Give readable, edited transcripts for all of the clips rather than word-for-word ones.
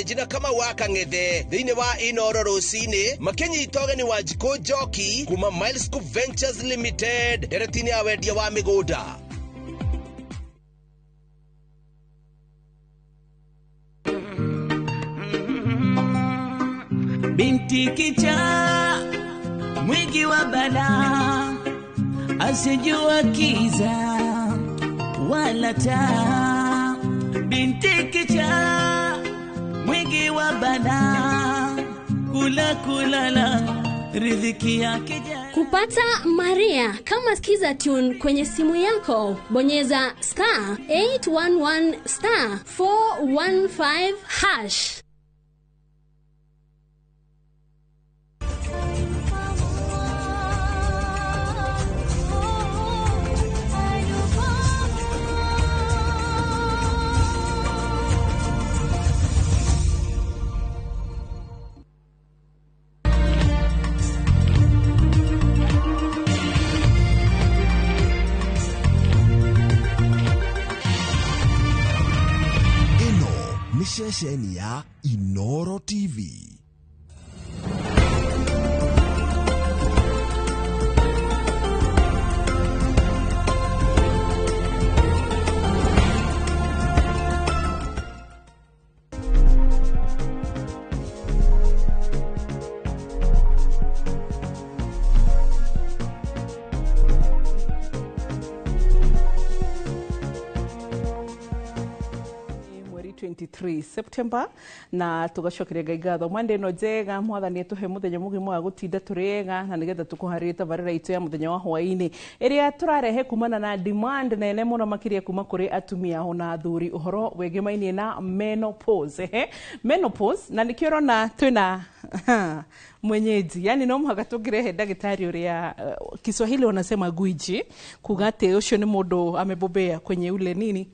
Gĩthĩnji na Kamau wa Kang'ethe thĩinĩ wa Inoro rũcinĩ makĩnyita ũgeni wa Njikũ Njoki kuma Miles Scoop Ventures Limited ndereti-inĩ ya wendia wa mĩgũnda. Binti kichaa mwingi wa balaa, asijua kiza wala taa. Binti kichaa mwingi wa balaa, kula kulala riziki yake jana. Kupata Maria kama Skiza Tune kwenye simu yako, bonyeza star 811 star 415 hash. Ĩno nĩ ceceni ya Inoro TV. Mweri 23 September na tugacokeria Ngai ngatho mwende ĩno njega mwathani atuhe muthenya mũgima wa gũtinda tũrĩ ega na nĩgetha tũkũharĩrie tabarĩra itũ ya mũthenya wa hwaĩ-inĩ ĩrĩa tũrarehe kumana na demand nene mũno makĩria kuma kũrĩ atumia ona athuri ũhoro wĩgĩmainie na menopause. Ehe, menopause, na nĩkĩo ũrona twĩna mwenyeji, yani no mũhaka tũngĩrehe ndagĩtarĩ ũrĩa Kiswahili wanasema gwiji, kuga atĩ ũcio nĩ mũndũ amebobea kwenye ule nini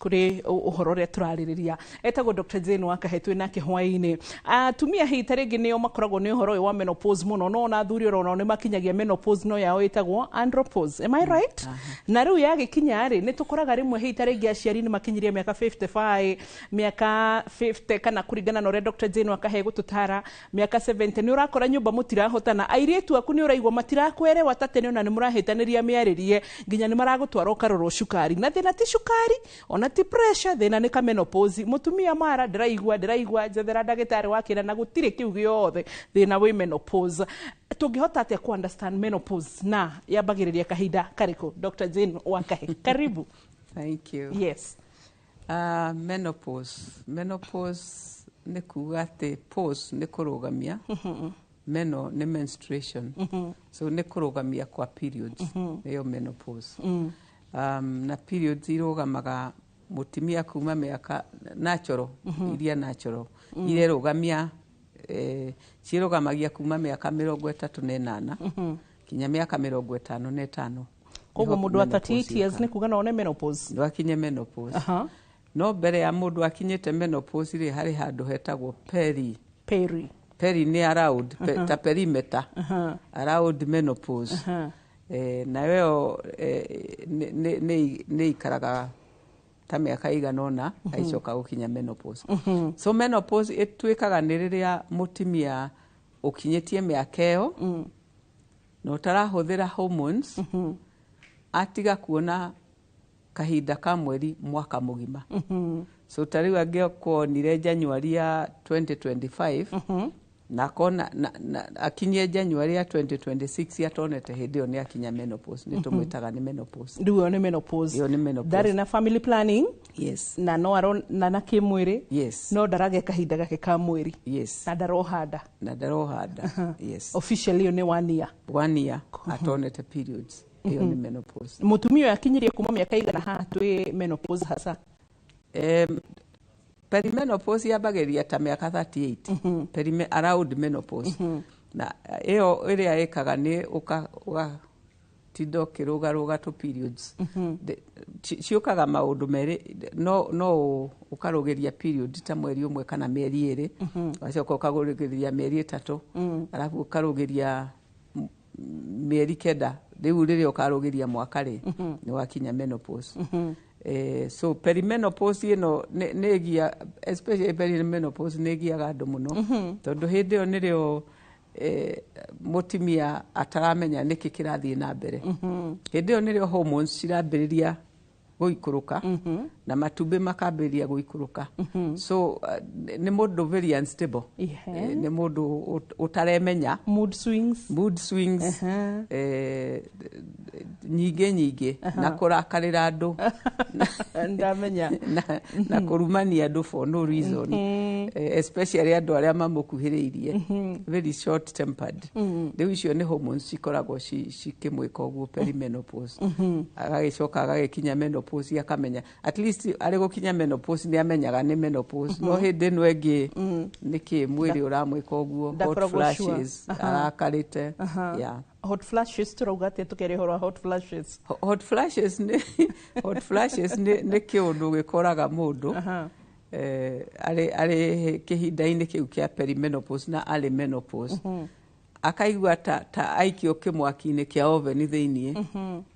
kuri uhoro ũrĩa tũrarĩrĩria. Etagwo Dr. Jane Wakahe, twĩ nake hwaĩ-inĩ. Atumia hihi ta rĩngĩ nĩo makoragwo nĩ ũhoro ũyũ wa menopause mũno, no ona athuri oro nao nĩ makinyagia menopause, no yao ĩtagwo andropause, am I right? Na rĩu yagĩkinya rĩ, nĩ tũkoraga rĩmwe hihi ta rĩngĩ aciari nĩ makinyirie mĩaka 55, mĩaka 50, kana kũringana na ũrĩa Dr. Jane Wakahe gũtũtara mĩaka 70, nĩ ũrakora nyũmba mũtirahotana, airĩtu aku nĩ ũraigua matirakwerewa ta tene, ona nĩ mũrahĩtanĩria mĩarĩrie, nginya nĩ maragũtwara ũkarorwo cukari, na thĩna ti cukari ona ti pressure, thĩna nĩ ka menopause. Mũtumia mara ndĩraigua njethera ndagĩtarĩ wa kĩra na gũtirĩ kĩu gĩothe, thĩna wĩ menopause. Tũngĩhota atĩa ku understand menopause na yambagĩrĩria kahinda karĩkũ? Dr. Jane Wakahe, karibu. Thank you. Yes. Menopause. Menopause nĩ kuga atĩ pause nĩ kũrũgamia, meno nĩ menstruation, so nĩ kũrũgamia kwa periods, nĩyo menopause. Na periods irũgamaga mũtumia kuma mĩaka natural, iria natural irerũgamia, cirũgamagia kuma mĩaka 38 kinya mĩaka 55. Koguo Nĩho mũndũ wa menopause 38 years yũkaga. nĩ kuga no one menopause. Ndwakinye menopause. No mbere ya mũndũ akinyĩte menopause rĩ, harĩ handũ hetagwo peri. Peri. Peri nĩ around, ta perimeter around menopause. Nayo ĩyo nĩ ikaraga ta mĩaka igana ũna aicoka gũkinya menopause. So menopause ĩtuĩkaga nĩ rĩrĩa mũtumia ũkinyĩtie mĩaka ĩyo na ũtarahũthĩra hormones, atiga kuona kahinda ka mweri mwaka mũgima. So ta rĩu angĩkuonire January ya 2025 na akona na akinyie January ya 2026 atonete, hĩndĩ ĩyo nĩ akinya menopause, nĩ tũmwĩtaga nĩ menopause. Rĩu ĩyo nĩ menopause. Ĩyo nĩ menopause. Ndarĩ na family planning na no aronana kĩmwĩrĩ, no ndaragĩa kahinda gake ka mwĩrĩ na ndaroha nda. Na ndaroha nda, yes. Officially ĩyo nĩ one year. One year atonete periods, ĩyo nĩ menopause. Mũtumia ũyũ akinyirie kuma mĩaka igana haha twĩ menopause hasa? Perimenopause yambagĩrĩria ta mĩaka 38, around menopause. Na ĩyo ĩrĩa ĩkaga nĩ ũgatinda ũkĩrũgarũga tũ periods. Ciũkaga maũndũ merĩ, no ũkarũgĩria period ta mweri ũmwe kana mĩeri 2, ũgacoka ũkarũgĩria mĩeri 3, arabu ũkarũgĩria mĩeri 9. Rĩu rĩrĩa ũkarũgĩria mwaka rĩ, nĩ wakinya menopause. So perimenopause ĩno nĩ ĩgia, especially perimenopause nĩ ĩgiaga andũ mũno, tondũ hĩndĩ ĩyo nĩrĩo mũtumia ataramenya nĩkĩ kĩrathiĩ na mbere. Hĩndĩ ĩyo nĩrĩo hormones cirambĩrĩria gũikũrũka na matumbĩ makambĩrĩria gũikũrũka, so nĩ mũndũ very unstable. Nĩ mũndũ ũtaremenya. Mood swings. Mood swings nyingĩ nyingĩ na kũrakarĩra andũ. Ndamenya. Na kũrumania andũ for no reason, especially andũ arĩa mamũkuhĩrĩirie, very short tempered. Rĩu icio nĩ hormones cikoragwo cikĩmwĩka ũguo perimenopause. Agagĩcoka agagĩkinya menopause, akamenya, at least arĩ gũkinya menopause nĩ amenyaga nĩ menopause, no hĩndĩ ĩno ĩngĩ nĩkĩ mwĩrĩ ũramwĩka ũguo, hot Ndakoragwo sure. flashes, arakarĩte, yeah. Hot flashes, tũrauga atĩa tũkĩaria ũhoro wa hot flashes? Hot flashes nĩ kĩũndũ gĩkoraga mũndũ arĩ kĩhinda-inĩ kĩu kĩa perimenopause na arĩ menopause, akaigua ta aikio kĩmwaki-inĩ kĩa oven thĩiniĩ,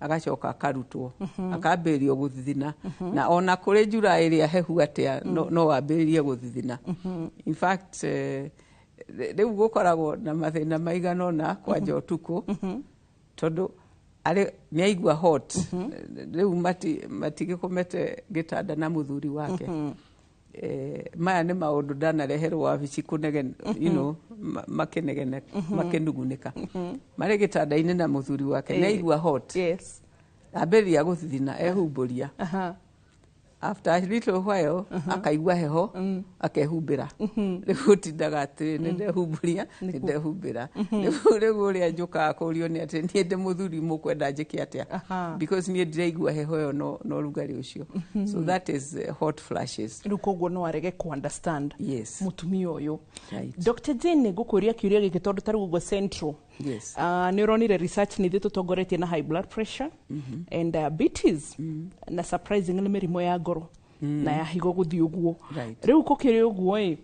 agacoka akarutwo, akambĩrĩrio gũthithina, na ona kũrĩ njura ĩrĩa hehu atĩa no wambĩrĩrie gũthithina. In fact, rĩu gũkoragwo na mathĩna maigana ũna kwanja ũtukũ, tondũ arĩ nĩ aigua hot, rĩu matigĩkomete gĩtanda na mũthuri wake. Maya nĩ maũndũ ndanareherwo wabici kũnegen, makĩnegene, makĩnugunĩka marĩ gĩtanda-inĩ na mũthuri wake, nĩ aigua hot, ambĩrĩria gũthithina, ehumbũria. After a little while akaigua heho, akehumbĩra. Rĩu ũtindaga atĩrĩ, nĩ ndehumbũria, nĩ ndehumbĩra. Rĩu ũrĩa njũkaga kũũrio nĩ atĩ niĩ ndĩ mũthuri, mũkwenda njĩke atĩa? Because niĩ ndiraigua heho ĩyo no rugarĩ ũcio. So that is hot flashes. Rĩu koguo no arege ku understand mũtumia ũyũ. Dr Jane, ngũkũria kĩũria gĩkĩ tondũ ta rĩu ũguo Central, nĩ ũronire research nĩ ithuĩ tũtongoretie na high blood pressure and diabetes, na surprisingly mĩrimũ ya ngoro na ya higo gũthiĩ ũguo. Rĩu kũkĩrĩ ũguo ĩ,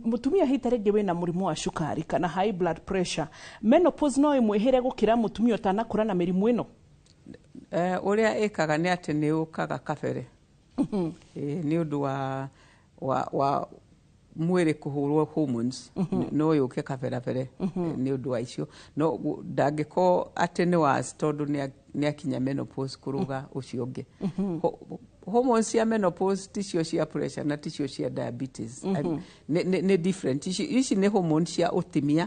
mũtumia hihi ta rĩngĩ wĩna mũrimũ wa cukari kana high blood pressure, menopause no ĩmwĩhĩre gũkĩra mũtumia ũtanakũra na mĩrimũ ĩno? Ũrĩa ĩkaga nĩ atĩ nĩ ũkaga kabere. Nĩ ũndũ wa mwĩrĩ kũhũrwo hormones, no yũke kaberabere nĩ ũndũ wa icio, no ndangĩkorwo atĩ nĩ worse tondũ nĩ akinya menopause kũrũga ũcio ũngĩ. Hormones cia menopause ticio cia pressure na ticio cia diabetes. Nĩ different. Ici nĩ hormones cia ũtimia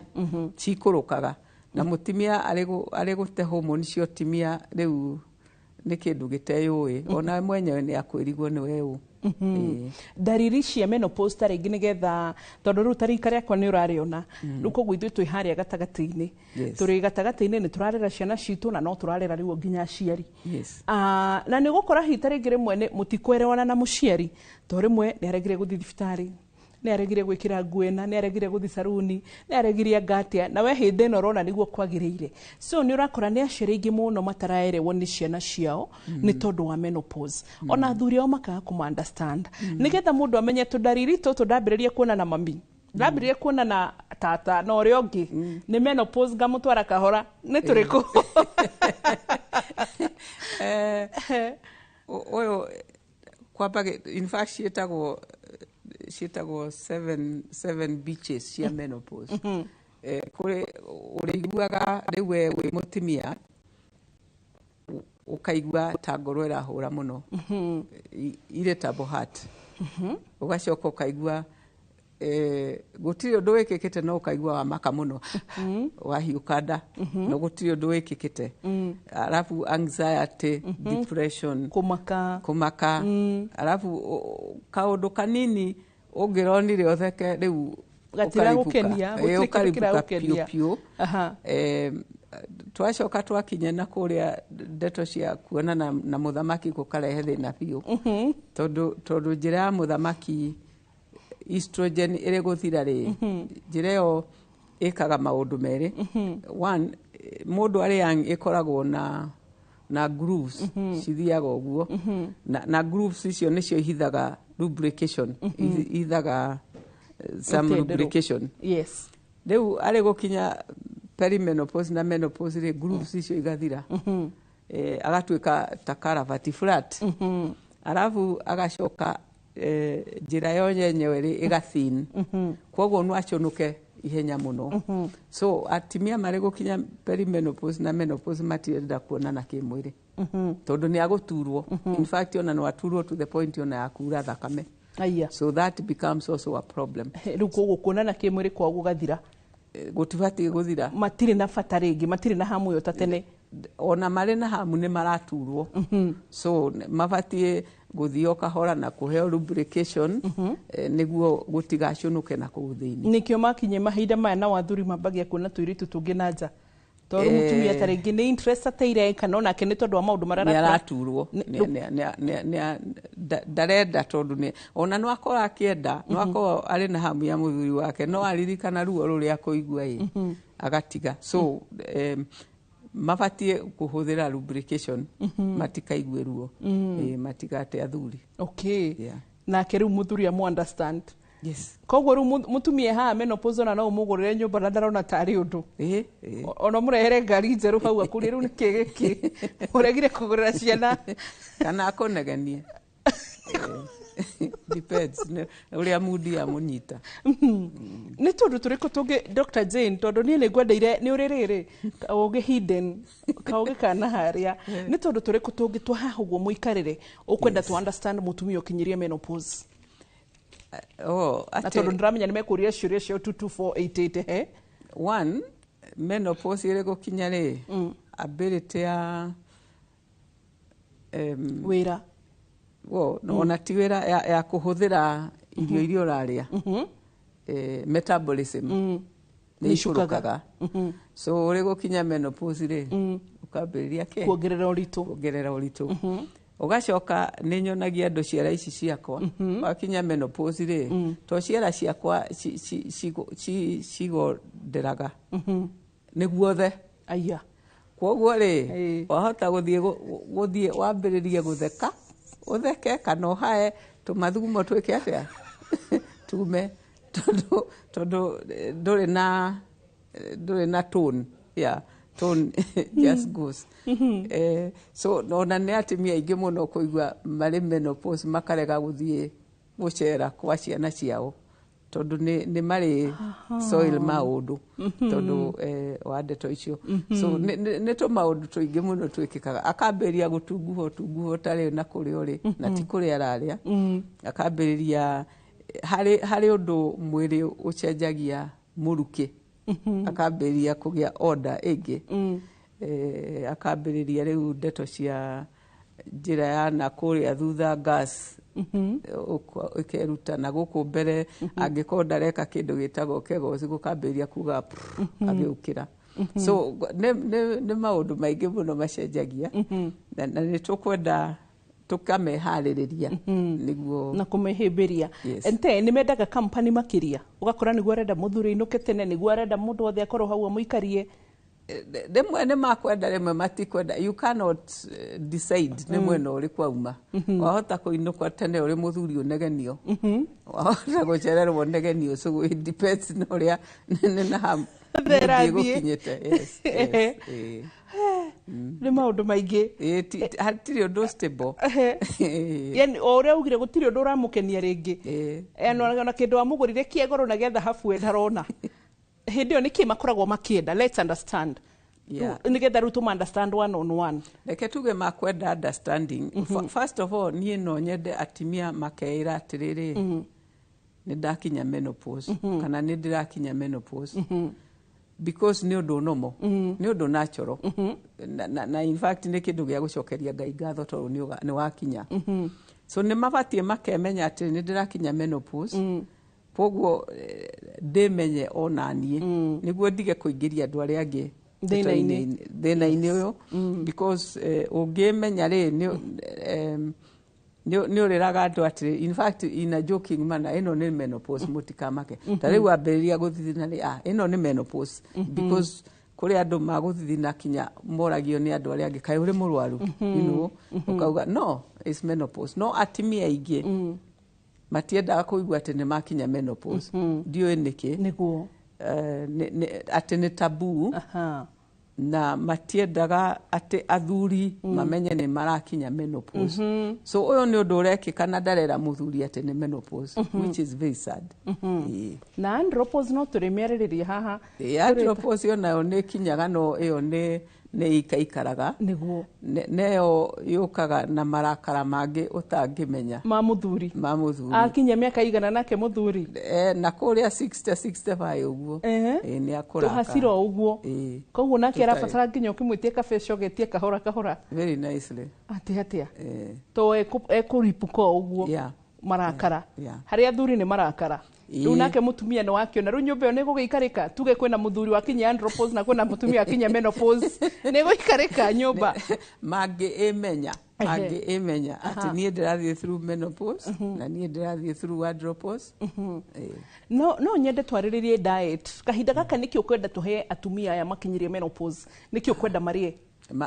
cikũrũkaga, na mũtimia arĩ gũte hormone cia ũtimia rĩu nĩ kĩndũ gĩteyũĩ, ona mwenyewe nĩ akwĩrigwo nĩ we ũ. Ĩĩ. Ndariri cia menopause ta rĩngĩ, nĩgetha tondũ rĩu ta rika rĩakwa nĩ ũrarĩona rĩu, koguo ithuĩ twĩ harĩa gatagatĩ-inĩ. Tũrĩ gatagatĩ-inĩ, nĩ tũrarera ciana citũ na no tũrarera rĩu nginya aciari. Na nĩ ũgũkora hihi ta rĩngĩ rĩmwe nĩ mũtikwerewana na mũciari, to rĩmwe nĩ aregire gũthiĩ thibitarĩ, nĩ aregire gwĩkĩra nguo ĩna, nĩ aregire gũthiĩ saruni, nĩ aregire anga atĩa, na we hĩndĩ ĩno ũrona nĩguo kwagĩrĩire. So nĩ ũrakora nĩ aciari aingĩ mũno mataraerewwo nĩ ciana ciao nĩ tondũ wa menopause, ona athuri ao makaga kũma understand. Nĩgetha mũndũ amenye tũndariri tũtũ ndambĩrĩria kuona na mami, ndambĩrĩria kuona na tata na ũrĩa ũngĩ nĩ menopause, ngamũtwara kahora, nĩ tũrĩkũ? Ũyũ kwamba in fact ciĩtagwo seven beaches cia menopause. Kũrĩ ũrĩiguaga rĩu we wĩ mũtumia ũkaigua ta ngoro ĩrahũra mũno, irritable heart, ũgacoka ũkaigua gũtirĩ ũndũ wĩkĩkĩte no ũkaigua wamaka mũno, wahiũka nda, no gũtirĩ ũndũ wĩkĩkĩte. Arabu anxiety, depression, kũmaka. Kũmaka. Arabu kaũndũ kanini ũngĩronire ũtheke rĩu Gatiragũkenia, ũkaribũka. gũtirĩ kĩndũ Ũkaribũka kĩragũkenia. piũ piũ. Twacoka twakinya na kũrĩa ndeto cia kuonana na mũthamaki gũkarehe thĩna biũ, tondũ njĩra ya mũthamaki estrogen ĩrĩ gũthira rĩ, njĩra ĩyo ĩkaga maũndũ merĩ. One, mũndũ arĩ young ĩkoragwo na grooves cithiaga ũguo, na grooves icio nĩcio ihithaga lubrication, ihithaga some Ũtenderũ. lubrication. Rĩu arĩ gũkinya perimenopause na menopause rĩ, grooves icio igathira. Agatuĩka ta karavati flat, arabu agacoka njĩra yo yenyewe rĩ ĩgathin, koguo no aconoke ihenya mũno. So atimia marĩ gũkinya perimenopause na menopause matirenda kuonana kĩmwĩrĩ tondũ nĩ agũturwo. In fact, ona no aturwo to the point ona ya kura thakame. Aya. So that becomes also a problem. Rĩu koguo kuonana kĩmwĩrĩ kwao gũgathira? Gũtibatiĩ gũthira. Matirĩ na bata rĩngĩ, matirĩ na hamu ĩyo ta tene. Ona marĩ na hamu nĩ maraturwo, so mabatiĩ gũthiĩ o kahora na kũheo lubrication nĩguo gũtigaconoke na kũu thĩinĩ. Nĩkĩo makinye mahinda maya na wathuri mambagia kuona tũirĩtu tũngĩ na nja, tondũ mũtumia ta rĩngĩ nĩ interest ateire, kana onake nĩ tondũ wa maũndũ marĩa nĩ arakora. Araturwo. Ndarenda tondũ nĩ ona no akorwo akĩenda, no akorwo arĩ na hamu ya mũthuri wake, no aririkana ruo rũrĩa akũigua ĩ agatiga. So mabatiĩ kũhũthĩra lubrication matikaigue ruo, matigate athuri. Yeah. Nake rĩu mũthuri amu understand. Yes. Koguo rĩu mũtumia haha menopause, ona no ũmũgũrĩre nyũmba na ndarona tarĩ ũndũ. Ĩ. Ona mũrehere ngari njerũ hau akũrie, rĩu nĩkĩ gĩkĩ ũregire kũgũrĩra ciana? Kana akũnegenie. Depends ũrĩa mudi yamũnyita. Nĩ tũndũ tũrĩkũ tũngĩ, Dr Jane, tondũ niĩ nĩ ngwendeire nĩ ũrĩ rĩrĩ kaũgĩ hidden, kaũgĩ kana harĩa, nĩ tũndũ tũrĩkũ tũngĩ twa haha ũguo mũikarĩre ũkwenda to understand mũtumia ũkinyirie menopause? Oh, na atĩ tondũ ndĩramenya nĩ mekũria ciũria ciao 22488 he. One, menopause ĩrĩ gũkinya rĩ, ability ya wĩra. Wo, no, ona ti wĩra, ya kũhũthĩra irio iria ũrarĩa, metabolism nĩ Nĩ icukaga. icũrũkaga. So ũrĩ gũkinya menopause rĩ, ũkambĩrĩria kĩ? Kuongerera ũritũ. Kuongerera ũritũ. Ũgacoka nĩ nyonagia andũ ciara ici ciakwa, wakinya menopause rĩ, to ciara ciakwa cigonderaga nĩ guothe. Aya. Kwoguo rĩ, wahota gũthiĩ gũthiĩ wambĩrĩrie gũtheka, ũtheke kana ũhae tũmathugumo twĩke atĩa tume, tondũ ndũrĩ na tone, yeah, tone just goes. So ona nĩ atumia aingĩ mũno kũigua marĩ menopause makarega gũthiĩ gũcera kwa ciana ciao tondũ nĩ marĩ soil maũndũ tondũ wa ndeto icio. So nĩ tũmaũndũ tũingĩ mũno twĩkĩkaga, akambĩrĩria gũtunguha ũtunguha ũtarĩ na kũrĩa ũrĩ na ti kũrĩa ararĩa, akambĩrĩria harĩ ũndũ mwĩrĩ ũcenjagia mũrukĩ, akambĩrĩria kũgĩa order ĩngĩ, akambĩrĩria rĩu ndeto cia njĩra ya na kũrĩa thutha, gas ĩkeruta na gũkũ mbere, angĩkorwo ndareka kĩndũ gĩtagwo kegels, gũkambĩrĩria kuga prrr, agĩũkĩra. So nĩ maũndũ maingĩ mũno macenjagia na nĩ tũkwenda tũkameharĩrĩria nĩguo Na kũmehĩmbĩria. Yes. Ente nĩ mendaga company makĩria, ũgakora nĩguo arenda mũthuri ainũke tene, nĩguo arenda mũndũ wothe akorwo hau amũikarie. Rĩmwe nĩ makwenda, rĩmwe matikwenda. You cannot decide nĩ mwena ũrĩkũ auma. Wahota kũinũka tene ũrĩ mũthuri ũnegenio, wahota gũcererwo ũnegenio. So it depends na ũrĩa nĩ na ha Ĩrathiĩ. gũkinyĩte. Yes. Nĩ maũndũ maingĩ. Ĩ, hatirĩ ũndũ stable. Yani o ũrĩa augire, gũtirĩ ũndũ ũramũkenia rĩngĩ. Yani ona kĩndũ wamũgũrire kĩa goro na gĩa thahabu we ndarona. Hĩndĩ ĩyo nĩkĩ makoragwo makĩenda? Let's understand. Nĩgetha rĩu tũma understand one on one. Reke tuge makwenda understanding. First of all, niĩ no nyende atimia makeĩra atĩrĩrĩ, nĩ ndakinya menopause kana nĩ ndĩrakinya menopause, because nĩ ũndũ normal, nĩ ũndũ natural, na in fact nĩ kĩndũ gĩa gũcokeria Ngai ngatho tondũ nĩ wakinya. So nĩ mabatiĩ makemenya atĩ nĩ ndĩrakinya menopause, koguo ndĩmenye ona niĩ nĩguo ndige kũingĩria andũ arĩa angĩ Thĩna-inĩ. Thĩna-inĩ ũyũ, because ũngĩmenya rĩ, nĩ ũrĩraga andũ atĩrĩ, in fact in a joking manner, ĩno nĩ menopause, mũtikamake. Ta rĩu wambĩrĩria gũthithina rĩ, ah, ĩno nĩ menopause, because kũrĩ andũ magũthithina kinya moragio nĩ andũ arĩa angĩ, kaĩ ũrĩ mũrwaru? Ũkauga no, it's menopause. No atimia aingĩ matiendaga kũigua atĩ nĩ makinya menopause, ndiũĩ nĩkĩ. Atĩ nĩ taboo. Na matiendaga atĩ athuri mamenye nĩ marakinya menopause. So ũyũ nĩ ũndũ ũrekĩka na ndarera mũthuri atĩ nĩ menopause, which is very sad. Ĩĩ. Na andropause no tũrĩmĩarĩrĩria haha. Ĩĩ, andropause onayo nĩ ĩkinyaga, no ĩyo nĩ ikaikaraga. Neyo yũkaga na marakara mangĩ ũtangĩmenya. Ma mũthuri. Ma mũthuri. Akinya mĩaka igana nake mũthuri? Na kũrĩa 60, 65 ũguo. Ĩ, nĩ akũrakara. Tũhacira o ũguo. Ĩĩ. Koguo nake Tũtarĩ. arabatara nginya ũkĩmwĩtie kabeca ũgetie kahora kahora. Very nicely. Atĩ atĩa to ekũripũka o ũguo. Marakara. Harĩ athuri nĩ marakara. Rĩu nake mũtumia nĩ wakĩona rĩu nyũmba ĩyo nĩ gũgĩikarĩka, tuge kwĩna mũthuri wakinya andropause na kwĩna mũtumia wakinya menopause, nĩ gũikarĩka nyũmba? Mangĩ ĩmenya, mangĩ ĩmenya atĩ niĩ ndĩrathiĩ through menopause na niĩ ndĩrathiĩ through andropause. Ĩĩ. No nyende twarĩrĩrie diet kahinda gaka. Nĩkĩ ũkwenda tũhe atumia aya makinyirie menopause? Nĩkĩ ũkwenda marĩe?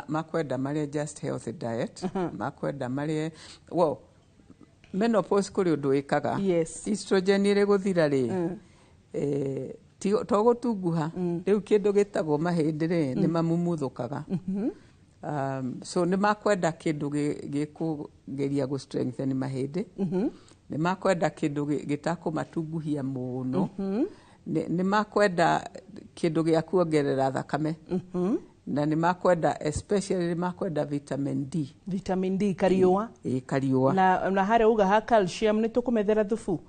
Makwenda marĩe just healthy diet. Makwenda marĩe, well, menopause kũrĩ ũndũ ĩkaga. Estrogen ĩrĩ gũthira rĩ, to gũtunguha rĩu, kĩndũ gĩtagwo mahĩndĩ rĩ, nĩ mamumuthũkaga. So nĩ makwenda kĩndũ gĩkũgeria gũ strengthen mahĩndĩ, nĩ makwenda kĩndũ gĩtakũmatunguhia mũno, nĩ makwenda kĩndũ gĩa kuongerera thakame, na nĩ makwenda, especially nĩ makwenda vitamin D. Vitamin D, kariũa. Ĩ, kariũa. Na harĩa uga ha calcium, nĩ tũkũmethera thubu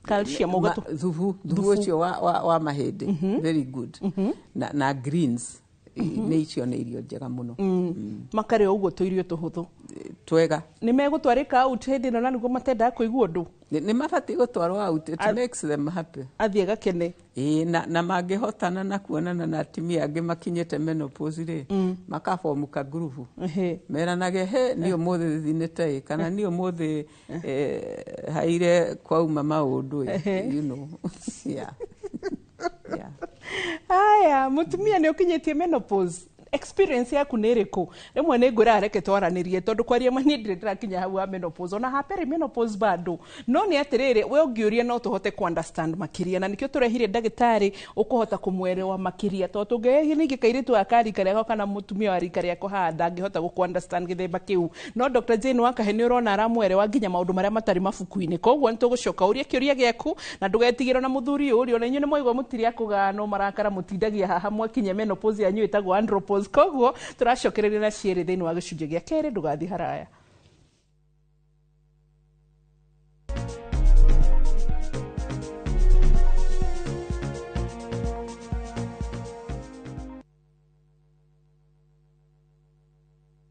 calcium? Thubu ũcio wa mahĩndĩ, very good, na greens. Nĩ icio nĩ irio njega mũno. Makarĩa ũguo tũirio tũhũthũ. Twega. Nĩ megũtwarĩka out hĩndĩ ĩno na nĩguo matendaga kũigua ũndũ? Nĩ mabatiĩ gũtwarwo out, it makes them happy. Athiĩ gakene. Ĩĩ, na mangĩhotana na kuonana na atumia angĩ makinyĩte menopause rĩ, makabomu ka ngurubu, meranage, "He, niĩ ũmũthĩ thinĩte ĩ," kana, "Niĩ ũmũthĩ haire kwauma maũndũ ĩ." Yeah. Haya, mũtumia nĩ ũkinyĩtie menopause, experience yaku nĩ ĩrĩkũ? Rĩmwe nĩ ngwĩraga reke twaranĩrie, tondũ kwaria ma niĩ ndirĩ ndĩrakinya hau ha menopause, ona hapere menopause bado. No nĩ atĩrĩrĩ, we ũngĩũria no tũhote ku understand makĩria, na nĩkĩo tũrehire ndagĩtarĩ ũkũhota kũmwerewa makĩria, tondũ tũngĩrehe ningĩ kairĩtu aka rika rĩakwa kana mũtumia wa rika rĩakwa haha, ndangĩhota gũkũ understand gĩthemba kĩu. No Dr. Jane Wakahe nĩ ũrona aramwerewa nginya maũndũ marĩa matarĩ mabuku-inĩ. Koguo nĩ tũgũcoka ũrie kĩũria gĩaku na ndũgetigĩre na mũthuri ũyũ ũrĩ ona inyuĩ nĩ mwaigua mũtirĩ akũgano marakara mũtindagia haha mwakinya menopause yanyu ĩtagwo andropause. Koguo tũracokereria na cierĩ thĩinĩ wa gĩcunjĩ gĩa kerĩ. Ndũgathiĩ haraya.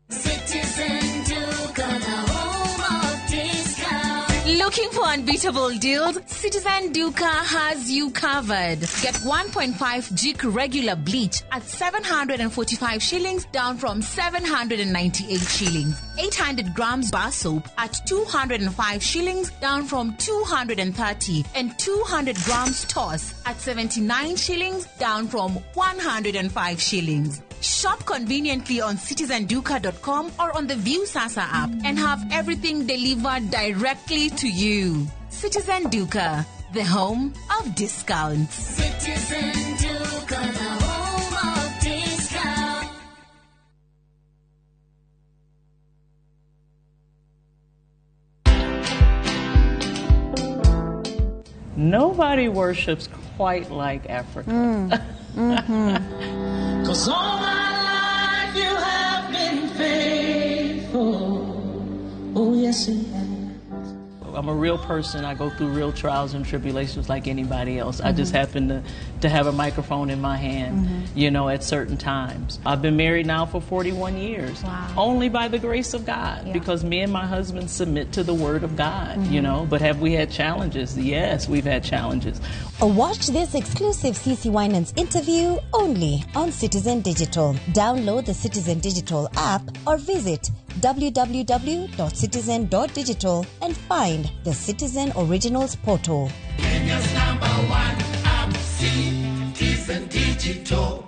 Citizen Duka, the home of discount. Looking for unbeatable deals? Citizen Duka has you covered. Get 1.5 Jik regular bleach at 745 shillings, down from 798 shillings. 800 grams bar soap at 205 shillings, down from 230, and 200 grams toss at 79 shillings, down from 105 shillings. Shop conveniently on citizenduka.com or on the Viusasa app and have everything delivered directly to you. Citizen Duka, the home of discounts. Citizen Duka, the home of discount. Nobody worships quite like Africa. 'Cause all my life you have been faithful. Oh, yes, you have. I'm a real person. I go through real trials and tribulations like anybody else. I just happen to have a microphone in my hand at certain times. I've been married now for 41 years. Only by the grace of God, because me and my husband submit to the word of God. But have we had challenges? Yes, we've had challenges. Watch this exclusive CC Winans interview only on Citizen Digital. Download the Citizen Digital app or visit www.citizen.digital and find the Citizen Originals portal. Kenya's number one app, Citizen Digital.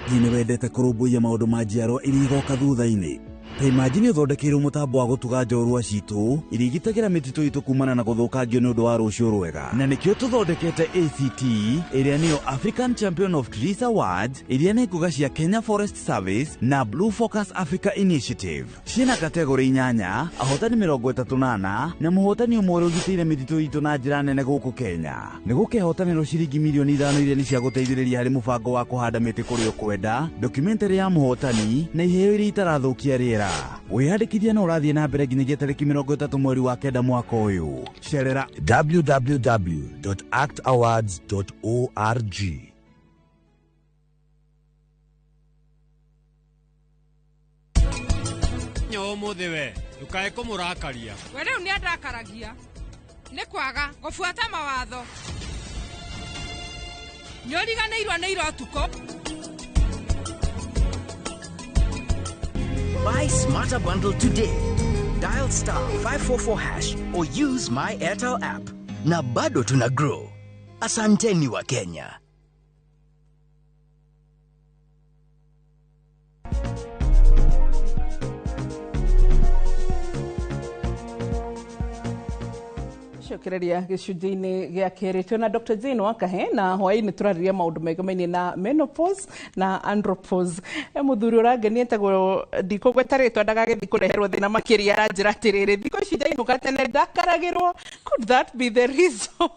Hihi nĩ wendete kũrũmbũiya maũndũ ma njiarwa iria igoka thutha-inĩ? Ta imagine ũthondekeirwo mũtambo wa gũtuga njorua citũ iria igitagĩra mĩtitũ itũ kumana na gũthũkangio nĩ ũndũ wa rũciũ rwega. Na nĩkĩo tũthondekete ACT, ĩrĩa nĩyo African Champion of Trees Awards, iria nĩ ngũga cia Kenya Forest Service na Blue Focus Africa Initiative. Ciĩna kategori 8, ahotani 34 na mũhotani ũmwe ũrĩa ũgitĩire mĩtitũ itũ na njĩra nene gũkũ Kenya. Nĩ gũkehotanĩrwo ciringi mirioni 5 iria nĩ cia gũteithĩrĩria harĩ mũbango wa kũhanda mĩtĩ kũrĩa ũkwenda, documentary ya mũhotani na iheo iria itarathũkia rĩera. Wĩyandĩkithia no ũrathiĩ na mbere nginyagia tarĩki 30 mweri wa 9 mwaka ũyũ. Cerera www.actawards.org. Ũmũthĩ we ndũkae kũmũrakaria. We rĩu nĩ andakaragia nĩ kwaga gũbuata mawatho. Nĩ ũriganĩirwo nĩ ira ũtukũ. Buy Smarter Bundle today. Dial *544# or use my Airtel app. Na bado tuna grow. Asanteni wa Kenya. Cokereria gĩcunjĩ-inĩ gĩa kerĩ twĩna Dr. Jane Wakahe na hwaĩ-inĩ tũrarĩria maũndũ megamainie na menopause na andropause. He mũthuri ũrangenia etagwo, ndikũgweta rĩtwa ndagagĩthiĩ kũreherwo thĩna makĩria, aranjĩra atĩrĩrĩ, thikũ ici ndainũka tene ndakaragĩrwo. Could that be the reason?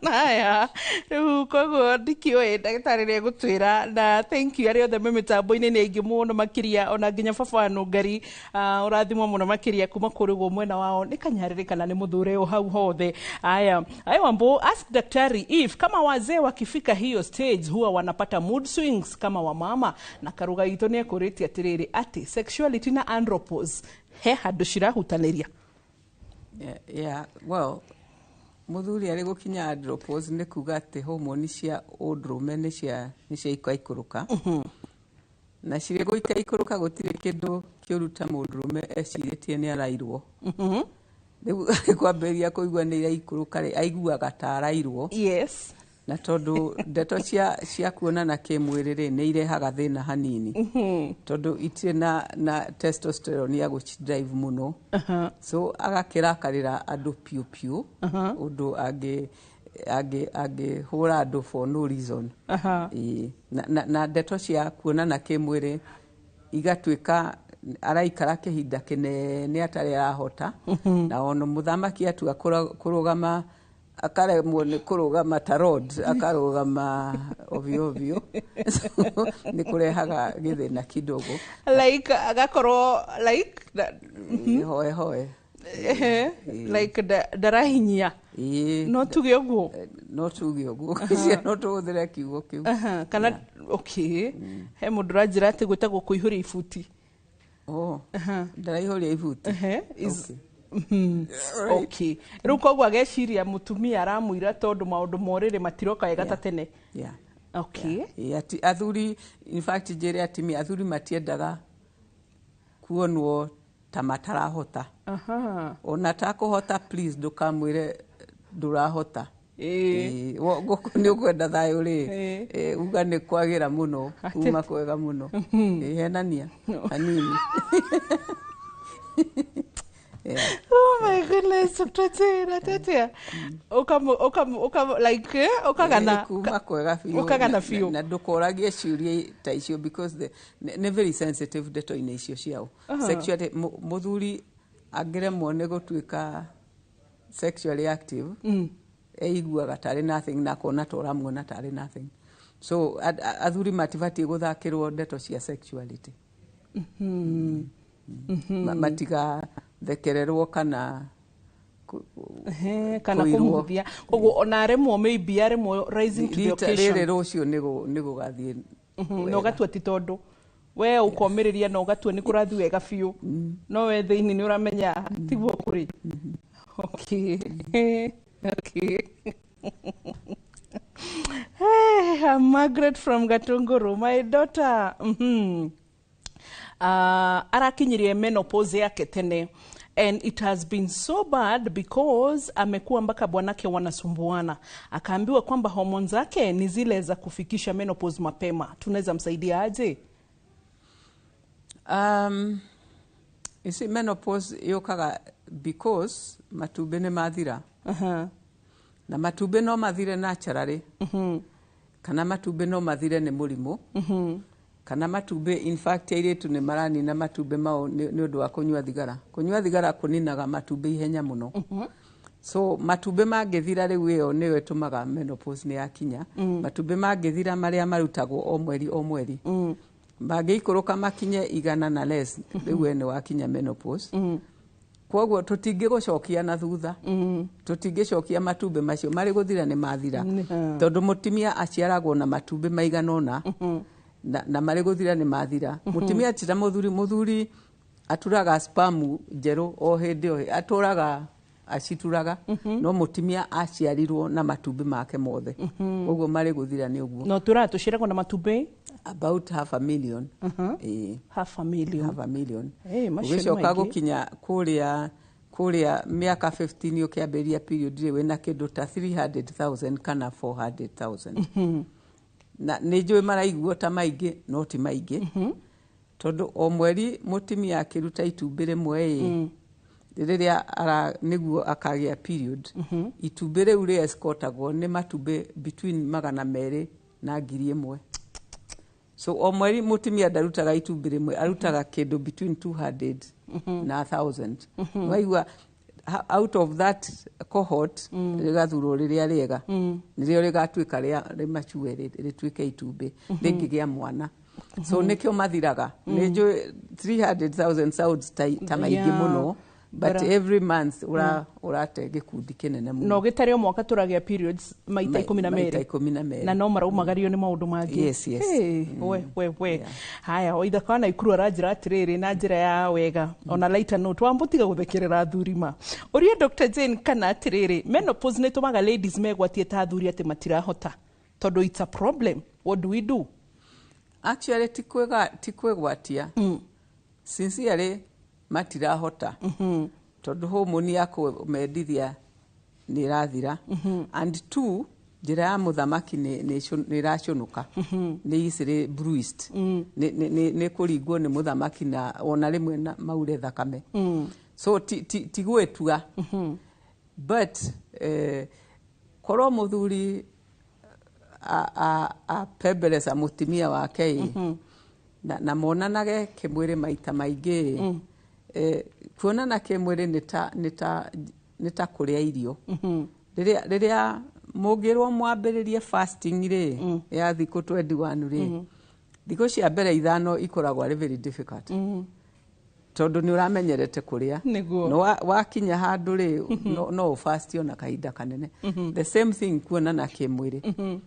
Haya, rĩu koguo ndikĩũĩ ndagĩtarĩ nĩ egũtwĩra. Na thank you arĩa othe me mĩtambo-inĩ nĩ aingĩ mũno makĩria, ona nginya baba wa Nũngari ũrathimwo mũno makĩria kuma kũrĩ ũguo mwena wao nĩ Kanyarĩrĩ kana nĩ mũthure o hau hothe. Aya, Wambo, ask daktari if kama wazee wakifika hiyo stage huwa wanapata mood swings kama wamama. Na Karuga itũ nĩ ekũrĩtie atĩrĩrĩ atĩ sexuality na andropause he handũ cirahutaniria. Yeah, well, mũthuri arĩ gũkinya andropause nĩ kuga atĩ homoni cia ũndũrũme nĩ ciaikaikũrũka. Na cirĩ gũikaikũrũka gũtirĩ kĩndũ kĩũru ta mũndũrũme ecirĩtie nĩ arairwo. Rĩu kwambĩrĩria kũigua nĩ iraikũrũka rĩ, aiguaga ta arairwo. Yes. Na tondũ ndeto cia kuonana kĩmwĩrĩ rĩ, nĩ irehaga thĩna hanini. Tondũ itirĩ na testosterone ya gũcidrive mũno. So agakĩrakarĩra andũ piũ piũ, ũndũ angĩhũra andũ for no reason. Na ndeto cia kuonana kĩmwĩrĩ igatuĩka araikara kĩhinda kĩnene atarĩ arahota. Na ona mũthamaki atua kũrũgama akaremwo nĩ kũrũgama ta rod, akarũgama ovyo ovyo. Nĩ kũrehaga gĩthĩna kidogo. Like agakorwo like hoe hoe. Like ndarahinyia. No tuge ũguo. No tuge ũguo. No tũhũthĩre kiugo kĩu. Kana okay. He mũndũ ũranjĩra atĩ gwĩtagwo kũihũria ibuti. Oh, ndaraihũria ibuti. Okay. Rĩu koguo ageciria mũtumia aramũira tondũ maũndũ ma ũrĩrĩ matiroka wega ta tene. Yeah. Okay. Yeah. Athuri, in fact njĩre atumia, athuri matiendaga kuonwo ta matarahota. Ona takũhota, please ndũkamwĩre ndũrahota. Nĩ ũkwenda thayũ rĩ, uga nĩ kwagĩra mũno, kuma kwega mũno. Henania hanini. Yeah. Oh my goodness, Dr. Jane, atetea. Uka like ukagana kuma kwega biũ. Ukagana biũ. Na ndũkoragie ciũria ta icio because nĩ very sensitive ndeto-inĩ icio ciao. Sexually mũthuri angĩremwo nĩ gũtuĩka sexually active, eiguaga tarĩ nothing na akona ta ũramuona tarĩ nothing. So athuri matibatiĩ gũthakĩrwo ndeto cia sexuality. Matiga thekererwo kana kana kũmũhũthia. Koguo ona aremwo, maybe aremwo rising to the occasion. Rĩrĩ rũciũ nĩ gũgathiĩ. Na ũgatua ti tondũ we ũkomĩrĩria na ũgatua nĩ kũrathiĩ wega biũ, no we thĩinĩ nĩ ũramenya tiguo kũrĩ. Okay. Okay. Hey, I'm Margaret from Gatunguru. My daughter arakinyirie menopause yake tene and it has been so bad because amekuwa mpaka bwanake wanasumbuana. Akaambiwa kwamba hormones zake ni zile za kufikisha menopause mapema. Tunaweza msaidia aje? Ici menopause yũkaga because matumbĩ nĩ mathira. Na matumbĩ no mathire naturally, kana matumbĩ no mathire nĩ mũrimũ, kana matumbĩ, in fact airĩtu nĩ maranina matumbĩ mao nĩ ũndũ wa kũnyua thigara. Kũnyua thigara kũninaga matumbĩ ihenya mũno. So matumbĩ mangĩthira rĩu, ĩyo nĩyo ĩtũmaga menopause nĩ yakinya. Matumbĩ mangĩthira marĩa marutagwo o mweri o mweri, mangĩikũrũka makinye 100 na less, rĩu we nĩ wakinya menopause. Koguo tũtingĩgũcokia na thutha, tũtingĩcokia matumbĩ macio marĩ gũthira nĩ mathira, tondũ mũtumia aciaragwo na matumbĩ maigana ũna na marĩ gũthira nĩ mathira. Mũtumia ti ta mũthuri. Mũthuri aturaga sperm njerũ o hĩndĩ o hĩndĩ, atũraga acituraga, no mũtumia aciarirwo na matumbĩ make mothe, ũguo marĩ gũthira nĩ ũguo. No tũraga tũciaragwo na matumbĩ About half a million. Ĩĩ. Half a million. Half a million. Hey, macio nĩ Ũgĩcoka maingĩ. gũkinya kũrĩa mĩaka 15 ũkĩambĩrĩria period rĩ, wĩna kĩndũ ta 300,000 kana 400,000. Na nĩ njũĩ maraiguo ta maingĩ, no ti maingĩ, tondũ o mweri mũtumia akĩruta itumbĩ rĩmwe ĩ, rĩrĩa ara nĩguo akagĩa period, itumbĩ rĩu rĩescortagwo nĩ matumbĩ between 200 na 1,000. So o mweri mũtumia ndarutaga itumbĩ rĩmwe, arutaga kĩndũ between 200 na 1000. Waigua out of that cohort rĩgathurwo rĩrĩa rĩega, nĩrĩo rĩgatuĩka rĩa rĩmacue rĩtuĩke itumbĩ rĩngĩgĩa mwana. So nĩkĩo mathiraga. Nĩ njũĩ 300,000 sounds ta maingĩ mũno, but every month ũrate gĩkundi kĩnene mũno. No gĩtarĩ o mwaka tũragĩa periods maita 12. Maita 12. Na no maraumagario nĩ maũndũ mangĩ. Yes. Hey, we we we, haya, waithaka wa Naikuru aranjĩra atĩrĩrĩ na njĩra ya wega ona lighter note, wambũtiga gũthekerera athuri ma ũria Dr. Jane kana atĩrĩrĩ, menopause nĩ ĩtũmaga ladies megwatie ta athuri atĩ matirahota, tondũ it's a problem. What do we do? Actually ti kwĩgwatia. Sincerely matirahota, tondũ homoni ya kũmendithia nĩ ĩrathira, and two, njĩra ya mũthamaki nĩ ĩraconoka, nĩ easily bruised, nĩ kũringwo nĩ mũthamaki na ona rĩmwe na maure thakame. So ti gwĩtua, but korwo mũthuri apembeleza mũtumia wake ĩ, na monanage kĩmwĩrĩ maita maingĩ ĩ, kuonana kĩmwĩrĩ nĩ ta kũrĩa irio. Rĩrĩa mũngĩrwo mwambĩrĩrie fasting rĩ, ya thikũ 21 rĩ, thikũ cia mbere 5 ikoragwo arĩ very difficult, tondũ nĩ ũramenyerete kũrĩa. No wakinya handũ rĩ, no ũfast ona kahinda kanene. The same thing kuonana kĩmwĩrĩ.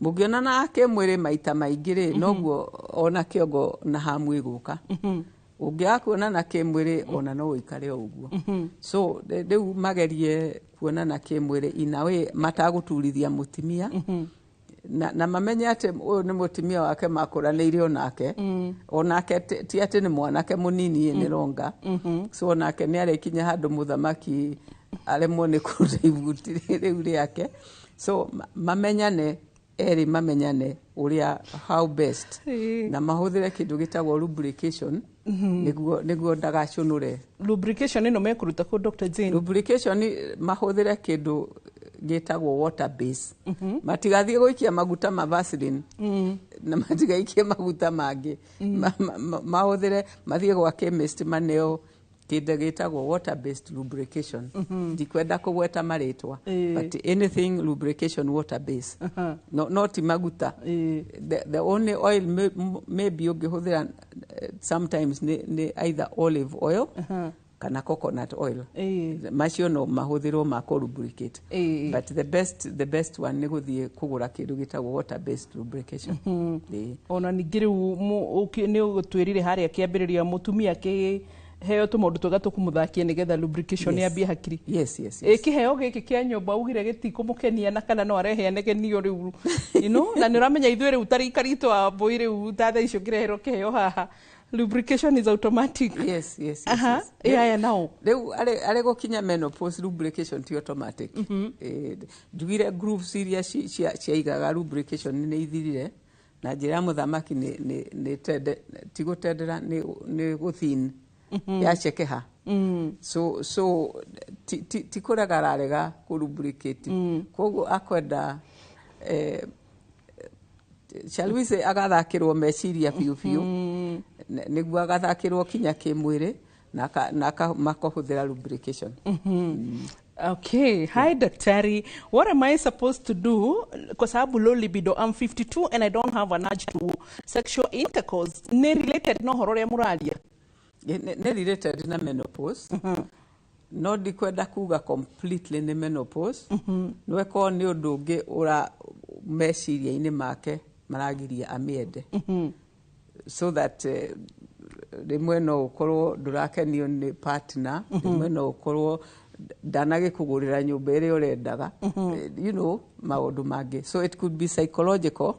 Mũngĩonana kĩmwĩrĩ maita maingĩ rĩ, noguo ona kĩongo na hamu ĩgũka. Ũngĩaga kuonana kĩmwĩrĩ, ona no ũikare o ũguo. So rĩu magerie kuonana kĩmwĩrĩ in a way matagũturithia mũtumia, na mamenye atĩ ũyũ nĩ mũtumia wake makũranĩire onake. Onake ti atĩ nĩ mwanake mũnini nĩ ronga. So onake nĩ arĩkinya handũ mũthamaki aremwo nĩ kũruta ibuti rĩu rĩake. So mamenyane erĩ, mamenyane ũrĩa how best, na mahũthĩre kĩndũ gĩtagwo lubrication nĩguo ndagacũnũre. Lubrication ĩno mekũruta kũ, Dr. Jane? Lubrication mahũthĩre kĩndũ gĩtagwo water base. Matigathiĩ gũikia maguta ma Vaseline na matigaikie maguta mangĩ. Mahũthĩre, mathiĩ gwa chemist maneo kĩndũ gĩtagwo water based lubrication. Ndikwenda kũgweta marĩtwa, but anything lubrication water base, no ti maguta. The only oil maybe ũngĩhũthĩra sometimes nĩ either olive oil kana coconut oil. Macio no mahũthĩrwo ma kũ-lubricate, but the best one nĩ gũthiĩ kũgũra kĩndũ gĩtagwo water based lubrication. Ona ningĩ rĩu nĩ ũgũtwĩrire harĩa kĩambĩrĩria mũtumia akĩheo tũmaũndũ twega tũkũmũthakia nĩgetha lubrication yambie hakiri. Yes. Ĩ kĩheo gĩkĩ kĩa nyũmba ugire gĩtikũmũkenia, na kana no arehe anegenio rĩu, na nĩ ũramenya ithuĩ rĩu tarika ritũ wa mbũi rĩu ta thaa icio ũngĩreherwo kĩheo haha, lubrication is automatic. Yes. Ĩ aya nao? Rĩu arĩ gũkinya menopause, lubrication ti automatic. Njugire grooves iria ciaigaga lubrication nĩ ithirire, na njĩra ya mũthamaki nĩ ti gũtendera, nĩ gũthin. Yacekeha. So ti kũrega ararega kũ lubricate, koguo akwenda shall we say agathakĩrwo meciria biũ biũ, nĩguo agathakĩrwo kinya kĩmwĩrĩ na makahũthĩra lubrication. Okay. Hi, Daktari. What am I supposed to do? Kwa sababu low libido. I'm 52 and I don't have an urge to sexual intercourse. Nĩ related no horo ũrĩa mũraria? Nĩ related na menopause, no ndikwenda kuga completely nĩ menopause. No ĩkorwo nĩ ũndũ ũngĩ ũra meciria-inĩ make maragiria amĩende, so that rĩmwe no ũkorwo ndũrakenio nĩ partner, rĩmwe no ũkorwo ndanagĩkũgũrĩra nyũmba ĩrĩa ũrendaga, maũndũ mangĩ. So it could be psychological.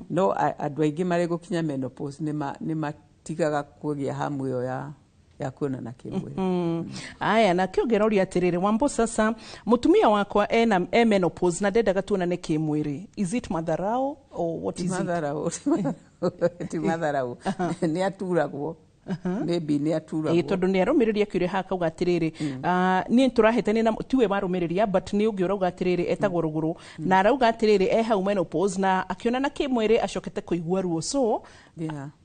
No andũ aingĩ marĩ gũkinya menopause nĩ matigaga kũgĩa hamu ĩyo ya kuonana kĩmwĩrĩ. Aya, na kĩongeroria atĩrĩrĩ, Wambo, sasa mũtumia wakwa ena e menopause na ndendaga tuonane kĩmwĩrĩ. Is it madharau or what Ti is it? Matharau, ti matharau, nĩ aturagwo, maybe nĩ aturagwo. Tondũ nĩ arũmĩrĩria kĩũria haha akauga atĩrĩrĩ, niĩ tũrahĩtania na tiwe warũmĩrĩria, but nĩ ũngĩ ũrauga atĩrĩrĩ, etagwo Rũgũrũ, na arauga atĩrĩrĩ, e hau menopause na akĩonana kĩmwĩrĩ acokete kũigua ruo, so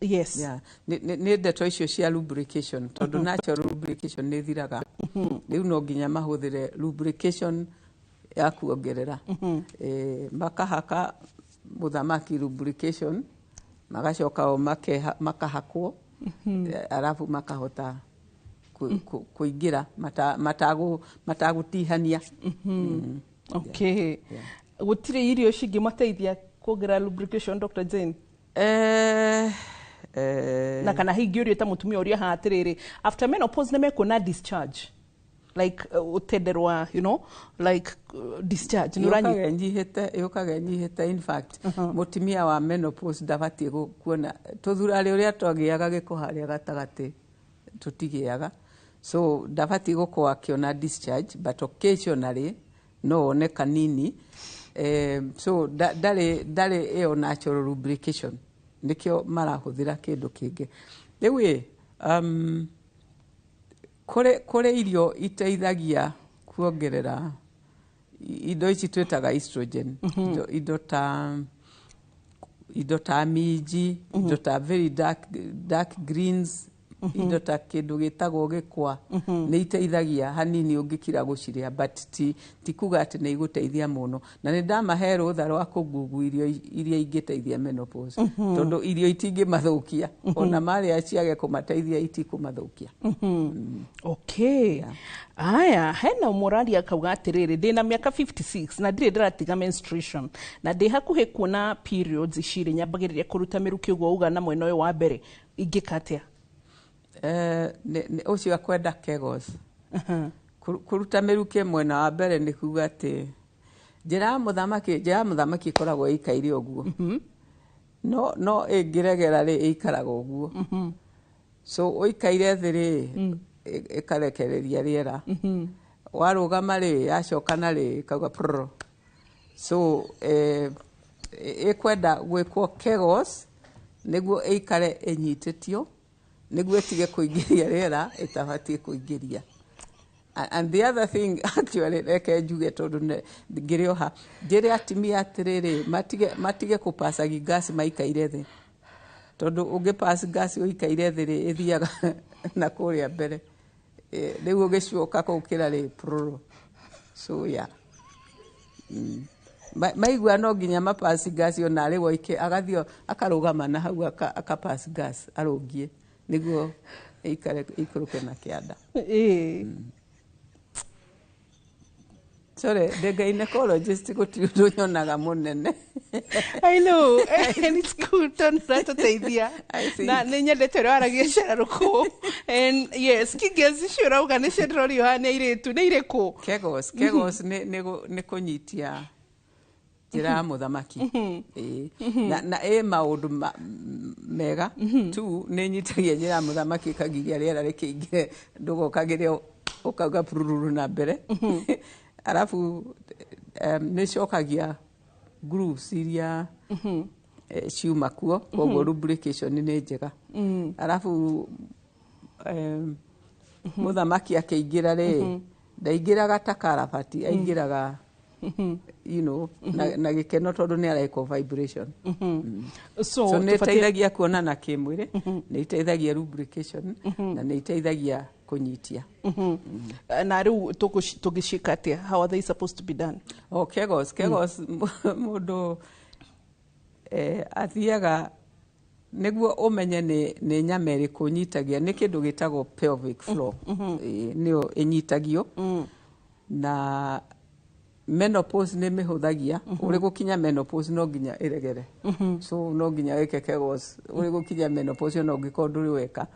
yes. Yeah. Nĩ ndeto icio cia lubrication, tondũ natural lubrication nĩ thiraga. Rĩu no nginya mahũthĩre lubrication ya kuongerera. Makahaka mũthamaki lubrication, magacoka o makahakwo, arabu makahota kũingĩra matagũtihania. Okay, gũtirĩ irio cingĩmateithia kuongerera lubrication, Dr. Jane? Na kana hingĩ ũria ta mũtumia ũria haha atĩrĩrĩ, after menopause nĩ mekuona discharge, like ũtenderwa, like discharge nĩ ũranyi Yũkaga ĩnyihĩte, yũkaga ĩnyihĩte. In fact, mũtumia wa menopause ndabatiĩ kuona tũthurarĩ ũrĩa twagĩaga gĩko harĩa gatagatĩ, tũtigĩaga, so ndabatiĩ gũkorwo akĩona discharge, but occasionally no one kanini. So ndarĩ ĩyo natural lubrication, nĩkĩo marahũthĩra kĩndũ kĩngĩ. Rĩu ĩ kũrĩ irio iteithagia kuongerera indo ici twĩtaga estrogen, indo ta minji, indo ta very dark greens, indo ta kĩndũ gĩtagwo gĩkwa, nĩ iteithagia hanini ũngĩkira gũcirĩa, but ti kuga atĩ nĩ igũteithia mũno. Na nĩ ndamahe rũtha rwa kũngungu irio iria ingĩteithia menopause, tondũ irio itingĩmathũkia, ona marĩa ciage kũmateithia itikũmathũkia. Okay, aya, hena mũraria akauga atĩrĩrĩ, ndĩna mĩaka 56 na ndirĩ ndĩratiga menstruation na ndĩ hakuhĩ kuona periods icirĩ nyambagĩrĩria kũruta mĩrukĩ ũguo uga na mwena ũyũ wa mbere, ingĩka atĩa? Ũcio akwenda kegels. Kũruta mĩrukĩ mwena wa mbere nĩ kuga atĩ njĩra ya mũthamaki ĩkoragwo ĩikaire ũguo, no ĩngĩregera rĩ, ĩikaraga ũguo. So ũikaire thĩ rĩ, ĩkarekereria rĩera, warũgama rĩ, yacoka na rĩ, ĩkauga prr. So ĩkwenda gwĩkwo kegels nĩguo ĩikare ĩnyitĩtio, nĩguo ĩtige kũingĩria rĩera ĩtabatiĩ kũingĩria. And the other thing, actually, reke njuge tondũ ngĩrĩ oha, njĩre atumia atĩrĩrĩ, matige kũpacagi gas maikaire thĩ, tondũ ũngĩ gas ũikaire thĩ rĩ, ĩthiaga na kũrĩa mbere. Rĩu ũgĩcoka kũkĩra rĩ, prr. So yeah. Maigua no nginya mapasi gas, ona arĩ woike agathiĩ akarũgama na hau akapass gas arũngie nĩguo ĩikare ĩikũrũke na kĩanda. Sorry, ndĩ gynecologist, gũtirĩ ũndũ nyonaga mũnene. I know, and it's good tondũ ũratũteithia. I think. Na nĩ nyendete ũrĩa waragia cararũkũ, and yes, kingezi icio ũrauga nĩcio ndĩrorio haha nĩ airĩtu, nĩ irĩkũ? Kegels nĩ kũnyitia njĩra ya mũthamaki. Ĩĩ. Na ĩ maũndũ mega tu, nĩ nyitagia njĩra ya mũthamaki, ĩkagiria rĩera rĩkĩingĩre, ndũgokagĩre ũkauga purururu na mbere. Arabu nĩ ĩcokagia grooves iria ciuma kuo, koguo lubrication nĩ njega. Arabu Mũthamaki akĩingĩra rĩ, ndaingĩraga ta karabati, aingĩraga na gĩkeno tondũ nĩ arekwo vibration. So, so nĩ ĩteithagia kuonana kĩmwĩrĩ, nĩ ĩteithagia lubrication, na nĩ ĩteithagia kũnyitia. Na rĩu tũngĩciĩka atĩa? How are they supposed to be done? Oh, kegels, kegels, mũndũ athiaga nĩguo ũmenye nĩ nyama ĩrĩkũ ũnyitagia, nĩ kĩndũ gĩtagwo pelvic floor. Nĩyo ĩnyitagio, na menopause nĩ mĩhũthagia. Ũrĩ gũkinya menopause no nginya ĩregere, so no nginya wĩke kegels ũrĩ gũkinya menopause, ona ũngĩkorwo ndũrĩ weka.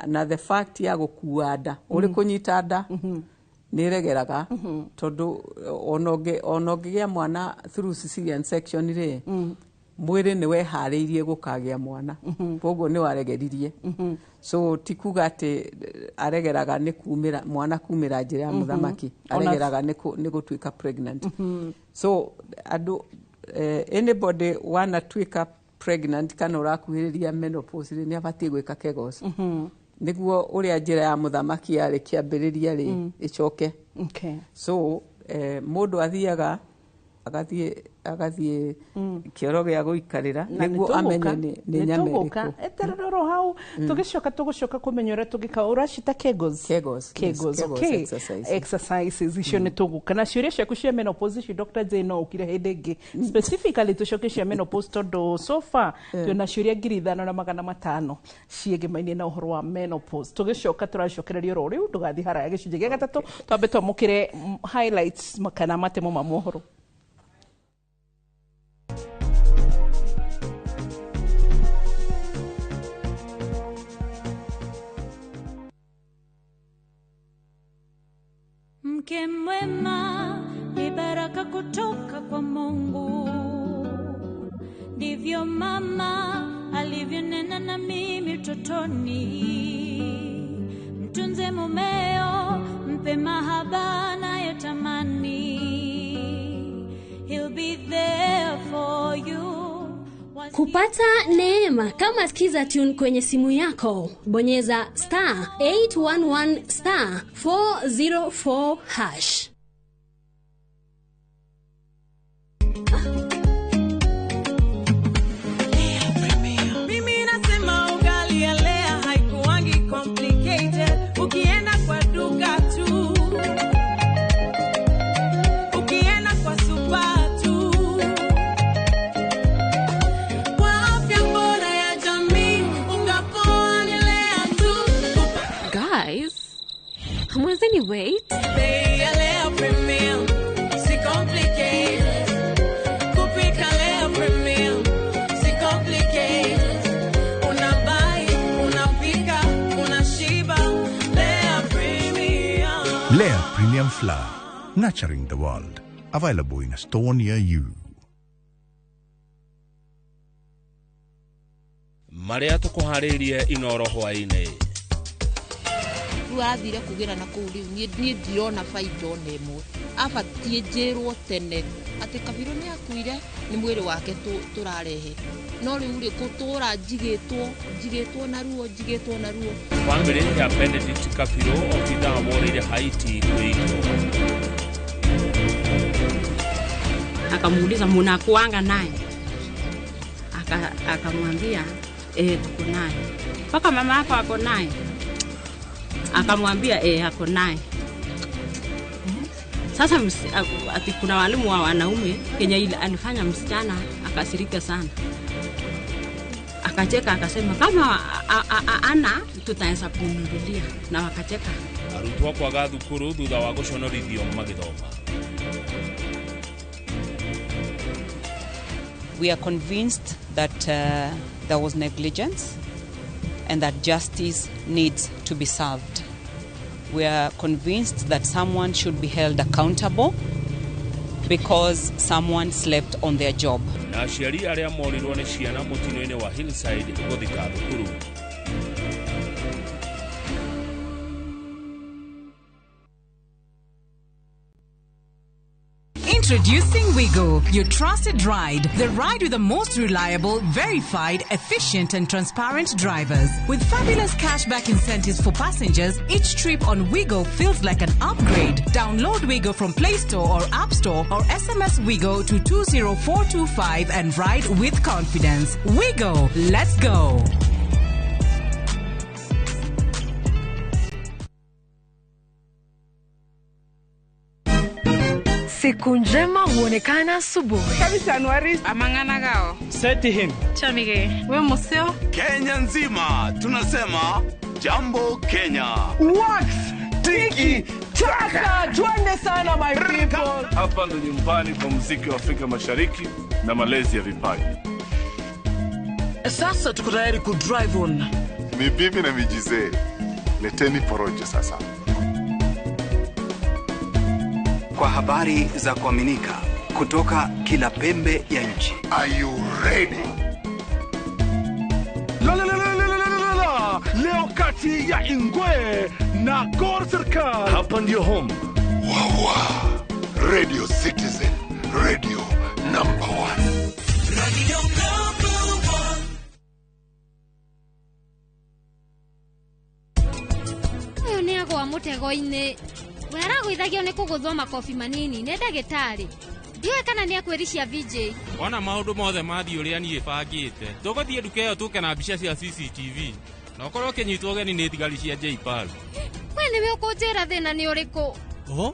Na the fact ya gũkua nda, ũrĩ kũnyita nda nĩ ĩregeraga, tondũ ona ũngĩgĩa mwana through cesarean section rĩ, mwĩrĩ nĩ weharĩirie gũkagĩa mwana, koguo nĩ waregeririe. So ti kuga atĩ aregeraga nĩ kumĩra mwana kumĩra njĩra ya mũthamaki, aregeraga nĩ gũtuĩka pregnant. So andũ, anybody wanatuĩka pregnant kana ũrakuhĩrĩria menopause rĩ, nĩ abatiĩ gwĩka kegels nĩguo ũrĩa njĩra ya mũthamaki yarĩ kĩambĩrĩria rĩ, ĩcoke. So mũndũ athiaga agathiĩ kĩoro gĩa gũikarĩra nĩguo amenye nĩ nyama ĩrĩkũ. Eterera oro hau, tũgĩcoka tũgũcoka kũmenya ũrĩa tũngĩka. Ũracita kegels? Kegels, yes. Kegels. Kegels exercise. Exercises icio nĩ tũgũka na ciũria ciaku cia menopause icio. Dr. Jane no ũkire hĩndĩ ĩngĩ specifically tũcoke cia menopause, tondũ so far twĩna ciũria 5500 ciĩgĩmainie na ũhoro wa menopause. Tũgĩcoka tũracokereria oro rĩu, ndũgathiĩ haraya. Gĩcunjĩ gĩa gatatũ, twambe twamũkĩre highlights kana matemo ma mohoro. Mke mwema ni baraka kutoka kwa Mungu, ndivyo mama alivyonena na mimi utotoni. Mtunze mumeo, mpe mahaba anayotamani. He'll be there for you. Kupata neema kama Skiza Tune kwenye simu yako, bonyeza *811*404#. Mimi nasema ugali ya Lea haikuangi complicated. Ukienda kwa duka tu, ukienda kwa super tu. Kwa afya bora ya jamii, unga poa ni Lea tu. Guys, hamwezeni wait? Bei ya Lea Premium, si complicated. Kupika Lea Premium, si complicated. Unabuy, unapika, unashiba. Lea Premium. Lea Premium Flour, nurturing the world. Available in a store near you. Marĩa tũkũharĩirie Inoro hwaĩ-inĩ. Rĩu athire kũgĩra na kũu, rĩu niĩ ndirona baida ona ĩmwe. Abatiĩ njĩrwo tene atĩ Kabirũ nĩ akuire, nĩ mwĩrĩ wake tũrarehe, no rĩu rĩ, gũtũra njigĩtwo na ruo, njigĩtwo na ruo. Bamĩrĩ ya Benedict Kabirũ, obithaa worĩire Haiti, kwĩitwo. Akamuuliza, munakuanga naye? Akamwambia, tuko naye. Mpaka mama yako ako naye? Akamwambia, ako naye. Sasa ati kuna walimu wa wanaume Kenya, ile alifanya msichana akasirika sana. Akacheka akasema kama ana tutaweza kumnunulia, na wakacheka. Arutwo kwaga thukuru thutha wa gũconorithio magĩthoma. We are convinced that there was negligence and that justice needs to be served. We are convinced that someone should be held accountable because someone slept on their job. Na aciari arĩa morirwo nĩ ciana mũtino-inĩ wa Hillside gũthika thukuru. Introducing Wigo, your trusted ride. The ride with the most reliable, verified, efficient, and transparent drivers. With fabulous cashback incentives for passengers, each trip on Wigo feels like an upgrade. Download Wigo from Play Store or App Store or SMS Wigo to 20425 and ride with confidence. Wigo, let's go. Siku njema huonekana asubuhi. Amang'ana gao. Seti him. Chamige. We museo. Kenya nzima tunasema jambo Kenya. Wax tiki taka, twende sana my people. Hapa ndo nyumbani kwa muziki wa Afrika Mashariki na malezi ya vipaji. Sasa tuko tayari ku drive on. Ni bibi na mijizee, leteni porojo sasa. Kwa habari za kuaminika kutoka kila pembe ya nchi. Are you ready? La la la la la la la la. Leo kati ya Ingwe na Gor Serikal. Hapa ndio home. Wawa. Radio Citizen, radio number one. Radio number one. Ũyũ nĩ agwa mũtego-inĩ. We aragũithagio nĩ kũgũthwo makobi manini nĩ ndagĩtarĩ. Ndiũĩ kana nĩ akwĩricia VJ. Wona maũndũ mothe mathiĩ ũrĩa niĩ bangĩte. Tũgũthiĩ nduka ĩyo tũke na mbica cia CCTV. Na ũkorwo ũkĩnyitwo ũgeni nĩ thigari cia JPAL. We nĩwe ũkũnjĩra thĩna nĩ ũrĩkũ? Oho.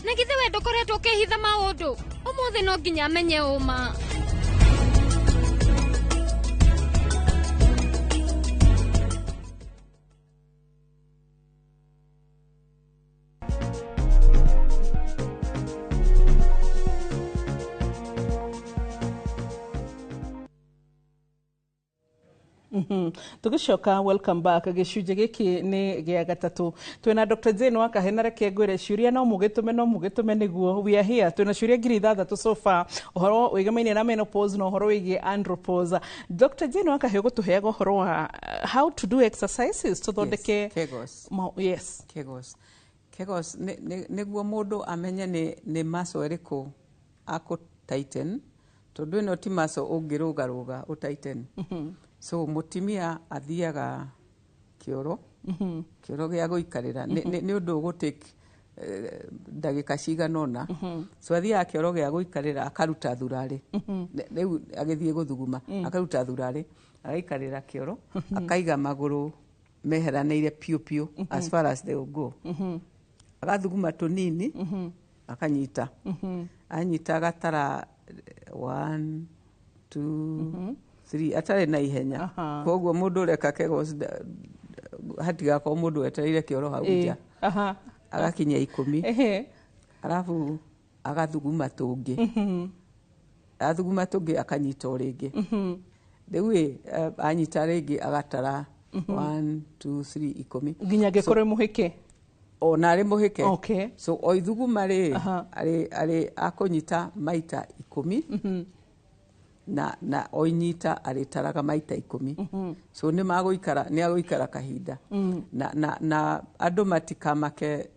Na githĩ we ndũkoretwo ũkĩhitha maũndũ? Ũmũthĩ no nginya menye ũma. Tugicoka welcome back gĩcunjĩ gĩkĩ nĩ gĩa gatatũ twĩna Dr. Jane Wakahe na reke ngwĩre ciũria no mũgĩtũme nĩguo we are here twĩna ciũria 6,000 so far ũhoro wĩgemaine na menopause na ũhoro wĩgiĩ andropause. Dr. Jane Wakahe ũgũtũheaga ũhoro wa how to do exercises tũthondeke yes, Kegels. Yes. Kegels. Kegels nĩguo mũndũ amenye nĩ muscle ĩrĩkũ akũ tighten tondũ ĩno ti muscle ũngĩrũgarũga ũ tighten. So mutimia athiaga kĩoro kĩoro gĩa gũikarĩra nĩ ũndũ ũgũtake ndagĩka cigana ũna. So athiaga kĩoro gĩa gũikarĩra akaruta thurarĩ rĩu agĩthiĩ gũthuguma akaruta thurarĩ agaikarĩra kĩoro akaiga magũrũ meheranĩire piũ piũ as far as they will go. Agathuguma tũnini akanyita anyita agatara 1 2 3 atarĩ na ihenya. Koguo mũndũ ũreka Kegels hatigakorwo mũndũ wetereire kĩoro hau nja. Agakinya 10 arabu agathuguma tũngĩ athuguma tũngĩ akanyita o rĩngĩ rĩu anyita rĩngĩ agatara 1 2 3 10 nginya angĩkorwo mũhĩke ona arĩ mũhĩke. So o ithuguma rĩ arĩ akũnyita maita 10 na oinyita arĩtaraga maita 10. So nĩ magũikara nĩ agũikara kahinda na andũ matikamake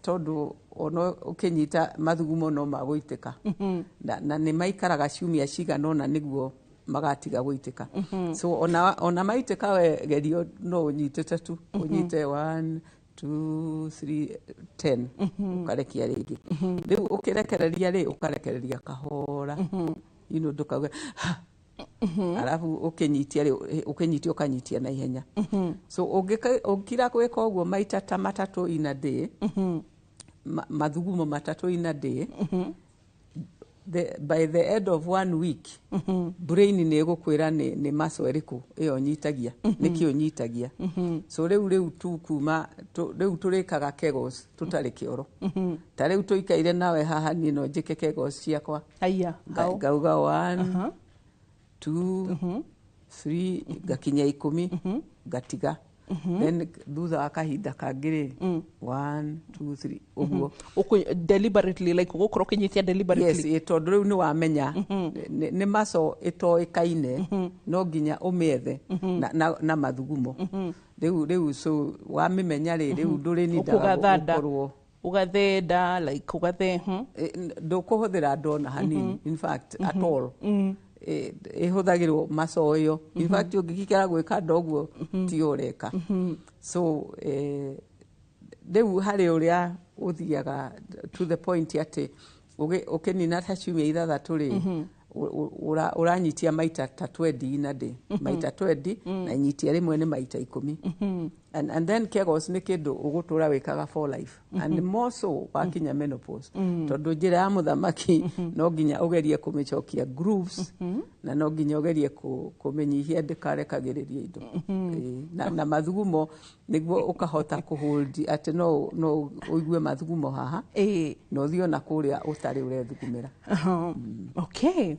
tondũ ona ũkĩnyita mathugumo no magũitĩka na nĩ maikaraga ciumia cigana ũna nĩguo magatiga gũitĩka. So ona maitĩka we gerio no ũnyitĩte tu ũnyite 1 2 3 10 ũkarekia rĩngĩ. Rĩu ũkĩrekereria rĩ ũkarekereria kahora ino ndukauge arabu ũkĩnyitia rĩ ũkĩnyitia ũkanyitia na ihenya. So ũngĩkira gwĩka ũguo maita ta matatũ in a day mathugumo matatũ in a day by the end of 1 week brain nĩ ĩgũkwĩra nĩ muscle ĩrĩkũ ĩyo nyitagia nĩkĩ ũnyitagia. So rĩu tu kuma rĩu tũrĩkaga Kegels tũtarĩ kĩoro. Ta rĩu tũikaire nawe haha niĩ no njĩke Kegels ciakwa. Ngauga 1 2 3 ngakinya 10 ngatiga. Then thutha wa kahinda kangĩ rĩ 1 2 3 ũguo deliberately like ũgũkorwo ũkĩnyitia deliberately. Yes, tondũ rĩu nĩ wamenya nĩ muscle ĩtoĩkaine no nginya ũmĩethe na mathugumo. Rĩu so wamĩmenya rĩ rĩu ndũrĩnindaga gũkorwo Ũgathenda like ũgathe Ndũkũhũthĩra ndona hanini, in fact at all. Ĩhũthagĩrwo macoyo. In fact, ũngĩgĩkĩra gwĩka nda ũguo tiyo ũreka. So rĩu harĩ ũrĩa ũthiaga to the point atĩ ũkĩnina ta ciumia 6 rĩ, ũranyitia maita ta 20 in a day, maita 20, na inyitia rĩmwe nĩ maita 10. And then kegels nĩ kĩndũ ũgũtũra wĩkaga for life, and more so wakinya menopause, tondũ njĩra ya mũthamaki no nginya ũgerie kũmĩcokia grooves, na no nginya ũgerie kũmĩnyihia ndĩkarekagĩrĩria indo. Ĩĩ, na mathugumo nĩguo ũkahota kũhold atĩ no ũigue mathugumo haha na ũthiĩ ona kũrĩa ũtarĩ ũrethugumĩra. Okay.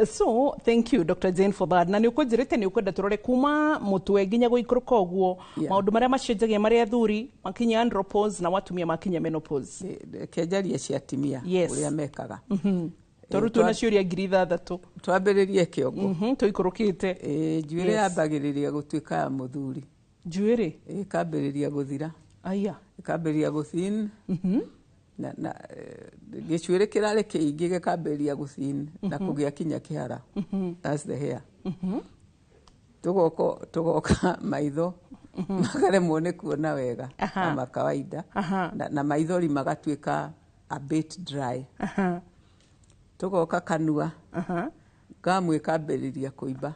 So thank you, Dr. Jane, for that. Na nĩ ũkũnjĩrĩte nĩ ũkwenda tũrore kuma mũtwe nginya gũikũrũka ũguo, maũndũ marĩa macenjagia marĩ athuri makinya andropause na watumia makinya menopause. Kenjaria cia atimia ũrĩa mekaga. Tondũ twĩna ciũria 6000. Twambĩrĩrie kĩongo. Tũikũrũkĩte. Njuĩrĩ yambagĩrĩria gũtuĩka ya mũthuri. Njuĩrĩ Ĩkambĩrĩria gũthira. Aya. Ĩkambĩrĩria gũthin na gĩcuĩrĩ kĩrarĩ kĩingĩ gĩkambĩrĩria gũthin na kũgĩa kinya kĩhara. That's the hair. Tũgoka maitho makaremwo nĩ kuona wega kama kawaida, na maithori magatuĩka a bit dry. Tũgoka kanua, ngamu ĩkambĩrĩria kũimba.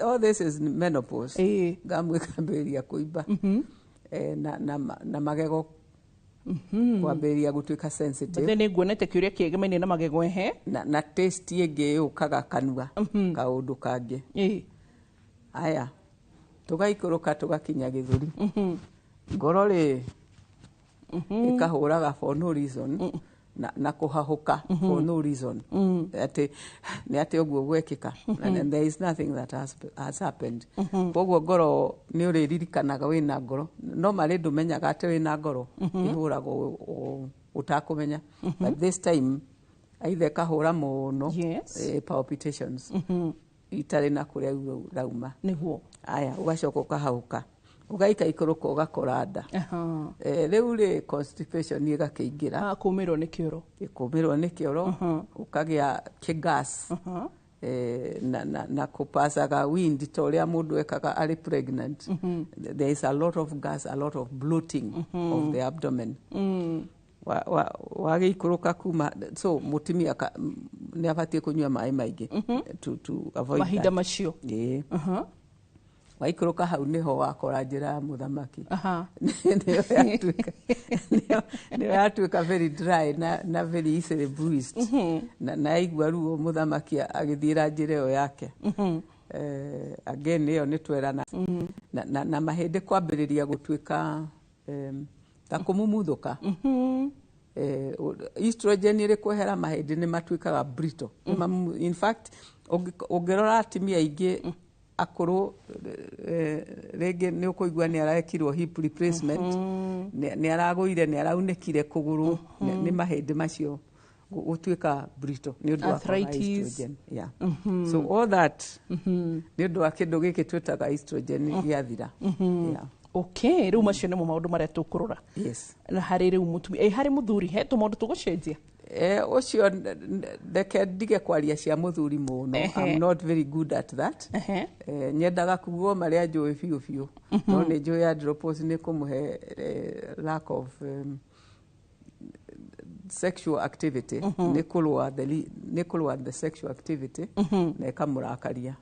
All this is menopause. Ngamu ĩkambĩrĩria kũimba, na magego kwambĩrĩria gũtuĩka sensitive. But nĩ nguonete kĩũria kĩegemainie na magego ehe. Na taste ĩngĩ yũkaga kanua, kaũndũ kangĩ. Aya, tũgaikũrũka tũgakinya gĩthũri. Ngoro rĩ, ĩkahũraga for no reason, na kũhahũka for no reason, atĩ nĩ atĩ ũguo gwekĩka, and there is nothing that has happened. Koguo ngoro nĩ ũrĩririkanaga wĩna ngoro, no marĩ ndũmenyaga atĩ wĩna ngoro ĩhũragwo ũtakũmenya, but this time either ĩkahũra mũno, palpitations itarĩ na kũrĩa rauma. Nĩguo. Aya, ũgacoka ũkahauka, ũgaikaikũrũka ũgakora nda. Rĩu rĩ, constipation ĩgakĩingĩra. Kũmĩrwo nĩ kĩoro. Kũmĩrwo nĩ kĩoro, ũkagĩa kĩgas, na kũpacaga wind ta ũrĩa mũndũ ekaga arĩ pregnant. There is a lot of gas, a lot of bloating of the abdomen. Wagĩikũrũka kuma so mũtumia nĩ abatiĩ kũnyua maĩ maingĩ to avoid mahinda that. Macio. Ĩĩ. Waikũrũka hau nĩho wakora njĩra ya mũthamaki nĩyo yatuĩka very dry na very easily bruised, na yaigua ruo mũthamaki agĩthiĩra njĩra ĩyo yake. Again ĩyo nĩ twerana na mahĩndĩ kwambĩrĩria gũtuĩka ta kũmumuthũka. Estrogen ĩrĩ kwehera, mahĩndĩ nĩ matuĩkaga brittle. In fact, ũngĩrora atumia aingĩ akũrũ, rĩngĩ nĩ ũkũigua nĩ arekirwo hip replacement, nĩ aragũire, nĩ araunĩkire kũgũrũ, nĩ mahĩndĩ macio gũtuĩka brittle nĩ ũndũ wa kwaga Arthritis. estrogen. Yeah. So all that nĩ ũndũ wa kĩndũ gĩkĩ twĩtaga estrogen gĩathira. Yeah. Okay, rĩu macio nĩmo maũndũ marĩa tũkũrora. Yes. Na harĩ rĩu mũtumia, harĩ mũthuri he tũmaũndũ tũgũcenjia? Ũcio reke ndige kwaria cia mũthuri mũno. I'm not very good at that. Nyendaga kuguo marĩa njũĩ biũ biũ, no nĩ njũĩ andropause nĩ kũmũhe lack of sexual activity, nĩ kũrũa the sexual activity na ĩkamũrakaria.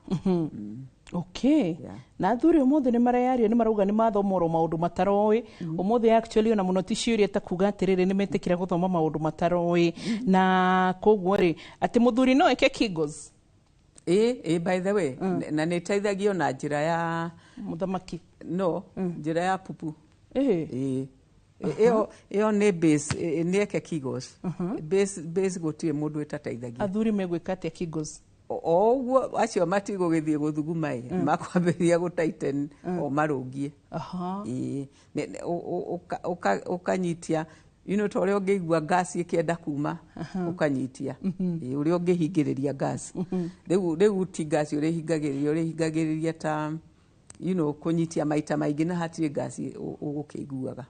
Okay, na athuri ũmũthĩ nĩ mareyaria, nĩ marauga nĩ mathoma oro maũndũ mataroĩ ũmũthĩ. Actually, ona mũno ti ciũria ta kuga atĩrĩrĩ, nĩ metĩkĩra gũthoma maũndũ mataroĩ, na koguo rĩ, atĩ mũthuri no eke Kegels? Ĩ, by the way, na nĩ ĩteithagio na njĩra ya mũthamaki. No njĩra ya pupu. Ĩ. Ĩyo nĩ base, nĩ eke Kegels base, gũtirĩ mũndũ ĩtateithagia. Athuri megwĩka atĩa Kegels? O ũguo acio matigũgĩthiĩ gũthuguma ĩ, makwambĩrĩria gũtighten o marũngie. Ĩĩ. Ũkanyitia ta ũrĩa ũngĩigua gas ĩkĩenda kuma, ũkanyitia. Ĩĩ, ũrĩa ũngĩhingĩrĩria gas rĩu ti gas ũrĩhingagĩrĩria, ũrĩhingagĩrĩria ta kũnyitia maita maingĩ, na hatirĩ gas ũgũkĩiguaga.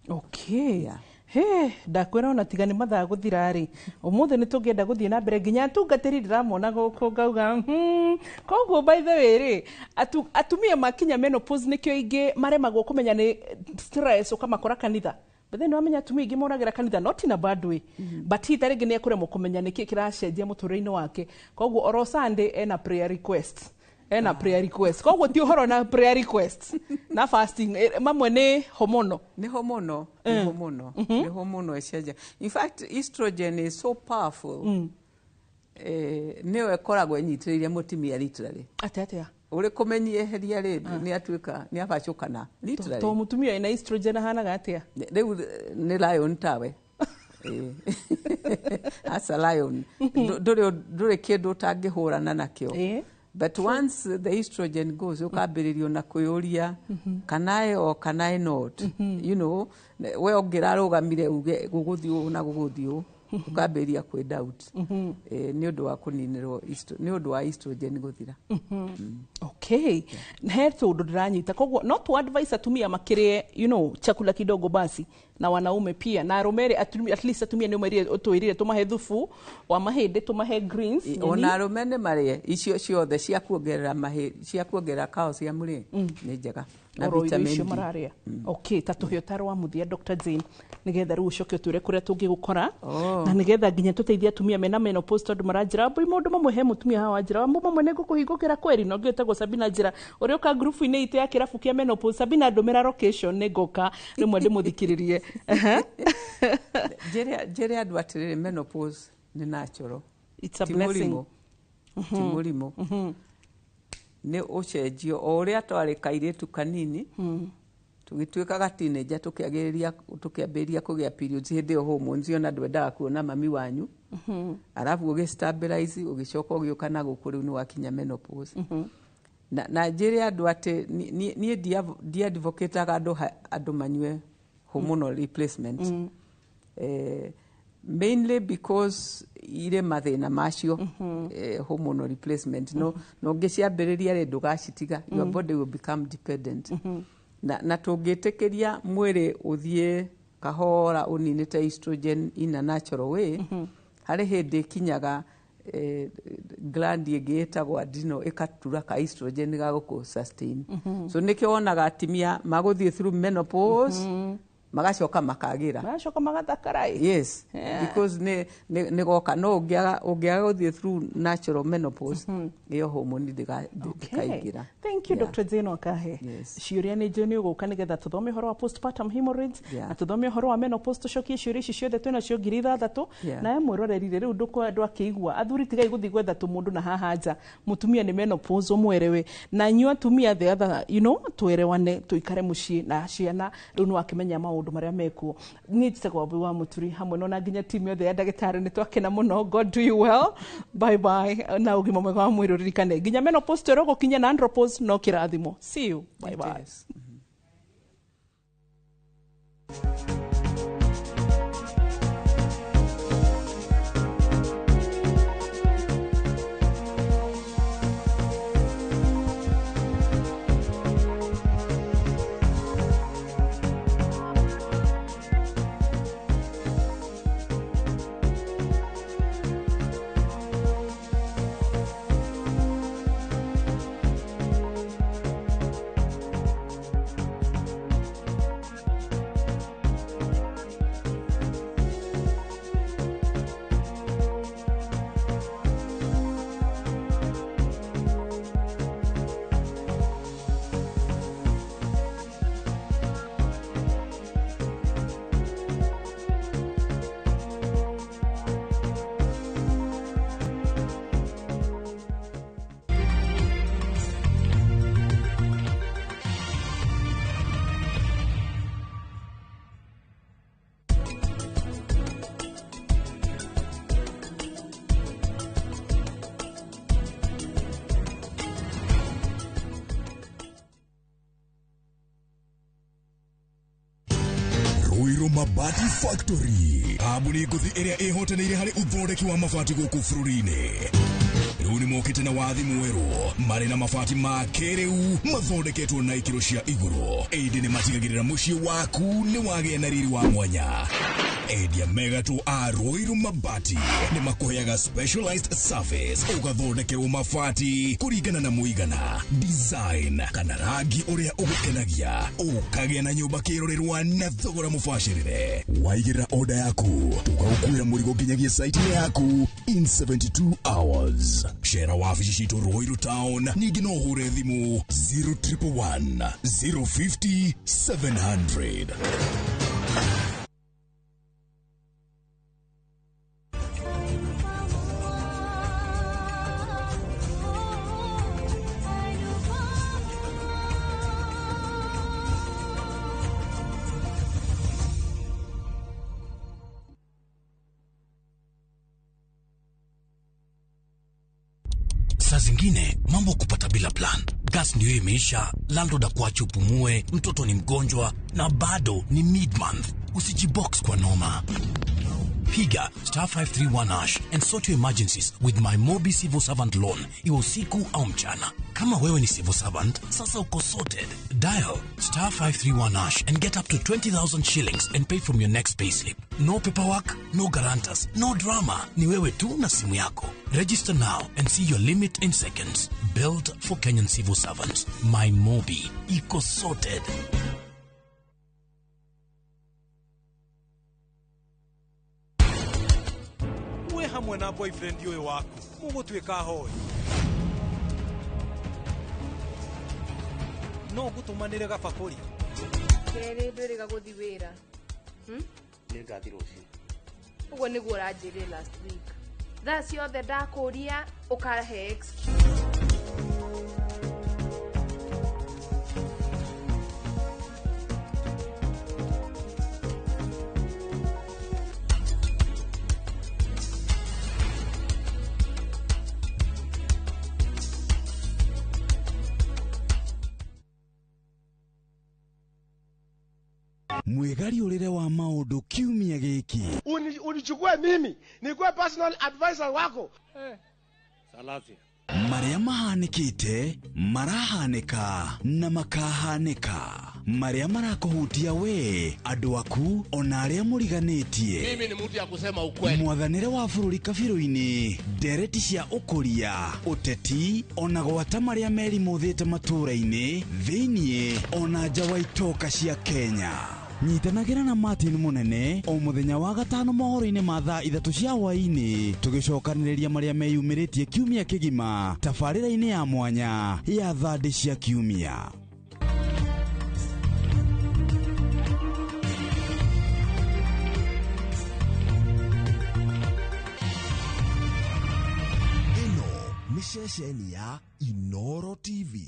Okay. He, ndakwĩra ona tiga nĩ mathaa gũthira rĩ, ũmũthĩ nĩ tũngĩenda gũthiĩ na mbere nginya atungatĩri ndĩramona gũkũ ngauga koguo by the way rĩ, atumia makinya menopause nĩkĩo ingĩ maremagwo kũmenya nĩ stress ũkamakora kanitha. But then wamenya atumia aingĩ moragĩra kanitha not in a bad way, but hihi ta rĩngĩ nĩ ekũremwo kũmenya nĩkĩ kĩracenjia mũtũrĩre-inĩ wake. Koguo oro Sunday ena prayer request, ena prayer request, koguo ti ũhoro na prayer request na fasting, mamwe nĩ hormonal. Nĩ hormonal, nĩ hormonal, nĩ hormonal ĩcenjia. In fact, estrogen is so powerful, nĩyo ĩkoragwo ĩnyitĩrĩire mũtumia literally. Atĩa atĩa? Ũrĩ kũmenyieheria rĩ, nĩ atuĩka nĩ abacũkana literally. To mũtumia ena estrogen ahanaga atĩa? Rĩu nĩ lion tawe. Asa lion. Ndũrĩ kĩndũ ũtangĩhũrana nakĩo. But once the estrogen goes, ũkambĩrĩrio na kwĩyũria, can I or can I not? You know, we ũngĩrarũgamire uge gũgũthiĩ ũũ na gũgũthiĩ ũũ, ũkambĩrĩria kwĩ doubt. Nĩ ũndũ wa kũninĩrwo nĩ ũndũ wa estrogen gũthira. Okay, he tũndũ ndĩranyita, koguo no tu advise atumia makĩrĩe chakula kidogo basi, na wanaume pia na arũme rĩ, at least atumia nĩ ũmerire ũtwĩrire tũmahe thubu wa mahĩndĩ, tũmahe greens, nyeni. Ona arũme nĩ marĩe icio ciothe cia kuongerera mahĩ, cia kuongerera calcium rĩ, nĩ njega na Oro irio vitamin icio D. mararĩa. Okay, ta tũhe ũtaro wa mũthia Dr. Jane, nĩgetha rĩu ũcoke ũtwĩre kũrĩa tũngĩgũkora, na nĩgetha nginya tũteithie atumia mena menopause, tondũ maranjĩra mbui maũndũ mamwe, he mũtumia haha wanjĩra mamwe mamwe nĩ ngũkũhingũkĩra kweri, na ũngĩ wĩtagwo Sabina njĩra ũrĩa ũka ngurubu-inĩ itũ ya kĩrabu kĩa menopause. Sabina, ndũmĩra location nĩ ngũka rĩmwe ndĩmũthikĩrĩrie. Njĩre andũ atĩrĩrĩ, menopause nĩ natural. It's a Ti blessing. mũrimũ. Ti mũrimũ. Nĩ ũcenjio o ũrĩa twarĩ kairĩtu kanini, tũgĩtuĩkaga teenager, tũkĩagĩrĩria tũkĩambĩrĩria kũgĩa periods, hĩndĩ ĩyo hormones ona ndwendaga kuona mami wanyu, arabu ũgĩ stabilize, ũgĩcoka ũgĩũka na gũkũ rĩu nĩ wakinya menopause. Na njĩre andũ atĩ niĩ ndiadvocateaga andũ manyue hormonal replacement, mainly because irĩ mathĩna macio, hormonal replacement no ũngĩciambĩrĩria rĩ, ndũgacitiga, your body will become dependent. Na tũngĩtĩkĩria mwĩrĩ ũthiĩ kahora ũninĩte estrogen in a natural way, harĩ hĩndĩ ĩkinyaga gland ĩngĩ ĩtagwo adrenal ĩkatura ka estrogen ga gũkũ sustain. So nĩkĩo wonaga atumia magũthiĩ through menopause, magacoka makagĩra, magacoka magathakara ĩ. Yes, because nĩ goka no ũngĩaga gũthiĩ through natural menopause, ĩyo hormone ndĩkaingĩra. Thank you. Dr. Jane Wakahe, ciũria nĩ njũĩ nĩ ũgũka nĩgetha tũthome ũhoro wa postpartum hemorrhage, na tũthome ũhoro wa menopause, tũcokie ciũria ici ciothe twĩna cio 6000. Nawe mwĩroreri rĩu ndwakĩigua, athuri tigai gũthiĩ gwetha tũmũndũ na haha nja, mũtumia nĩ menopause ũmwerewe, na inyuĩ atumia the other twerewane, tũikare mũciĩ na ciana, rĩu nĩ wakĩmenya maũndũ marĩa mekuo. Niĩ njĩtagwo Wambui wa Mũturi, hamwe na nginya timu yothe ya ndagĩtarĩ nĩ twakena mũno. God do you well, bye bye, na ũgima mwega wa mwĩrĩ. Ũririkane nginya menopause twĩrwo gũkinya na andropause no kĩrathimo. See you, bye bye. Ruiru Mabati Factory, kambuni ngũthi ĩrĩa ĩhotanĩire harĩ ũthondeki wa mabati gũkũ bũrũri-inĩ. Rĩu nĩ mokĩte na wathi mwerũ marĩ na mabati ma kĩrĩu mathondeketwo na ikĩro cia igũrũ. Ĩndĩ nĩ matigagĩrĩra mũciĩ waku nĩ wagĩa na riri wa mwanya. Endia megatũ a Ruiru Mabati nĩ makũheaga specialized service ũgathondekerwo mabati kũringana na mũigana, design kana rangi ũrĩa ũgũkenagia, ũkagĩa na nyũmba kĩrorerwa na thogora mũbacĩrĩre. Waigĩrĩra order yaku tũgagũkuĩra mũrigo nginyagia site-inĩ yaku in 72 hours. Cera wabici citũ Ruiru Town, ningĩ no ũhũre thimũ 0111 050 700. Saa zingine mambo kupata bila plan. Gas ndio imeisha, landlord akuache upumue, mtoto ni mgonjwa na bado ni mid-month. Usijibox kwa noma. Piga star 531 hash and sort your emergencies with my Mobi Civil Servant Loan, iwe usiku au mchana. Kama wewe ni civil servant, sasa uko sorted. Dial star 531 hash and get up to 20,000 shillings and pay from your next payslip. No paperwork, no guarantors, no drama. Ni wewe tu na simu yako. Register now and see your limit in seconds. Built for Kenyan civil servants. My Mobi. Iko sorted. Hamwe na boyfriend uyu waku mugutuika hoi no ngutumanire gabakuri keri ndwiriga guthi wira. Ningathi rucio. Uguo niguo uranjirire last week. Thaa ciothe ndakuria ukahe excuse. Mwigariũrĩre wa maũndũ kiumia gĩkĩ. Unichukue mimi nikuwe personal advisor wako. Salasia. Marĩa mahanĩkĩte, marahanĩka na makahanĩka. Marĩa marakũhutia we, andũ aku ona arĩa mũriganĩtie. Mimi ni mtu ya kusema ukweli. Mwathanĩre wa bũrũri kabirũ-inĩ, ndereti cia ũkũria, ũteti ona gwata marĩa merimũthĩte matũũra-inĩ, thĩiniĩ ona nja wa itoka cia Kenya. Nyitanagĩra na Martin Munene o mũthenya wa gatano mohoro-inĩ ma thaa 3 cia hwaĩ-inĩ, tũgĩcokanĩrĩria marĩa meyumĩrĩtie kiumia kĩgima tabarĩra-inĩ ya mwanya ya thandĩ cia kiumia. Ĩno nĩ ceceni ya Inoro TV.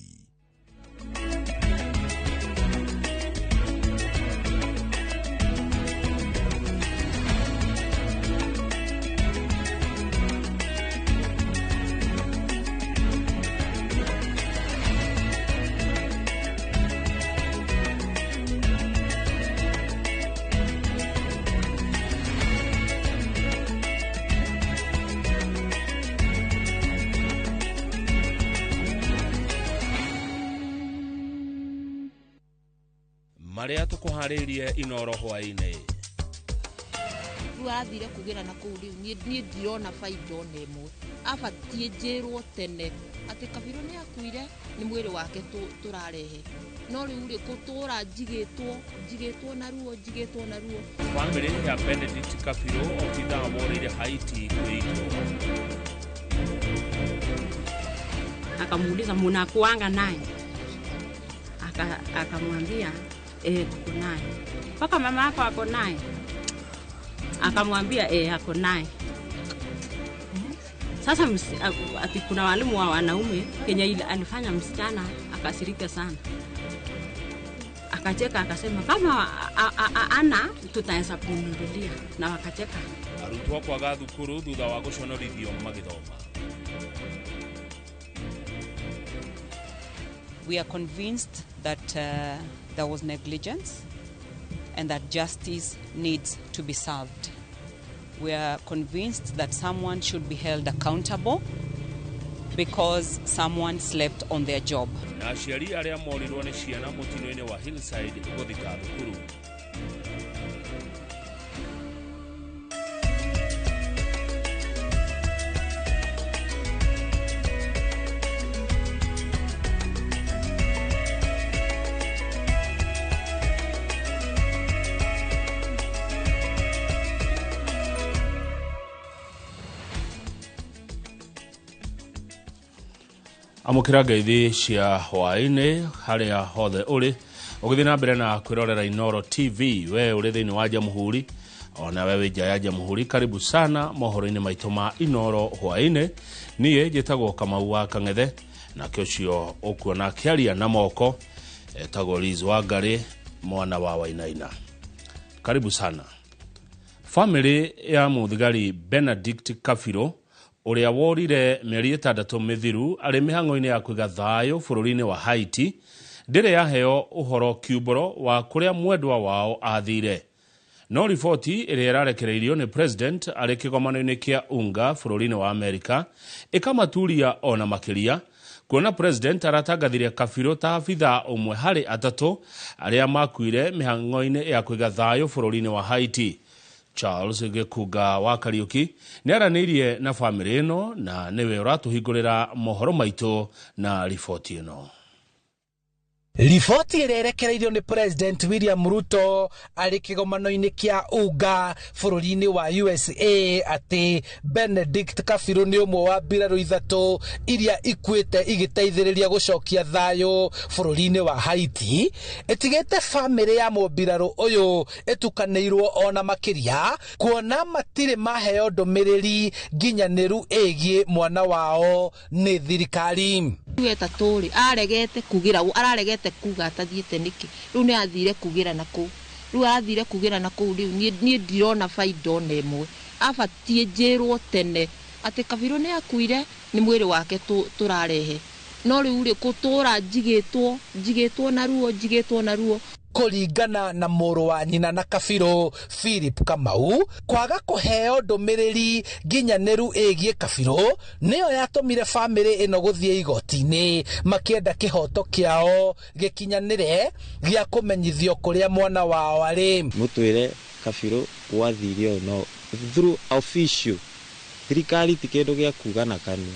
Marĩa tũkũharĩirie Inoro hwaĩ-inĩ. Rĩu arathire kugĩra na kũu rĩu niĩ ndirona baida ona ĩmwe. Abatiĩ njĩrwo tene atĩ Kabirũ nĩ akuire, nĩ mwĩrĩ wake tũrarehe. No rĩu rĩ gũtũra njigĩtwo na ruo, njigĩtwo na ruo. Bamĩrĩ ya Benedict Kabirũ obithaa worĩire Haiti kwĩitwo. Akamuuliza munakuanga naye? Akamwambia tuko naye. Mpaka mama yako ako naye? Akamwambia ako naye. Sasa ati kuna walimu wa wanaume Kenya alifanya msichana akasirika sana. Akacheka akasema kama ana tutaweza kumnunulia, na wakacheka. Arutwo kwaga thukuru thutha wa gũconorithio magĩthoma. We are convinced that there was negligence and that justice needs to be served. We are convinced that someone should be held accountable because someone slept on their job. Na aciari arĩa morirwo nĩ ciana mũtino-inĩ wa Hillside gũthika thukuru. Amũkĩra ngeithi cia hwaĩ-inĩ harĩa hothe ũrĩ ũgĩthiĩ na mbere na kwĩrorera Inooro TV. We ũrĩ thĩinĩ wa Jamhuri ona we wĩ nja ya Jamhuri, karibu sana mohoro-inĩ maitũ ma Inooro hwaĩ-inĩ. Niĩ njĩtagwo Kamau wa Kang'ethe, nake ũcio ũkuona akĩaria na moko etagwo Liz Wangari mwana wa Wainaina. Karibu sana. Famĩlĩ ya mũthigari Benedict Kabirũ ũrĩa worire mĩeri 6 mĩthiru arĩ mĩhang'o-inĩ ya kũiga thayũ bũrũri-inĩ wa Haiti ndĩrĩ yaheo ũhoro kiumbũro wa kũrĩa mwendwa wao athire. No riboti ĩrĩa ĩrarekereirio nĩ president arĩ kĩgomano-inĩ kĩa UNGA bũrũri-inĩ wa Amerika ĩkamaturia ona makĩria kuona president aratangathire Kabirũ ta abithaa ũmwe harĩ 3 arĩa makuire mĩhang'o-inĩ ya kũiga thayũ bũrũri-inĩ wa Haiti. Charles Gĩkunga wa Kariuki nĩ aranĩirie na famĩlĩ ĩno na nĩwe ũratũhingũrĩra mohoro maitũ na riboti ĩno. Riboti ĩrĩa ĩrekereirio nĩ President William Ruto arĩ kĩgomano-inĩ kĩa UNGA bũrũri-inĩ wa USA atĩ Benedict Kabirũ nĩ ũmwe wa mbirarũ 3 iria ikuĩte igĩteithĩrĩria gũcokia thayũ bũrũri-inĩ wa Haiti ĩtigĩte famĩlĩ ya mũmbirarũ ũyũ ĩtukanĩirwo ona makĩria kuona matirĩ maheo ndũmĩrĩri nginyanĩru ĩgiĩ mwana wao nĩ thirikari. Wetatũ rĩ aregete kugĩra araregete kuga atathiĩte nĩkĩ rĩu nĩ athire kugĩra na kũu rĩu athire kugĩra na kũu rĩu niĩ ndirona baida ona ĩmwe. Abatiĩ njĩrwo tene atĩ Kabirũ nĩ akuire nĩ mwĩrĩ wake tũrarehe, no rĩu rĩ gũtũra njigĩtwo na ruo njigĩtwo na ruo. Kũringana na mũrũ wa nyina na Kabirũ Philip Kamau, kwaga kũheo ndũmĩrĩri nginyanĩru ĩgiĩ Kabirũ nĩyo yatũmire famĩlĩ ĩno gũthiĩ igoti-inĩ makĩenda kĩhoto kĩao gĩkinyanĩre gĩa kũmenyithio kũrĩa mwana wao arĩ. Mũtwĩre Kabirũ gwathire ũũ no through official thirikari ti kĩndũ gĩa kuga na kanua,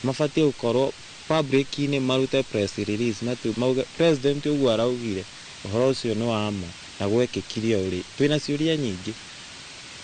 mabatiĩ gũkorwo public-inĩ marute press release mauge president ũguo araugire ũhoro ũcio nĩ wa ma na gwekĩkire ũrĩ. Twĩna ciũria nyingĩ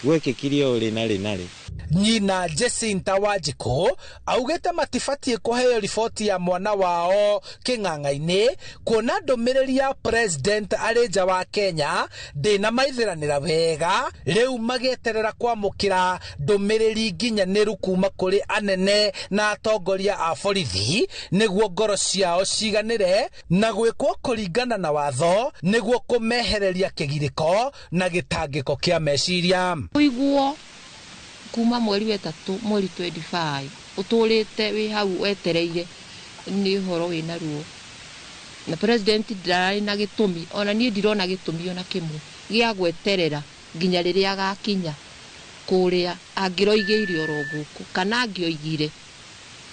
gwekĩkire ũrĩ na rĩ na rĩ. Nyina Jacinta Wanjikũ augĩte matibatiĩ kũheo riboti ya mwana wao kĩng'ang'a-inĩ kuona ndũmĩrĩri ya president arĩ nja wa Kenya ndĩnamaithĩranĩra wega, rĩu magĩeterera kwamũkĩra ndũmĩrĩri nginyanĩru kuma kũrĩ anene na atongoria a borithi nĩguo ngoro ciao ciganĩre na gwĩkwo kũringana na watho nĩguo kũmehereria kĩgirĩko na gĩtangĩko kĩa meciria. Ũiguo kuma mweri wa 3 mweri 25 ũtũrĩte wĩ hau wetereire nĩ ũhoro wĩna ruo na president ndararĩ na gĩtũmi ona niĩ ndirona gĩtũmi ona kĩmwe gĩa gweterera nginya rĩrĩa agakinya kũrĩa angĩroigĩire oro gũkũ kana angĩoigire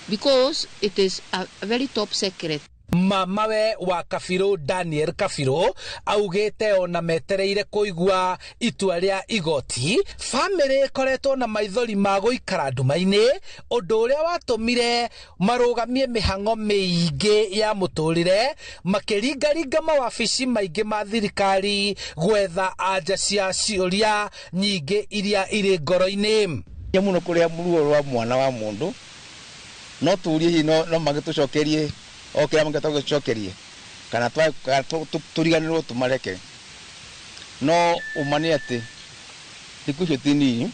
because it is a very top secret. Mamawe wa Kabirũ Daniel Kabirũ augĩte ona metereire kũigua itua rĩa igoti famĩlĩ ĩkoretwo na maithori ma gũikara nduma-inĩ ũndũ ũrĩa watũmire marũgamie mĩhang'o mĩingĩ ya mũtũrĩre makĩringaringa mawabici maingĩ ma thirikari gwetha anja cia ciũria nyingĩ iria irĩ ngoro-inĩ. Mũno kũrĩa ruo rwa mwana wa mũndũ no tũrie hihi no magĩtũcokerie o kĩrĩa mangĩhota gũcokerie kana tũriganĩrwo tũmareke, no ũma nĩ atĩ thikũ icio ti nini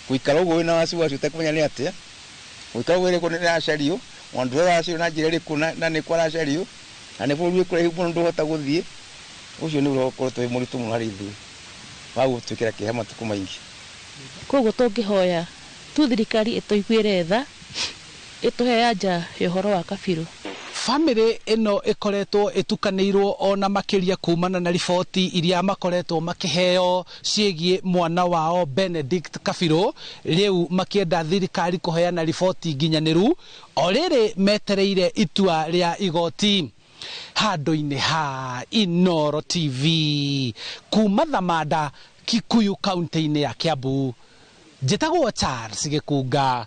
gũikara ũguo wĩna wasiwasi ũtekũmenya nĩ atĩa gũikara ũguo ĩrĩkũ nĩ aracario mũndũ ũrĩa aracario na njĩra ĩrĩkũ na nĩkũ aracario na nĩ bũrũri wĩ kũraihu mũno ndũhota gũthiĩ, ũcio nĩ ũhoro ũkoretwo wĩ mũritũ mũno harĩ ithuĩ wa gũtwĩkĩra kĩeha matukũ maingĩ. Koguo tũngĩhoya tu thirikari ĩtũiguĩre tha ĩtũhe anja ya ũhoro wa Kabirũ. Famĩlĩ ĩno ĩkoretwo ĩtukanĩirwo ona makĩria kumana na riboti iria makoretwo makĩheo ciĩgiĩ mwana wao Benedict Kabirũ, rĩu makĩenda thirikari kũheana riboti nginyanĩru o rĩrĩ metereire itua rĩa igoti. Handũ-inĩ ha Inooro TV kuma Thamanda, Kikuyu, kaunti-inĩ ya Kiambu, njĩtagwo Charles Gĩkunga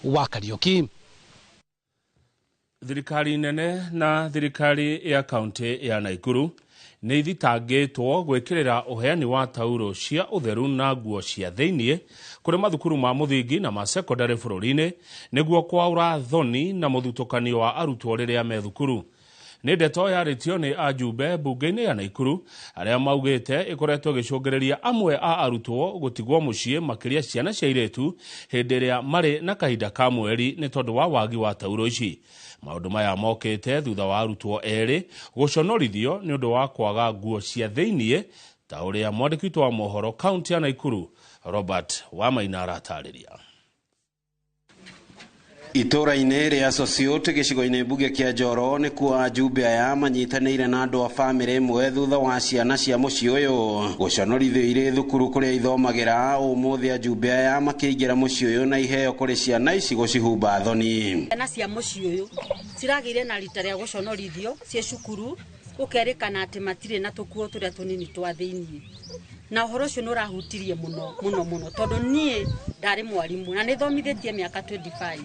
wa Kariũki. Thirikari nene na thirikari ya kaunti ya Naikuru nĩ ithitangĩtwo gwĩkĩrĩra ũheani wa tauro cia ũtheru na nguo cia thĩiniĩ kũrĩ mathukuru ma mũthingi na ma sekondary bũrũri-inĩ nĩguo kwaũra thoni na mũthutũkanio wa arutwo rĩrĩa me thukuru. Nĩ ndeto yarĩtio nĩ ajumbe mbunge-inĩ ya Naikuru arĩa maugĩte ĩkoretwo ĩgĩcũngĩrĩria amwe a arutwo gũtigwo mũciĩ makĩria ciana cia airĩtu hĩndĩ ĩrĩa marĩ na kahinda ka mweri nĩ tondũ wa wagi wa tauro ici. Maũndũ maya mokĩte thutha wa arutwo erĩ gũconorithio nĩ ũndũ wa kwaga nguo cia thĩiniĩ ta ũrĩa mwandĩki witũ wa mohoro kaunti ya Naikuru Robert Wamaina aratarĩria. Itũũra-inĩ rĩa Sosiot gĩcigo-inĩ mbunge kĩa Njoro nĩkuo ajumbe aya manyitanĩire na andũ a bamĩrĩ ĩmwe thutha wa ciana cia mũciĩ ũyũ gũconorithio irĩ thukuru kũrĩa ithomagĩra. Ũmũthĩ ajumbe aya makĩingĩra mũciĩ ũyũ na iheo kũrĩ ciana ici gũcihumba thoni. Ciana cia mũciĩ ũyũ ciragĩire na rita rĩa gũconorithio ciĩ cukuru gũkerĩkana atĩ matirĩ na tũkuo tũrĩa tũnini twa thĩiniĩ, na ũhoro ũcio nĩ ũrahutirie mũno mũno mũno tondũ niĩ ndarĩ mwarimũ na nĩ thomithĩtie mĩaka 25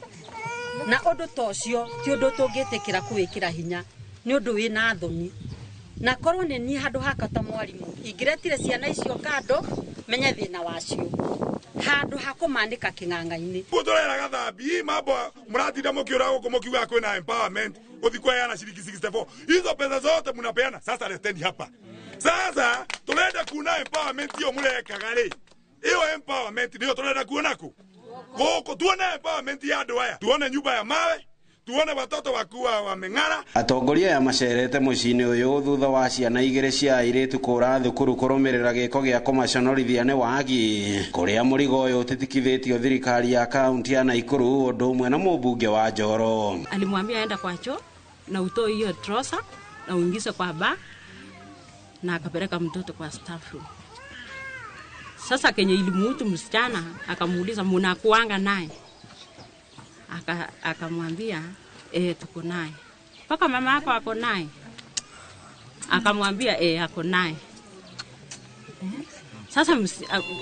na ũndũ ta ũcio ti ũndũ tũngĩtĩkĩra kũwĩkĩra hinya, nĩ ũndũ wĩna thoni. Na korwo nĩ niĩ handũ hakwa ta mwarimũ ingĩretire ciana icio kando menye thĩna wacio handũ ha kũmanĩka kĩng'ang'a-inĩ. Tũrera gathambi mambo mũratinda mũkĩũra gũkũ mũkiuga kwĩna empowerment gũthi kũheana ciringi 64 hizo pesa zote mnapeana sasa leteni hapa. Sasa turenda kuona empowerment hiyo mũrekaga rĩ, hiyo empowerment ndio turenda kuona ku gũkũ, tuone empowerment ya andũ aya, tuone nyumba ya mawe, tuone watoto wakuwa wameng'ara. Atongoria aya macerete mũciĩ-inĩ ũyũ thutha wa ciana igĩrĩ cia airĩtu kũra thukuru kũrũmĩrĩra gĩko gĩa kũmaconorithia nĩ wagi kũrĩa mũrigo ũyũ ũtitikithĩtio thirikari ya kaunti ya Naikuru ũndũ ũmwe na mũmbunge wa Njoro. Alimwambia aenda kwa choo na utoe hiyo trosa na uingize kwa ba na akapeleka mtoto kwa staff room. Sasa kenye ilimuhusu msichana akamuuliza mnakuanga naye? Akamwambia tuko naye. Paka mama yako ako naye? Akamwambia ako naye. Sasa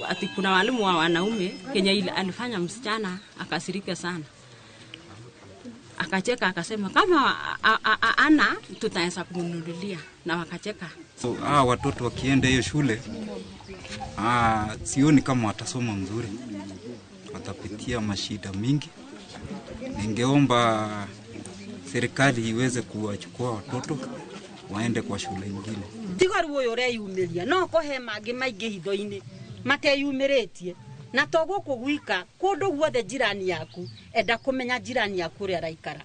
ati kuna walimu wa wanaume kenye alifanya msichana akasirika sana. Akacheka akasema kama ana tutaweza kumnunulia, na wakacheka. So watoto wakienda hiyo shule sioni kama watasoma mzuri, watapitia mashida mingi. Ningeomba serikali iweze kuwachukua watoto waende kwa shule nyingine. Tiga ruo yureyumiria no kohe mangĩ maingĩ hitho-inĩ mateyumĩrĩtie na to gũkũ gwika kũndũ guothe jirani yaku enda kũmenya jirani yaku ũrĩa araikara,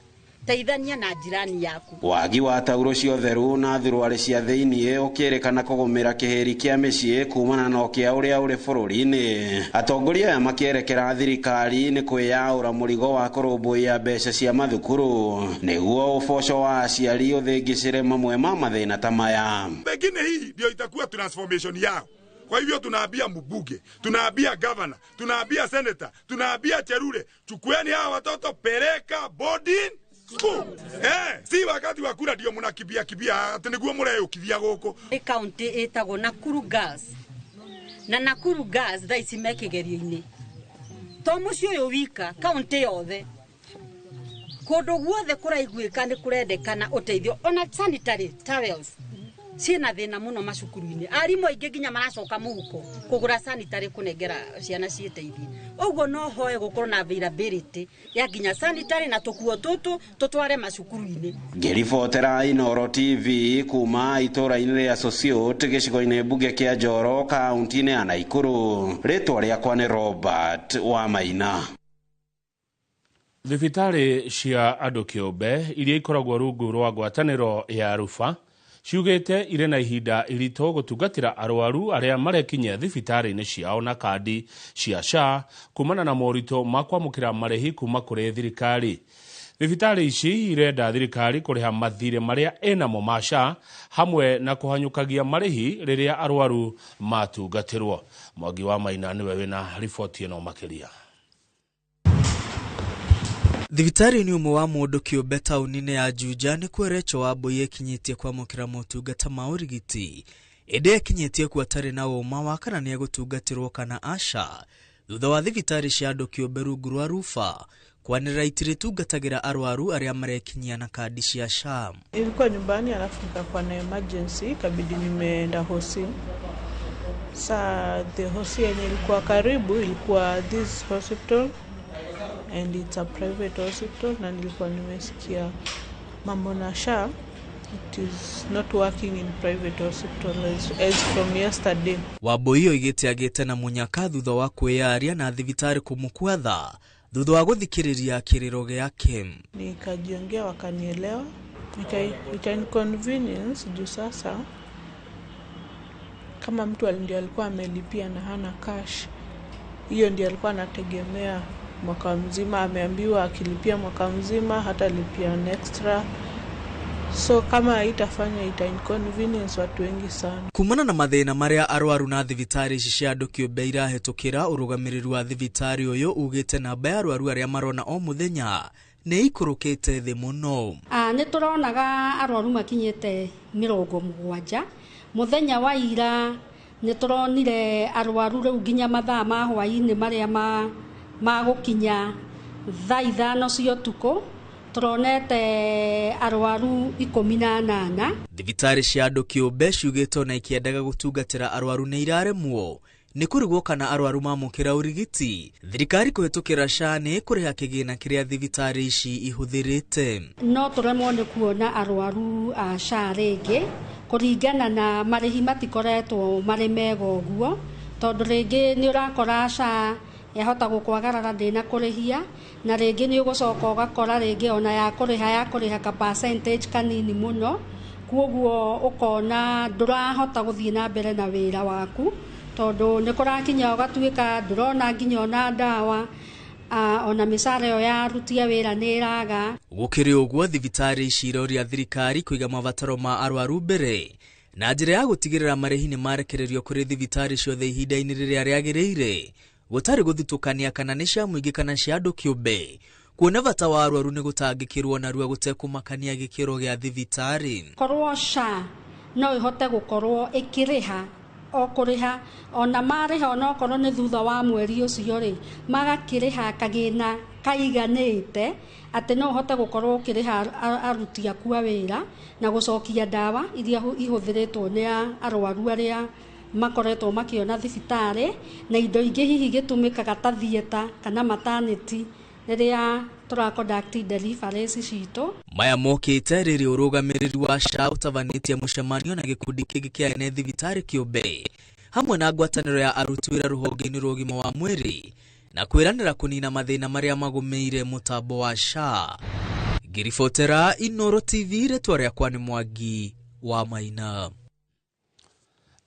teithania na jirani yaku. Wagi wa tauro cia ũtheru na thuruarĩ cia thĩiniĩ ũkĩrĩkana kũgũmĩra kĩhĩri kĩa mĩciĩ kumana na ũkĩa ũrĩa ũrĩ bũrũri-inĩ. Atongoria aya makĩerekera thirikari nĩ kwĩyaũra mũrigo wa kũrũmbũiya mbeca cia mathukuru nĩguo ũboco wa aciari ũthĩngĩcĩre mamwe ma mathĩna ta maya. Pengine hii ndio itakuwa transformation yao. Kwa hivyo tunaambia mbunge, tunaambia governor, tunaambia senator, tunaambia Cherure, chukueni hawa watoto peleka boarding school. Si wakati wa kura ndio mnakimbia kimbia ati niguo mureyukithia guku. Ni county ĩtagwo Nakuru Girls. Na Nakuru Girls thaa ici me kĩgerio-inĩ. To mũciĩ ũyũ wika, county yothe. Kũndũ guothe kũraiguĩka nĩ kũrendekana ũteithio ona sanitary towels. Ciĩna thĩna mũno macukuru-inĩ. Arimũ aingĩ nginya maracoka mũhuko kũgũra sanitary kũnengera ciana ciĩteithie. Ũguo no hoe gũkorwo na availability ya nginya sanitary na tũkuo tũtũ tũtware macukuru-inĩ. Ngĩribotera Inooro TV kuma itũũra-inĩ rĩa Sosiot gĩcigo-inĩ mbunge kĩa Njoro kaunti-inĩ ya Naikuru, rĩtwa rĩakwa nĩ Robert Wamaina. Thibitarĩ cia andũ kĩũmbe iria ikoragwo rungu rwa ngwatanĩro ya Rufa ciugĩte irĩ na ihinda iritũ gũtungatĩra arwaru arĩa marekinyia thibitarĩ-inĩ ciao na kandi cia SHA kumana na moritũ ma kwamũkĩra marĩhi kuma kũrĩ thirikari. Thibitarĩ ici irenda thirikari kũrĩha mathirĩ marĩa ĩnamo ma SHA hamwe na kũhanyũkagia marĩhi rĩrĩa arwaru matungatĩrwo. Mwangi wa Maina nĩwe wĩna riboti ĩno makĩria. Thibitarĩ-inĩ ũmwe wa mũndũ kĩũmbe taũni-inĩ ya Juja nĩkuo Rachel Wambui ekinyĩtie kwamũkĩra motungata ma ũrigiti, ĩndĩ ekinyĩtie kuo atarĩ na ũma wa kana nĩegũtungatĩrwo kana aca, thutha wa thibitarĩ cia andũ kĩũmbe rungu rwa rufa kwanĩrĩra itirĩtungatagĩra arwaru arĩa marekinyia na kandi cia SHA. Nilikuwa nyumbani alafu nikakuwa na emergency, ikabidi nimeenda hosi. Sa the hosi yenye ilikuwa karibu ilikuwa this hospital and it's a private hospital, na nilikuwa nimesikia mambo na SHA, it is not working in private hospital as from yesterday. Wambui oigĩte agĩte na mũnyaka thutha wa kwĩyaria na thibitarĩ kũmũkua tha thutha wa gũthikĩrĩria kĩrĩro gĩake. Nikajiongea wakanielewa, ika inconvenience juu sasa kama mtu ndio alikuwa amelipia na hana cash, hiyo ndio alikuwa anategemea mwaka mzima, ameambiwa akilipia mwaka mzima hatalipia extra. So kama itafanya ita inconvenience watu wengi sana. Kumana na mathĩna marĩa arwaru na thibitarĩ ici cia andũ kĩũmbe irahĩtũkĩra, ũrũgamĩrĩri wa thibitarĩ ũyũ ugĩte namba ya arwaru arĩa marona o mũthenya nĩ ikũrũkĩte thĩ mũno. Nĩ tũronaga arwaru makinyĩte 70 mũthenya wa ira. Nĩ tũronire arwaru rĩu nginya mathaa ma hwaĩ-inĩ marĩa ma gũkinya thaa 5 cia ũtukũ tũronete arwaru 18. Thibitarĩ cia andũ kĩũmbe ciugĩte ona ikĩendaga gũtungatĩra arwaru nĩ iraremwo nĩ kũrigwo kana arwaru mamũkĩra ũrigiti. Thirikari kũhĩtũkĩra SHA nĩ ĩkũrĩha kĩgĩna kĩrĩa thibitarĩ ici ihũthĩrĩte. No tũremwo nĩ kuona arwaru a SHA rĩngĩ kũringana na marĩhi matikoretwo marĩ mega ũguo, tondũ rĩngĩ nĩ ũrakora SHA yahota gũkwagarara ndĩna kũrĩhia, na rĩngĩ nĩ ũgũcoka ũgakora rĩngĩ ona ya kũrĩha ka percentage kanini mũno, kuoguo ũkona ndũrahota gũthiĩ na mbere na wĩra waku, tondũ nĩ kũrakinya ũgatuĩka ndũrona nginya ona ndawa, ona mĩcara ĩyo ya aruti a wĩra nĩ ĩraga. Gũkĩrĩ ũguo, thibitarĩ ici iroria thirikari kũiga mabataro ma arwaru mbere na njĩra ya gũtigĩrĩra marĩhi nĩ marekererio kũrĩ thibitarĩ ciothe ihinda-inĩ rĩrĩa rĩagĩrĩire, gũtarĩ gũthutũkania kana nĩ cia mũingĩ kana cia andũ kĩũmbe, kuona bata wa arwaru nĩ gũtangĩkĩrwo narua gũtekũmakania gĩkĩro gĩa thibitarĩ. Korwo SHA no ĩhote gũkorwo ĩkĩrĩha o kũrĩha ona marĩha onokorwo nĩ thutha wa mweri ũcio rĩ, magakĩrĩha kagĩna kaiganĩte atĩ no ũhote gũkorwo ũkĩrĩha aruti aku a wĩra na gũcokia ndawa iria ihũthĩrĩtwo nĩ arwaru arĩa makoretwo makĩona thibitarĩ, na indo ingĩ hihi gĩtũmĩkaga ta theatre kana maternity rĩrĩa tũra conduct deliveries citũ. Maya mokĩte rĩrĩa ũrũgamĩrĩri wa SHA ũtabanĩtie mũcemanio na gĩkundi kĩngĩ kĩa ene thibitarĩ kĩũmbe hamwe na ngwatanĩro ya aruti wĩra rũhonge-inĩ rwa ũgima wa mwĩrĩ na kwĩranĩra kũnina mathĩna marĩa magũmĩire mũtambo wa SHA. Ngĩribotera Inooro TV, rĩtwa rĩakwa nĩ Mwangi wa Maina.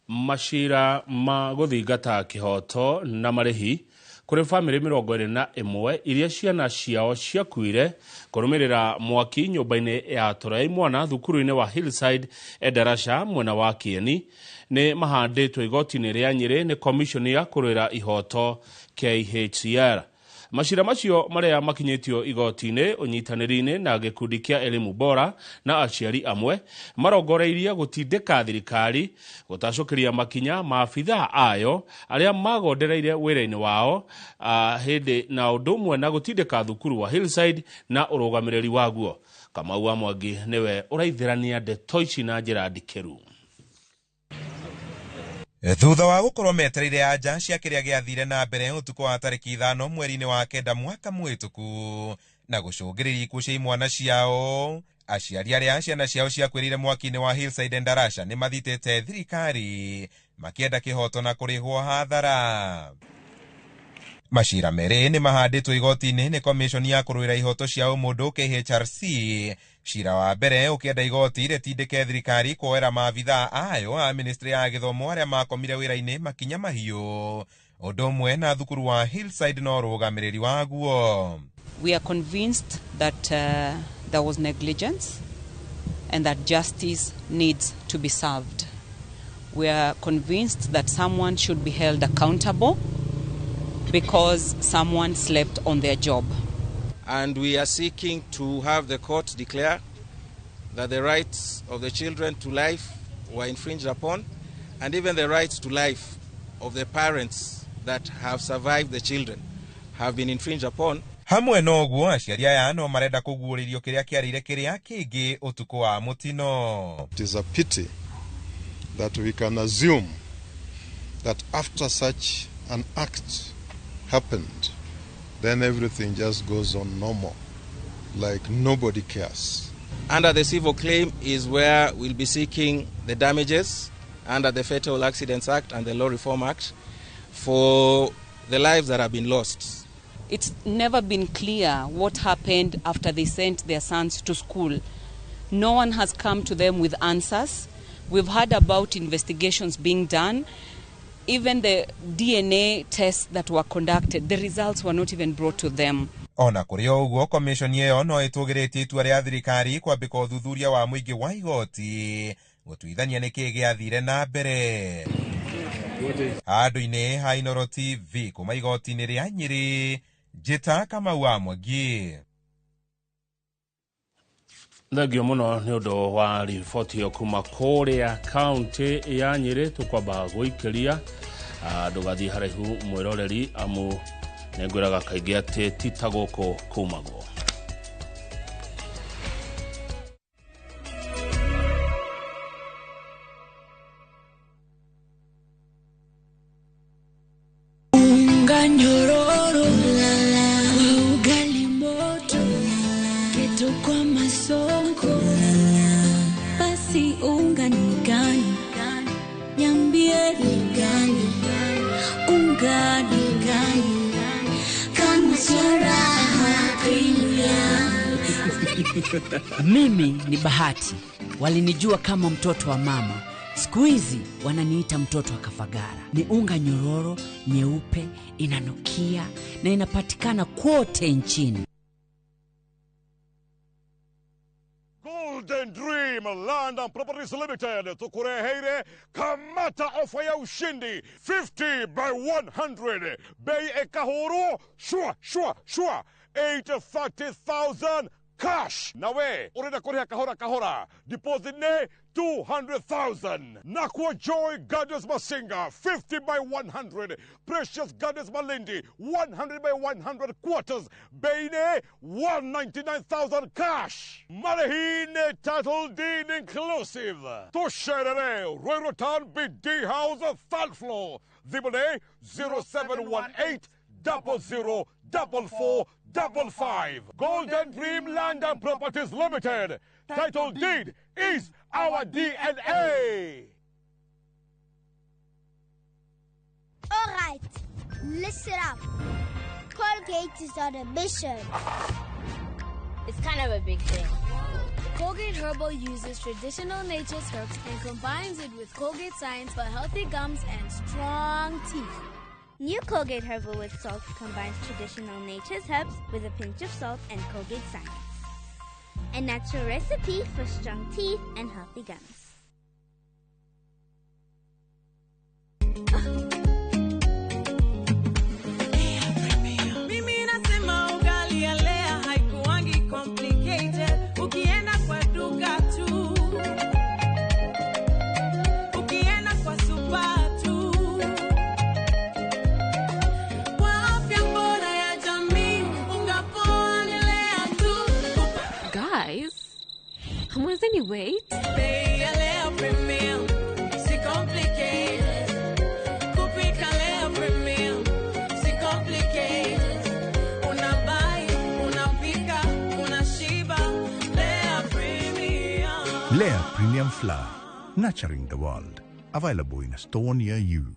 Macira ma gũthingata kĩhoto na marĩhi kũrĩ bamĩrĩ 21 iria ciana ciao ciakuire kũrũmĩrĩra mwaki nyũmba-inĩ ya Torai Mwana thukuru-inĩ wa Hillside Endarasha mwena wa Kieni nĩ mahandĩtwo igoti-inĩ rĩa Nyĩrĩ nĩ komishoni ya kũrũĩra ihoto KHCR. Macira macio marĩa makinyĩtio igoti-inĩ ũnyitanĩri-inĩ na gĩkundi kĩa Elimu Bora na aciari amwe marongoreirie gũtindĩka thirikari gũtacũkĩria makinya maabithaa ayo arĩa magondereire wĩra-inĩ wao hĩndĩ na ũndũ ũmwe na gũtindĩka thukuru wa Hillside na ũrũgamĩrĩri waguo. Kamau wa Mwangi nĩwe ũraithĩrania ndeto ici na njĩra ndikĩru. Thutha wa gũkorwo metereire anja cia kĩrĩa gĩathire na mbere ũtukũ wa tarĩki 5 mweri-inĩ wa 9 mwaka mũhĩtũku na gũcũngĩrĩria ikuũ cia imwana ciao, aciari arĩa ciana ciao ciakuĩrĩire mwaki-inĩ wa Hillside Endarasha nĩ mathitĩte thirikari makĩenda kĩhoto na kũrĩhwo hathara. Macira merĩ nĩ mahandĩtwo igoti-inĩ nĩ komishoni ya kũrũĩra ihoto cia ũmũndũ KHRC. Cira wa mbere ũkĩenda igoti rĩtindĩke thirikari kuoera maabithaa ayo a ministry ya gĩthomo arĩa makomire wĩra-inĩ makinya mahiũ, ũndũ ũmwe na thukuru wa Hillside na ũrũgamĩrĩri waguo. We are convinced that there was negligence and that justice needs to be served. We are convinced that someone should be held accountable because someone slept on their job. And we are seeking to have the court declare that the rights of the children to life were infringed upon, and even the rights to life of the parents that have survived the children have been infringed upon. Hamwe na ũguo aciari aya no marenda kũguũrĩrio kĩrĩa kĩarĩire kĩrĩa kĩngĩ ũtukũ wa mũtino. It is a pity that we can assume that after such an act happened, then everything just goes on normal, like nobody cares. Under the civil claim is where we'll be seeking the damages under the Fatal Accidents Act and the Law Reform Act for the lives that have been lost. It's never been clear what happened after they sent their sons to school. No one has come to them with answers. We've heard about investigations being done. Even the DNA tests that were conducted, the results were not even brought to them. Ona kũrĩ o ũguo commission ĩyo no ĩtũgĩrĩtie itua rĩa thirikari kwambĩka ũthuthuria wa mũingĩ wa igoti gũtuithania nĩkĩĩ gĩathire na mbere. Handũ-inĩ ha Inooro TV kuma igoti-inĩ rĩa Nyĩrĩ, Njĩta Kamau wa Mwangi. Thengio mũno nĩ ũndũ wa riboti ĩyo kuma kũrĩa kaunti ya Nyĩrĩ. Tũkwamba gũikĩria ndũgathiĩ haraihu mwĩroreri, amu nĩngwĩraga kaingĩ atĩ ti ta gũkũ kumagwo. Unga nyororo kwa ugali moto, keto kwa masonko, basi unga ni gani? Niambie ni gani? Unga ni gani? Kama raha premium. Mimi ni Bahati, walinijua kama mtoto wa mama. Siku hizi wananiita mtoto wa Kafagara. Ni unga nyororo, nyeupe, inanukia na inapatikana kote nchini. Golden Dream Land and Properties Limited tukureheire kamata ofa ya ushindi 50 by 100 bei ekahuru shua shua shua 830,000 cash. Nawe urenda kuriha kahora kahora, deposit ne 200,000. Nakwa Joy Gardens Masinga 50 by 100, Precious Gardens Malindi 100 by 100 quarters, bei 199,000 cash. Marehine title deed inclusive. Tusherere Royal Town BD House third floor. Thimone 0718 00 44 55. Golden Dream Land and Properties Limited. Title deed is our DNA. All right, listen up. Colgate is on a mission. It's kind of a big thing. Colgate Herbal uses traditional nature's herbs and combines it with Colgate science for healthy gums and strong teeth. New Colgate Herbal with Salt combines traditional nature's herbs with a pinch of salt and Colgate science. A natural recipe for strong teeth and healthy gums. Mimi nasema ugali ya Lea haikuangi complicated. Ukienda kwa duka tu, ukienda kwa super tu. Kwa afya bora ya jamii, unga poa ni Lea tu. Guys, hamwezi wait? Bei ya Lea Premium, si complicated. Kupika Lea Premium, si complicated. Unabuy, unapika, unashiba. Lea Premium. Lea Premium Flour, nurturing the world. Available in a store near you.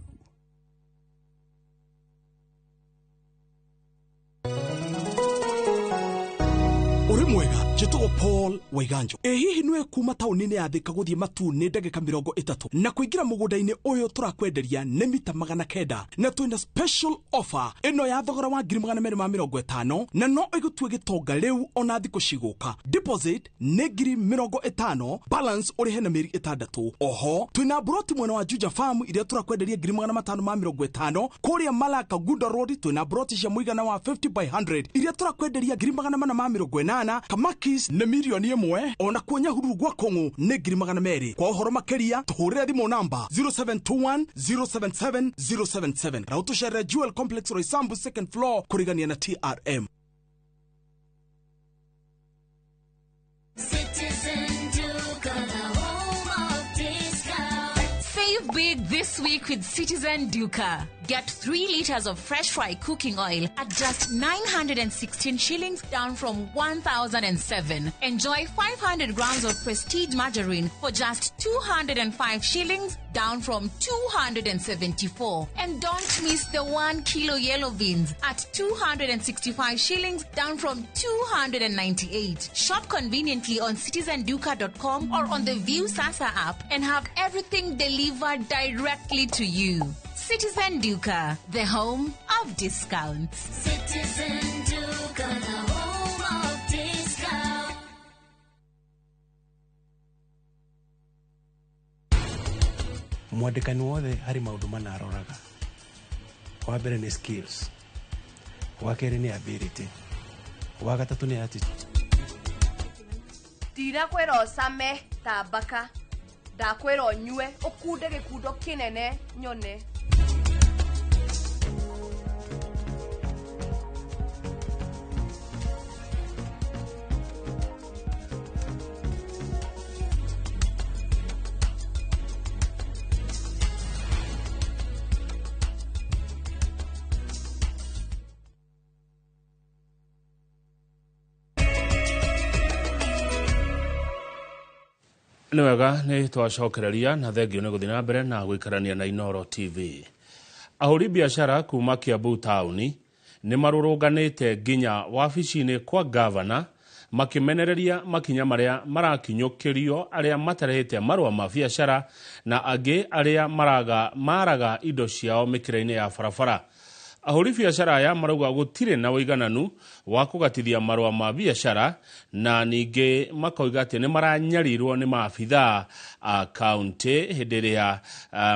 Uri mwega njĩtagwo Paul Waiganjo. Ĩ hihi nĩwe kuma taũni-inĩ ya Thika gũthiĩ Matuu nĩ ndagĩka 30 na kũingĩra mũgũnda-inĩ ũyũ tũrakwenderia nĩ mita 900 na twĩna special offer ĩno ya thogora wa 250,000 na no ĩgũtue gĩtonga rĩu ona thikũ cigũka. Deposit nĩ 50,000, balance ũrĩhe na mĩeri 6. Oho twĩna mburoti mwena wa Juja Farm iria tũrakwenderia 550,000. Kũrĩa Malaka Gunda Road twĩna mburoti cia mũigana wa 50 by 100 iria tũrakwenderia 480,000. Kamakis nĩ 1,000,000, ona kuo Nyahururu gwa Kũng'ũ nĩ 200,000. Kwa ũhoro makĩria tũhũrĩre thimũ namba 0721 077 077 na ũtũcerere Jewel Complex Roysambu second floor kũrigania na TRM. Citizen Duka, the home of discount. Save big this week with Citizen Duka. Get 3 liters of fresh fry cooking oil at just 916 shillings, down from 1,007. Enjoy 500 grams of Prestige margarine for just 205 shillings, down from 274. And don't miss the 1 kilo yellow beans at 265 shillings, down from 298. Shop conveniently on citizenduka.com or on the View Sasa app and have everything delivered directly to you. Citizen Duka, the home of discounts. Citizen Duka, the home of discount. Mwandĩkani wothe harĩ maũndũ mana aroraga. Wa mbere nĩ skills, wa kerĩ nĩ ability, wa gatatũ nĩ attitude. Ndirakwĩra ũcame ta mbaka, ndakwĩra ũnyue ũkunde gĩkundo kĩnene nyone. Nĩ wega nĩ twacokereria na thengio nĩ gũthiĩ na mbere na gũikarania na Inooro TV. Ahũri biacara kuma Kiambu taũni nĩ marũrũnganĩte nginya wabici-inĩ kwa gavana makĩmenereria makinya marĩa marakinyũkĩrio arĩa matarehete marũa ma biacara na angĩ arĩa maraga indo ciao mĩkĩra-inĩ ya barabara. Ahũri biacara aya marauga gũtirĩ na ũigananu wa kũgatithia marũa ma biacara na ningĩ makoiga atĩ nĩ maranyarirwo nĩ maabithaa a kaunti hĩndĩ ĩrĩa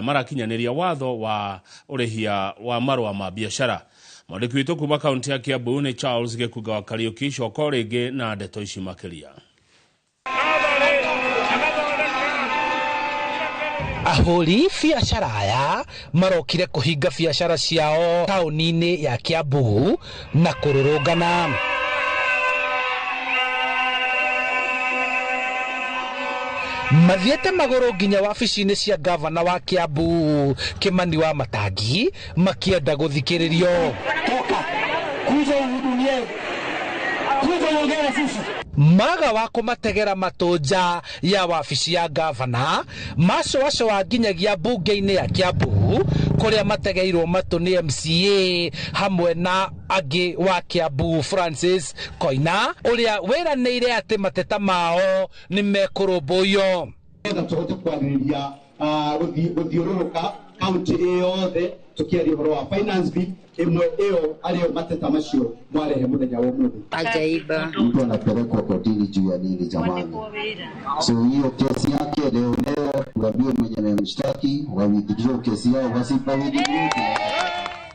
marakinyanĩria watho wa ũrĩhia wa marũa ma biacara. Mwandĩki witũ kuma kaunti ya Kiambu nĩ Charles Gĩkunga wa Kariũki. Coka rĩngĩ na ndeto ici makĩria. Ahũri biacara aya marokire kũhinga biacara ciao taũni-inĩ ya Kiambu na kũrũrũngana. Mathiĩte magũrũ nginya wabici-inĩ cia gavana wa Kiambu Kimani wa Matangi makĩenda gũthikĩrĩrio. Maga wa kũmategera matũnja ya wabici ya gavana macoacoa nginyagia mbunge-inĩ ya Kiambu kũrĩa mategeirwo matũ nĩ MCA hamwe na angĩ wa Kiambu Francis Koina ũrĩa wĩranĩire atĩ mateta mao nĩ mekũrũmbũiyo. Tũhote kwarĩrĩria gũthiũrũrũka kaunti yothe tukiaria ũhoro wa finance bill ĩmwe ĩyo arĩo mateta macio mwarehe mũthenya wa ũmũthĩ. Ajaiba. Mtu anapelekwa kotini juu ya nini jamani? So hiyo kesi yake leo leo, tuambie mwenye amemshtaki wa withdraw kesi yao, wasipo withdraw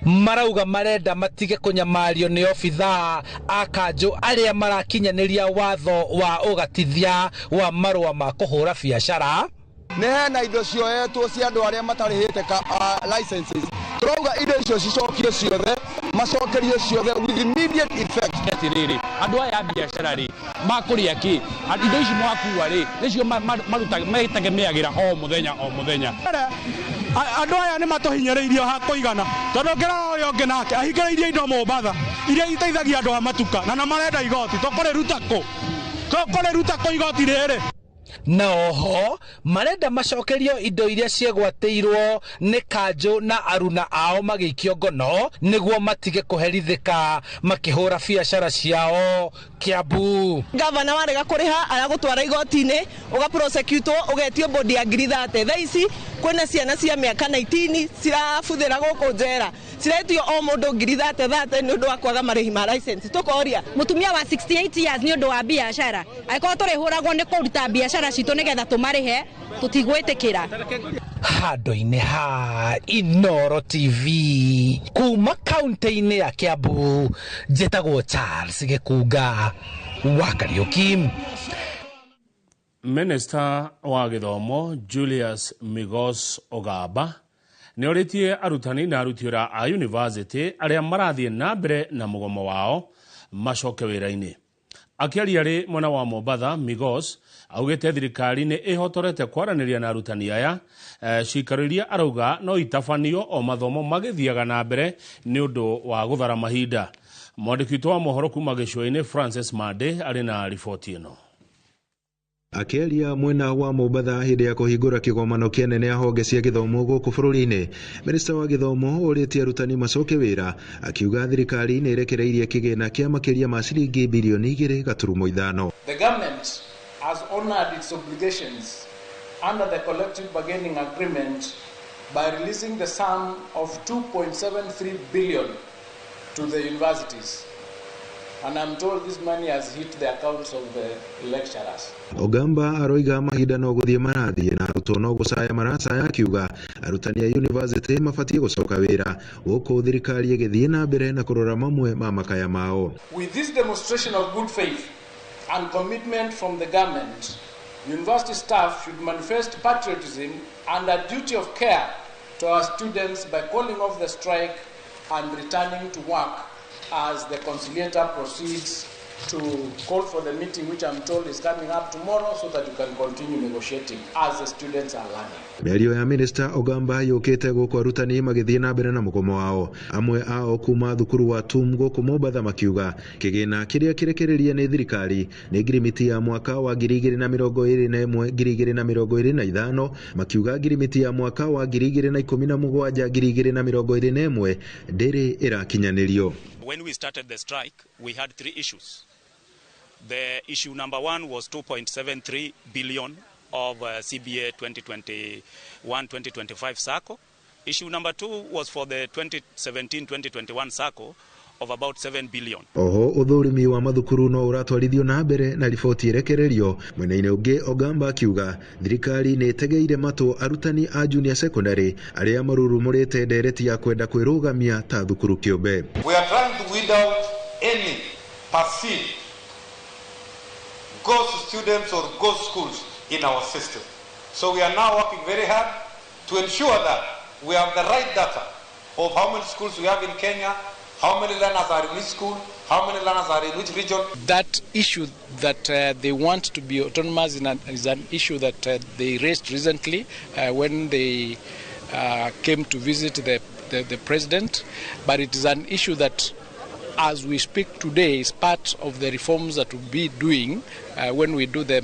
Marauga marenda matige kũnyamario nĩ obithaa a kanjũ arĩa marakinyanĩria watho wa ũgatithia wa marũa ma kũhũra biacara. Nĩ hena indo cioetwo cia andũ arĩa matarĩhĩte licenses. Tũrauga indo icio cicokio ciothe, macokerio ciothe with immediate effect. Atirĩrĩ, andũ aya a biacara rĩ, makũrĩa kĩ? Indo ici mwakua rĩ, nĩcio metegemeagĩra o mũthenya o mũthenya. Andũ aya nĩ matũhinyĩrĩirie ha kũigana tondũ ngĩrora ũrĩa ũngĩ nake ahingĩrĩirie indo Mombatha iria iteithagia andũ a matuka na marenda igoti. Tũkũrĩruta kũ? Tũkũrĩruta kũ igoti rĩrĩ? Na oho marenda macokerio indo iria ciegwatĩirwo nĩ kanjũ na aruna ao magĩikio ngono nĩguo matige kũherithĩka makĩhũra biacara ciao Kiambu. Gavana warega kũrĩha aragũtwara igoti-inĩ, ũgaprosecutwo, ũgetio bodi ya 30,000. Thaa ici kwĩna ciana cia mĩaka 19 cirabuthĩra gũkũ njera, ciretio o mũndũ 30,000 nĩ ũndũ wa kwaga marĩhi ma license. Tũkoria Mũtumia wa 68 years nĩ ũndũ wa biacara, angĩkorwo tũrĩhũragwo nĩ kũruta biacara citũ nĩgetha tũmarĩhe, tũtigwĩtĩkĩra. Handũ-inĩ ha Inooro TV kuma kaunti-inĩ ya Kiambu, njĩtagwo Charles Gĩkunga wa Kariũki. Minista wa gĩthomo Julius Migos Ogamba nĩ orĩtie arutani na aruti wĩra a yunivasĩtĩ arĩa marathiĩ na mbere na mũgomo wao macoke wĩra-inĩ. Akĩaria arĩ mwena wa Mombatha, Migos augĩte thirikari nĩ ĩhotorete kwaranĩria na arutani aya, cikaro iria arauga no itabanio o mathomo magĩthiaga na mbere nĩ ũndũ wa gũthara mahinda. Mwandĩki witũ wa mohoro kuma gĩcũa-inĩ Francis Mande arĩ na riboti ĩno. Akĩaria mwena wa Mombatha hĩndĩ ya kũhingũra kĩgomano kĩnene ya honge cia gĩthomo gũkũ bũrũri-inĩ, minista wa gĩthomo ũrĩtie arutani macoke wĩra, akiuga thirikari nĩ ĩrekereirie kĩgĩna kĩa makĩria ma ciringi birioni 2.5. The government has honored its obligations under the collective bargaining agreement by releasing the sum of 2.73 billion to the universities. And I'm told this money has hit the accounts of the lecturers. Ogamba aroiga mahinda no gũthiĩ marathiĩ na arutwo no gũcaya maracaya, akiuga arutani a yunivasĩtĩ mabatiĩ gũcoka wĩra gũkũ thirikari ĩgĩthiĩ na mbere na kũrora mamwe ma makaya mao. With this demonstration of good faith and commitment from the government, university staff should manifest patriotism and a duty of care to our students by calling off the strike and returning to work as the conciliator proceeds to call for the meeting, which I'm told is coming up tomorrow, so that you can continue negotiating as the students are learning. Mĩario ya Minista Ogamba yũkĩte gũkũ arutani magĩthiĩ na mbere na mũgomo wao, amwe ao kuma thukuru wa TUM gũkũ Mombatha makiuga kĩgĩna kĩrĩa kĩrekererie nĩ thirikari nĩ ngirimiti ya mwaka wa 2021 2025, makiuga ngirimiti ya mwaka wa 2017 2021 ndĩrĩ ĩrakinyanĩrio. When we started the strike, we had three issues. The issue number one was 2.73 billion of CBA 2021-2025 SACCO. Issue number two was for the 2017-2021 SACCO of about 7 billion. Oho ũthũrimi wa mathukuru no ũratwarithio na mbere na riboti ĩrekererio. Mwena-inĩ ũngĩ Ogamba akiuga thirikari nĩ ĩtegeire matũ arutani a junior secondary arĩa marurumũrĩte ndereti ya kwenda kwĩrũgamia ta thukuru kĩũmbe. We are trying to weed out any perceived ghost students or ghost schools in our system. So we are now working very hard to ensure that we have the right data of how many schools we have in Kenya, how many learners are in which school, how many learners are in which region. That issue that they want to be autonomous is an issue that they raised recently when they came to visit the president. But it is an issue that, as we speak today, is part of the reforms that we'll be doing when we do the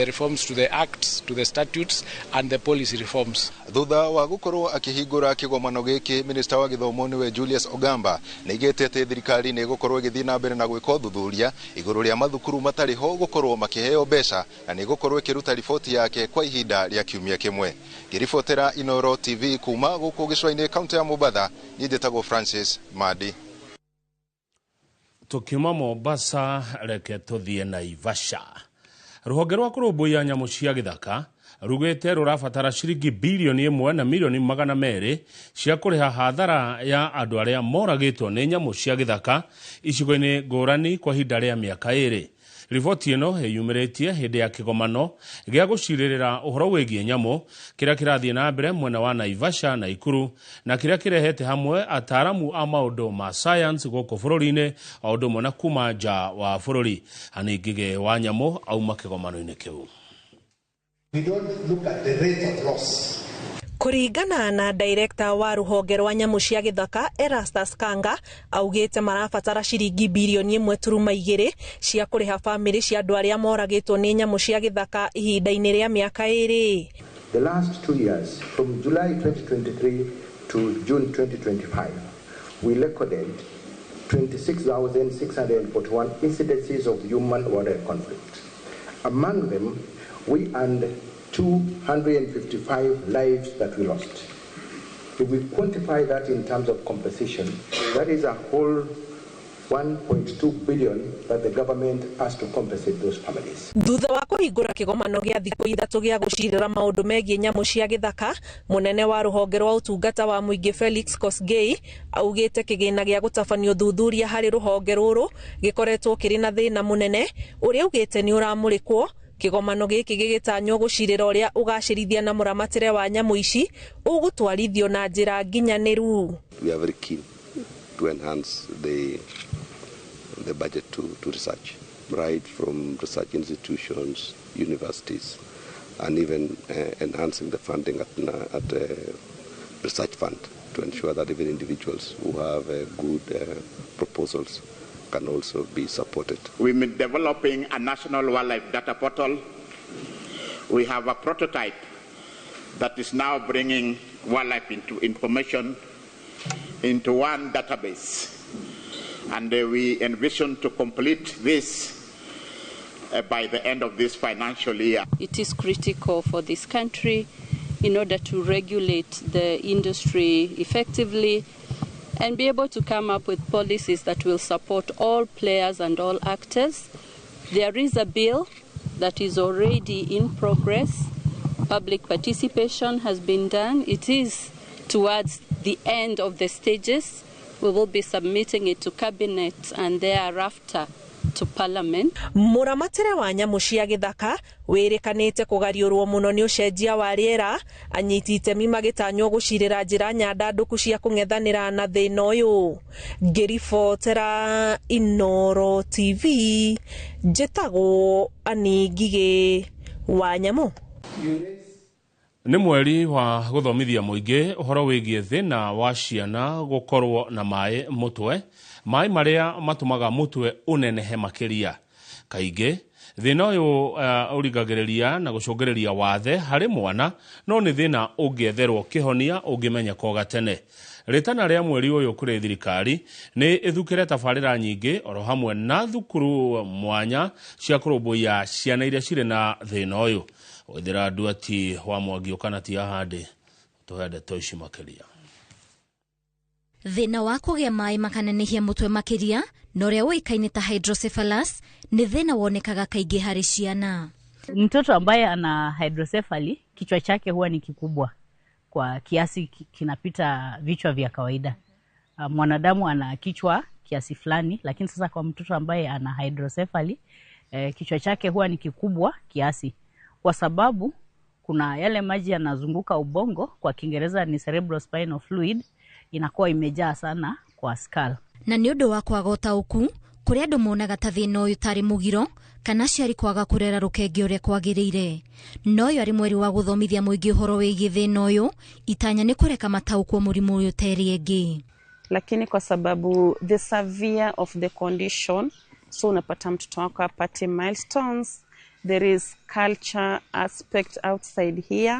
reforms to the acts, to the statutes and the policy reforms. Thutha wa gukorwo akihingura kigomano giki, Minista wa githomo niwe Julius Ogamba nĩaigĩte atĩ thirikari nĩ ĩgũkorwo ĩgĩthiĩ na mbere na gwĩka ũthuthuria igũrũ rĩa mathukuru matarĩ ho gũkorwo makĩheo mbeca na nĩ ĩgũkorwo ĩkĩruta riboti yake kwa ihinda rĩa kiumia kĩmwe. Ngĩribotera Inooro TV kuma gũkũ gĩcũa-inĩ kaunti ya Mombatha, niĩ njĩtagwo Francis Madi. Tukiuma Mombasa reke tuthiĩ Naivasha. Rũhonge rwa kũrũmbũiya nyamũ cia gĩthaka rugĩte rũrabatara ciringi bilioni 1 na milioni 200 cia kũrĩha hathara ya andũ arĩa moragĩtwo nĩ nyamũ cia gĩthaka icigo-inĩ ngũrani kwa ihinda rĩa mĩaka 2. Riboti ĩno ĩyumĩrĩtie hĩndĩ ya kĩgomano gĩa gũcirĩrĩra ũhoro wĩgiĩ nyamũ kĩrĩa kĩrathiĩ na mbere mwena wa Naivasha na Ikuru na kĩrĩa kĩrehete hamwe ataaramu a maũndũ ma science gũkũ bũrũri-inĩ o ũndũ ũmwe na kuma nja wa bũrũri. Anne Ngige wa nyamũ auma kĩgomano-inĩ kĩu. We don't look at the rate of loss. Kũringana na director wa rũhonge rwa nyamũ cia gĩthaka Erastus Kanga augĩte marabatara ciringi birioni 1.2 cia kũrĩha bamĩrĩ cia andũ arĩa moragĩtwo nĩ nyamũ cia gĩthaka ihinda-inĩ rĩa mĩaka 2. The last 2 years, from July 2023 to June 2025, we recorded 26,641 incidences of human-wildlife conflict. Among them, we earned 255 lives that we lost. If we quantify that in terms of compensation, that is a whole 1.2 billion that the government has to compensate those families. Thutha wa kũhingũra kĩgomano gĩa thikũ 3 gĩa gũcirĩra maũndũ megiĩ nyamũ cia gĩthaka, mũnene wa rũhonge rwa ũtungata wa mũingĩ Felix Kosgei augĩte kĩgĩna gĩa gũtabania ũthuthuria harĩ rũhonge rũrũ gĩkoretwo kĩrĩ na thĩna mũnene ũrĩa augĩte nĩ ũramũrĩkwo. Kĩgomano gĩkĩ gĩgĩtanywo gũcirĩra ũrĩa ũgacĩrithia na mũramatĩre wa nyamũ ici ũgũtwarithio na njĩra nginyanĩru. We are very keen to enhance the budget to research, right from research institutions, universities, and even enhancing the funding at the research fund to ensure that even individuals who have good proposals can also be supported. We've been developing a national wildlife data portal. We have a prototype that is now bringing wildlife into information into one database. And we envision to complete this by the end of this financial year. It is critical for this country in order to regulate the industry effectively and be able to come up with policies that will support all players and all actors. There is a bill that is already in progress. Public participation has been done. It is towards the end of the stages. We will be submitting it to Cabinet and thereafter to Parliament. Mũramatĩre wa nyamũ cia gĩthaka wĩrĩkanĩte kũgariũrwo mũno nĩ ũcenjia wa rĩera, anyiti itemi magĩtanywo gũcirĩra njĩra nyandandũku cia kũng'ethanĩra na thĩna ũyũ. Ngĩribotera Inooro TV, njĩtagwo Annie Ngigĩ wa Nyamũ. Nĩ mweri wa gũthomithia mũingĩ ũhoro wĩgiĩ thĩna wa ciana gũkorwo na maĩ mũtwe, maĩ marĩa matũmaga mũtwe ũnenehe makĩria. Kaingĩ thĩna ũyũ ũrigagĩrĩria na gũcũngĩrĩria wathe harĩ mwana, no nĩ thĩna ũngĩetherwo kĩhonia ũngĩmenyeka gatene. Rĩtana rĩa mweri ũyũ kũrĩ thirikari nĩ ĩthukĩre tabarĩra nyingĩ oro hamwe na thukuru mwanya cia kũrũmbũiya ciana iria cirĩ na thĩna ũyũ. Wethera nduati wa Mwangi kana ti ahande tuhe ndeto ici makĩria. Thĩna wa kũgĩa maĩ makanenehia mũtwe makĩria na ũrĩa ũĩkaine ta hydrocephalus nĩ thĩna wonekaga kaingĩ harĩ ciana. Mtoto ambaye ana hydrocephaly kichwa chake huwa ni kikubwa kwa kiasi kinapita vichwa vya kawaida. Mwanadamu ana kichwa kiasi fulani, lakini sasa kwa mtoto ambaye ana hydrocephaly kichwa chake huwa ni kikubwa kiasi, kwa sababu kuna yale maji yanazunguka ubongo, kwa Kiingereza ni cerebrospinal fluid, inakuwa imejaa sana kwa skull. Na nĩ ũndũ wa kwaga ũtaũku kũrĩa andũ monaga ta thĩna ũyũ tarĩ mũgiro kana aciari kwaga kũrera rũkenge ũrĩa kwagĩrĩire. No ũyũ arĩ mweri wa gũthomithia mũingĩ ũhoro wĩgiĩ thĩna ũyũ, itanya nĩ kũreka mataũkwo mũrimũ ũyũ ta ĩrĩa ĩngĩ. Lakini kwa sababu the severe of the condition, so unapata mtoto wako apate milestones. There is culture aspect outside here.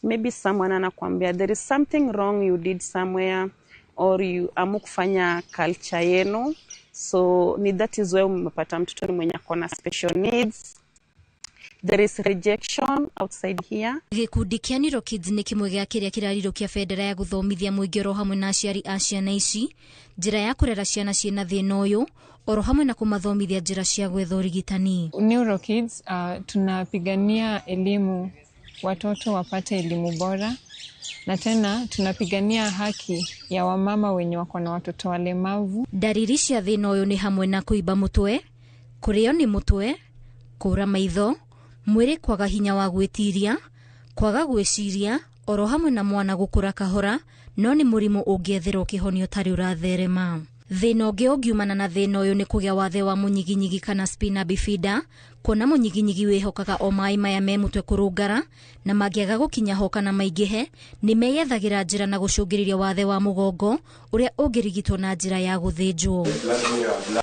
Maybe someone anakuambia there is something wrong you did somewhere, or you amukufanya culture yenu. So ni that is where umepata mtoto ni mwenye akona special needs. There is rejection outside here. Gĩkundi kĩa Neuro Kids nĩ kĩmwe gĩa kĩrĩa kĩrarirũkia bendera ya gũthomithia mũingĩ oro hamwe na aciari a ciana ici njĩra ya kũrera ciana ciĩna thĩna ũyũ oro hamwe na kũmathomithia njĩra cia gwetha ũrigitani. Neuro Kids tunapigania elimu, watoto wapate elimu bora, na tena tunapigania haki ya wamama wenye wako na watoto walemavu. Ndariri cia thĩna ũyũ nĩ hamwe na kũimba mũtwe, kũrĩo nĩ mũtwe, kũra maitho, mwĩrĩ kwaga hinya wa gwĩtiria, kwaga gwĩciria, oro hamwe na mwana gũkũra kahora, no nĩ mũrimũ ũngĩetherwo kĩhonio tarĩ ũratherema. Thĩna ũngĩ ũngiumana na thĩna ũyũ nĩ kũgĩa wathe wa mũnyiginyigi kana spina bifida, kuona mũnyiginyigi wĩhokaga o maĩ maya me mũtwe kũrũngara, na mangĩaga gũkinya ho kana maingĩhe nĩ meyethagĩra njĩra na gũcũngĩrĩria wathe wa mũgongo ũrĩa ũngĩrigitwo na njĩra ya gũthĩnjwo.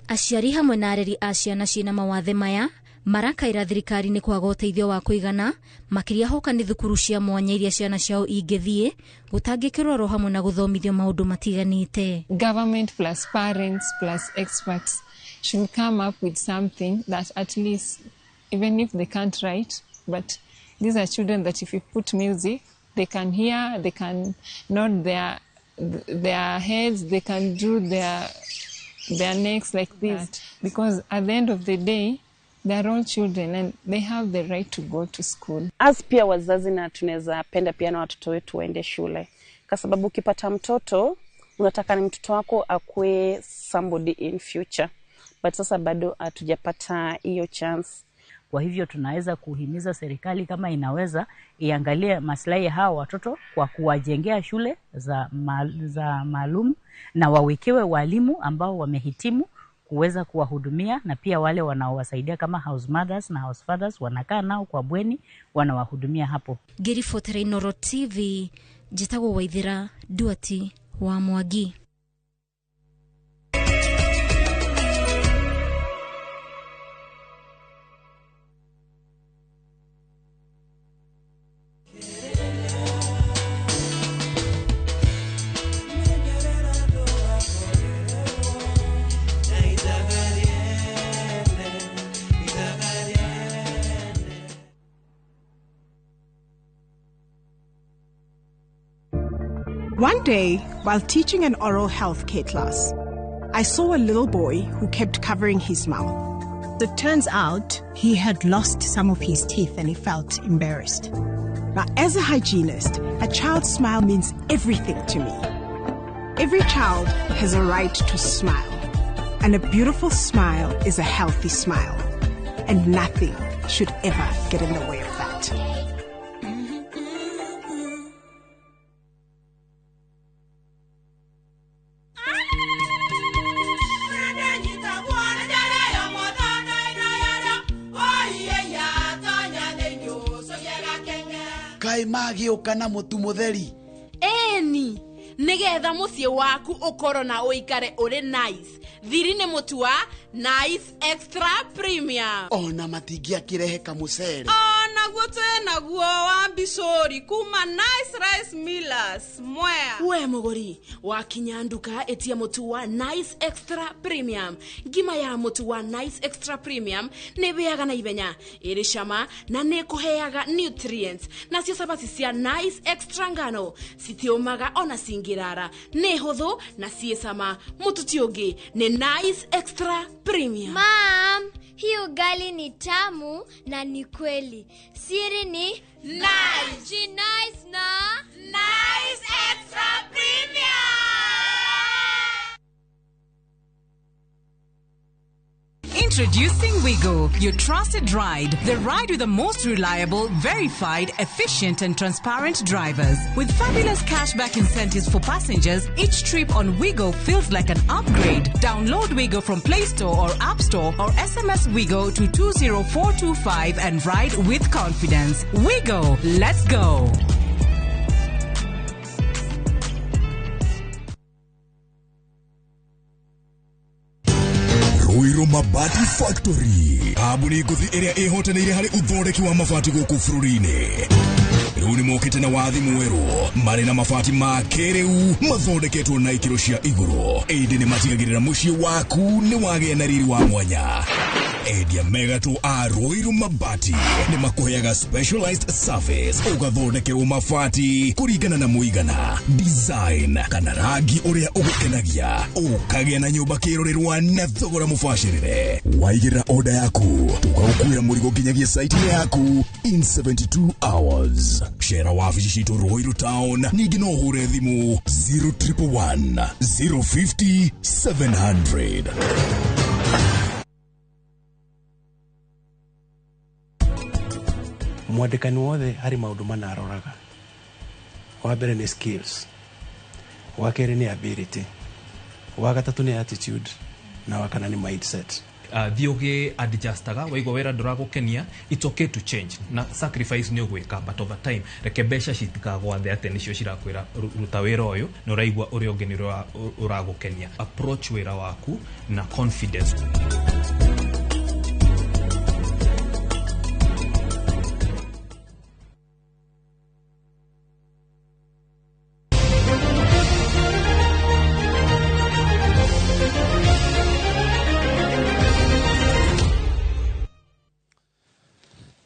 Aciari hamwe na areri a ciana ciĩna mawathe maya marakaĩra thirikari nĩ kwaga ũteithio wa kũigana, makĩria hoka nĩ thukuru cia mwanya iria ciana ciao ingĩthiĩ gũtangĩkĩrwo oro hamwe na gũthomithio maũndũ matiganĩte. Government plus parents plus experts should come up with something that at least, even if they can't write, but these are children that if you put music, they can hear, they can nod their heads, they can do their necks like this. Because at the end of the day, they are all children and they have the right to go to school. As pia wazazi na tunaweza penda pia na watoto wetu waende shule, kwa sababu ukipata mtoto unataka ni mtoto wako akue somebody in future, but sasa bado hatujapata hiyo chance. Kwa hivyo tunaweza kuhimiza serikali kama inaweza iangalie maslahi ya hawa watoto kwa kuwajengea shule za maalum na wawekewe walimu ambao wamehitimu kuweza kuwahudumia, na pia wale wanaowasaidia kama house mothers na house fathers wanakaa nao kwa bweni wanawahudumia hapo. Ngĩribotera Inooro TV, njĩtagwo Waithera Duati wa Mwangi. One day, while teaching an oral health care class, I saw a little boy who kept covering his mouth. It turns out he had lost some of his teeth and he felt embarrassed. Now, as a hygienist, a child's smile means everything to me. Every child has a right to smile, and a beautiful smile is a healthy smile, and nothing should ever get in the way of that. Magĩũka na mũtu mũtheri. Eni, nĩgetha mũciĩ waku ũkorwo na ũikare ũrĩ nice. Thiri nĩ mũtu wa Nice Extra Premium. Ona matingĩakĩrehe kamũcere. Onaguo twĩnaguo wa mbicũri kuma Nice Rice Millers Mwea. We mũgũri, wakinya nduka ĩtia mũtu wa Nice Extra Premium. Ngima ya mũtu wa Nice Extra Premium nĩ ĩhĩaga na ihenya, ĩrĩ cama na nĩ ĩkũheaga nutrients. Nacio cabaci cia Nice Extra ngano citiũmaga ona cingĩrara, nĩ hũthũ na ciĩ cama. Mũtu ti ũngĩ nĩ Nice Extra Premium. Mom, hii ugali ni tamu na ni kweli. Siri ni Nice. Nice na Nice Extra Premium. Introducing Wigo, your trusted ride. The ride with the most reliable, verified, efficient and transparent drivers. With fabulous cashback incentives for passengers, each trip on Wigo feels like an upgrade. Download Wigo from Play Store or App Store or SMS Wigo to 20425 and ride with confidence. Wigo, let's go. Ruiru Mabati Factory, kambuni ngũthi ĩrĩa ĩhotanĩire harĩ ũthondeki wa mabati gũkũ bũrũri-inĩ. Rĩu nĩ mokĩte na wathi mwerũ marĩ na mabati ma kĩrĩu mathondeketwo na ikĩro cia igũrũ, ĩndĩ nĩ matigagĩrĩra mũciĩ waku nĩ wagĩa na riri wa mwanya. Endia megatũ a Ruiru Mabati nĩ makũheaga specialized service, ũgathondekerwo mabati kũringana na mũigana, design kana rangi ũrĩa ũgũkenagia, ũkagĩa na nyũmba kĩrorerwa na thogora mũbacĩrĩre. Waigĩrĩra order yaku tũgagũkuĩra mũrigo nginyagia site-inĩ yaku in 72 hours. Cera wabici citũ Ruiru Town, ningĩ no ũhũre thimũ 0111 050 700. Mwandĩkani wothe harĩ maũndũ mana aroraga. Wa mbere nĩ skills, wa kerĩ nĩ ability, Wa gatatũ nĩ attitude, na wa kana nĩ mindset. Thiĩ ũgĩ adjustaga waigua wĩra ndũragũkenia, it's okay to change na sacrifice nĩ ũgwĩka, but over time reke mbeca citikagwathe atĩ nĩcio cirakwĩra ruta wĩra ũyũ na ũraigua ũrĩa ũngĩ nĩ ũragũkenia. Approach wĩra waku na confidence.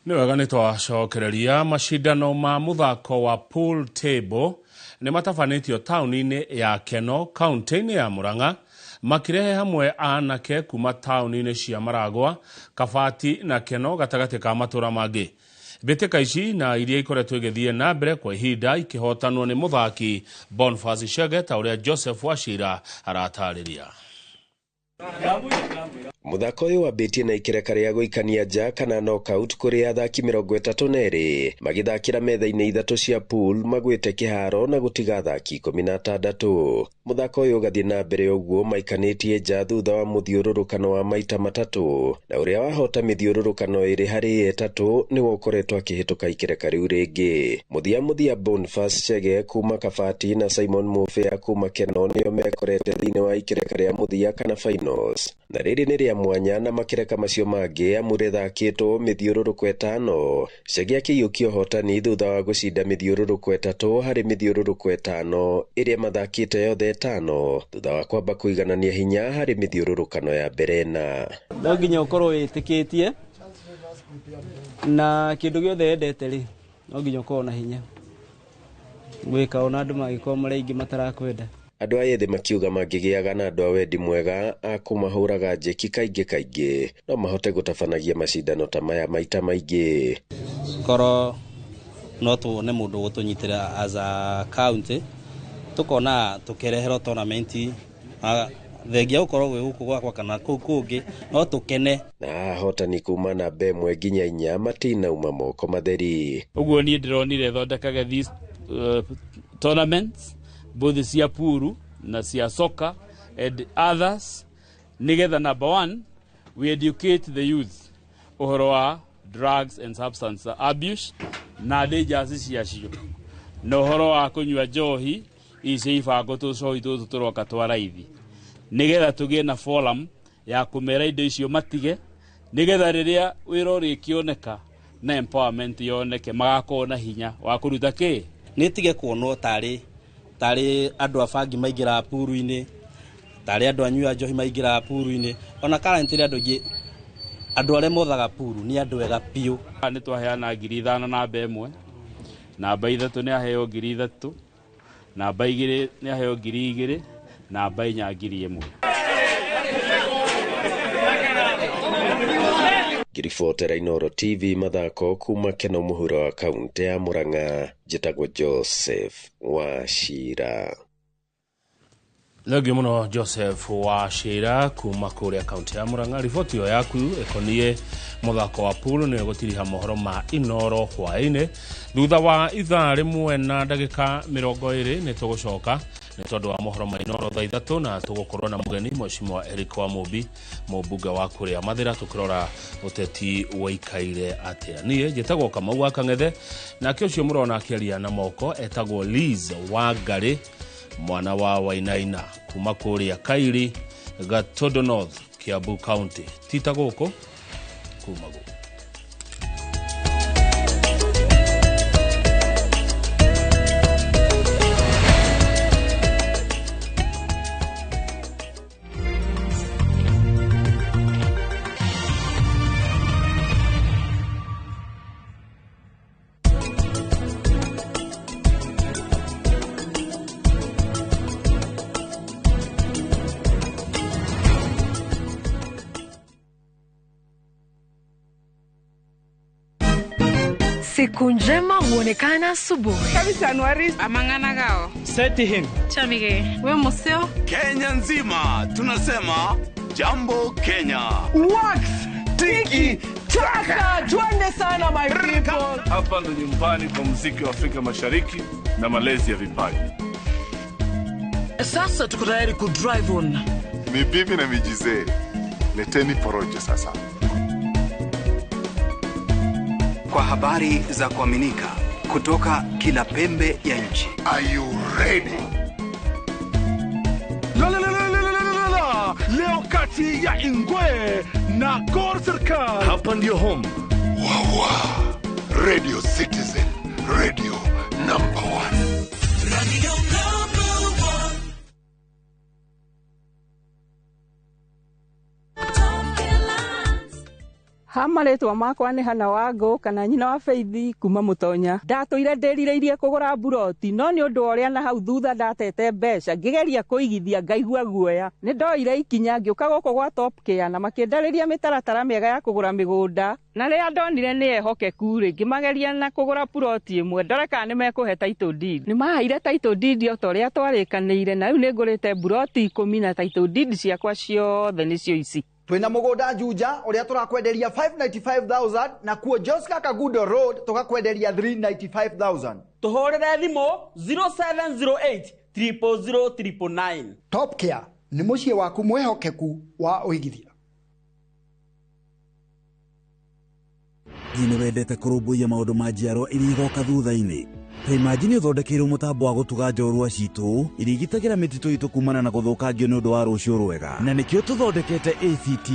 Nĩ wega nĩ twacokereria macindano ma mũthako wa pool table nĩ matabanĩtio taũni-inĩ ya Keno kaunti-inĩ ya Murang'a, makĩrehe hamwe anake kuma taũni-inĩ cia Maragwa, Kabati na Keno gatagatĩ ka matũra mangĩ. Mbĩtĩka ici na iria ikoretwo igĩthiĩ na mbere kwa ihinda ikĩhotanwo nĩ mũthaki Boniface Chege ta ũrĩa Joseph Wachira aratarĩria. Mũthako ũyũ wambĩtie na ikereka rĩa gũikania nja kana knockout kũrĩ athaki 32 magĩthakĩra metha-inĩ 3 cia pool magwĩte kĩharo na gũtiga athaki 16. Mũthako ũyũ ũgathiĩ na mbere ũguo maikanĩtie nja thutha wa mũthiũrũrũkano wa maita 3, na ũrĩa wahota mĩthiũrũrũkano 2 harĩ 3 nĩwe ũkoretwo akĩhĩtũka ikereka rĩu rĩngĩ. Mũthia Boniface Chege kuma Kabati na Simon Mufea kuma Keno nĩo mekorete thĩinĩ wa ikereka rĩa mũthia kana finals, na rĩrĩ nĩ rĩa mwanya na makereka macio mangĩ amu rĩthakĩtwo mĩthiũrũrũko 5. Chege akĩiyũkia ũhotani thutha wa gũcinda mĩthiũrũrũko 3 harĩ mĩthiũrũrũko 5 ĩrĩa mathakĩte yothe 5 thutha wa kwamba kũiganania hinya harĩ mĩthiũrũrũkano ya mbere 4. No nginya ũkorwo wĩtĩkĩtie na kĩndũ gĩothe wendete rĩ, no nginya ũkorwo na hinya gwĩka ona andũ mangĩkorwo marĩ aingĩ matarakwenda. Andũ a ethĩ makiuga mangĩgĩaga na andũ a wendi mwega a kũmahũraga njeki kaingĩ kaingĩ no mahote gũtabanagia macindano ta maya maita maingĩ. Korwo no tuone mũndũ gũtũnyitĩra as a county, tukona tukireherwo tournament thengia gũkorwo gwĩ gũkũ gwakwa kana kũu kũngĩ no tũkene. Na ahotani kuma namba 1 nginya 4 matinauma moko matheri. Ũguo niĩ ndĩronire thondekage these tournaments both cia puru na cia soccer and others nigetha number 1 we educate the youth ũhoro wa drugs and substance abuse na dangers ciacio na ũhoro wa kũnyua njohi ici ibango tũcohi tũtũ tũroka twa raithi nigetha tũgĩe na forum ya kũmera indo icio matige nigetha rĩrĩa wĩra ũrĩkĩoneka na empowerment yoneke magakorwo na hinya wa kũruta kĩ. Nĩ tige kuonwo tarĩ andũ a bangi maingĩraga puru-inĩ, tarĩ andũ anyua njohi maingĩraga puru-inĩ, ona currently andũ aingĩ andũ arĩa mothaga puru nĩ andũ ega biũ. Nĩ twaheana 5,000 namba 1, namba 3 nĩ aheo 3,000, namba 2 nĩ aheo 2,000, namba 4 1,000. Ngiribotera Inooro TV mathako kuma Keno mũhuro wa kaunti ya Murang'a, njĩtagwo Joseph Wachira. Thengio mũno Joseph Wachira kuma kũrĩa kaunti ya Murang'a. Riboti ĩyo yaku ĩkoniĩ mũthako wa pool nĩyo gũtiriha mohoro ma Inooro hwaĩ-inĩ thutha wa ithaa 1 na ndagĩka 20. Nĩ tũgũcoka nĩ tondũ wa mohoro ma Inooro thaa 3 na tũgũkorwo na mũgeni Mheshimiwa Eric Wamũmbi mũmbunge wa kũrĩa Mathĩra tũkĩrora ũteti waikaire atĩa. Niĩ njĩtagwo Kamau wa Kang'ethe, nake ũcio mũrona akĩaria na moko etagwo Liz Wangari mwana wa Wainaina kuma kũrĩa Kairi, Gatondo North, Kiambu County. Tita gũkũ kuma gũkũ. Siku njema huonekana asubuhi. Kabisa Anuari amangana gao. Seti him. Chamige. We museo. Kenya nzima tunasema jambo Kenya. Wax tiki taka. Twende sana my people. Hapa ndo nyumbani kwa muziki wa Afrika Mashariki na malezi ya vipaji. Sasa tuko tayari ku drive on. Ni bibi na mijizee. Leteni porojo sasa. Kwa habari za kuaminika kutoka kila pembe ya nchi. Are you ready? La la la la la la la. Leo kati ya Ingwe na Gor Serikal. Hapa ndio home. Wawa. Radio Citizen, radio number 1. Radio number 1. Ha marĩtwa makwa nĩ Hana Wangũ kana nyina wa Faith kuma Mũtonya. Ndatũire ndĩrirĩirie kũgũra mburoti no nĩ ũndũ wa ũrĩa na hau thutha ndatete mbeca ngĩgeria kũigithia ngaigua guoya. Nĩ ndoire ikinya ngĩũka gũkũ gwa Top Care na makĩndarĩria mĩtaratara mĩega ya kũgũra mĩgũnda na rĩrĩa ndonire nĩ ehokeku rĩ ngĩmageria na kũgũra puroti ĩmwe ndore kana nĩ mekũhe title deed. Nĩ maheire title deed o ta ũrĩa twarĩkanĩire na rĩu nĩ ngũrĩte mburoti 10 na title deed ciakwa ciothe nĩcio ici. Twina mugunda Juja uria turakwenderia 595,000 na kuo Joska Kagudo Road tukakwenderia 395,000. Tuhurire thimu 0708 000 999. Top Care ni muciĩ waku mwihokeku wa uigithia. Nĩ wendete kũrũmbũiya maũndũ ma njiarwa iria igoka thutha-inĩ. Ta imagine ũthondekeirwo mũtambo wa gũtuga njorua citũ iria igitagĩra mĩtitũ itũ kumana na gũthũkangio nĩ ũndũ wa rũciũ rwega. Na nĩkĩo tũthondekete ACT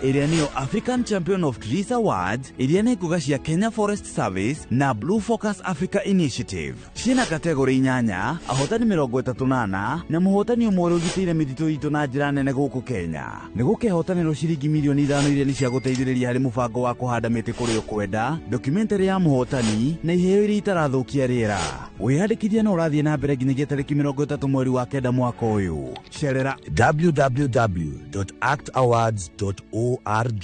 ĩrĩa nĩyo African Champion of Trees Awards ĩrĩa nĩ ngũga cia Kenya Forest Service na Blue Focus Africa Initiative. Ciĩna kategori 8, ahotani 34 na mũhotani ũmwe ũrĩa ũgitĩire mĩtitũ itũ na njĩra nene gũkũ Kenya. Nĩ gũkehotanĩrwo ciringi mirioni 5 iria nĩ cia gũteithĩrĩria harĩ mũbango wa kũhanda mĩtĩ kũrĩa ũkwenda, documentary ya mũhotani na iheo iria itarathũkia rĩera. Wĩyandĩkithia no ũrathiĩ na mbere nginyagia tarĩki 30 mweri wa 9 mwaka ũyũ. Cerera www.actawards.org.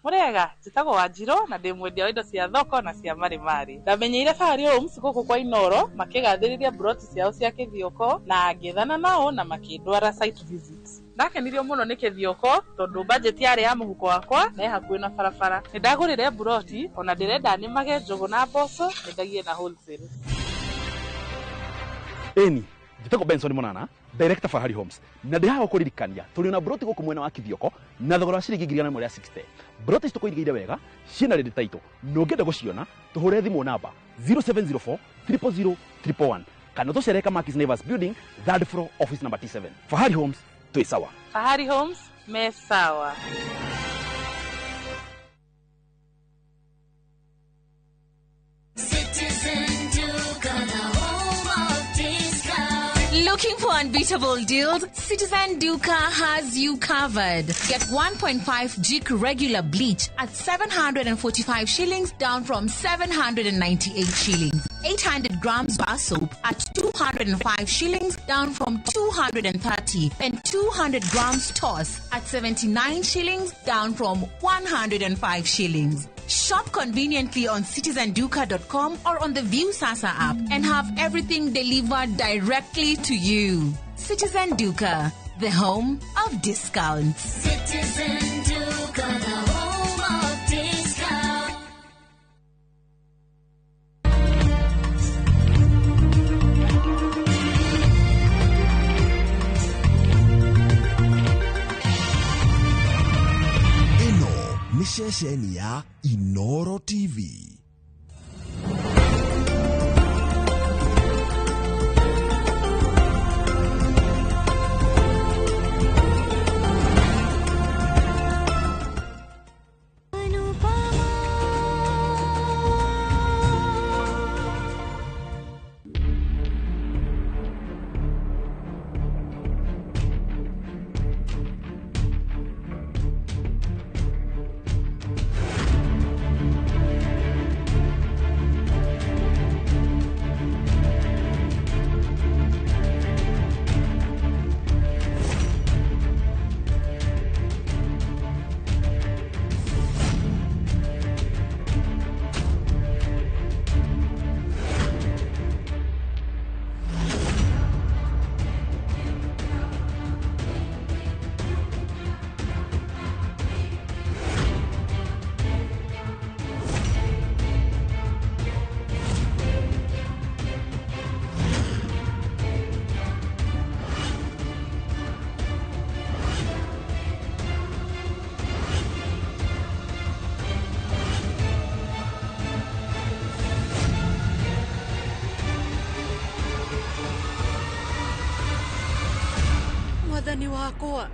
Murega njĩtagwo Wanjirũ na ndĩ mwendia wa indo cia thoko na cia marimari. Ndamenyeire Fahari Homes gũkũ kwa Inoro makĩgathĩrĩria mburoti ciao cia Kĩthioko na ngĩethana nao na makĩndwara site visit. Ndakenirio mũno nĩ Kĩthioko tondũ budget yarĩ ya mũhuko wakwa na ĩ hakuhĩ na barabara. Nĩ ndagũrire mburoti ona ndĩrenda nĩmage njũgũ na mboco nyendagie na wholesale. Ĩni njĩtagwo Benson Monana, director Fahari Homes, na ndĩ haha kũririkania tũrĩ na mburoti gũkũ mwena wa Kĩthioko na thogora wa ciringi 160. Mburoti ici tũkũigĩire wega ciĩna ready title na ũngĩenda gũciona tũhũre thimũ namba 0704 000 111 kana tũcere Kamakis Neighbors Building, third floor, office number T7. Fahari Homes, twĩ sawa. Fahari Homes me sawa. Looking for unbeatable deals? Citizen Duka has you covered. Get 1.5 Jik regular bleach at 745 shillings down from 798 shillings. 800 grams bar soap at 205 shillings down from 230, and 200 grams toss at 79 shillings down from 105 shillings. Shop conveniently on citizenduka.com or on the Viusasa app and have everything delivered directly to you. Citizen Duka, the home of discounts. Citizen Duka, the home of discounts. Ĩno nĩ ceceni ya Inoro TV. Mwathani wakwa,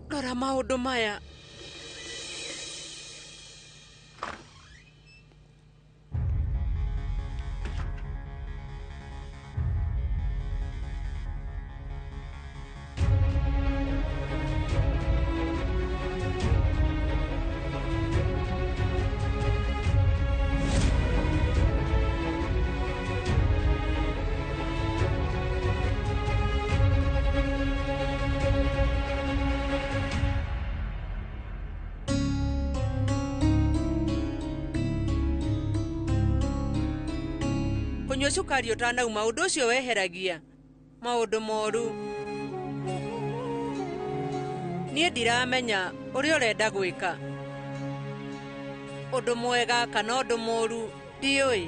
rora maũndũ maya. Kũnyua cukari ũtanauma ũndũ ũcio weheragia maũndũ moru. Niĩ ndiramenya ũrĩa ũrenda gwĩka, ũndũ mwega kana ũndũ mũru ndiũĩ,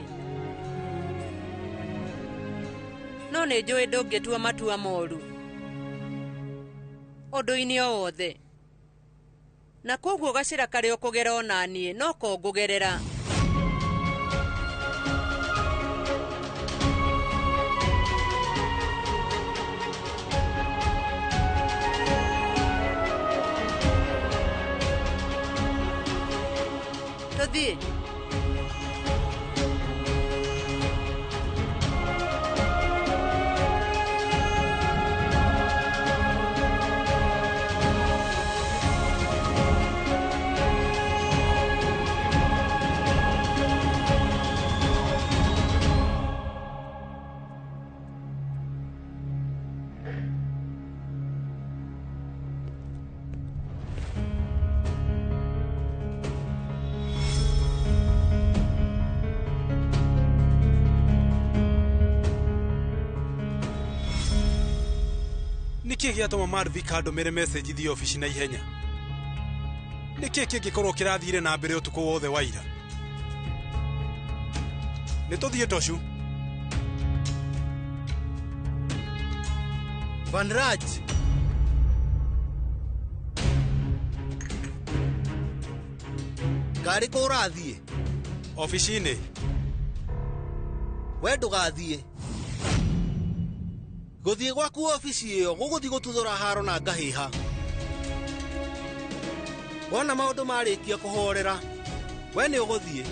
no nĩ njũĩ ndũngĩtua matua moru ũndũ-inĩ o wothe, na koguo gacĩra karĩa ũkũgera ona niĩ no ko ngũgerera. Tũthiĩ. Nĩkĩ gĩatũma Marvika andũmĩre message thiĩ obici na ihenya? Nĩkĩ kĩngĩkorwo kĩrathire na mbere ũtukũ wothe wa ira? Nĩ tũthiĩ Toshu. Vanraj, ngari kũ ũrathiĩ? Obici-inĩ. We ndũgathiĩ. Gũthiĩ gwaku obici ĩyo gũgũthiĩ gũtuthũra haro na ngahĩha. Wona maũndũ marĩkia kũhorera, we nĩ ũgũthiĩ.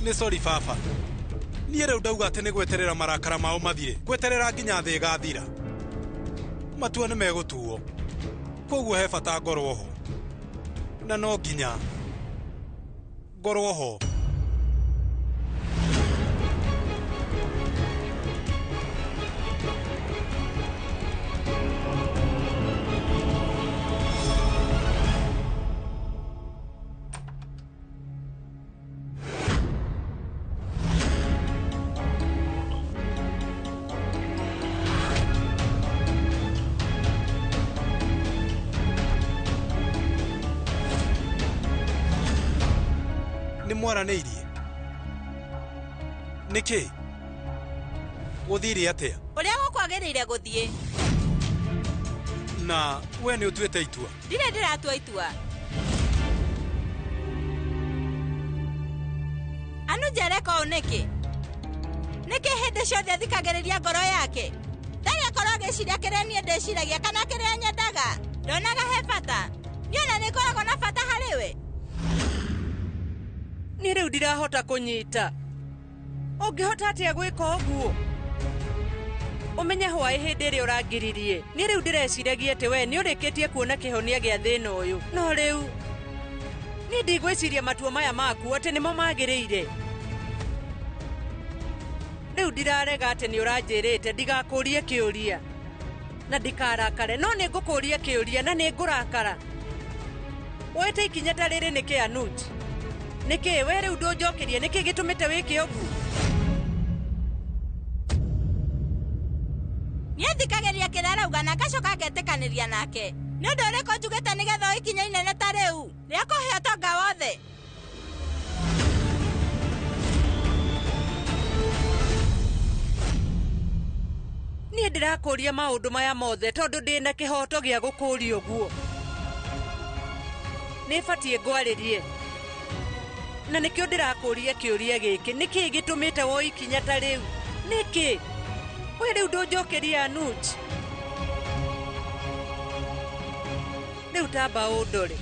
Nĩ sorry baba. Niĩ rĩu ndauga atĩ nĩ gweterera marakara mao mathire, gweterera nginya thĩ ĩgathira. Matua nĩ megũtuo, koguo he bata ngorwo ho, na no nginya ngorwo ho. Mwaranĩirie nĩkĩ gũthire atĩa? Ũrĩa gũkwagĩrĩire gũthiĩ. Na we nĩ ũtuĩte itua? Ndirĩ ndĩratua itua. Anuja areka ũũ nĩkĩ? Nĩkĩ hĩndĩ ciothe athikagĩrĩria ngoro yake? Ndarĩ akorwo agĩciria kĩrĩa niĩ ndĩciragia kana kĩrĩa nyendaga. Ndonaga he bata. Niĩ ona nĩ ngoragwo na bata harĩ we. Niĩ rĩu ndirahota kũnyita. Ũngĩhota atĩa gwĩka ũguo? Ũmenye hwaĩ hĩndĩ ĩrĩa ũrangiririe. Niĩ rĩu ndĩreciragia atĩ we nĩ ũrĩkĩtie kuona kĩhonia gĩa thĩna ũyũ. No rĩu niĩ ndigwĩciria matua maya maku atĩ nĩmo magĩrĩire. Rĩu ndirarega atĩ nĩ ũranjĩrĩte ndigakũrie kĩũria na ndikarakare, no nĩ ngũkũria kĩũria na nĩ ngũrakara. Woete ikinya ta rĩrĩ nĩkĩ, Anuj? Nĩkĩ we rĩu ndũnjokerie? Nĩkĩ gĩtũmĩte wĩke ũguo? Niĩ thikagĩrĩria kĩrĩa arauga na ngacoka ngetĩkanĩria nake. Nĩ ũndũ ũrĩkũ njugĩte nĩgetha oe ikinya inene ta rĩu rĩa kũhe ũtonga wothe? Niĩ ndĩrakũria maũndũ maya mothe tondũ ndĩna kĩhoto gĩa gũkũria ũguo. Nĩ batiĩ ngwarĩrie. Na nĩkĩo ndĩrakũria kĩũria gĩkĩ, nĩkĩ gĩtũmĩte woe ikinya ta rĩu? Nĩkĩ? We rĩu ndũnjokeria Anuj. Rĩu tamba ũndore.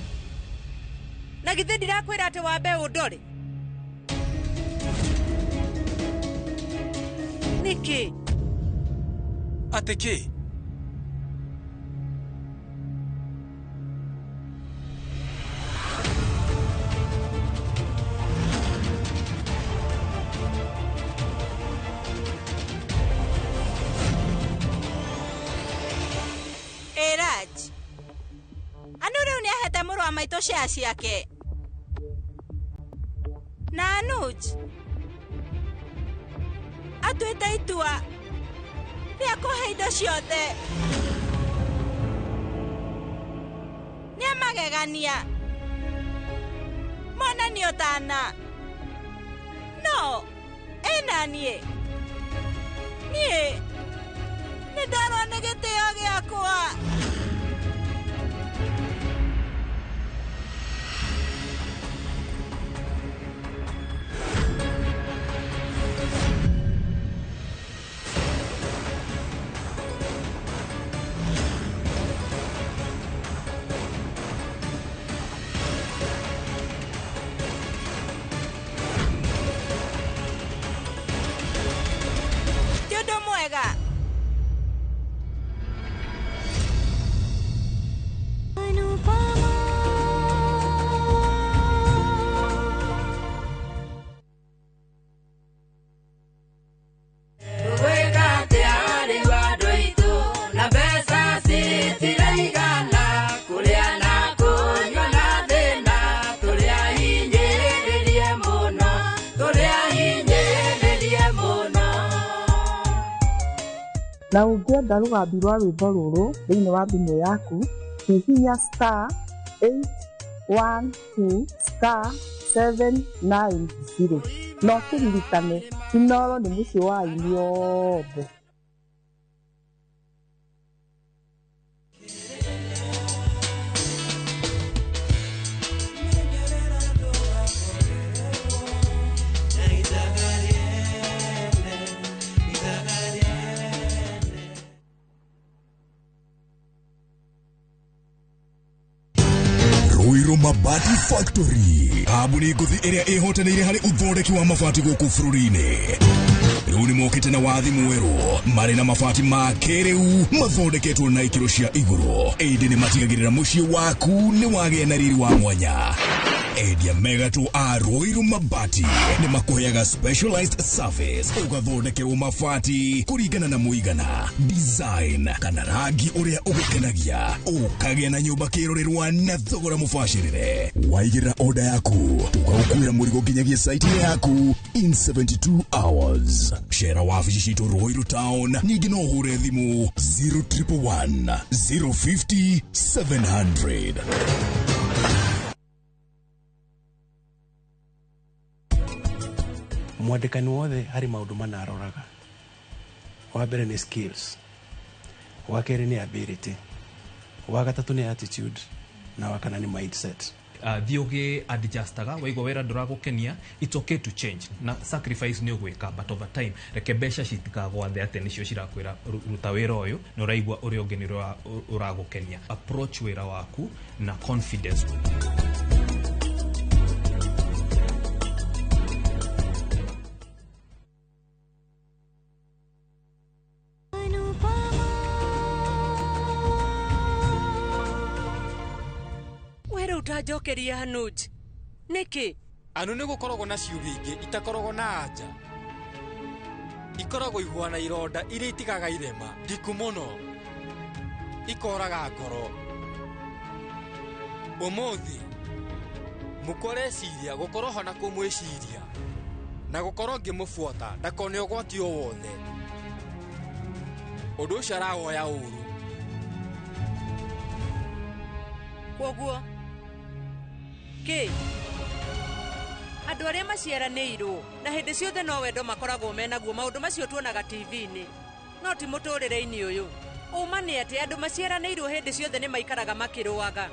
Na githĩ ndirakwĩra atĩ wambe ũndore? Nĩkĩ? Atĩ kĩ? Ĩ Raj. Anu rĩu nĩ ahete mũrũ wa maitũ share ciake. Na Anuj atuĩte itua rĩa kũhe indo ciothe. Nĩ amagegania. Monanio tana. No, ĩna niĩ. Niĩ nĩ ndarwo nĩ gĩtĩo gĩakwa. Ti ũndũ mwega. Gwĩka atĩa rĩu andũ aitũ na mbeca citiraigana kũrĩa na kũnyua na thĩna tũrĩa hinyĩrĩrie mũno tũrĩa hinyĩrĩrie mũno. Na ũngĩenda rũgambi rwa rwĩmbo rũrũ thĩinĩ wa thimũ yaku, hihinya *812*790 na ũkĩririkane Inooro nĩ mũciĩ wa aini othe. Ruiru Mabati Factory, kambuni ngũthi ĩrĩa ĩhotanĩire harĩ ũthondeki wa mabati gũkũ bũrũri-inĩ. Rĩu nĩ mokĩte na wathi mwerũ marĩ na mabati ma kĩrĩu mathondeketwo na ikĩro cia igũrũ, ĩndĩ nĩ matigagĩrĩra mũciĩ waku nĩ wagĩa na riri wa mwanya. Endia megatũ a Ruiru Mabati nĩ makũheaga specialized service, ũgathondekerwo mabati kũringana na mũigana, design kana rangi ũrĩa ũgũkenagia, ũkagĩa na nyũmba kĩrorerwa na thogora mũbacĩrĩre. Waigĩrĩra oda yaku tũgagũkuĩra mũrigo nginyagia site yaku in 72 hours. Cera wabici citũ Ruiru town, ningĩ no ũhũre thimũ 0111 050 700. Mwandĩkani wothe harĩ maũndũ mana aroraga. Wa mbere nĩ skills, wa kerĩ nĩ ability, wa gatatũ nĩ attitude na wa kana nĩ mindset. Thiĩ ũgĩ adjustaga waigua wĩra ndũragũkenia, it's okay to change na sacrifice nĩ ũgwĩka, but over time reke mbeca citikagwathe atĩ nĩcio cirakwĩra ruta wĩra ũyũ na ũraigua ũrĩa ũngĩ nĩ ũragũkenia. Approach wĩra waku na confidence. We rĩu ũtanjokeria Anuj. Nĩkĩ? Anu nĩ gũkoragwo na ciugo ingĩ itakoragwo na anja. Ikoragwo ihuana ironda iria itigaga irema ndiku mũno, ikoraga ngoro. Ũmũthĩ mũkoreciria gũkorwo ho na kũmwĩciria na gũkorwo ngĩmũbuata ndakone ũgwati o wothe. Ũndũ ũcio arawoya ũru. Kwoguo kĩ andũ arĩa maciaranĩirwo na hĩndĩ ciothe no wendo makoragwo menaguo, maũndũ macio tuonaga TV-inĩ no ti mũtũrĩre-inĩ ũyũ. Ũma nĩ atĩ andũ maciaranĩirwo hĩndĩ ciothe nĩ maikaraga makĩrũaga.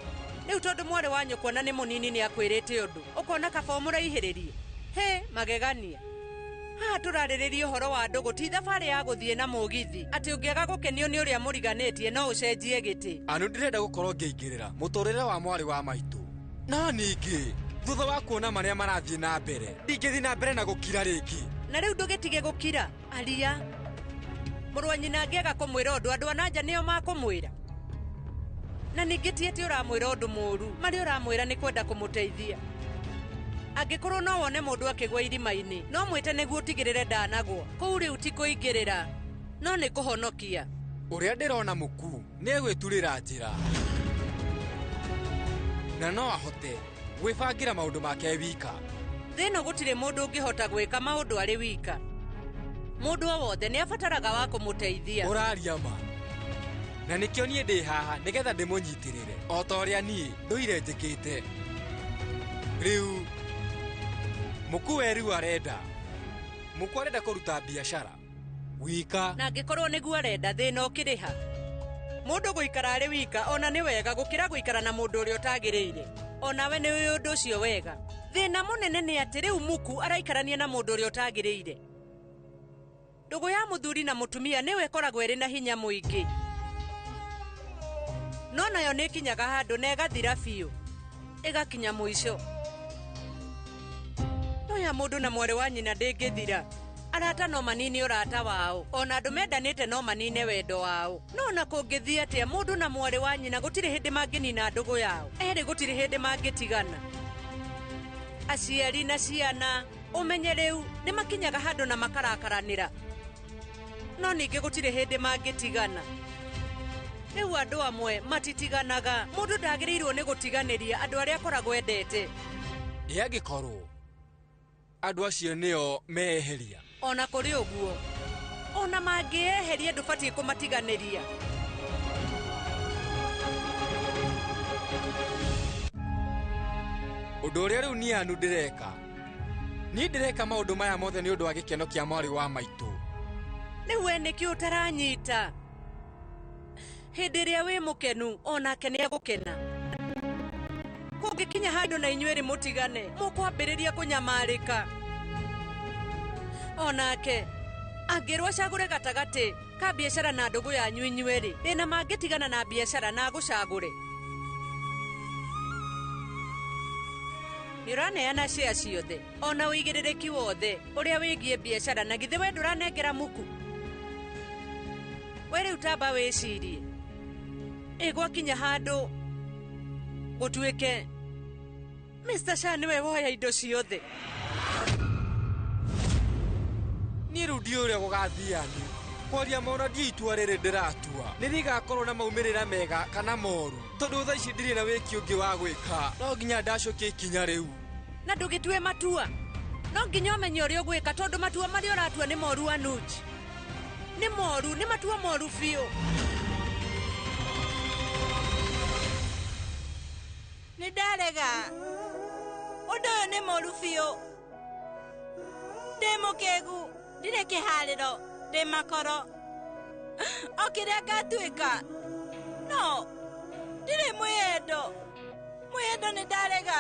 Rĩu tondũ mwarĩ wa nyũkwa na nĩ mũnini nĩ akwĩrĩte ũndũ, ũkona kaba ũmũraihĩrĩrie. He magegania. Haha tũrarĩrĩria ũhoro wa ndũgũ ti thabarĩ ya gũthiĩ na mũgithi atĩ ũngĩaga gũkenio nĩ ũrĩa mũriganĩtie no ũcenjie gĩtĩ. Anu ndĩrenda gũkorwo ngĩingĩrĩra mũtũrĩre wa mwarĩ wa maitũ. No ningĩ thutha wa kuona marĩa marathiĩ na mbere ndingĩthiĩ na mbere na gũkira rĩngĩ. Na rĩu ndũgĩtige gũkira aria. Mũrũ wa nyina angĩaga kũmwĩra ũndũ andũ a nanja nĩo makũmwĩra. Na ningĩ ti atĩ ũramwĩra ũndũ mũũru, marĩa ũramwĩra nĩ kwenda kũmũteithia. Angĩkorwo no wone mũndũ akĩgwa irima-inĩ no mwĩte nĩguo ũtigĩrĩre ndanagwa. Kũu rĩu ti kũingĩrĩra no nĩ kũhonokia. Ũrĩa ndĩrona mũku nĩ egwĩturĩra njĩra na no ahote gwĩbangĩra maũndũ make wika. Thĩ ĩno gũtirĩ mũndũ ũngĩhota gwĩka maũndũ arĩ wika. Mũndũ o wothe nĩ abataraga wa kũmũteithia. Ũraria ma. Na nĩkĩo niĩ ndĩ haha nĩgetha ndĩmũnyitĩrĩre o ta ũrĩa niĩ ndũire njĩkĩte. Rĩu mũku we rĩu arenda. Mũku arenda kũruta biacara wika. Na angĩkorwo nĩguo arenda thĩna ũkĩrĩha. Mũndũ gũikara arĩ wika ona nĩ wega gũkĩra gũikara na mũndũ ũrĩa ũtagĩrĩire. Onawe nĩ ũĩ ũndũ ũcio wega. Thĩna mũnene nĩ atĩ rĩu mũku araikarania na mũndũ ũrĩa ũtagĩrĩire. Ndũgũ ya mũthuri na mũtumia nĩwe ĩkoragwo ĩrĩ na hinya mũingĩ. No nayo nĩ ĩkinyaga handũ na ĩgathira biũ. Ĩgakinya mũico. No ya mũndũ na mwarĩ wa nyina ndĩngĩthira. Arata no manine ũrata wao. Ona andũ mendanĩte no manine wendo wao. No ona kũngĩthiĩ atĩa mũndũ na mwarĩ wa nyina gũtirĩ hĩndĩ mangĩnina ndũgũ yao. Erĩ gũtirĩ hĩndĩ mangĩtigana. Aciari na ciana ũmenye rĩu nĩ makinyaga handũ na makarakaranĩra. No ningĩ gũtirĩ hĩndĩ mangĩtigana. Rĩu andũ amwe matitiganaga. Mũndũ ndagĩrĩirwo nĩ gũtiganĩria andũ arĩa akoragwo endete. Ĩ angĩkorwo andũ acio nĩo meeheria. Ona kũrĩ ũguo, ona mangĩeheria ndũbatiĩ kũmatiganĩria. Ũndũ ũrĩa rĩu niĩ Anu ndĩreka. Niĩ ndĩreka maũndũ maya mothe nĩ ũndũ wa gĩkeno kĩa mwarĩ wa maitũ. Rĩu we nĩkĩ ũtaranyita? Hĩndĩ ĩrĩa wĩ mũkenu onake nĩ egũkena. Kũngĩkinya handũ na inyuĩ mũtigane, mũkwambĩrĩria kũnyamarĩka. Onake angĩrwo acagũre gatagatĩ ka biacara na ndũgũ yanyu inyuerĩ, thĩna mangĩtigana na biacara na agũcagũre. Nĩ ũraneana share ciothe ona ũigĩrĩrĩki wothe ũrĩa wĩgiĩ biacara na githĩ we ndũranengera muku. We rĩu tamba wĩcirie. Ĩ gwakinya handũ gũtuĩke Mr. Shah nĩwe woya indo ciothe. Niĩ rĩu ndiũĩ ũrĩa gũgathiĩ Anu. Kwaria ma ona ndiũĩ itua rĩrĩ ndĩratua nĩ rĩgakorwo na maumĩrĩra mega kana moru. Tondũ thaa ici ndirĩ na wĩki ũngĩ wa gwĩka. No nginya ndacũkie ikinya rĩu. Na ndũgĩtue matua. No nginya ũmenye ũrĩa ũgwĩka tondũ matua marĩa ũratua nĩ moru Anuj. Nĩ moru, nĩ matua moru biũ. Nĩ ndarega. Ũndũ ũyũ nĩ mũru biũ. Ndĩ mũkĩgu, ndirĩ kĩharĩro, ndĩ makoro. O kĩrĩa ngatuĩka. No, ndirĩ mwĩyendo. Mwĩyendo nĩ ndarega.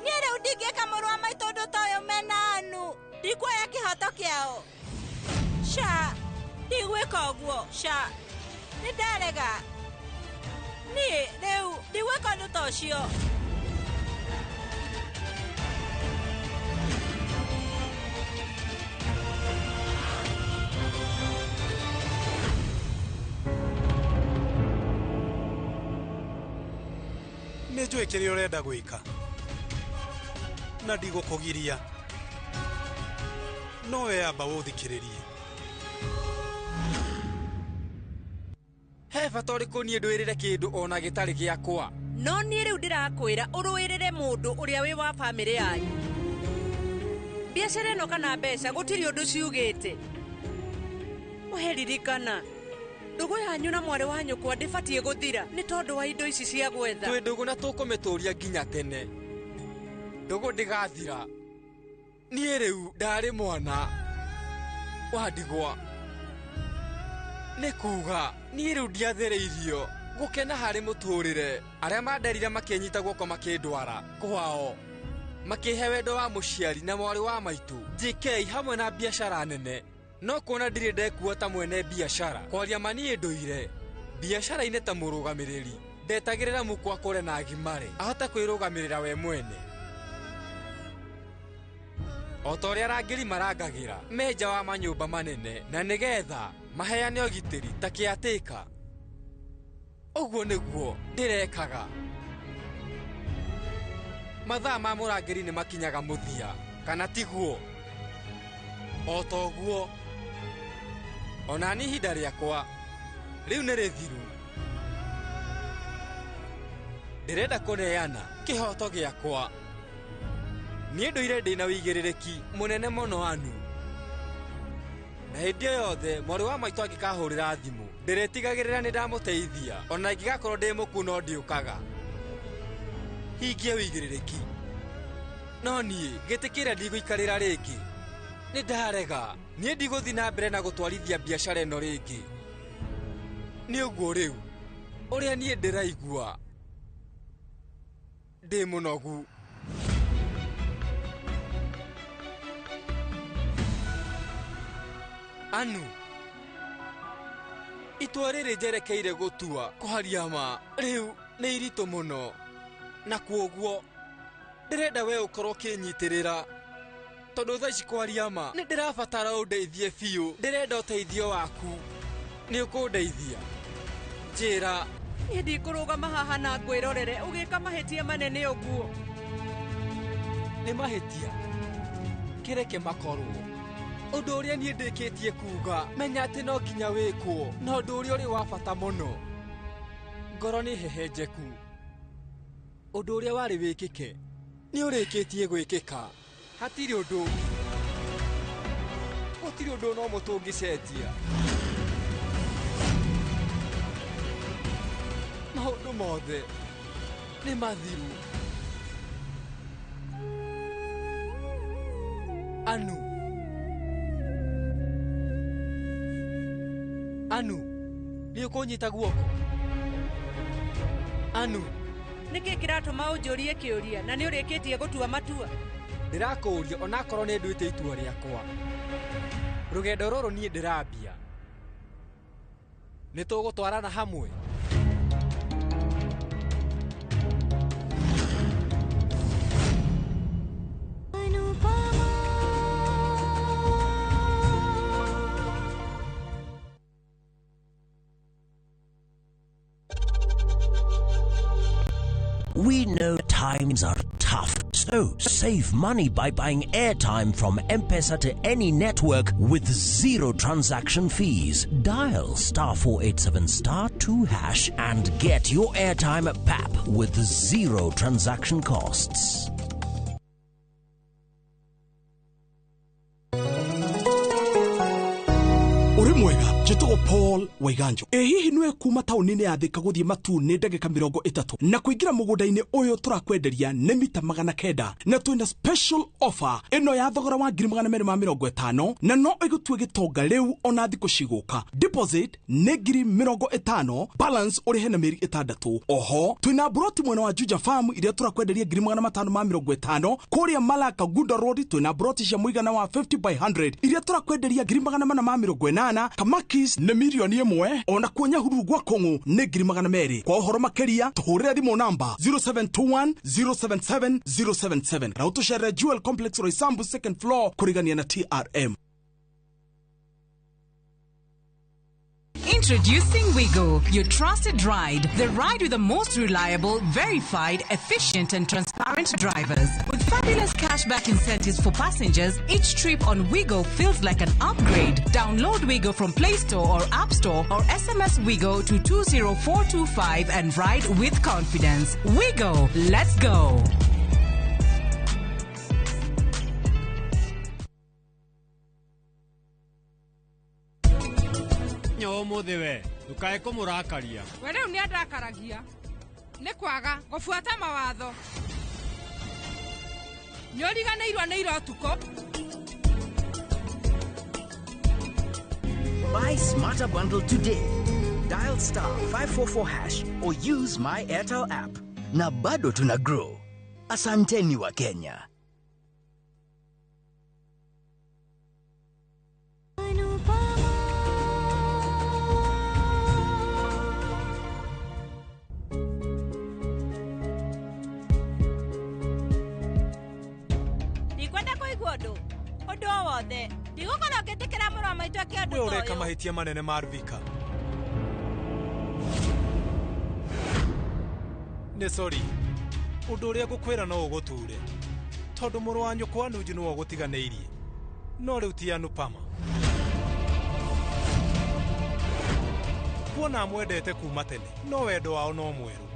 Niĩ rĩu ndingĩka mũrũ wa maitũ ũndũ ta ũyũ mena Anu. Ndikuoya kĩhoto kĩao. Sha, ndigwĩka ũguo. Sha, nĩ ndarega. Niĩ rĩu ndigwĩka ũndũ ta ũcio. Nĩ njũĩ kĩrĩa ũrenda gwĩka na ndigũkũgiria. No we amba ũthikĩrĩrie. He bata ũrĩkũ niĩ ndwĩrĩre kĩndũ ona gĩtarĩ gĩakwa? No niĩ rĩu ndĩrakwĩra ũrũĩrĩre mũndũ ũrĩa wĩ wa bamĩrĩ yanyu. Biacara ĩno kana mbeca gũtirĩ ũndũ ciugĩte. We ririkana, ndũgũ yanyu na mwarĩ wa nyũkwa ndĩbatiĩ gũthira nĩ tondũ wa indo ici cia gwetha. Twĩ ndũgũ na tũkũmĩtũria nginya tene. Ndũgũ ndĩgathira. Niĩ rĩu ndarĩ mwana wa ndigwa. Nĩ kuga niĩ rĩu ndiathĩrĩirio gũkena harĩ mũtũrĩre. Arĩa manderire makĩnyita guoko makĩndwara kwao. Makĩhe wendo wa mũciari na mwarĩ wa maitũ JK hamwe na biacara nene. No kuona ndirĩ ndekua ta mwene biacara. Kwaria ma niĩ ndũire biacara-inĩ ta mũrũgamĩrĩri. Ndetagĩrĩra mũkwa akũre na agimare ahote kwĩrũgamĩrĩra we mwene. O ta ũrĩa arangĩri marangagĩra me nja wa manyũmba manene na nĩgetha maheane ũgitĩri ta kĩatĩka. Ũguo nĩguo ndĩrekaga. Mathaa ma mũrangĩri nĩ makinyaga mũthia, kana tiguo? O ta ũguo, ona niĩ ihinda rĩakwa rĩu nĩ rĩthiru. Ndĩrenda kũneana kĩhoto gĩakwa. Niĩ ndũire ndĩna wĩigĩrĩrĩki mũnene mũno anu. Na hĩndĩ ĩyo yothe mwarĩ wa maitũ angĩkahũrĩra thimũ, ndĩrĩtigagĩrĩra nĩ ndamũteithia. Ona ingĩgakorwo ndĩ mũkuũ no ndĩũkaga. Hingie wĩigĩrĩrĩki. No niĩ gĩtĩ kĩrĩa ndigũikarĩra rĩngĩ. Nĩ ndarega. Niĩ ndigũthiĩ na mbere na gũtwarithia biacara ĩno rĩngĩ. Nĩ ũguo rĩu ũrĩa niĩ ndĩraigua. Ndĩ mũnogu. Anu, itua rĩrĩ njerekeire gũtua kũharia ma rĩu nĩ iritũ mũno. Na kuoguo ndĩrenda we ũkorwo ũkĩnyitĩrĩra. Tondũ thaa ici kwaria ma nĩ ndĩrabatara ũndeithie biũ. Ndĩrenda ũteithio waku. Nĩ ũkũndeithia? Njĩra. Niĩ ndikũrũgama haha na ngwĩrorere ũgĩka mahĩtia manene ũguo. Nĩ mahĩtia? Kĩreke makorwo. Ũndũ ũrĩa niĩ ndĩkĩtie kuga, menya atĩ no nginya wĩkwo, na ũndũ ũrĩa ũrĩ wa bata mũno. Ngoro nĩ hehenjeku. Ũndũ ũrĩa warĩ wĩkĩke nĩ ũrĩkĩtie gwĩkĩka. Hatirĩ ũndũ ũngĩ. Gũtirĩ ũndũ no mũtũngĩcenjia. Maũndũ mothe nĩ mathiru. Anu, Anu, nĩ ũkũnyita guoko? Anu, nĩkĩ kĩratũma ũnjũrie kĩũria na nĩ ũrĩkĩtie gũtua matua? Ndĩrakũũria onakorwo nĩ nduĩte itua rĩakwa. Rũgendo rũrũ niĩ ndĩrambia. Nĩ tũgũtwarana hamwe? We know times are tough, so save money by buying airtime from M-Pesa to any network with zero transaction fees. Dial *487*2# and get your airtime at PAP with zero transaction costs. Mwega njĩtagwo Paul Waiganjo. Ĩ hihi nĩwe kuma taũni-inĩ ya Thika gũthiĩ Matuu nĩ ndagĩka 30 na kũingĩra mũgũnda-inĩ ũyũ tũrakwenderia nĩ mita 900 na twĩna special offer ĩno ya thogora wa 250,000 na no ĩgũtue gĩtonga rĩu ona thikũ cigũka. Deposit nĩ 50,000, balance ũrĩhe na mĩeri 6. Oho twĩna broti mwena wa Juja Farm iria tũrakwenderia 550,000. Kũrĩa Malaka Gunda Road twĩna broti cia mũigana wa 50 by 100 iria tũrakwenderia 480,000. Kamakis nĩ 1,000,000 ona kuo Nyahururu gwa Kong'u nĩ 200,000. Kwa ũhoro makĩria tũhũrĩre thimũ namba 0721 077 077 na ũtũcerere Jewel Complex Roysambu second floor kũrigania na TRM. Introducing Wigo, your trusted ride. The ride with the most reliable, verified, efficient and transparent drivers. With fabulous cashback incentives for passengers, each trip on Wigo feels like an upgrade. Download Wigo from Play Store or App Store or SMS Wigo to 20425 and ride with confidence. Wigo, let's go. Ũmũthĩ we ndukae kũmũrakaria. We rĩu nĩ andakaragia nĩ kwaga gũbuata mawatho. Nĩ ũriganĩirwo nĩ ira ũtukũ. Buy Smarter Bundle today. Dial *544# or use my Airtel app. Na bado tuna grow. Asanteni wa Kenya. wothe. Ndigũkorwo ngĩtĩkĩra mũrũ wa maitũ eke ũndũ We ta ũreka ũyũ. Mahĩtia manene Marvika. Nĩ sorry. Ũndũ ũrĩa ngũkwĩra no ũgũture. Tondũ mũrũ wa nyũkwa Anuj nĩwe ũgũtiganĩirie. No rĩu ti Anupama. Kuona amwendete kuma tene, no wendo wao no mwerũ.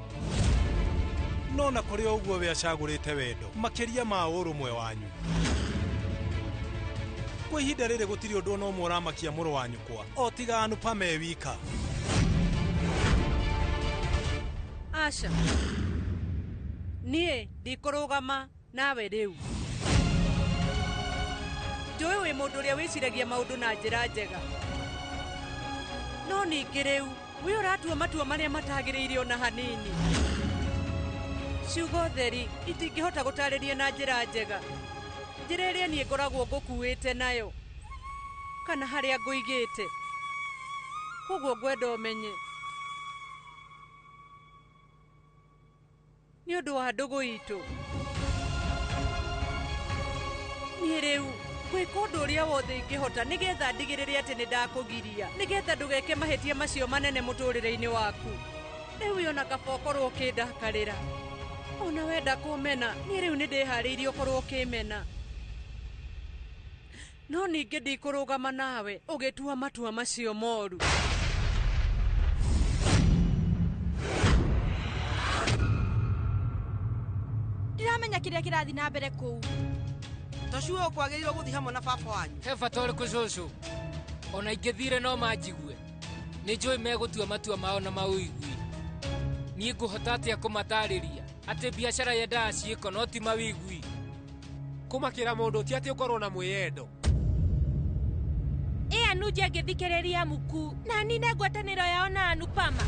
No na kũrĩ o ũguo we acagũrĩte wendo, makĩria ma ũrũmwe wanyu. Kwa ihinda rĩrĩ gũtirĩ ũndũ ona ũmwe ũramakia mũrũ wa nyũkwa, o tiga Anupama e wika. Aca, niĩ ndikũrũgama nawe rĩu. Njũĩ wĩ mũndũ ũrĩa wĩciragia maũndũ na njĩra njega, no ningĩ rĩu wĩ ũratua matua marĩa matagĩrĩire ona hanini. Ciugo theri itingĩhota gũtarĩria na njĩra njega njĩra ĩrĩa niĩ ngoragwo ngũkuĩte nayo kana harĩa ngũigĩte. Koguo ngwenda ũmenye nĩ ũndũ wa ndũgũ itũ, niĩ rĩu gwĩka ũndũ ũrĩa wothe ingĩhota nĩgetha ndigĩrĩre atĩ nĩ ndakũgiria, nĩgetha ndũgeke mahĩtia macio manene mũtũrĩre-inĩ waku. Rĩu ona kaba ũkorwo ũkĩndakarĩra, ona wenda kũmena, niĩ rĩu nĩ ndĩharĩirie ũkorwo ũkĩmena, no ningĩ ndikũrũgama nawe ũgĩtua matua macio moru. Ndiramenya kĩrĩa kĩrathiĩ na mbere kũu. Tocuo ũkwagĩrĩirwo gũthiĩ hamwe na baba wanyu. He bata ũrĩkũ cũcũ? Ona ingĩthire no manjigue. Nĩ njũĩ megũtua matua mao na mawĩigui. Niĩ ngũhota atĩa kũmatarĩria atĩ biacara yendaga ciĩko no ti mawĩigui. Kũmakĩra mũndũ ti atĩ ũkorwo na mwĩyendo. Ĩ Anuj angĩthikĩrĩria Muku na nine ngwatanĩro yao na Anupama.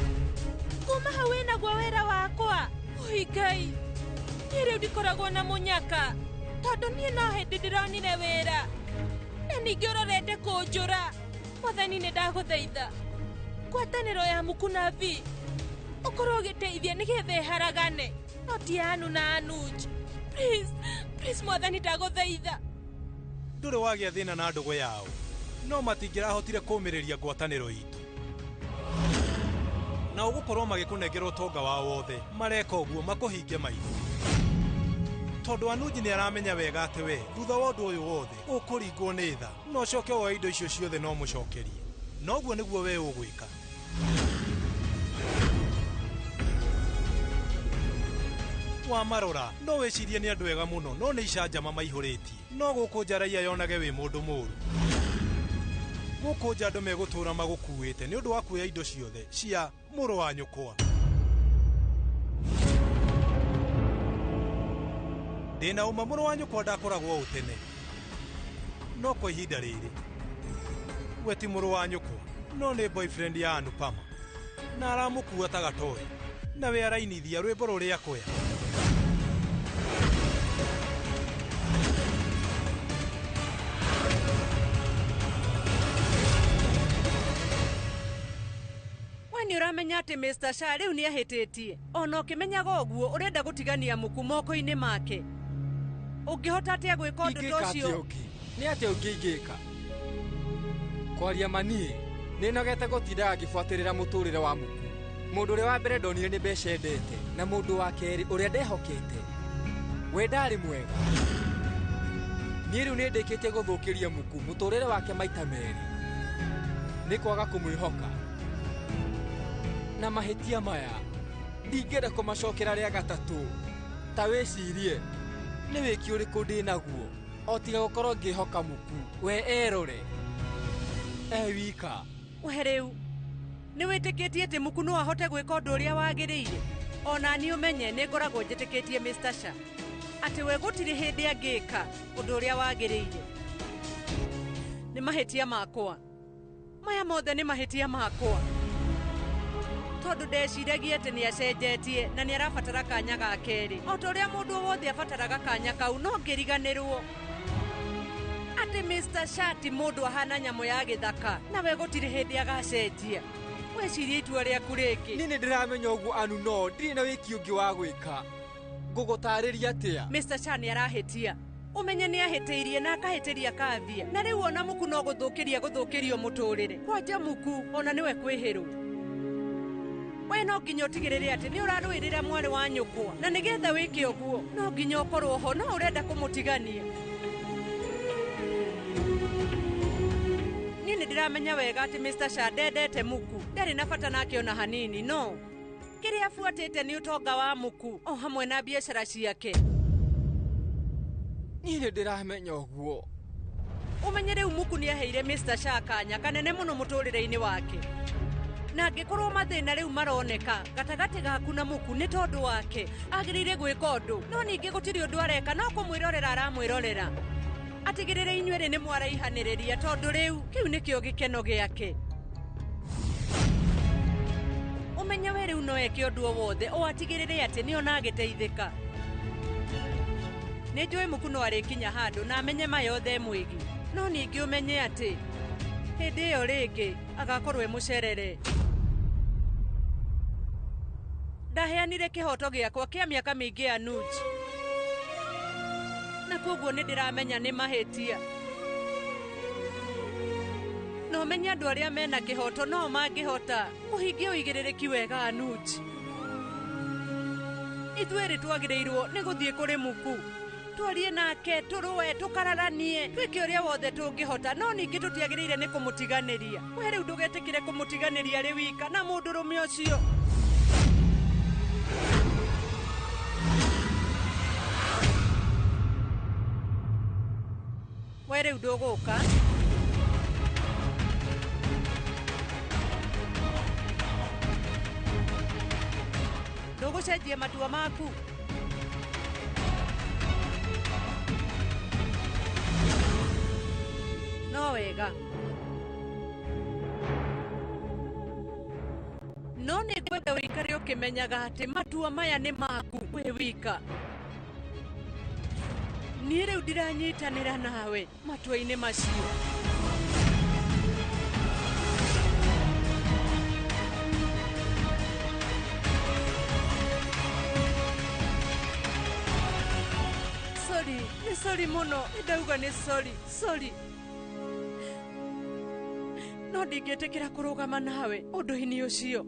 Kuma hau wĩnaguo wĩra wakwa. Oi Ngai, niĩ rĩu ndikoragwo na mũnyaka tondũ niĩ no hĩndĩ ndĩronire wĩra na ningĩ ũrorete kũnjũra. Mwathani nĩ ndagũthaitha, ngwatanĩro ya Muku na Vi ũkorwo ũgĩteithia nĩgetha ĩharagane, no ti ya Anu na Anuj. Please, please mwathani ndagũthaitha. Ndũrĩ wagĩa thĩna na ndũgũ yao, no matingĩrahotire kũũmĩrĩria ngwatanĩro itũ. Na ũgũkorwo magĩkũnengera ũtonga wao wothe, mareka ũguo makũhinge maitho. Tondũ Anuj nĩ aramenya wega atĩ we thutha wa ũndũ ũyũ wothe ũkũringwo nĩ tha, no ũcoke woe indo icio ciothe no mũcokerie. Na ũguo nĩguo we ũgwĩka. Wamarora no wĩcirie nĩ andũ ega mũno, no nĩ icanjama maihũrĩtie. No gũkũ nja raia yonage wĩ mũndũ mũũru. Gũkũ nja andũ megũtũũra magũkuĩte nĩ ũndũ wa kuoya indo ciothe cia mũrũ wa nyũkwa. Ndĩna ũma mũrũ wa nyũkwa ndakoragwo ũũ tene, no kwa ihinda rĩrĩ we ti mũrũ wa nyũkwa, no nĩ boyfriend ya Anupama, na aramũkua ta gatoĩ, na we arainithia rwĩmbo rũrĩa akoya. We nĩ ũramenya atĩ Mr. Shah rĩu nĩ ahĩtĩtie. Ona ũkĩmenyaga ũguo ũrenda gũtigania Muku moko-inĩ make. Ũngĩhota atĩa gwĩka ũndũ ta Ingĩka atĩa ũcio? ũngĩ? Nĩ atĩa ũngĩ ingĩka? Kwaria ma niĩ nĩ nogete gũtindaga ngĩbuatĩrĩra mũtũrĩre wa Muku. Mũndũ ũrĩa wa mbere ndonire nĩ mbeca endete, na mũndũ wa kerĩ ũrĩa ndehokete we ndarĩ mwega. Niĩ rĩu nĩ ndĩkĩtie gũthũkĩria Muku mũtũrĩre wake maita merĩ nĩ kwaga kũmwĩhoka. Na mahĩtia maya ndingĩenda kũmacokera rĩa gatatũ. Ta wĩcirie nĩ wĩki ũrĩkũ ndĩ naguo o tiga gũkorwo ngĩhoka Muku we erore e wika. We rĩu nĩ wĩtĩkĩtie atĩ Muku no ahote gwĩka ũndũ ũrĩa wagĩrĩire? Ona niĩ ũmenye nĩ ngoragwo njĩtĩkĩtie Mr. Shah atĩ we gũtirĩ hĩndĩ angĩka ũndũ ũrĩa wagĩrĩire. Nĩ mahĩtia makwa maya mothe, nĩ mahĩtia makwa, tondũ ndeciragia atĩ nĩ acenjetie na nĩ arabatara kanya ga kerĩ o ta ũrĩa mũndũ wothe abataraga kanya kau. No ngĩriganĩrwo atĩ Mr. Shah ti mũndũ ahana nyamũ ya gĩthaka, nawe gũtirĩ hĩndĩ agacenjia. Wecirie itua rĩaku rĩngĩ. Niĩ nĩ ndĩramenya ũguo Anu, no ndirĩ na wĩki ũngĩ wa gwĩka. Ngũgũtarĩria atĩa? Mr. Shah nĩ arahĩtia. Ũmenye nĩ ahĩtĩirie na akahĩtĩria Kavia. Na rĩu ona Muku no gũthũkĩria gũthũkĩrio mũtũrĩre. Kwanja Muku ona nĩwe kwĩhĩrwo. We no nginya ũtigĩrĩre atĩ nĩ ũrarũĩrĩra mwarĩ wa nyũkwa. Na nĩgetha wĩke ũguo, no nginya ũkorwo ho, no ũrenda kũmũtigania. Niĩ nĩ ndĩramenya wega atĩ Mr. Shah ndendete Muku. Ndarĩ na bata nake ona hanini, no kĩrĩa abuatĩte nĩ ũtonga wa Muku o hamwe na biacara ciake. Niĩ nĩ ndĩramenya ũguo. Ũmenye rĩu Muku nĩ aheire Mr. Shah kanya kanene mũno mũtũrĩre-inĩ wake. Na angĩkorwo mathĩna rĩu maroneka gatagatĩ gaku na Muku nĩ tondũ wake, agĩrĩire gwĩka ũndũ. No ningĩ gũtirĩ ũndũ areka, no kũmwĩrorera aramwĩrorera. Atigĩrĩre inyuerĩ nĩ mwaraihanĩrĩria tondũ rĩu kĩu nĩkĩo gĩkeno gĩake. Ũmenye we rĩu no eke ũndũ o wothe o atigĩrĩre atĩ nĩ ona agĩteithĩka. Nĩ njũĩ Muku no arĩkinya handũ na amenye ma yothe mwĩgiĩ. No ningĩ ũmenye atĩ hĩndĩ ĩyo rĩngĩ agakorwo e mũcerere. Ndaheanire kĩhoto gĩakwa kĩa mĩaka mĩingĩ ya Anuj. Na koguo nĩ ndĩramenya nĩ mahĩtia. No menye andũ arĩa mena kĩhoto no mangĩhota kũhingia ũigĩrĩrĩki wega Anuj. Ithuerĩ twagĩrĩirwo nĩ gũthiĩ kũrĩ Muku. Twarie nake, tũrũe, tũkararanie, twĩke ũrĩa wothe tũngĩhota, no ningĩ tũtiagĩrĩire nĩ kũmũtiganĩria. We rĩu ndũgetĩkĩre kũmũtiganĩria arĩ wika na mũndũrũme ũcio. We rĩu ndũgũka. Ndũgũcenjia matua maku. No wega. No nĩ ngwenda ũikare ũkĩmenyaga atĩ matua maya nĩ maku wĩ wika. Niĩ rĩu ndiranyitanĩra nawe matua-inĩ macio. Sorry, nĩ sorry mũno, ndauga nĩ sorry, sorry. No ndingĩtĩkĩra kũrũgama nawe ũndũ-inĩ ũcio.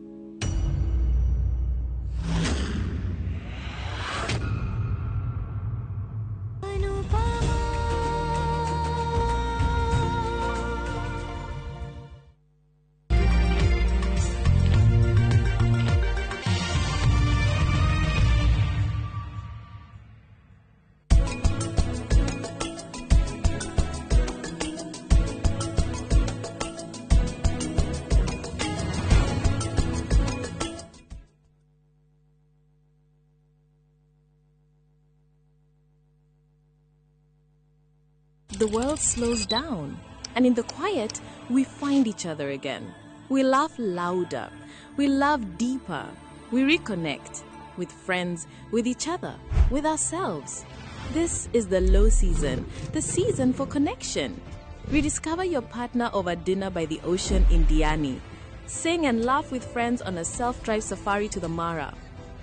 The world slows down, and in the quiet, we find each other again. We laugh louder, we love deeper, we reconnect with friends, with each other, with ourselves. This is the low season, the season for connection. Rediscover your partner over dinner by the ocean in Diani. Sing and laugh with friends on a self-drive safari to the Mara.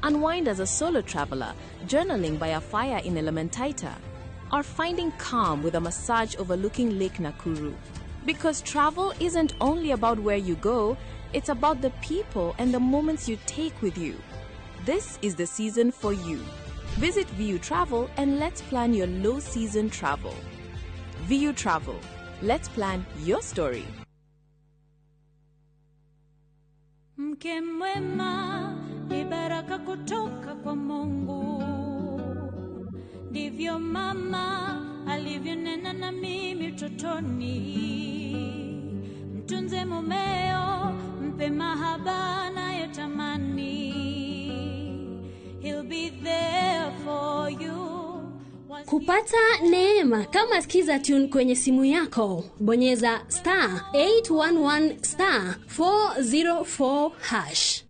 Unwind as a solo traveler, journaling by a fire in Elementaita. Or finding calm with a massage overlooking Lake Nakuru. Because travel isn't only about where you go, it's about the people and the moments you take with you. This is the season for you. Visit VU Travel and let's plan your low season travel. VU Travel. Let's plan your story. Mke mwema ni baraka kutoka kwa Mungu. Ndivyo mama alivyonena na mimi utotoni. Mtunze mumeo, mpe mahaba anayotamani. He'll be there for you. Kupata neema kama Skiza Tune kwenye simu yako, bonyeza star 811 star 404 hash.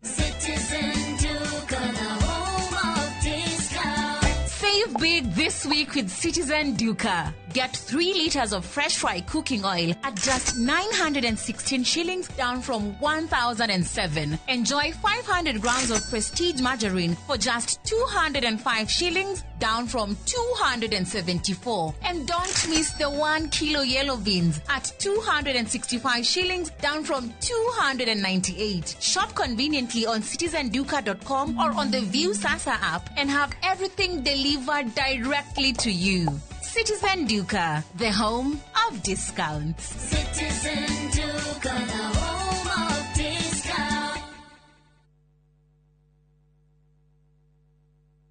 Citizen Duka, the home of discount. Save big this week with Citizen Duka. Get 3 liters of Fresh Fry cooking oil at just 916 shillings, down from 1,007. Enjoy 500 grams of Prestige margarine for just 205 shillings, down from 274. And don't miss the 1 kilo yellow beans at 265 shillings, down from 298. Shop conveniently on citizenduka.com or on the View Sasa app and have everything delivered directly to you. Citizen Duka, the home of discounts. Citizen Duka, the home of discounts.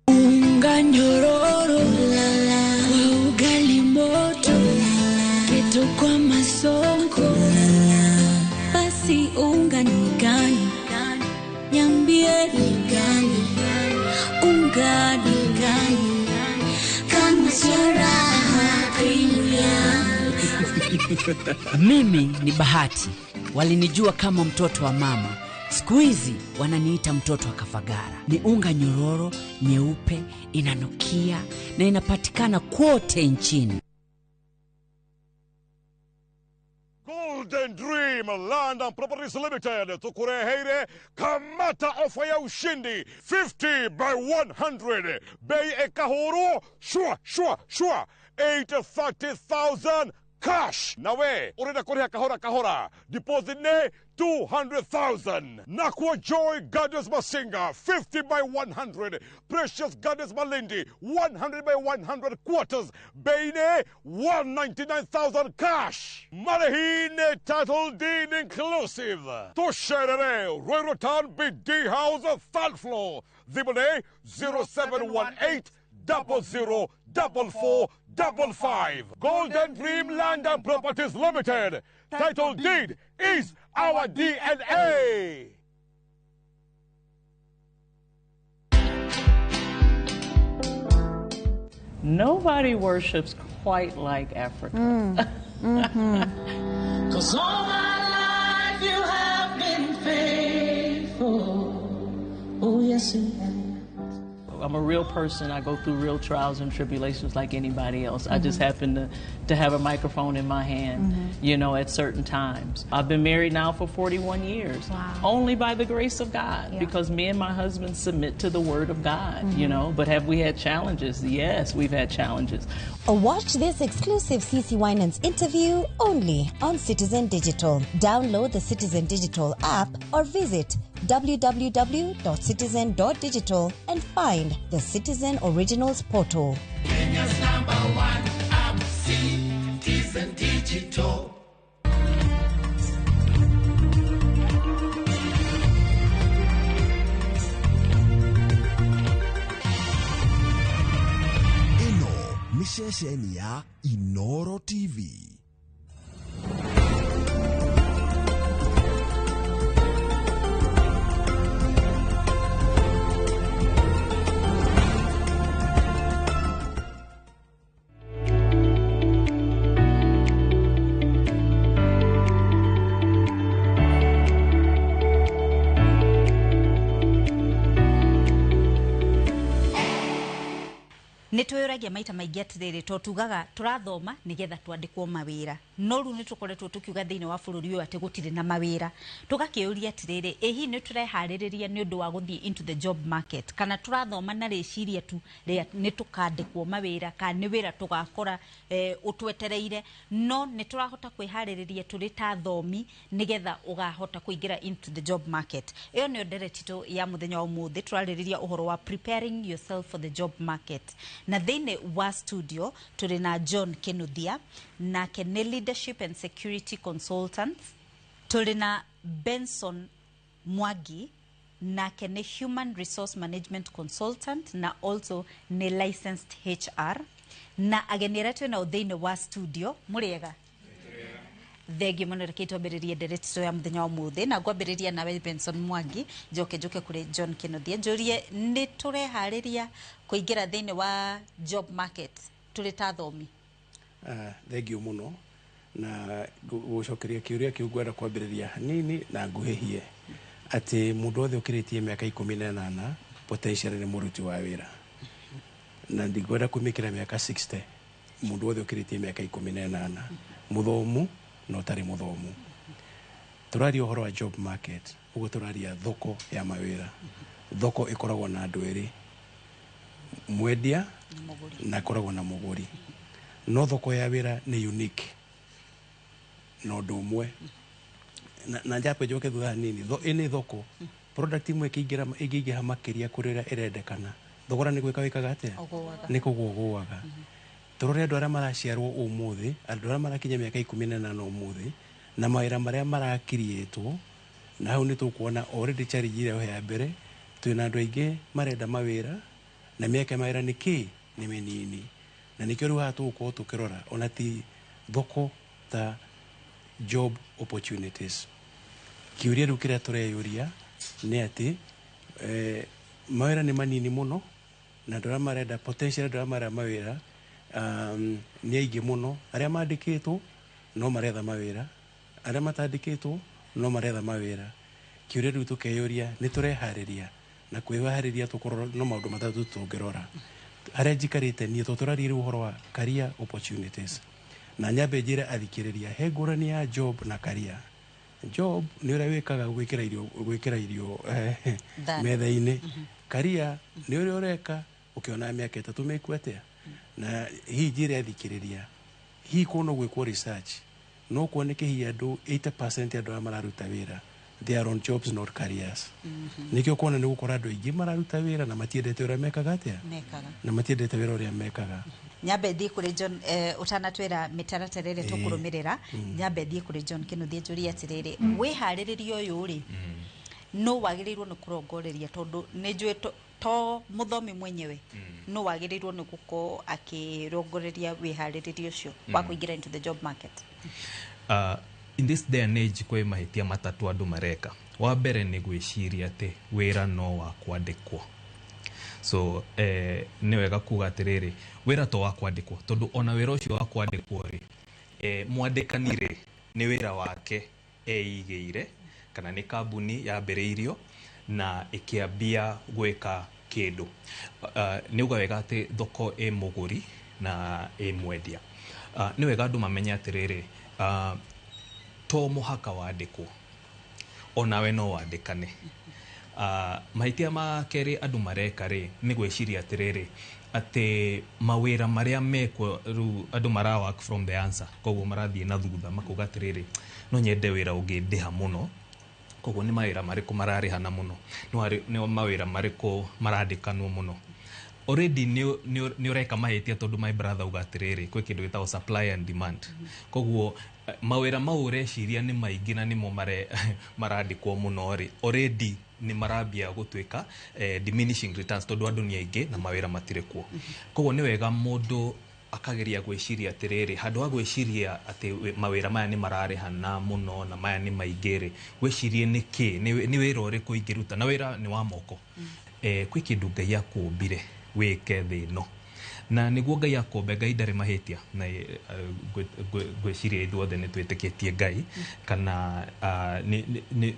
Unga nyororo kwa ugali moto, keto kwa masonko, basi unga ni gani? Niambie ni gani? Unga ni gani? Kama sio raha premium. Mimi ni Bahati. Walinijua kama mtoto wa mama. Siku hizi wananiita mtoto wa Kafagara. Ni unga nyororo, nyeupe, inanukia na inapatikana kote nchini. Golden Dream Land and Properties Limited tukureheire kamata ofa ya ushindi 50 by 100 bei ekahuru shwa shwa shwa 830,000 cash nawe urenda kuriha kahora kahora deposit ne 200,000. Nakwa Joy Gardens Masinga 50 by 100, Precious Gardens Malindi 100 by 100 quarters bei ne 199,000 cash. Marehine title deed inclusive. Tusherere Royal Town BD House third floor. Thimũ 0718 00 44 55. Golden Dream Land and Properties Limited. Title deed is our DNA. Nobody worships quite like Africa. Mm. 'Cause all my life you have been faithful. Oh, yes, you have. I'm a real person. I go through real trials and tribulations like anybody else. I just happen to have a microphone in my hand, you know, at certain times. I've been married now for 41 years. Wow. Only by the grace of God, because me and my husband submit to the Word of God, you know. But have we had challenges? Yes, we've had challenges. Watch this exclusive CC Winans interview only on Citizen Digital. Download the Citizen Digital app or visit www.citizen.digital and find the Citizen Originals portal. Kenya's number one app, Citizen Digital. Ĩno nĩ ceceni ya Inoro TV. Nä twä ragia maita maingä atirä to tugaga tũrathoma nĩgetha twandĩkwo mawĩra, no rĩu nĩ tũkoretwo tũkiuga thĩinĩ wa bũrũri ũyũ atĩ gũtirĩ na mawĩra. Tũgakĩũria atĩrĩrĩ, ĩ hihi nĩ tũreharĩrĩria nĩ ũndũ wa gũthiĩ into the job market, kana tũrathoma na rĩciria tu rĩa nĩ tũkandĩkwo mawĩra, kana nĩ wĩra tũgakora ũtwetereire? No nĩ tũrahota kwĩharĩrĩria tũrĩ ta athomi nĩgetha ũgahota kũingĩra into the job market? Ĩyo nĩyo nderetitũ ya mũthenya wa ũmũthĩ. Tũrarĩrĩria ũhoro wa preparing yourself for the job market, na thĩinĩ wa studio tũrĩ na John Kinuthia, nake nĩ leadership and security consultant. Tũrĩ na Benson Mwangi, nake nĩ human resource management consultant na also nĩ licensed HR, na ageni arĩa twĩ nao thĩinĩ wa studio. Mũrĩega? Thengio mũno. Reke twambĩrĩrie nderetito ya mũthenya wa ũmũthĩ, na ngwambĩrĩria nawe Benson Mwangi, njoke njoke kũrĩ John Kinuthia, njũrie nĩ tũreharĩria kũingĩra thĩinĩ wa job market tũrĩ ta athomi? Thengio mũno na gũcokeria kĩũria kĩu. Ngwenda kwambĩrĩria hanini na nguhĩhie atĩ mũndũ wothe ũkĩrĩtie mĩaka 18 potentially nĩ mũruti wa wĩra, na ndingwenda kũmĩkĩra mĩaka 60. Mũndũ wothe ũkĩrĩtie mĩaka 18, mũthomu na ũtarĩ mũthomu. Tũraria ũhoro wa job market, ũguo tũraria thoko ya mawĩra. Thoko ĩkoragwo na andũ erĩ, mwendia na ĩkoragwo na mũgũri. No thoko ya wĩra nĩ unique na ũndũ ũmwe, na njambe njoke thutha hanini. Ĩ nĩ thoko product imwe ĩkĩingĩra, ĩngĩingĩha makĩria kũrĩ ũrĩa ĩrendekana, thogora nĩ gwĩka wĩkaga atĩa? Ũgũaga. Nĩ kũgũa ũgũaga. Tũrore andũ arĩa maraciarwo ũmũthĩ, andũ arĩa marakinya mĩaka 18 ũmũthĩ, na mawĩra marĩa marakiriĩtwo, na hau nĩ tũkuona already challenge ĩrĩa ya mbere. Twĩna andũ aingĩ marenda mawĩra na mĩaka ya mawĩra nĩ kĩ nĩ mĩnini, na nĩkĩo rĩu haha tũgũkorwo tũkĩrora ona ti thoko ta job opportunities. Kĩũria rĩu kĩrĩa tũreyũria nĩ atĩ mawĩra nĩ manini mũno na andũ arĩa marenda potential, andũ arĩa marenda mawĩra nĩ aingĩ mũno. Arĩa mandĩkĩtwo no maretha mawĩra, arĩa matandĩkĩtwo no maretha mawĩra. Kĩũria rĩu tũkeyũria nĩ tũreharĩria, na kwĩharĩria tũkũrora no maũndũ matatũ tũngĩrora harĩa njikarĩte niĩ, tondũ tũraria rĩu ũhoro wa career opportunities. Na nyambe njĩre athikĩrĩria he ngũrani ya job na career. Job nĩ ũrĩa wĩkaga gwĩkĩra irio Thani. metha-inĩ. Career nĩ ũrĩa ũreka ũkĩona mĩaka 3 mĩku atĩa. Na hihi njĩre athikĩrĩria, hihi kũo no gwĩkwo research, no kuoneke hihi andũ 80% andũ arĩa mararuta wĩra, they are on jobs, not careers. Nĩkĩo kuona nĩ gũkora andũ aingĩ mararuta wĩra na matiendete ũrĩa mekaga atĩa, mekaga, na matiendete wĩra ũrĩa mekaga. Nyambe thiĩ kũrĩ John, ũtanatwĩra mĩtaratara ĩrĩa tũkũrũmĩrĩra. Nyambe thiĩ kũrĩ John Kĩnuthia, njũrie atĩrĩrĩ, wĩharĩrĩria ũyũ rĩ, no wagĩrĩirwo nĩ kũrongoreria, tondũ nĩ njũĩ to mũthomi mwenyewe no wagĩrĩirwo nĩ gũkorwo akĩrongoreria wĩharĩrĩria ũcio wa kũingĩra into the job market? In this day and age kwĩ mahĩtia matatũ andũ mareka. Wa mbere nĩ gwĩciria atĩ wĩra no wa kwandĩkwo. So nĩ wega kuga atĩrĩrĩ, wĩra to wa kwandĩkwo, tondũ ona wĩra ũcio wa kwandĩkwo rĩ, mwandĩkani rĩ, nĩ wĩra wake eigĩire, kana nĩ kambuni yambĩrĩirio na ĩkĩambia gwĩka kĩndũ. Nĩ uga wega atĩ thoko ĩ mũgũri na ĩ mwendia. Nĩ wega andũ mamenye atĩrĩrĩ, to mũhaka wandĩkwo, onawe no wandĩkane. Mahĩtia ma kerĩ andũ mareka rĩ, nĩ gwĩciria atĩrĩrĩ, atĩ mawĩra marĩa mekwo rĩu, andũ mara work from the answer, koguo marathiĩ na thutha makauga atĩrĩrĩ, no nyende wĩra ũngĩndĩha mũno, koguo nĩ mawĩra marĩkũ mararĩhana mũno, nĩ mawĩra marĩkũ marandĩkanwo mũno. Already nĩ ũreka mahĩtia, tondũ my brother uga atĩrĩrĩ, kwĩ kĩndũ gĩtagwo supply and demand. Koguo mawĩra mau ũreciria nĩ maingĩ na nĩmo marandĩkwo mũno rĩ, already nĩ marambia gũtuĩka diminishing returns, tondũ andũ nĩ aingĩ na mawĩra matirĩ kuo. Koguo nĩ wega mũndũ akageria gwĩciria atĩrĩrĩ, handũ ha gwĩciria atĩ mawĩra maya nĩ mararĩhana mũno na maya nĩ maingĩ rĩ, wĩcirie nĩ kĩ, nĩ wĩra ũrĩkũ ingĩruta, na wĩra nĩ wa moko. Kwĩ kĩndũ Ngai akũmbire wĩke thĩ ĩno, na nĩguo Ngai akũmbe, Ngai ndarĩ mahĩtia, na ngwĩciria ithuothe nĩ twĩtĩkĩtie Ngai, kana nĩ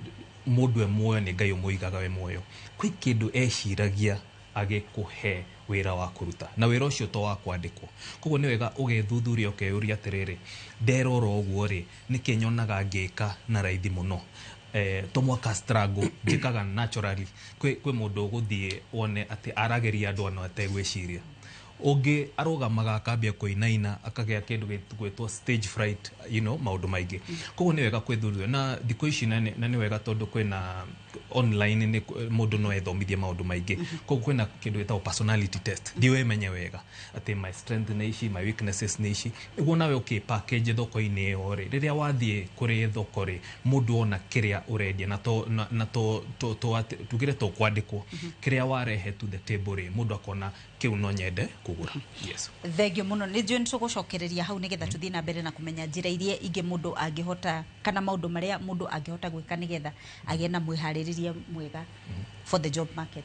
mũndũ e muoyo nĩ Ngai ũmũigaga we muoyo. Kwĩ kĩndũ eciragia agĩkũhe wĩra wa kũruta, na wĩra ũcio to wa kwandĩkwo. Koguo nĩ wega ũgethuthuria, ũkeyũria atĩrĩrĩ, nderora ũguo rĩ, nĩkĩ nyonaga ngĩka na raithi mũno? To mwaka struggle njĩkaga naturally. Kwĩ mũndũ ũgũthiĩ wone atĩ arageria andũ ano ategwĩciria, ũngĩ arũgamaga akambia kũinaina, akagĩa kĩndũ gĩgwĩtwo stage fright, maũndũ maingĩ. Koguo nĩ wega kwĩthuthuria na thikũ ici, na nĩ wega tondũ kwĩna online, nĩ mũndũ no ethomithie maũndũ maingĩ. Koguo kwĩna kĩndũ gĩtagwo personality test, thiĩ wĩmenye wega atĩ my strength nĩ ici, my weaknesses nĩ ici, nĩguo nawe ũkĩ package thoko-inĩ ĩyo rĩ, rĩrĩa wathiĩ kũrĩ thoko rĩ, mũndũ ona kĩrĩa ũrendia na to tugire to kwandĩkwo, kĩrĩa warehe to the table rĩ, mũndũ akona kĩu no nyende kũgũra, yes. Thengio mũno. Nĩ njũĩ nĩ tũgũcokereria hau nĩgetha tũthiĩ na mbere na kũmenya njĩra iria ingĩ mũndũ angĩhota, kana maũndũ marĩa mũndũ angĩhota gwĩka nĩgetha agĩe na mwĩharĩrĩria mwega for the job market.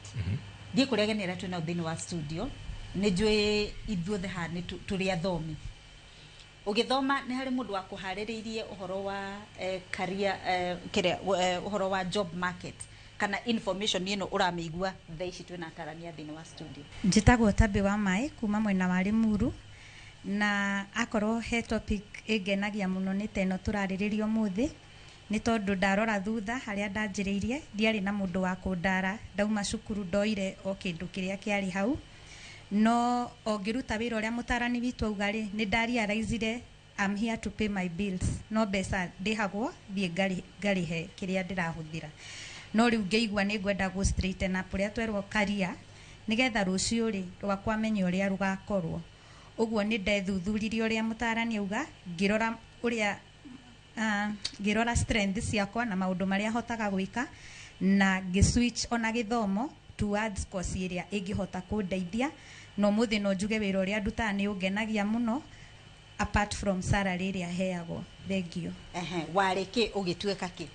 Thiĩ kũrĩa ageni arĩa twĩ nao thĩinĩ wa studio. Nĩ njũĩ ithuothe haha nĩ tũrĩ athomi. Ũgĩthoma nĩ harĩ mũndũ wakũharĩrĩirie ũhoro wa career, kĩrĩa, ũhoro wa job market, kana information ĩno ũramĩigua thaa ici? Twĩna atarania thĩinĩ wa studio. Njĩtagwo Tabĩ wa Maĩ kuma mwena wa Limuru. Na akorwo he topic ĩngenagia mũno nĩ ta ĩno tũrarĩrĩria ũmũthĩ, nĩ tondũ ndarora thutha harĩa ndanjĩrĩirie ndiarĩ na mũndũ wa kũndara. Ndauma cukuru ndoire o kĩndũ kĩrĩa kĩarĩ hau, no o ngĩruta wĩra ũrĩa mũtarani witũ auga rĩ, nĩ ndarealizire I'm here to pay my bills, no mbeca ndĩhagwo thiĩ ngarĩhe kĩrĩa ndĩrahũthĩra. No rĩu ngĩigua nĩ ngwenda gũ straighten up ũrĩa twerwo career, nĩgetha rũciũ rĩ rwakwa menye ũrĩa rũgakorwo. Ũguo nĩ ndethuthuririe ũrĩa mũtarani auga, ngĩrora ũrĩa ngĩrora strength ciakwa na maũndũ marĩa hotaga gwĩka, na ngĩ-switch ona gĩthomo towards course ĩrĩa ĩngĩhota kũndeithia. Na ũmũthĩ no njuge wĩra ũrĩa ndutaga nĩ ũngenagia mũno, apart from salary ĩrĩa heagwo. Thank you. Ehe, warĩ kĩ ũgĩtuĩka kĩ?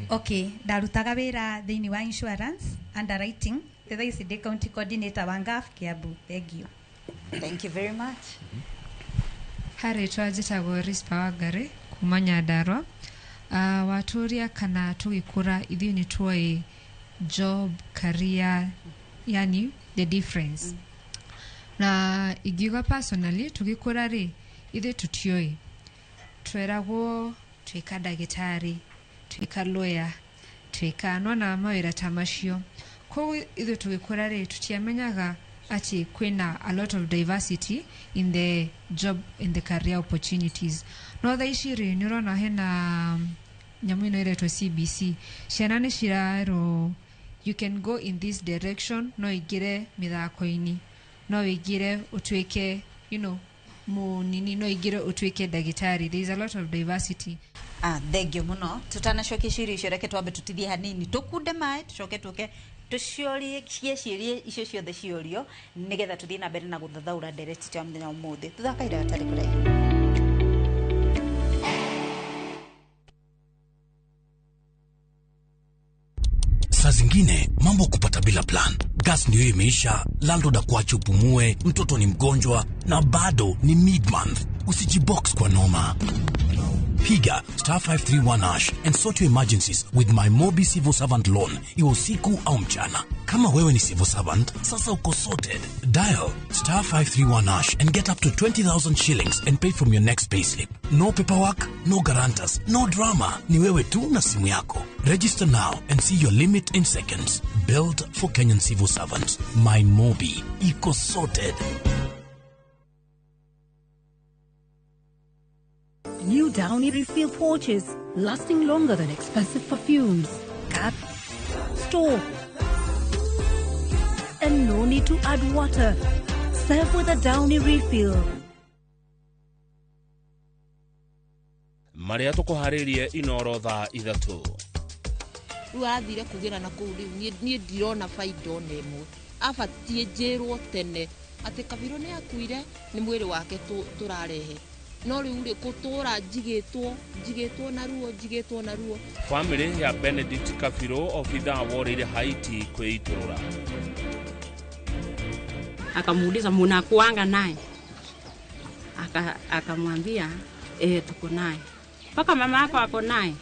Okay, ndarutaga wĩra thĩinĩ wa insurance underwriting. Thaa ici ndĩ county coordinator wa NGAAF Kiambu. Thank you. Thank you very much. Harĩtwa njĩtagwo Rispa Wangari kuma Nyandarua. Watũria kana tũgĩkũra ithuĩ nĩ tuoĩ job, career, yani the difference. Na ingiuga personally tũgĩkũra rĩ, ithuĩ tũtioĩ, tweragwo tuĩka ndagĩtarĩ, tuĩka lawyer, tuĩka nona mawĩra ta macio. Koguo ithuĩ tũgĩkũra rĩ, tũtiamenyaga atĩ kwĩna a lot of diversity in the job, in the career opportunities. No thaa ici rĩ, nĩ ũrona hena nyamũ ĩno ĩretwo CBC, ciana nĩ cirerwo you can go in this direction, no ingĩre mĩthako-inĩ, no wĩingĩre ũtuĩke mũnini, no ingĩre ũtuĩke ndagĩtarĩ. There is a lot of diversity. Ah, thengio mũno. Tutanacokia ciũria icio, reke twambe tũtithie hanini, tũkunde maĩ, tũcoke tũke tũciorie ciĩcirie icio ciothe ciũrio, nĩgetha tũthiĩ na mbere na gũthathaũra ndereti ya mũthenya wa ũmũthĩ. Thutha wa kahinda gatarĩ kũraihu. Saa zingine mambo kupata bila plan. Gas ndio imeisha, landlord akuache upumue, mtoto ni mgonjwa na bado ni mid-month. Usijibox kwa noma. Piga star 531 hash and sort your emergencies with my Mobi Civil Servant Loan, iwe usiku au mchana. Kama wewe ni civil servant, sasa uko sorted. Dial star 531 hash and get up to 20,000 shillings and pay from your next payslip. No paperwork, no guarantors, no drama. Ni wewe tu na simu yako. Register now and see your limit in seconds. Built for Kenyan civil servants. My Mobi. Iko sorted. New Downy refill pouches, lasting longer than expensive perfumes. Cap, store, and no need to add water. Serve with a Downy refill. Marĩa tũkũharĩrie Inoro thaa 3. Rĩu athire kũgĩra na kũu rĩu niĩ ndirona baida ona ĩmwe. Abatiĩ njĩrwo tene atĩ Kabirũ nĩ akuire, nĩ mwĩrĩ wake tũrarehe. No rĩu rĩ, gũtũra njigĩtwo na ruo, njigĩtwo na ruo. Famĩlĩ ya Benedict Kabirũ, obithaa worĩire Haiti kwĩitũrũra. Akamuuliza munakuanga naye? Akamwambia tuko naye. Mpaka mama yako ako naye?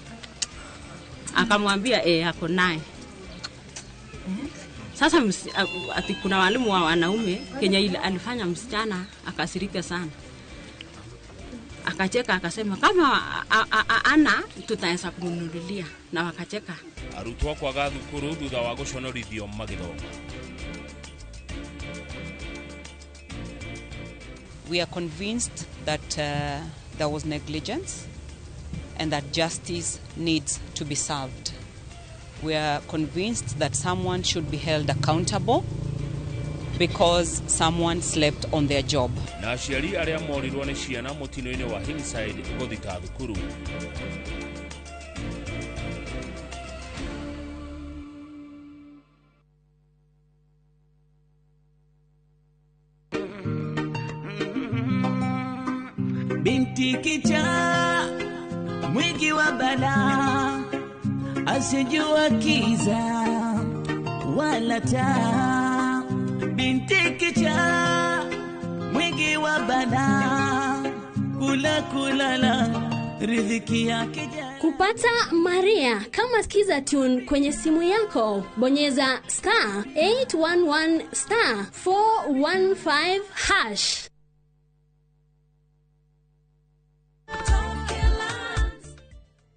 Akamwambia ako naye. Sasa ati kuna walimu wa wanaume Kenya ile alifanya msichana akasirika sana. Akacheka akasema kama ana tutaweza kumnunulia, na wakacheka. Arutwo kwaga thukuru thutha wa gũconorithio magĩthoma. We are convinced that there was negligence and that justice needs to be served. We are convinced that someone should be held accountable because someone slept on their job. Na aciari arĩa morirwo nĩ ciana mũtino-inĩ wa Hillside gũthita thukuru. Binti kichaa mwingi wa balaa, asijua kiza wala taa. Binti kichaa mwingi wa balaa, kula kulala riziki yake. Kupata Maria kama Skiza Tune kwenye simu yako, bonyeza star 811 star 415 hash.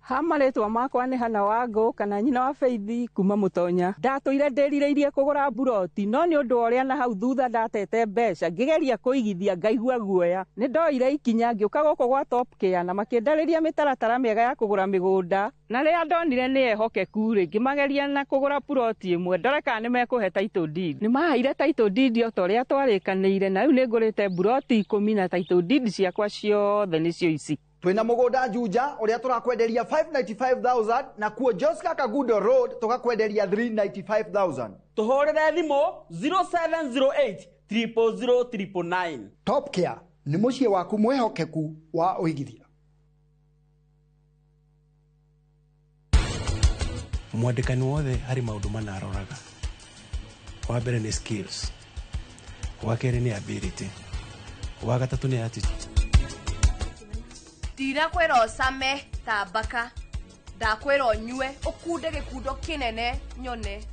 Ha marĩtwa makwa nĩ Hana Wangũ kana nyina wa Faith kuma Mũtonya. Ndatũire ndĩrirĩirie kũgũra mburoti no nĩ ũndũ wa ũrĩa na hau thutha ndatete mbeca ngĩgeria kũigithia ngaigua guoya. Nĩ ndoire ikinya ngĩũka gũkũ gwa Top Care na makĩndarĩria mĩtaratara mĩega ya kũgũra mĩgũnda na rĩrĩa ndonire nĩ ehokeku rĩ ngĩmageria na kũgũra puroti ĩmwe ndore kana nĩ mekũhe title deed. Nĩ maheire title deed o ta ũrĩa twarĩkanĩire na rĩu nĩ ngũrĩte mburoti 10 na title deed ciakwa ciothe nĩcio ici. Twina mugunda Juja uria turakwenderia 595,000 na kuo Joska Kagudo Road tukakwenderia 395,000. Tuhurire thimu 0708 000 999. Top Care ni muciĩ waku mwihokeku wa uigithia. Mwandĩkani wothe harĩ maũndũ mana aroraga. Wa mbere nĩ skills, wa kerĩ nĩ ability, wa gatatũ nĩ attitude. Ndirakwĩra ũcame ta mbaka, ndakwĩra ũnyue ũkunde gĩkundo kĩnene nyone.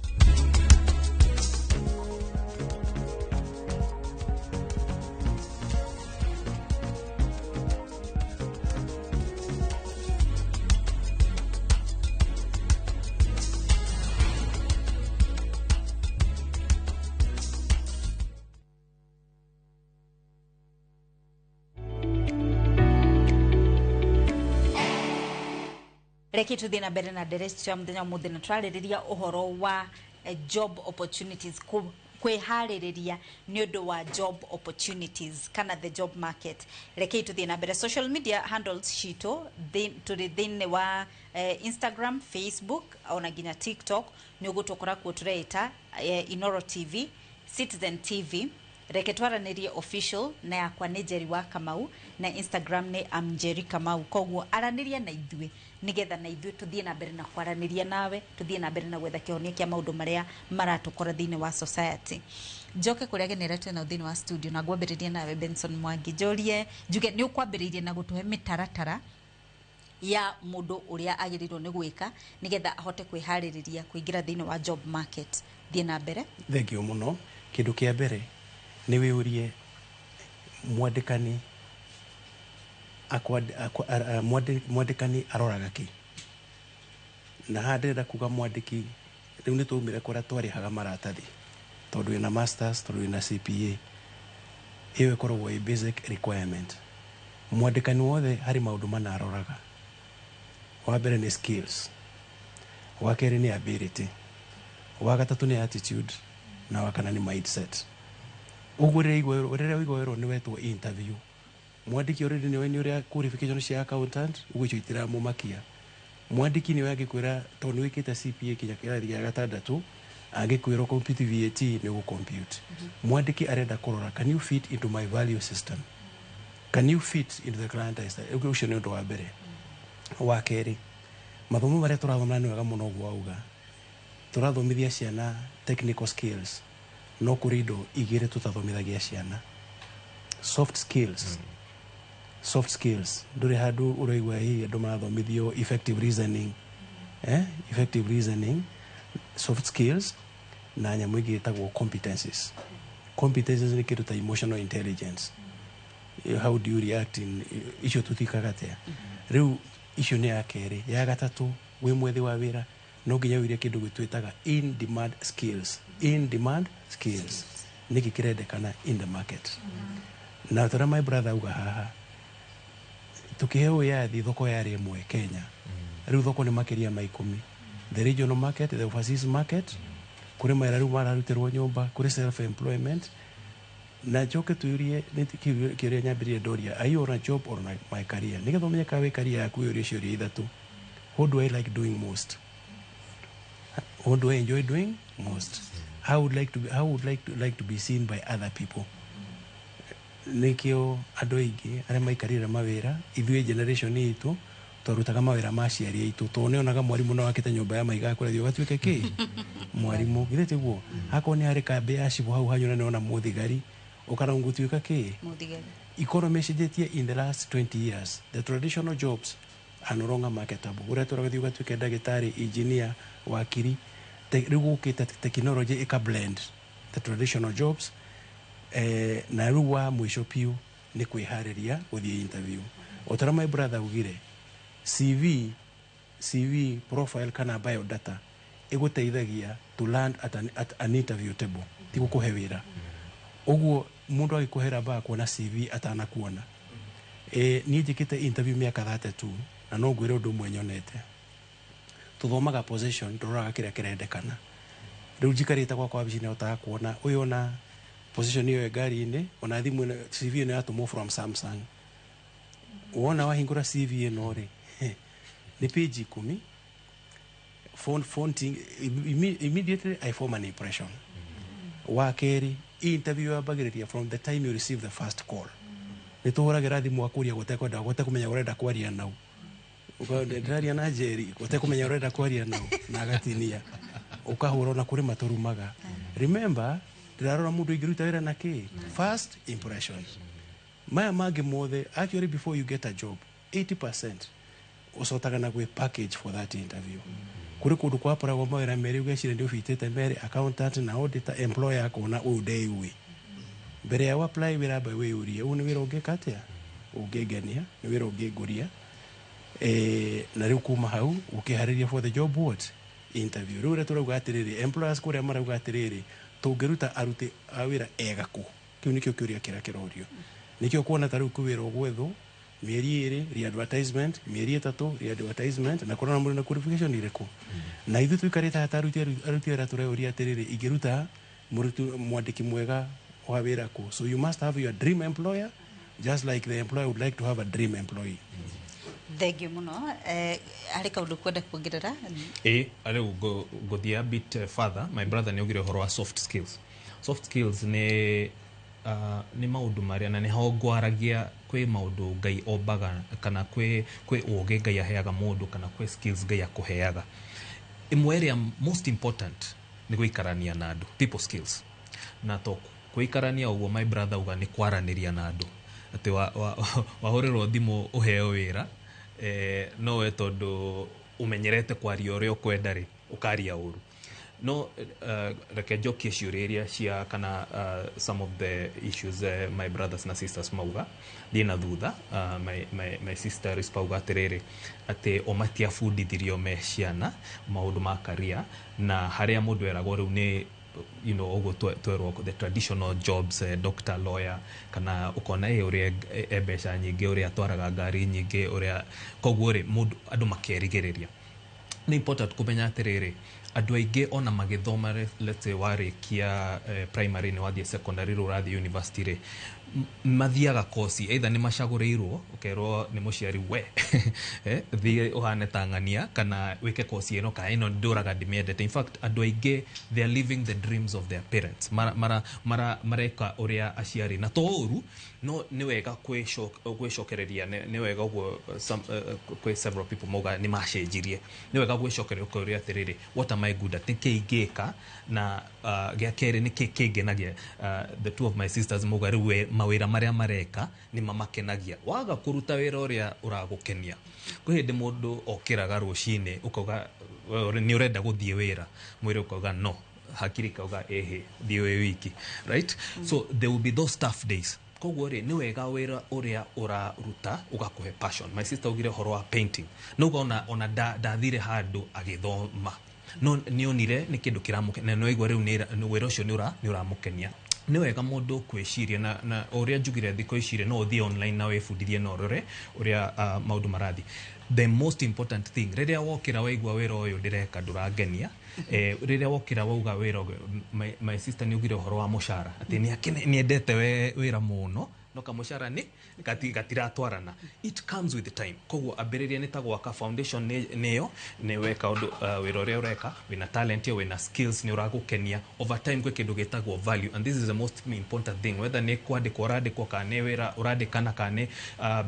Reke tuthie na mbere na ndereti cia muthenya umuthi na twarĩrĩria ũhoro wa job opportunities, kwĩharĩrĩria nĩ ũndũ wa job opportunities kana the job market. Reke tuthie na mbere social media handles citũ tũrĩ thĩinĩ wa Instagram, Facebook ona nginya TikTok nĩ ũgũtũkora kuo tũreita Inoro TV, Citizen TV. Reke twaranĩrie official na yakwa nĩ Njeri wa Kamau na Instagram nĩ Amjeri Kamau. Koguo aranĩria na ithuĩ nigetha na ithuĩ tuthie na mbere na kwaranĩria nawe, tuthie na mbere na gwetha kĩhonia kĩa maũndũ marĩa maratũkora thĩinĩ wa society. Njoke kũrĩa genera twĩ thĩinĩ wa studio na ngwambĩrĩria nawe Benson Mwangi, njorie njuge nĩ ũkwambĩrĩirie na gũtũhe mĩtaratara ya mũndũ ũrĩa agĩrĩirwo nĩ gwĩka nigetha ahote kwĩharĩrĩria kũingĩra thĩinĩ wa job market. Thiĩ na mbere. Thank you mũno. Kĩndũ kĩa mbere nĩ wĩũrie mwandĩkani mwandĩkani aroraga kĩ, na haha ndĩrenda kuga mwandĩki rĩu nĩ twaumire kũrĩa twarĩhaga maratathi tondũ wĩna masters, tondũ wĩna CPA, ĩyo ĩkoragwo ĩ basic requirement. Mwandĩkani wothe harĩ maũndũ mana aroraga. Wa mbere nĩ skills, wa kerĩ nĩ ability, wa gatatũ nĩ attitude na wa kana nĩ mindset. Ũguo rĩrĩa ũigua nĩ wetwo interview, mwandĩki already nĩ ũrĩa qualification cia accountant ũguo icio itiramũmakia. Mwandĩki nĩwe angĩkwĩra tondũ nĩ wĩkĩte CPA kinya kĩrathi gĩa gatandatũ, angĩkwĩra compute VAT nĩ ũgũ-compute. Mwandĩki arenda kũrora can you fit into my value system, can you fit into the client lifestyle. Ũguo ũcio nĩ ũndũ wa mbere. Wa kerĩ, mathomo marĩa tũrathoma nĩ wega mũno ũguo auga, tũrathomithia ciana technical skills, no kũrĩ indo igĩrĩ tũtathomithagia ciana, soft skills. Soft skills ndũrĩ handũ ũraigua hihi andũ marathomithio effective reasoning, effective reasoning, soft skills na nyamũ ĩngĩ ĩtagwo competencies. Competencies nĩ kĩndũ ta emotional intelligence, how do you react in icio tũtikaga atĩa. Rĩu icio nĩ ya kerĩ. Ya gatatũ, wĩ mwethi wa wĩra no nginya wĩire kĩndũ twĩtaga in demand skills. In demand skills nĩkĩ kĩrendekana in the market. Na tũrĩa my brother auga haha, tukiheo wĩyathi thoko yarĩ ĩmwe Kenya, rĩu thoko nĩ makĩria ma 10. The regional market, the overseas market, kũrĩ mawĩra rĩu mararutĩrwo nyũmba, kũrĩ self employment. Na njoke tuyũrie kĩũria nyambĩrĩrie ndoria, are you on a job or on my career? Nĩgetha ũmenye kana wĩ career yaku wĩyũrie ciũria ithatũ. What do I like doing most? What do I enjoy doing most? How would like to be, how would like to be seen by other people? Nikio andũ aingĩ arĩa maikarĩra mawĩra, ithuĩ generation itũ twarutaga mawĩra ma aciari aitũ, tondũ nĩonaga mwarimũ no akĩte nyũmba ya maiga akũrĩa thiĩ ũgatuĩke kĩ mwarimũ, githĩ tiguo? Akorwo nĩ harĩ kambĩ ya cibũ hau hanyu na nĩona mũthigari, ũkana ngũtuĩka kĩ mũthigari. Economy ĩcenjetie in the last 20 years. The traditional jobs are no longer marketable. Ũrĩa tũraga thiĩ ũgatuĩke ndagĩtarĩ, engineer, wakiri, rĩu gũkĩte technology ĩka blend the traditional jobs. Na rĩu wa mũico piũ nĩ kwĩharĩria gũthiĩ interview. O ta ũrĩa my brother augire, CV CV profile kana biodata ĩgũteithagia to land at an interview table, ti gũkũhe wĩra. Ũguo mũndũ agĩkũhera mbaa kuona CV atanakuona. Niĩ njĩkĩte interview mĩaka 32 na no ngwĩre ũndũ ũmwe nyonete. Tũthomaga position, tũroraga kĩrĩa kĩrendekana. Rĩu njikarĩte gwakwa wabici, nĩhotaga kuona ũyũ ona position ĩyo ĩ ngari-inĩ, ona thimũ ĩno, CV ĩno yatũmwo from Samsung. Wona wahingũra CV ĩno rĩ, nĩ page 10, fonting, immediately I form an impression. Wa kerĩ, interview yambagĩrĩria from the time you receive the first call. Nĩ tũhũragĩra thimũ akũria gũtekwenda gũtekũmenya ũrenda kwaria nau. Ndĩraria na Njeri gũtekũmenya ũrenda kwaria nau, na agatinia ũkahũra ona kũrĩ matũrumaga. Remember, ndĩrarora mũndũ ingĩruta wĩra na kĩ. First impression. Maya mangĩ mothe, actually, before you get a job, 80% ũcotaga na gwĩ package for that interview. Kũrĩ kũndũ kwaporagwo mawĩra merĩ, ũgeciria nĩ ũbitĩte merĩ, accountant na auditor. Employer akona ũyũ ndeiũĩ. Mbere ya apply wĩra, amba wĩyũrie, ũyũ nĩ wĩra ũngĩka atĩa, ũngĩngenia, nĩ wĩra ũngĩngũria? Na rĩu kuma hau ũkĩharĩria for the job, what interview. Rĩu ũrĩa tũrauga atĩrĩrĩ, employers kũrĩa marauga atĩrĩrĩ, tũngĩruta aruti a wĩra ega kũ? Kĩu nĩkĩo kĩũria kĩrĩa kĩrorio. Nĩkĩo kuona ta rĩu kwĩ wĩra ũgwethwo mĩeri 2, re-advertisement, mĩeri 3, re-advertisement, na kũrona mũndũ na qualification irĩkũ. Na ithuĩ tũikarĩte haha ta aruti wĩra tũreuria atĩrĩrĩ, ingĩruta mũruti mwandĩki mwega wa wĩra kũ? So you must have your dream employer, just like the employer would like to have a dream employee. Thengiũ mũno. Harĩ kaũndũ kwenda kuongerera? Ĩ rĩu ngũthiĩ a bit further. My brother nĩ augire ũhoro wa soft skills. Soft skills nĩ maũndũ marĩa na nĩho ngwaragia kwĩ maũndũ Ngai ombaga, kana kwĩ ũgĩ Ngai aheaga mũndũ, kana kwĩ skills Ngai akũheaga. Ĩmwe ĩrĩa most important nĩ gũikarania na andũ, people skills. Na to gũikarania ũguo, my brother uga nĩ kwaranĩria na andũ, atĩ wahũrĩrwo thimũ ũheo wĩra, no we tondũ ũmenyerete kwaria ũrĩa ũkwenda rĩ, ũkaria ũru. No reke njokie ciũria iria cia kana some of the issues my brothers na sisters mauga thiĩ na thutha. My sister Rispa auga atĩrĩrĩ, atĩ o matiabundithirio me ciana maũndũ ma career, na harĩa mũndũ eragwo rĩu nĩ ũguo twerwo the traditional jobs, doctor, lawyer, kana ũkona ĩ ũrĩa e mbeca nyingĩ, ũrĩa atwaraga ngari nyingĩ, ũrĩa koguo rĩ mũndũ andũ makerigĩrĩria. Nĩ important kũmenya atĩrĩrĩ, andũ aingĩ ona magĩthoma, let's say warĩkia primary, nĩ wathiĩ secondary, rĩu ũrathiĩ university rĩ, mathiaga kosi either nĩ macagũrĩirwo, ũkerwo nĩ mũciari, we thiĩ ũhane ta ng'ania, kana wĩke kosi ĩno, kana ĩno ndũraga ndĩmĩendete. In fact, andũ aingĩ they are living the dreams of their parents. Mara mareka ũrĩa aciari, na to ũru, no nĩ wega gwĩcokereria. Nĩ wega ũguo kwĩ several people mauga nĩ macenjirie. Nĩ wega gwĩcokereria, ũkoria atĩrĩrĩ, what am I good at? Nĩ kĩ ingĩka? Na gĩa kerĩ, nĩ kĩ kĩngenagia? The two of my sisters mauga rĩu mawĩra marĩa mareka nĩ mamakenagia. Waga kũruta wĩra ũrĩa ũragũkenia, kwĩ hĩndĩ mũndũ okĩraga rũcinĩ ũkauga we nĩ ũrenda gũthiĩ wĩra, mwĩrĩ ũkauga no, hakiri ikauga ĩhĩ, thiĩ wĩ wiki, right? So there will be those tough days. Koguo rĩ, nĩ wega wĩra ũrĩa ũraruta ũgakũhe passion. My sister augire ũhoro wa painting, no uga ona ndathire handũ agĩthoma, no nĩ onire nĩ kĩndũ kĩramũkenia, na nĩwaigua rĩu wĩra ũcio nĩ ũramũkenia. Nĩ wega mũndũ kwĩciria na ũrĩa njugire, thikũ ici rĩ, no ũthiĩ online na wĩbundithie na ũrore ũrĩa maũndũ marathiĩ. The most important thing, rĩrĩa wokĩra waigua wĩra ũyũ ndĩreka ndũrangenia, rĩrĩa wokĩra wauga wĩra ũyũ, my sister nĩ augire ũhoro wa mũcara, atĩ nĩ endete wĩra mũno, no kamũcara nĩ gatiratwarana. It comes with time. Koguo ambĩrĩria nĩ ta gwaka foundation, nĩyo nĩ weka ũndũ, wĩra ũrĩa ũreka, wĩna talent ĩyo, wĩna skills, nĩ ũragũkenia. Over time gwĩ kĩndũ gĩtagwo value, and this is the most important thing, whether nĩ kwandĩkwo ũrandĩkwo, kana nĩ wĩra ũrandĩkana, kana nĩ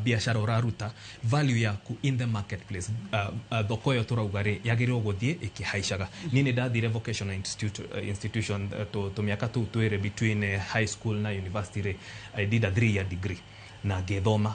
biacara ũraruta, value yaku in the marketplace, thoko ĩyo tũrauga rĩ, yagĩrĩirwo gũthiĩ ĩkĩhaicaga. Niĩ nĩ ndathire vocational institute, institution, tũmĩaka tũu twĩrĩ between high school na university rĩ, I did a 3 year degree na ngĩthoma,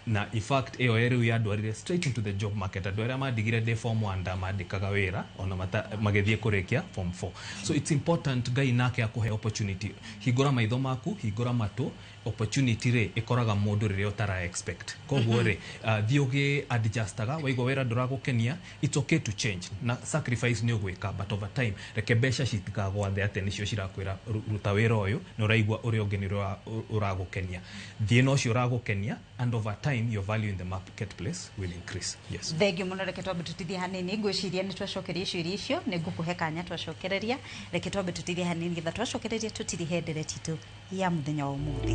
na in fact ĩyo rĩu yandwarire straight into the job market. Andũ arĩa mandigire ndĩ form 1 ndamandĩkaga wĩra ona magĩthiĩ kũrĩkia form 4. So it's important Ngai nake akũhe opportunity. Hingũra maitho maku, hingũra matũ. Opportunity rĩ ĩkoraga mũndũ rĩrĩa ũtara expect. Koguo rĩ, thiĩ ũgĩ adjustaga. Waigua wĩra ndũragũkenia, it's okay to change, na sacrifice nĩ ũgwĩka, but over time reke mbeca citikagwathe atĩ nĩcio cirakwĩra ruta wĩra ũyũ. Nĩ ũraigua ũrĩa ũngĩ nĩ ũragũkenia, thiĩ na ũcio ũragũkenia, and over time your value in the marketplace will increase, yes. Thengiũ mũno. Reke twambe tũtithie hanini. Ngwĩciria nĩ twacokeria ciũria icio, nĩ ngũkũhe kanya twacokereria. Reke twambe tũtithie hanini getha twacokereria tũtirihe ndereti itũ ya mũthenya wa ũmũthĩ.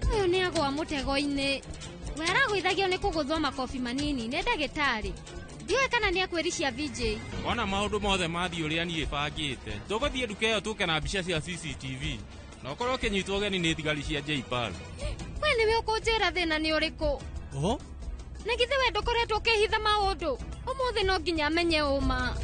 Ũyũ nĩ agũa mũtego-inĩ. We aragũithagio nĩ kũgũthwo makobi manini nĩ ndagĩtarĩ. Ndiũĩ kana nĩ akwĩricia VJ. Wona maũndũ mothe mathiĩ ũrĩa niĩ bangĩte, tũgũthiĩ nduka ĩyo tũke na mbica cia CCTV na ũkorwo ũkĩnyitwo ũgeni nĩ thigari cia JPAL. We nĩwe ũkũnjĩra thĩna nĩ ũrĩkũ. Oho. Na githĩ we ndũkoretwo ũkĩhitha maũndũ? Ũmũthĩ no nginya amenye ũma.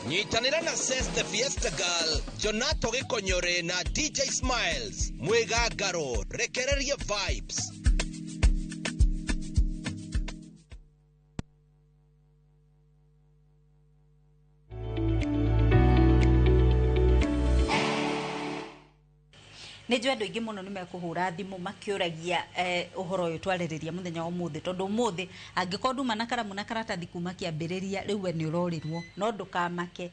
Nyitanĩra na Seste Fiesta Girl, Jonato Gĩkonyore na DJ Smiles mwĩgangaro rekererie vibes. Nĩ njũĩ andũ aingĩ mũno nĩ mekũhũra thimũ makĩũragia ũhoro ũyũ twarĩrĩria mũthenya wa ũmũthĩ, tondũ ũmũthĩ angĩkorwo nduma na karamu na karatathi kuma kĩambĩrĩria, rĩu we nĩ ũrorĩrwo. No ndũkamake,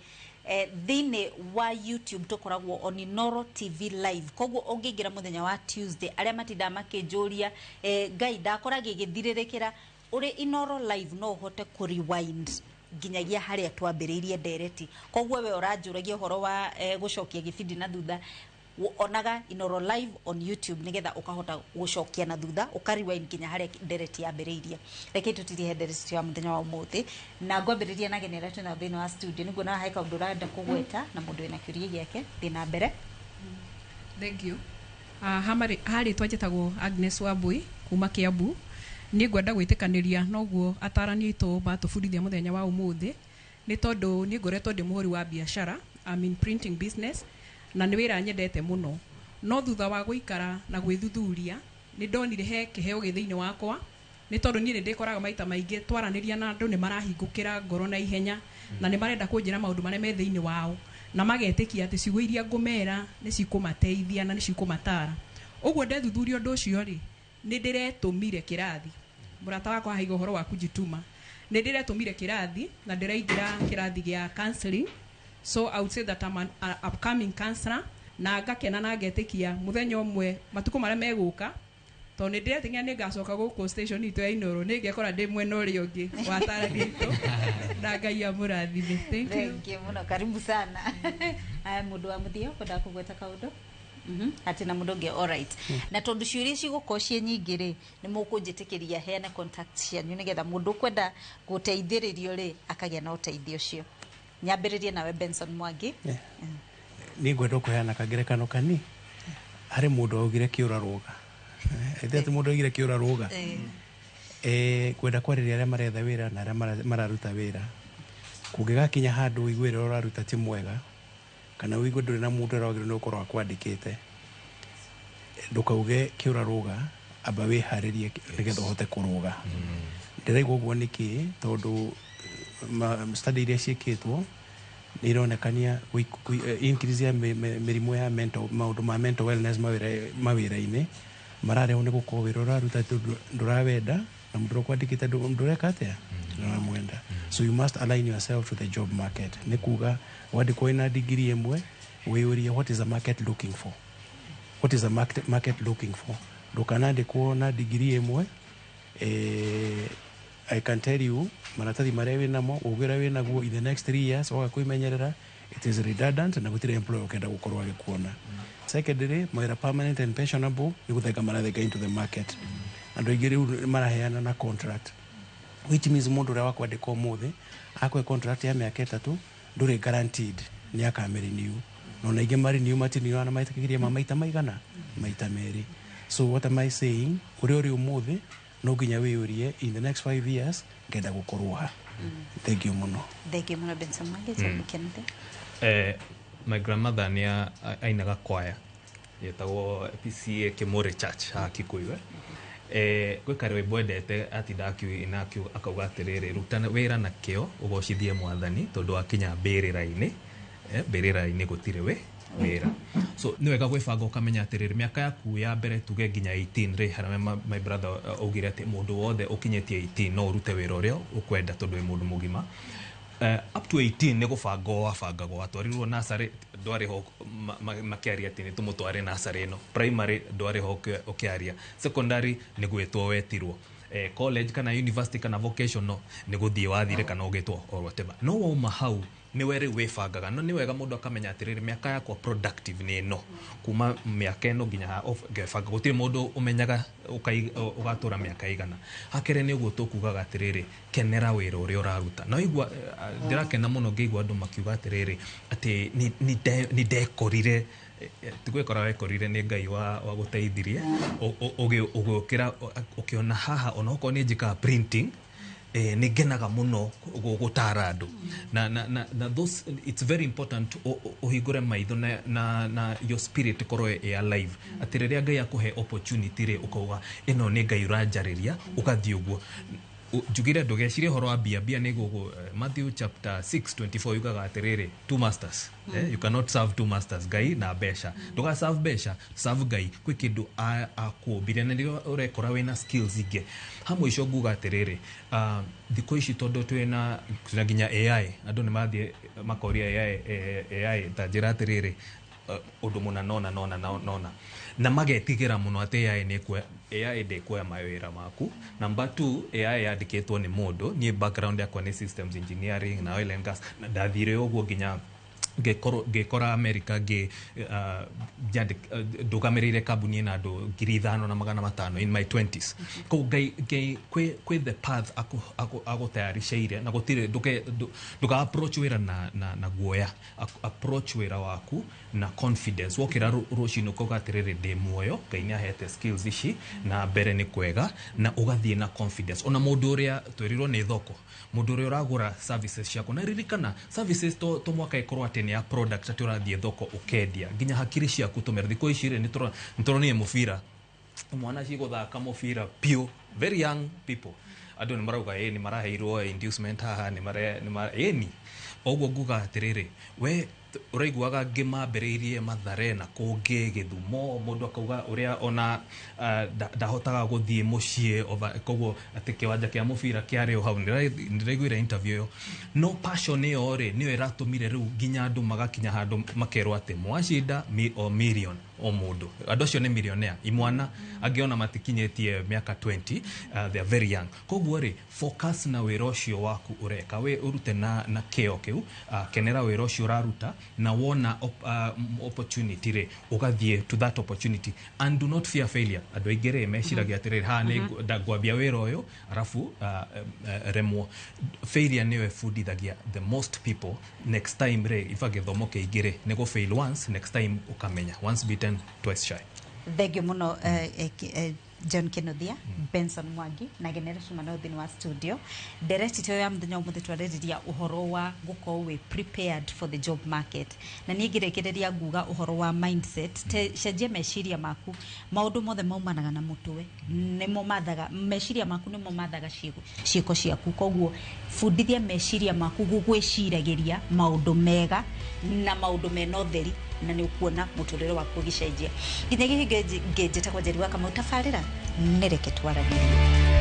thĩinĩ wa YouTube tũkoragwo on Inoro TV Live. Koguo ũngĩingĩra mũthenya wa Tuesday, arĩa matindaga makĩnjũria, ngai ndakora gĩgĩthirĩrĩkĩra, ũrĩ Inoro Live no ũhote kũ rewind nginyagia harĩa twambĩrĩirie ndereti. Koguo we ũranjũragia ũhoro wa gũcokia gĩbindi na thutha, onaga Inoro Live on YouTube nigetha ukahota gucokia na thutha, ũka rewind nginya harĩa ndereti yambĩrĩirie. Reke tũtirihe ndereti ya mũthenya wa ũmũthĩ na ngwambĩrĩria na ageni arĩa twĩnao thĩinĩ wa studio, nĩguo na he kaũndũ ũrenda kũgweta na mũndũ wĩna kĩũria gĩake. Thiĩ na mbere. Thank you. Harĩtwa njĩtagwo Agnes Wambui kuma Kiambu. Niĩ ngwenda gwĩtĩkanĩria noguo atarani aitũ matũbundithia mũthenya wa ũmũthĩ, nĩ tondũ niĩ ngoretwo ndĩ mũhũri wa biacara. I'm in printing business, na nĩ wĩra nyendete mũno, no thutha wa gũikara na gwĩthuthuria nĩ ndonire he kĩheo gĩ thĩinĩ wakwa, nĩ tondũ niĩ nĩ ndĩkoraga maita maingĩ twaranĩria na andũ nĩ marahingũkĩra ngoro na ihenya, na nĩ marenda kũnjĩra maũndũ marĩa me thĩinĩ wao, na magetĩkia atĩ ciugo iria ngũmera nĩ cikũmateithia na nĩ cikũmatara. Ũguo ndethuthuria ũndũ ũcio rĩ, nĩ ndĩretũmire kĩrathi. Mũrata wakwa haiga ũhoro wa kujituma, nĩ ndĩretũmire kĩrathi na ndĩraingĩra kĩrathi gĩa counseling. So I would say that I'm an upcoming counselor, na ngakena na ngetĩkia mũthenya ũmwe matukũ marĩa megũka, tondũ nĩ ndĩretĩkia nĩ ngacoka gũkũ station itũ ya Inoro, nĩ ngekora ndĩ mwena ũrĩa ũngĩ wa atarani aitũ, na Ngai amũrathime. Thank you. Thank you mũno, karibu sana. Aya, mũndũ wa mũthia kwenda kũgweta kaũndũ? Atĩ na mũndũ ũngĩ? Alright. Na tondũ ciũria cigũkorwo ciĩ nyingĩ rĩ, nĩ mũkũnjĩtĩkĩria heane contact cianyu nĩgetha mũndũ ũkwenda gũteithĩrĩrio rĩ akagĩa na ũteithio ũcio. Nyambĩrĩrie nawe, Benson Mwangi. Niĩ ngwenda kũheana kangerekano kani harĩ mũndũ waugire kĩũra rũga. Ĩthe atĩ mũndũ augire kĩũra rũga. Ngwenda kwarĩria arĩa maretha wĩra na arĩa mararuta wĩra. Kũngĩgakinya handũ ũigue wĩra ũrĩa ũraruta ti mwega, kana ũigue ndũrĩ na mũndũ ũrĩa wagĩrĩirwo nĩ gũkorwo akwandĩkĩte, ndũkauge kĩũra rũga, amba wĩharĩrie nĩgetha ũhote kũrũga. Ndĩraigua ũguo nĩkĩ? Tondũ study iria ciĩkĩtwo nĩ ironekania increase ya mĩrimũ ya mental, maũndũ ma mental wellness mawĩra-inĩ mararehwo nĩ gũkorwo wĩra ũraruta ndũrawenda, na mũndũ ũrĩa ũkwandĩkĩte ndũreka atĩa, ndũramwenda. So you must align yourself to the job market. Nĩ kuga wandĩkwo wĩna degree ĩmwe, wĩyũrie, what is the market looking for? What is the market looking for? Ndũkanandĩkwo na degree ĩmwe. I can tell you, maratathi marĩa wĩnamo, ũgĩ ũrĩa wĩnaguo, in the next 3 years waga kwĩmenyerera, it is redundant na gũtirĩ employer ũkenda gũkorwo agĩkuona. Secondly, mawĩra permanent and pensionable nĩ gũthenga marathenga into the market. Andũ aingĩ rĩu maraheana na contract, which means mũndũ ũrĩa wakwandĩka ũmũthĩ akwe contract ya mĩaka 3, ndũrĩ guaranteed Nĩ akamĩrenew, na ona aingĩ marenew matirenew na maitĩkĩria ma maita maigana maita merĩ. So what am I saying? Ũrĩa ũrĩ ũmũthĩ no nginya wĩyũrie, in the next 5 years ngenda gũkorwo ha? Thank you mũno. Thengiũ mũno, Benson Mwangi. Mũkenete. My grandmother nĩ ainaga kwaya yetagwo PCA Kimore Church haha Kikuyu. Gwĩ karwĩmbo endete atinda akiuina akauga atĩrĩrĩ, ruta wĩra na kĩo ũgocithie mwathani, tondũ wakinya mbĩrĩra-inĩ, mbĩrĩra-inĩ gũtirĩ wĩ wĩra. So nĩ wega gwĩbanga ũkamenya atĩrĩrĩ, mĩaka yaku ya mbere tuge nginya 18 rĩ, harĩa my brother augire atĩ mũndũ wothe ũkinyĩtie 18 no ũrute wĩra ũrĩa ũkwenda tondũ wĩ mũndũ mũgima. Up to 18 nĩ gũbangwo wabangagwo, watwarirwo nursery, ndwarĩ ho makĩaria atĩ nĩ tũmũtware nursery ĩno, primary ndwarĩ ho ũkĩaria, secondary nĩ gwĩtwo wetirwo, college kana university kana vocational nĩ gũthiĩ wathire kana ũgĩtwo or whatever. No wauma hau nĩwe rĩu wĩbangaga. No nĩ wega mũndũ akamenya atĩrĩrĩ, mĩaka yakwa productive nĩ ĩno, kuma mĩaka ĩno nginya ngebanga. Gũtirĩ mũndũ ũmenyaga ũgatũra mĩaka igana. Hakere nĩ ũguo tũkugaga atĩrĩrĩ, kenera wĩra ũrĩa ũraruta. Na waigua, ndĩrakena mũno ngĩigua andũ makiuga atĩrĩrĩ, atĩ nĩ ndekorire, tigwĩkora wekorire, nĩ Ngai wa gũteithirie ũgĩũkĩra ũkĩona haha onokorwo nĩ njĩkaga printing, nĩ ngenaga mũno gũtara andũ na those, it's very important ũhingũre maitho na your spirit ĩkorwo ĩ alive, atĩ rĩrĩa Ngai akũhe opportunity rĩ, ũkauga ĩno nĩ Ngai ũranjarĩria, ũgathiĩ ũguo. Njugire ndũgecirie ũhoro wa mbia. Mbia nĩ gũgũ Matthew chapter 6:24 yugaga atĩrĩrĩ, two masters, you cannot serve two masters, Ngai na mbeca. Ndũga serve mbeca, serve Ngai. Kwĩ kĩndũ akũmbire na nĩrĩo ũrekora wĩna skills ingĩ. Ha mũico nguga atĩrĩrĩ, thikũ ici tondũ twĩna nginya AI, andũ nĩ mathiĩ makoria AI, AI ta njĩra atĩrĩrĩ, ũndũ mũna nona nona nona, na magetigĩra mũno atĩ AI nĩ ĩkuoya. AI ndĩkuoya mawĩra maku. Number two, AI yandĩkĩtwo nĩ mũndũ. Niĩ background yakwa nĩ systems engineering na oil and gas, na ndathire ũguo nginya ngĩkora America ngĩ ndũgamĩrĩire kambuni ĩna andũ 5,500 in my 20s. Koguo Ngai kwĩ the path agũtayaricĩire, na gũtirĩ ndũga approach wĩra na guoya. Approach wĩra waku na confidence. Wokĩra rũcinĩ ũkauga atĩrĩrĩ, ndĩ muoyo, Ngai nĩ ahete skills ici, na mbere nĩ kwega, na ũgathiĩ na confidence. Ona mũndũ ũrĩa twĩrirwo nĩ thoko, mũndũ ũrĩa ũragũra services ciaku, na ririkana services to mwaka ĩkorwo atĩ nĩ ya product atĩ ũrathiĩ thoko ũkendia, nginya hakiri ciaku tũmĩra. Thikũ ici rĩ, nĩ tũronire mũbira, mwana cigũthaka mũbira piũ, very young people, andũ nĩ marauga ĩ nĩ maraheirwo inducement haha nĩ mare nĩ mara ĩni. Ũguo nguga atĩrĩrĩ, we ũraiguaga angĩ mambĩrĩirie Mathare na kũngĩ Gĩthumo, mũndũ akauga ũrĩa ona ndahotaga gũthiĩ mũciĩ koguo atĩ kĩwanja kĩa mũbira kĩarĩ o hau. Nĩndĩraiguire interview ĩyo, no passion ĩyo rĩ, nĩyo ĩratũmire rĩu nginya andũ magakinya handũ makerwo atĩ mwacinda o million o mũndũ. Andũ acio nĩ millionaire, imwana angĩ ona matikinyĩtie mĩaka 20, they are very young. Koguo rĩ, focus na wĩra ũcio waku ũreka, wĩ ũrute na kĩo kĩu, kenera wĩra ũcio ũraruta, na wona opportunity rĩ, ũgathiĩ to that opportunity, and do not fear failure. Andũ aingĩ rĩ, meciragia atĩrĩrĩ, haha nĩ ngwambia wĩra ũyũ arabu remwo. Failure nĩyo ĩbundithagia the most people. Next time rĩ, iba gĩthomo kĩingĩ rĩ, nĩ gũ fail once, next time ũkamenya, once bitten twice shy. Thengiũ mũno, John Kinuthia, Benson Mwangi na genera cumano thĩinĩ wa studio. Ndereti ĩyo ya mũthenya ũmũthĩ twarĩrĩria ũhoro wa gũkorwo wĩ prepared for the job market, na niĩ ngĩrĩkĩrĩria nguga ũhoro wa mindset. Cenjia meciria maku. Maũndũ mothe maumanaga na mũtwe, nĩmo mathaga meciria maku, nĩmo mathaga ciĩko ciaku. Koguo bundithia meciria maku gũgwĩciragĩria maũndũ mega na maũndũ mena ũtheri, na nĩ ũkuona mũtũrĩre waku ũgĩcenjia. Nginya gĩkĩ ngĩnjĩtagwo Njeri wa Kamau. Tabarĩra nĩ reke twaranĩrie.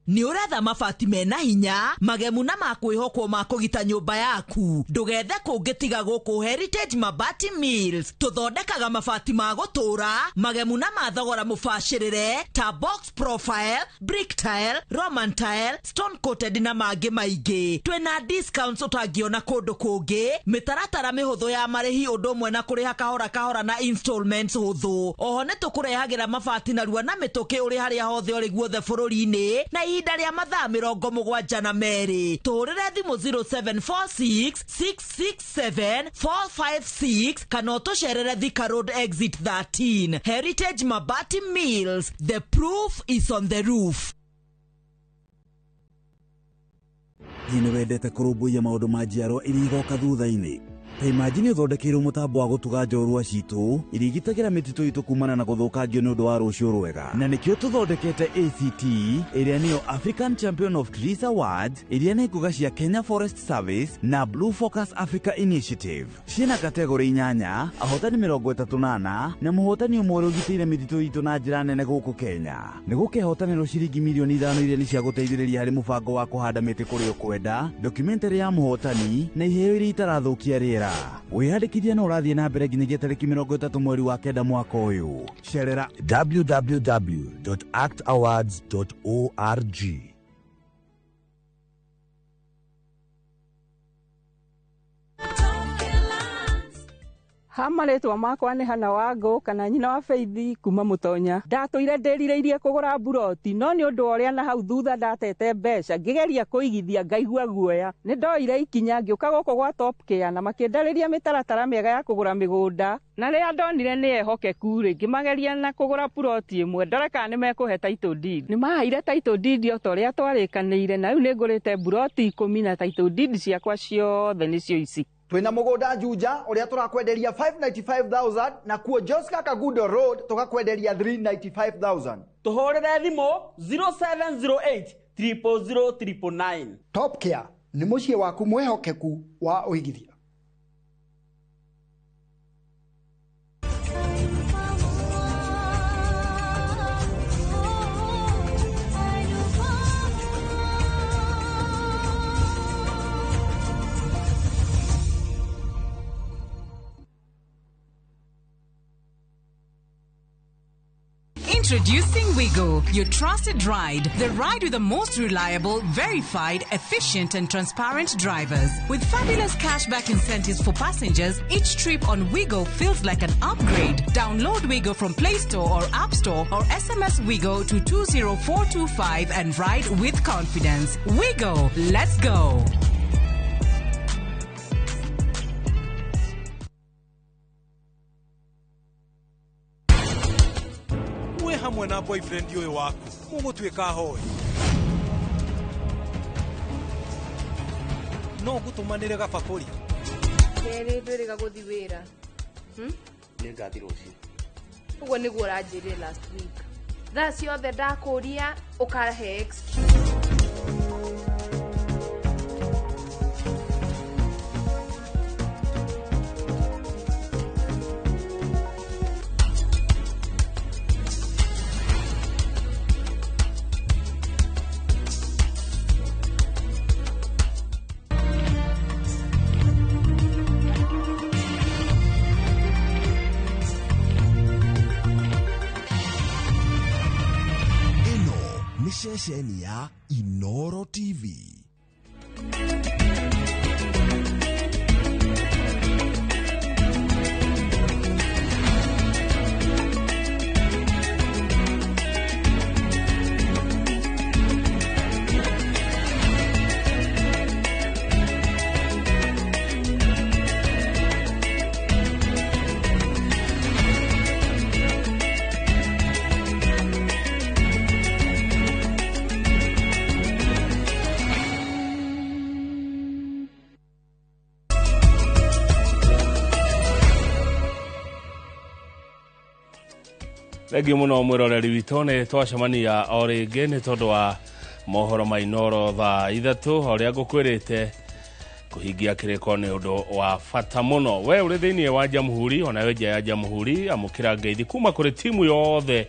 Nĩ ũretha mabati mena hinya, magemu na ma kwĩhokwo ma kũgita nyũmba yaku. Ndũgethe kũngĩ tiga gũkũ Heritage Mabati Mills. Tũthondekaga mabati ma gũtũũra, magemu na ma thogora mũbacĩrĩre ta box profile, brick tile, Roman tile, stone coated na mangĩ maingĩ. Twĩna discounts ũtangĩona kũndũ kũngĩ, mĩtaratara mĩhũthũ ya marĩhi ũndũ ũmwe na kũrĩha kahora kahora na installments hũthũ. Oho nĩ tũkũrehagĩra mabati narua na mĩtũkĩ ũrĩ harĩa hothe ũrĩ guothe bũrũri-inĩ na ihinda rĩa mathaa 72. Tũhũrĩre thimũ 0746 667 456 kana ũtũcerere Thika Road exit 13. Heritage Mabati Mills, the proof is on the roof. Hihi nĩ wendete kũrũmbũiya maũndũ ma njiarwa iria igoka thutha-inĩ? Ta imagine ũthondekeirwo mũtambo wa gũtuga njorua citũ iria igitagĩra mĩtitũ itũ kumana na gũthũkangio nĩ ũndũ wa rũciũ rwega. Na nĩkĩo tũthondekete ACT ĩrĩa nĩyo African Champion of Trees Awards, ĩrĩa nĩ ngũga cia Kenya Forest Service na Blue Focus Africa Initiative. Ciĩna kategori 8, ahotani 34 na mũhotani ũmwe ũrĩa ũgitĩire mĩtitũ itũ na njĩra nene gũkũ Kenya. Nĩ gũkehotanĩrwo ciringi mirioni 5 iria nĩ cia gũteithĩrĩria harĩ mũbango wa kũhanda mĩtĩ kũrĩa ũkwenda, documentary ya mũhotani na iheo iria itarathũkia rĩera. Wĩyandĩkithia no ũrathiĩ na mbere nginyagia tarĩki 30 mweri wa 9 mwaka ũyũ. Cerera www.actawards.org. Ha marĩtwa makwa nĩ Hana Wangũ kana nyina wa Faith kuma Mũtonya. Ndatũire ndĩrirĩirie kũgũra mburoti no nĩ ũndũ wa ũrĩa na hau thutha ndatete mbeca ngĩgeria kũigithia ngaigua guoya. Nĩ ndoire ikinya ngĩũka gũkũ gwa Top Care na makĩndarĩria mĩtaratara mĩega ya kũgũra mĩgũnda, na rĩrĩa ndonire nĩ ehokeku rĩ, ngĩmageria na kũgũra puroti ĩmwe ndore kana nĩ mekũhe title deed. Nĩ maheire title deed o ta ũrĩa twarĩkanĩire, na rĩu nĩ ngũrĩte mburoti 10 na title deed ciakwa ciothe nĩcio ici. Twina mugunda Juja uria turakwenderia 595,000 na kuo Joska Kagudo Road tukakwenderia 395,000. Tuhurire thimu 0708 000 999. Top Care ni muciĩ waku mwehokeku wa uigithia. Introducing Wigo, your trusted ride. The ride with the most reliable, verified, efficient and transparent drivers. With fabulous cashback incentives for passengers, each trip on Wigo feels like an upgrade. Download Wigo from Play Store or App Store or SMS Wigo to 20425 and ride with confidence. Wigo, let's go. Hamwe na boyfriend ũyũ waku mũgũtuĩka hoi no ngũtũmanĩre gabakũri kerĩ ndwĩrĩga gũthiĩ wĩra. Nĩngathiĩ rũciũ. Ũguo nĩguo ũranjĩrire last week. Thaa ciothe ndakũria ũkahe excuse. Ceceni ya Inoro TV. Thengio muno mwiroreri witũ nĩ twacemania o rĩngĩ nĩ tondũ wa mohoro ma Inoro thaa 3 o ũrĩa ngũkwĩrĩte kũhingia kĩrĩko nĩ ũndũ wa bata mũno. We ũrĩ thĩinĩ wa Jamhuri onawe nja ya Jamhuri amũkĩra ngeithi kuma kũrĩ timu yothe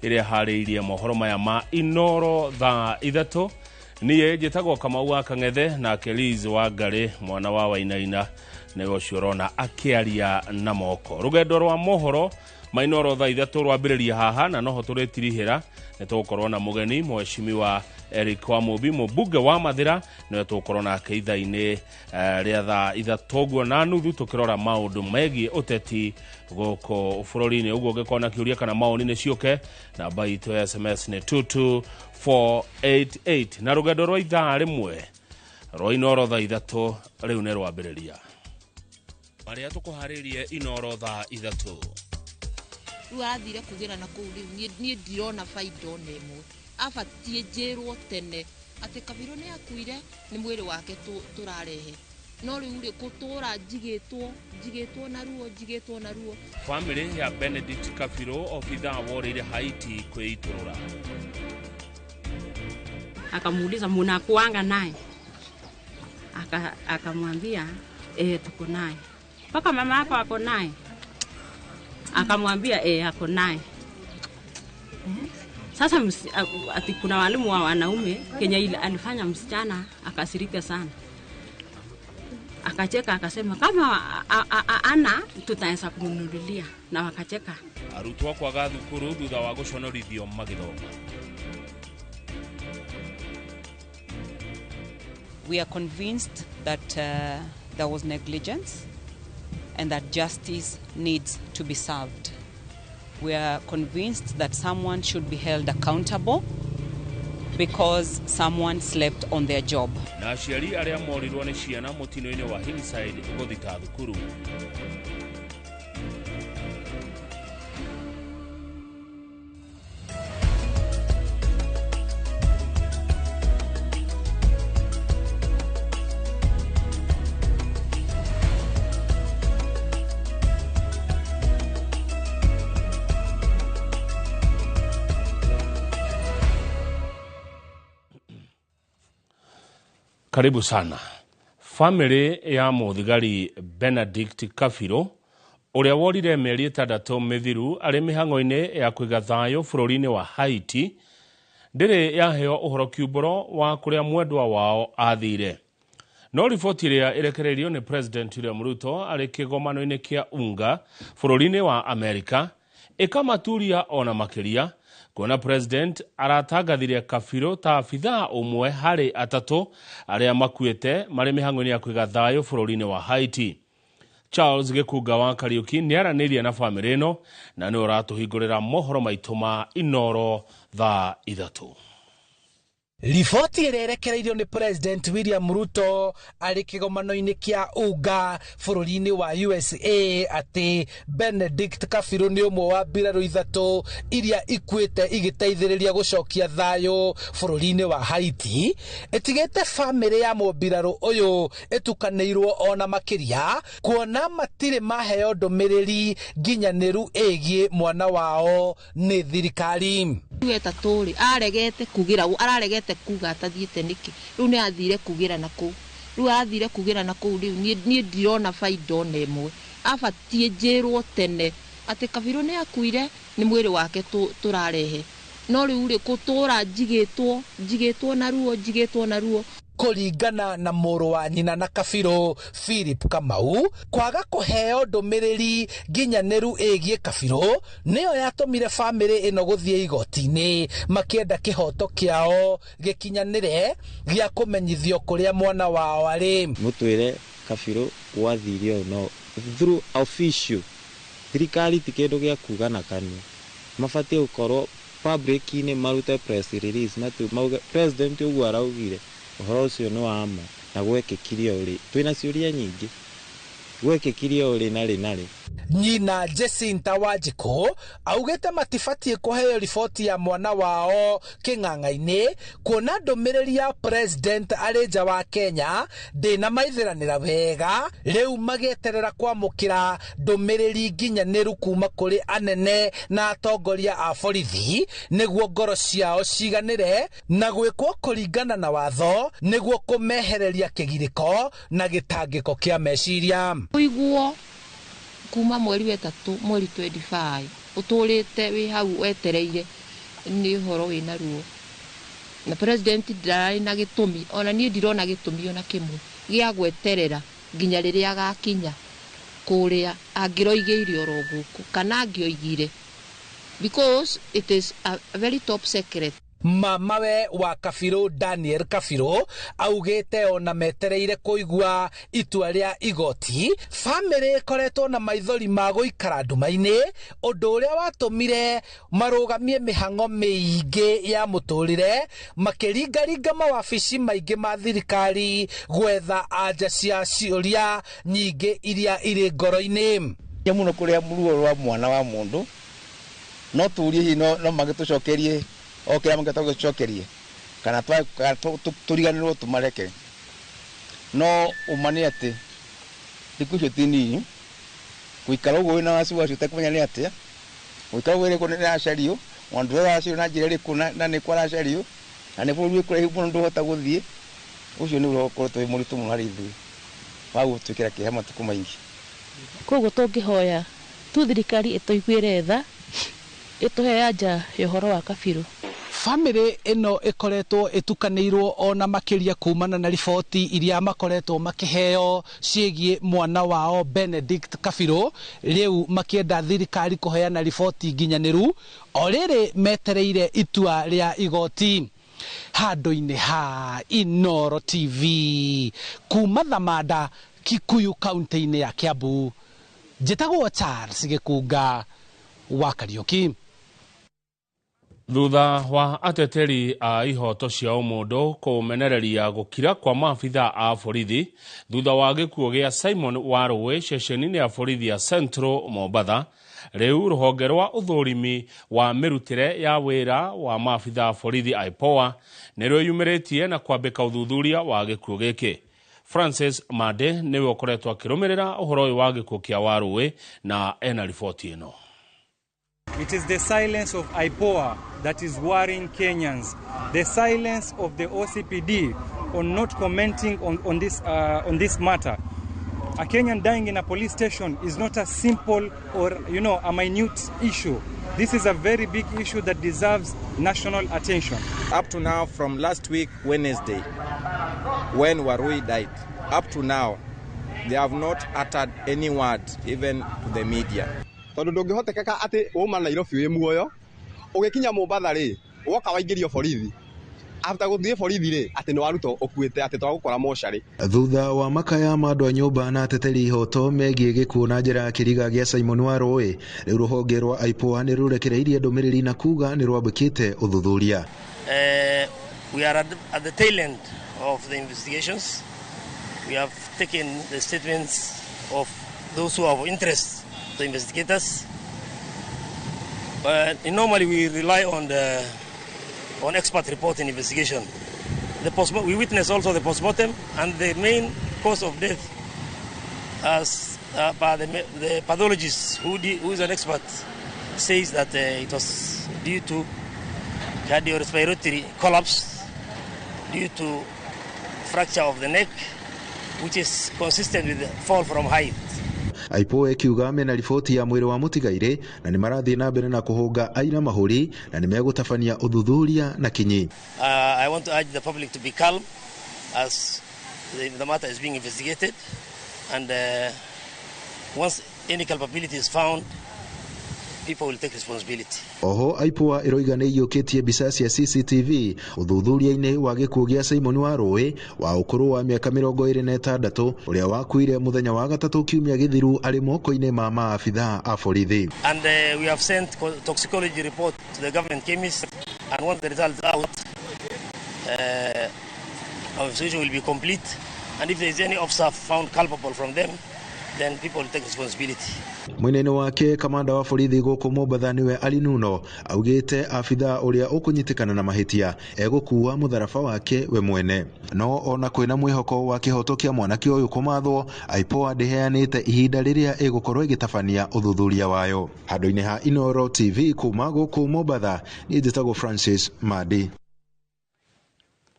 Ĩrĩa harĩirie mohoro maya ma Inoro thaa 3. Niĩ njĩtagwo Kamau wa Kang'ethe, nake Liz wa Ngarĩ mwana wa Wainaina nĩwe ũcio ũrona akĩaria na moko. Rũgendo rwa mohoro ma Inoro thaa 3 rwambĩrĩria haha, na noho tũrĩtirihĩra. Nĩ tũgũkorwo na mũgeni mheshimiwa Eric Wamũmbi, mũmbunge wa Mathĩra, nĩwe tũgũkorwo nake ithaa-inĩ rĩa thaa 3:30 tũkĩrora maũndũ megiĩ ũteti gũkũ bũrũri-inĩ. Ũguo ũngĩkorwo na kĩũria kana maoni nĩ ciũke, namba itũ ya SMS nĩ 22488. Na rũgendo rwa ithaa 1 rwa Inoro thaa 3 rĩu nĩ rwambĩrĩria. Marĩa tũkũharĩrie Inoro thaa 3. Rĩu arathire kugĩra na kũu rĩu niĩ ndirona baida ona ĩmwe. Abatiĩ njĩrwo tene atĩ Kabirũ nĩ akuire, nĩ mwĩrĩ wake tũrarehe. No rĩu rĩ gũtũra njigĩtwo na ruo, njigĩtwo na ruo. Family ya Benedict Kabirũ obithaa worĩire Haiti kwĩitũrũra. Akamuuliza munakuanga naye? Akamwambia tuko naye. Mpaka mama yako ako naye? Akamwambia ako naye. Sasa ati kuna walimu wa wanaume Kenya ile alifanya msichana akasirika sana. Akacheka akasema kama ana tutaweza kumnunulia, na wakacheka. Arutwo kwaga thukuru thutha wa gũconorithio magĩthoma. We are convinced that there was negligence and that justice needs to be served. We are convinced that someone should be held accountable because someone slept on their job. Na aciari arĩa morirwo nĩ ciana mũtino-inĩ wa Hillside gũthita thukuru. Karibu sana. Family ya mũthigari Benedict Kabirũ ũrĩa worire mĩeri 6 mĩthiru arĩ mĩhang'o-inĩ ya kũiga thayũ bũrũri-inĩ wa Haiti ndĩrĩ yaheo ũhoro kiumbũro wa kũrĩa mwendwa wao athire. No riboti ĩrĩa ĩrekereirio nĩ President William Ruto arĩ kĩgomano-inĩ kĩa UNGA bũrũri-inĩ wa Amerika ĩkamaturia ona makĩria kuona President aratangathire Kabirũ ta abithaa ũmwe harĩ 3 arĩa makuĩte marĩ mĩhang'o-inĩ ya kũiga thayũ bũrũri-inĩ wa Haiti. Charles Gĩkunga wa Kariũki nĩaranĩirie na bamĩrĩ ĩno na nĩwe ũratũhingũrĩra mohoro maitũ ma Inoro thaa 3. Riboti ĩrĩa ĩrekereirio nĩ President William Ruto arĩ kĩgomano-inĩ kĩa UNGA bũrũri-inĩ wa USA atĩ Benedict Kabirũ nĩ ũmwe wa mbirarũ 3 iria ikuĩte igĩteithĩrĩria gũcokia thayũ bũrũri-inĩ wa Haiti ĩtigĩte bamĩrĩ ya mũmbirarũ ũyũ ĩtukanĩirwo ona makĩria kuona matirĩ maheo ndũmĩrĩri nginyanĩru ĩgiĩ mwana wao nĩ thirikari. Wetatũ rĩ aregete kugira araregete kuga atathiĩte nĩkĩ. Rĩu nĩ athire kugĩra na kũu. Rĩu athire kugĩra na kũu rĩu niĩ ndirona baida ona ĩmwe. Abatiĩ njĩrwo tene atĩ Kabirũ nĩ akuire, nĩ mwĩrĩ wake tũrarehe. No rĩu rĩ gũtũra njigĩtwo na ruo, njigĩtwo na ruo. Kũringana na mũrũ wa nyina na Kabirũ Philip Kamau, kwaga kũheo ndũmĩrĩri nginyanĩru ĩgiĩ Kabirũ nĩyo yatũmire bamĩrĩ ĩno gũthiĩ igoti-inĩ makĩenda kĩhoto kĩao gĩkinyanĩre gĩa kũmenyithio kũrĩa mwana wao arĩ. Mũtwĩre Kabirũ gwathire no through official thirikari ti kĩndũ gĩa kuga na kanua, mabatiĩ gũkorwo public-inĩ marute press release mauge president ũguo araugire ũhoro ũcio nĩ wa ma na gwekĩkire ũrĩ. Twĩna ciũria nyingĩ, gwekĩkire ũrĩ na rĩ na rĩ. Nyina Jacinta Wanjikũ augĩte matibatiĩ kũheo riboti ya mwana wao kĩng'ang'a-inĩ kuona ndũmĩrĩri ya president arĩ nja wa Kenya ndĩnamaithĩranĩra wega, rĩu magĩeterera kwamũkĩra ndũmĩrĩri nginyanĩru kuma kũrĩ anene na atongoria a borithi nĩguo ngoro ciao ciganĩre na gwĩkwo kũringana na watho nĩguo kũmehereria kĩgirĩko na gĩtangĩko kĩa meciria. Ũiguo kuma mweri wa 3 mweri 25 ũtũrĩte wĩ hau wetereire Nĩ ũhoro wĩna ruo na president ndararĩ na gĩtũmi, ona niĩ ndirona gĩtũmi ona kĩmwe gĩa gweterera nginya rĩrĩa agakinya kũrĩa angĩroigĩire oro gũkũ kana angĩoigire, because it is a very top secret. Mamawe wa Kabiru Daniel Kabiru augĩte ona metereire kũigua itua rĩa igoti, bamĩrĩ ĩkoretwo na maithori ma gũikara nduma-inĩ, ũndũ ũrĩa watũmire marũgamie mĩhang'o mĩingĩ ya mũtũrĩre, makĩringaringa mawabici maingĩ ma thirikari gwetha anja cia ciũria nyingĩ iria irĩ ngoro-inĩ. Mũno kũrĩa ruo rwa mwana wa mũndũ no tũrie hihi no magĩtũcokerie o kĩrĩa mangĩhota gũcokerie kana tũriganĩrwo tũmareke, no ũma nĩ atĩ thikũ icio ti nini gũikara ũguo wĩna wasiwasi ũtekũmenya nĩ atĩa, gũikara ũguo ĩrĩkũ nĩ aracario, mũndũ ũrĩa aracario na njĩra ĩrĩkũ na nĩkũ aracario na nĩ bũrũri wĩ kũraihu mũno ndũhota gũthiĩ, ũcio nĩ ũhoro ũkoretwo wĩ mũritũ mũno harĩ ithuĩ wa gũtwĩkĩra kĩeha matukũ maingĩ. Koguo tũngĩhoya tu thirikari ĩtũiguĩre tha, ĩtũhe anja ya ũhoro wa Kabiru. Bamĩrĩ ĩno ĩkoretwo ĩtukanĩirwo ona makĩria kumana na riboti iria makoretwo makĩheo ciĩgiĩ mwana wao Benedict Kabiru, rĩu makĩenda thirikari kũheana riboti nginyanĩru o rĩrĩ metereire itua rĩa igoti. Handũ-inĩ ha Inooro TV kuma Thamanda, Kikuyu, kaunti-inĩ ya Kiambu, njĩtagwo Charles Gĩkunga wa Kariũki. Thutha wa ateteri a ihoto cia ũmũndũ kũmenereria gũkira kwa maabitha a borithi thutha wa gĩkuũ gĩa Simon Warũĩ ceceni-inĩ ya borithi ya Central Mombatha, rĩu rũhonge rwa ũthũrimi wa mĩrutĩre ya wĩra wa maabitha a borithi IPOA nĩ rwĩyumĩrĩtie na kwambĩka ũthuthuria wa gĩkuũ gĩkĩ. Francis Mande nĩwe ũkoretwo akĩrũmĩrĩra ũhoro ũyũ wa gĩkuũ kĩa Warũĩ na ena riboti ĩno. It is the silence of IPOA that is worrying Kenyans. The silence of the OCPD on not commenting on this matter. A Kenyan dying in a police station is not a simple or a minute issue. This is a very big issue that deserves national attention. Up to now, from last week Wednesday, when Warui died, up to now, they have not uttered any word, even to the media. Tondu ndũngĩhotekeka atĩ wauma Nairobi wĩ muoyo ũgĩkinya Mombatha rĩ woka waingĩrio borithi, after gũthiĩ borithi rĩ atĩ nĩ warutwo ũkuĩte atĩ twagũkora mocarĩ. Thutha wa makaya ma andũ a nyũmba na ateteri ihoto megiĩ gĩkuũ na njĩra ya kĩriga gĩa Simon Warũĩ, rĩu rũhonge rwa IPOA nĩ rũrekereirie ndũmĩrĩri na kuga nĩ rwambĩkĩte ũthuthuria. We are at the tail end of the investigations. We have taken the statements of those who have interest, the investigators. But normally we rely on on expert report in investigation. We witness also the postmortem, and the main cause of death, as by the pathologist who is an expert, says that it was due to cardiorespiratory collapse due to fracture of the neck, which is consistent with the fall from height. IPOA ĩkiuga mena riboti ya mwĩrĩ wa mũtigairĩ na nĩ marathiĩ na mbere na kũhũnga aira mahũri na nĩ megũtabania ũthuthuria na kinyi. I want to urge the public to be calm as the matter is being investigated, and once any culpability is found, people will take responsibility. Oho IPOA ĩroiga nĩ iyũkĩtie mbica cia CCTV ũthuthuria-inĩ wa gĩkuũ gĩa Simon Warũĩ wa ũkũrũ wa mĩaka 26 ũrĩa wakuire mũthenya wa gatatũ kiumia gĩthiru arĩ moko-inĩ ma maabitha a borithi. And we have sent toxicology report to the government chemist, and once the results out, our investigation will be complete, and if there is any officer found culpable from them, then people will take responsibility. Mwena-inĩ wake kamanda wa borithi gũkũ Mombatha nĩwe Ali Nuno augĩte abitha ũrĩa ũkũnyitĩkana na mahĩtia egũkua mũtharaba wake we mwene. No ona kwĩna mwĩhoko wa kĩhoto kĩa mwanake ũyũ kũmathwo, IPOA ndĩheanĩte ihinda rĩrĩa ĩgũkorwo ĩgĩtabania ũthuthuria wayo. Handũ-inĩ ha Inooro TV kuma gũkũ Mombatha, niĩ njĩtagwo Francis Madi.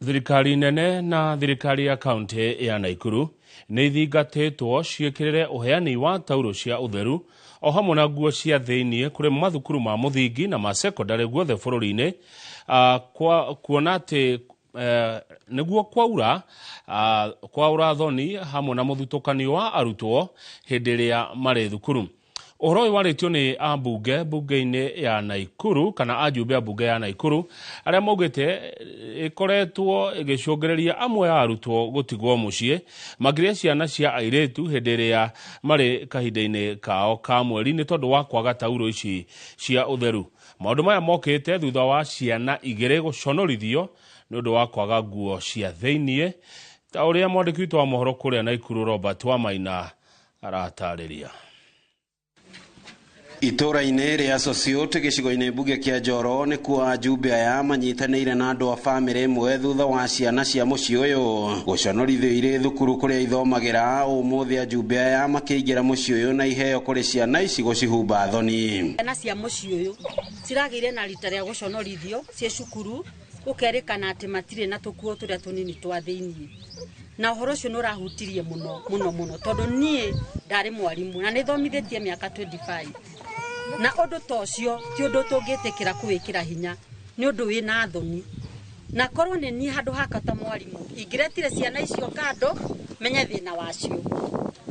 Thirikari nene na thirikari ya kaunti ya Naikuru nĩ ithingatĩtwo ciĩkĩrĩre ũheani wa taurũ cia ũtheru o hamwe na nguo cia thĩiniĩ kũrĩ mathukuru ma mũthingi na ma sekondarĩ guothe bũrũri-inĩ, kuona atĩ nĩguo kwaura kwaura thoni hamwe na mũthutũkanio wa arutwo hĩndĩ ĩrĩa marĩ thukuru. Ũhoro ũyũ warĩtio nĩ ambunge bunge-inĩ ya Naikuru kana ajumbe a bunge ya Naikuru arĩa maugĩte ĩkoretwo ĩgĩcũngĩrĩria amwe a arutwo gũtigwo mũciĩ makĩria ciana cia airĩtu hĩndĩ ĩrĩa marĩ kahinda-inĩ kao ka mweri nĩ tondũ wa kwaga taurũ ici cia ũtheru. Maũndũ maya mokĩte thutha wa ciana igĩrĩ gũconorithio nĩ ũndũ wa kwaga nguo cia thĩiniĩ, ta ũrĩa mwandĩki witũ wa mohoro kũrĩa Naikuru Robert Wamaina aratarĩria. Itũra-inĩ rĩa Sosiot gĩcigo-inĩ mbunge kĩa Njoro nĩkuo ajumbe aya manyitanĩire na andũ a bamĩrĩ ĩmwe thutha wa ciana cia mũciĩ ũyũ gũconorithio irĩ thukuru kũrĩa ithomagĩra. Ũmũthĩ ajumbe aya makĩingĩra mũciĩ ũyũ na iheo kũrĩ ciana ici gũcihumba thoni. Ciana cia mũciĩ ũyũ ciragĩire na rita rĩa gũconorithio ciĩ cukuru, gũkerĩkana atĩ matirĩ na tũkuo tũrĩa tũnini twa thĩiniĩ, na ũhoro ũcio nĩ ũrahutirie mũno mũno mũno tondũ niĩ ndarĩ mwarimũ na nĩ thomithĩtie mĩaka 25, na ũndũ ta ũcio ti ũndũ tũngĩtĩkĩra kũwĩkĩra hinya, nĩ ũndũ wĩna thoni. Na korwo nĩ niĩ handũ hakwa ta mwarimũ ingĩretire ciana icio kando menye thĩna wacio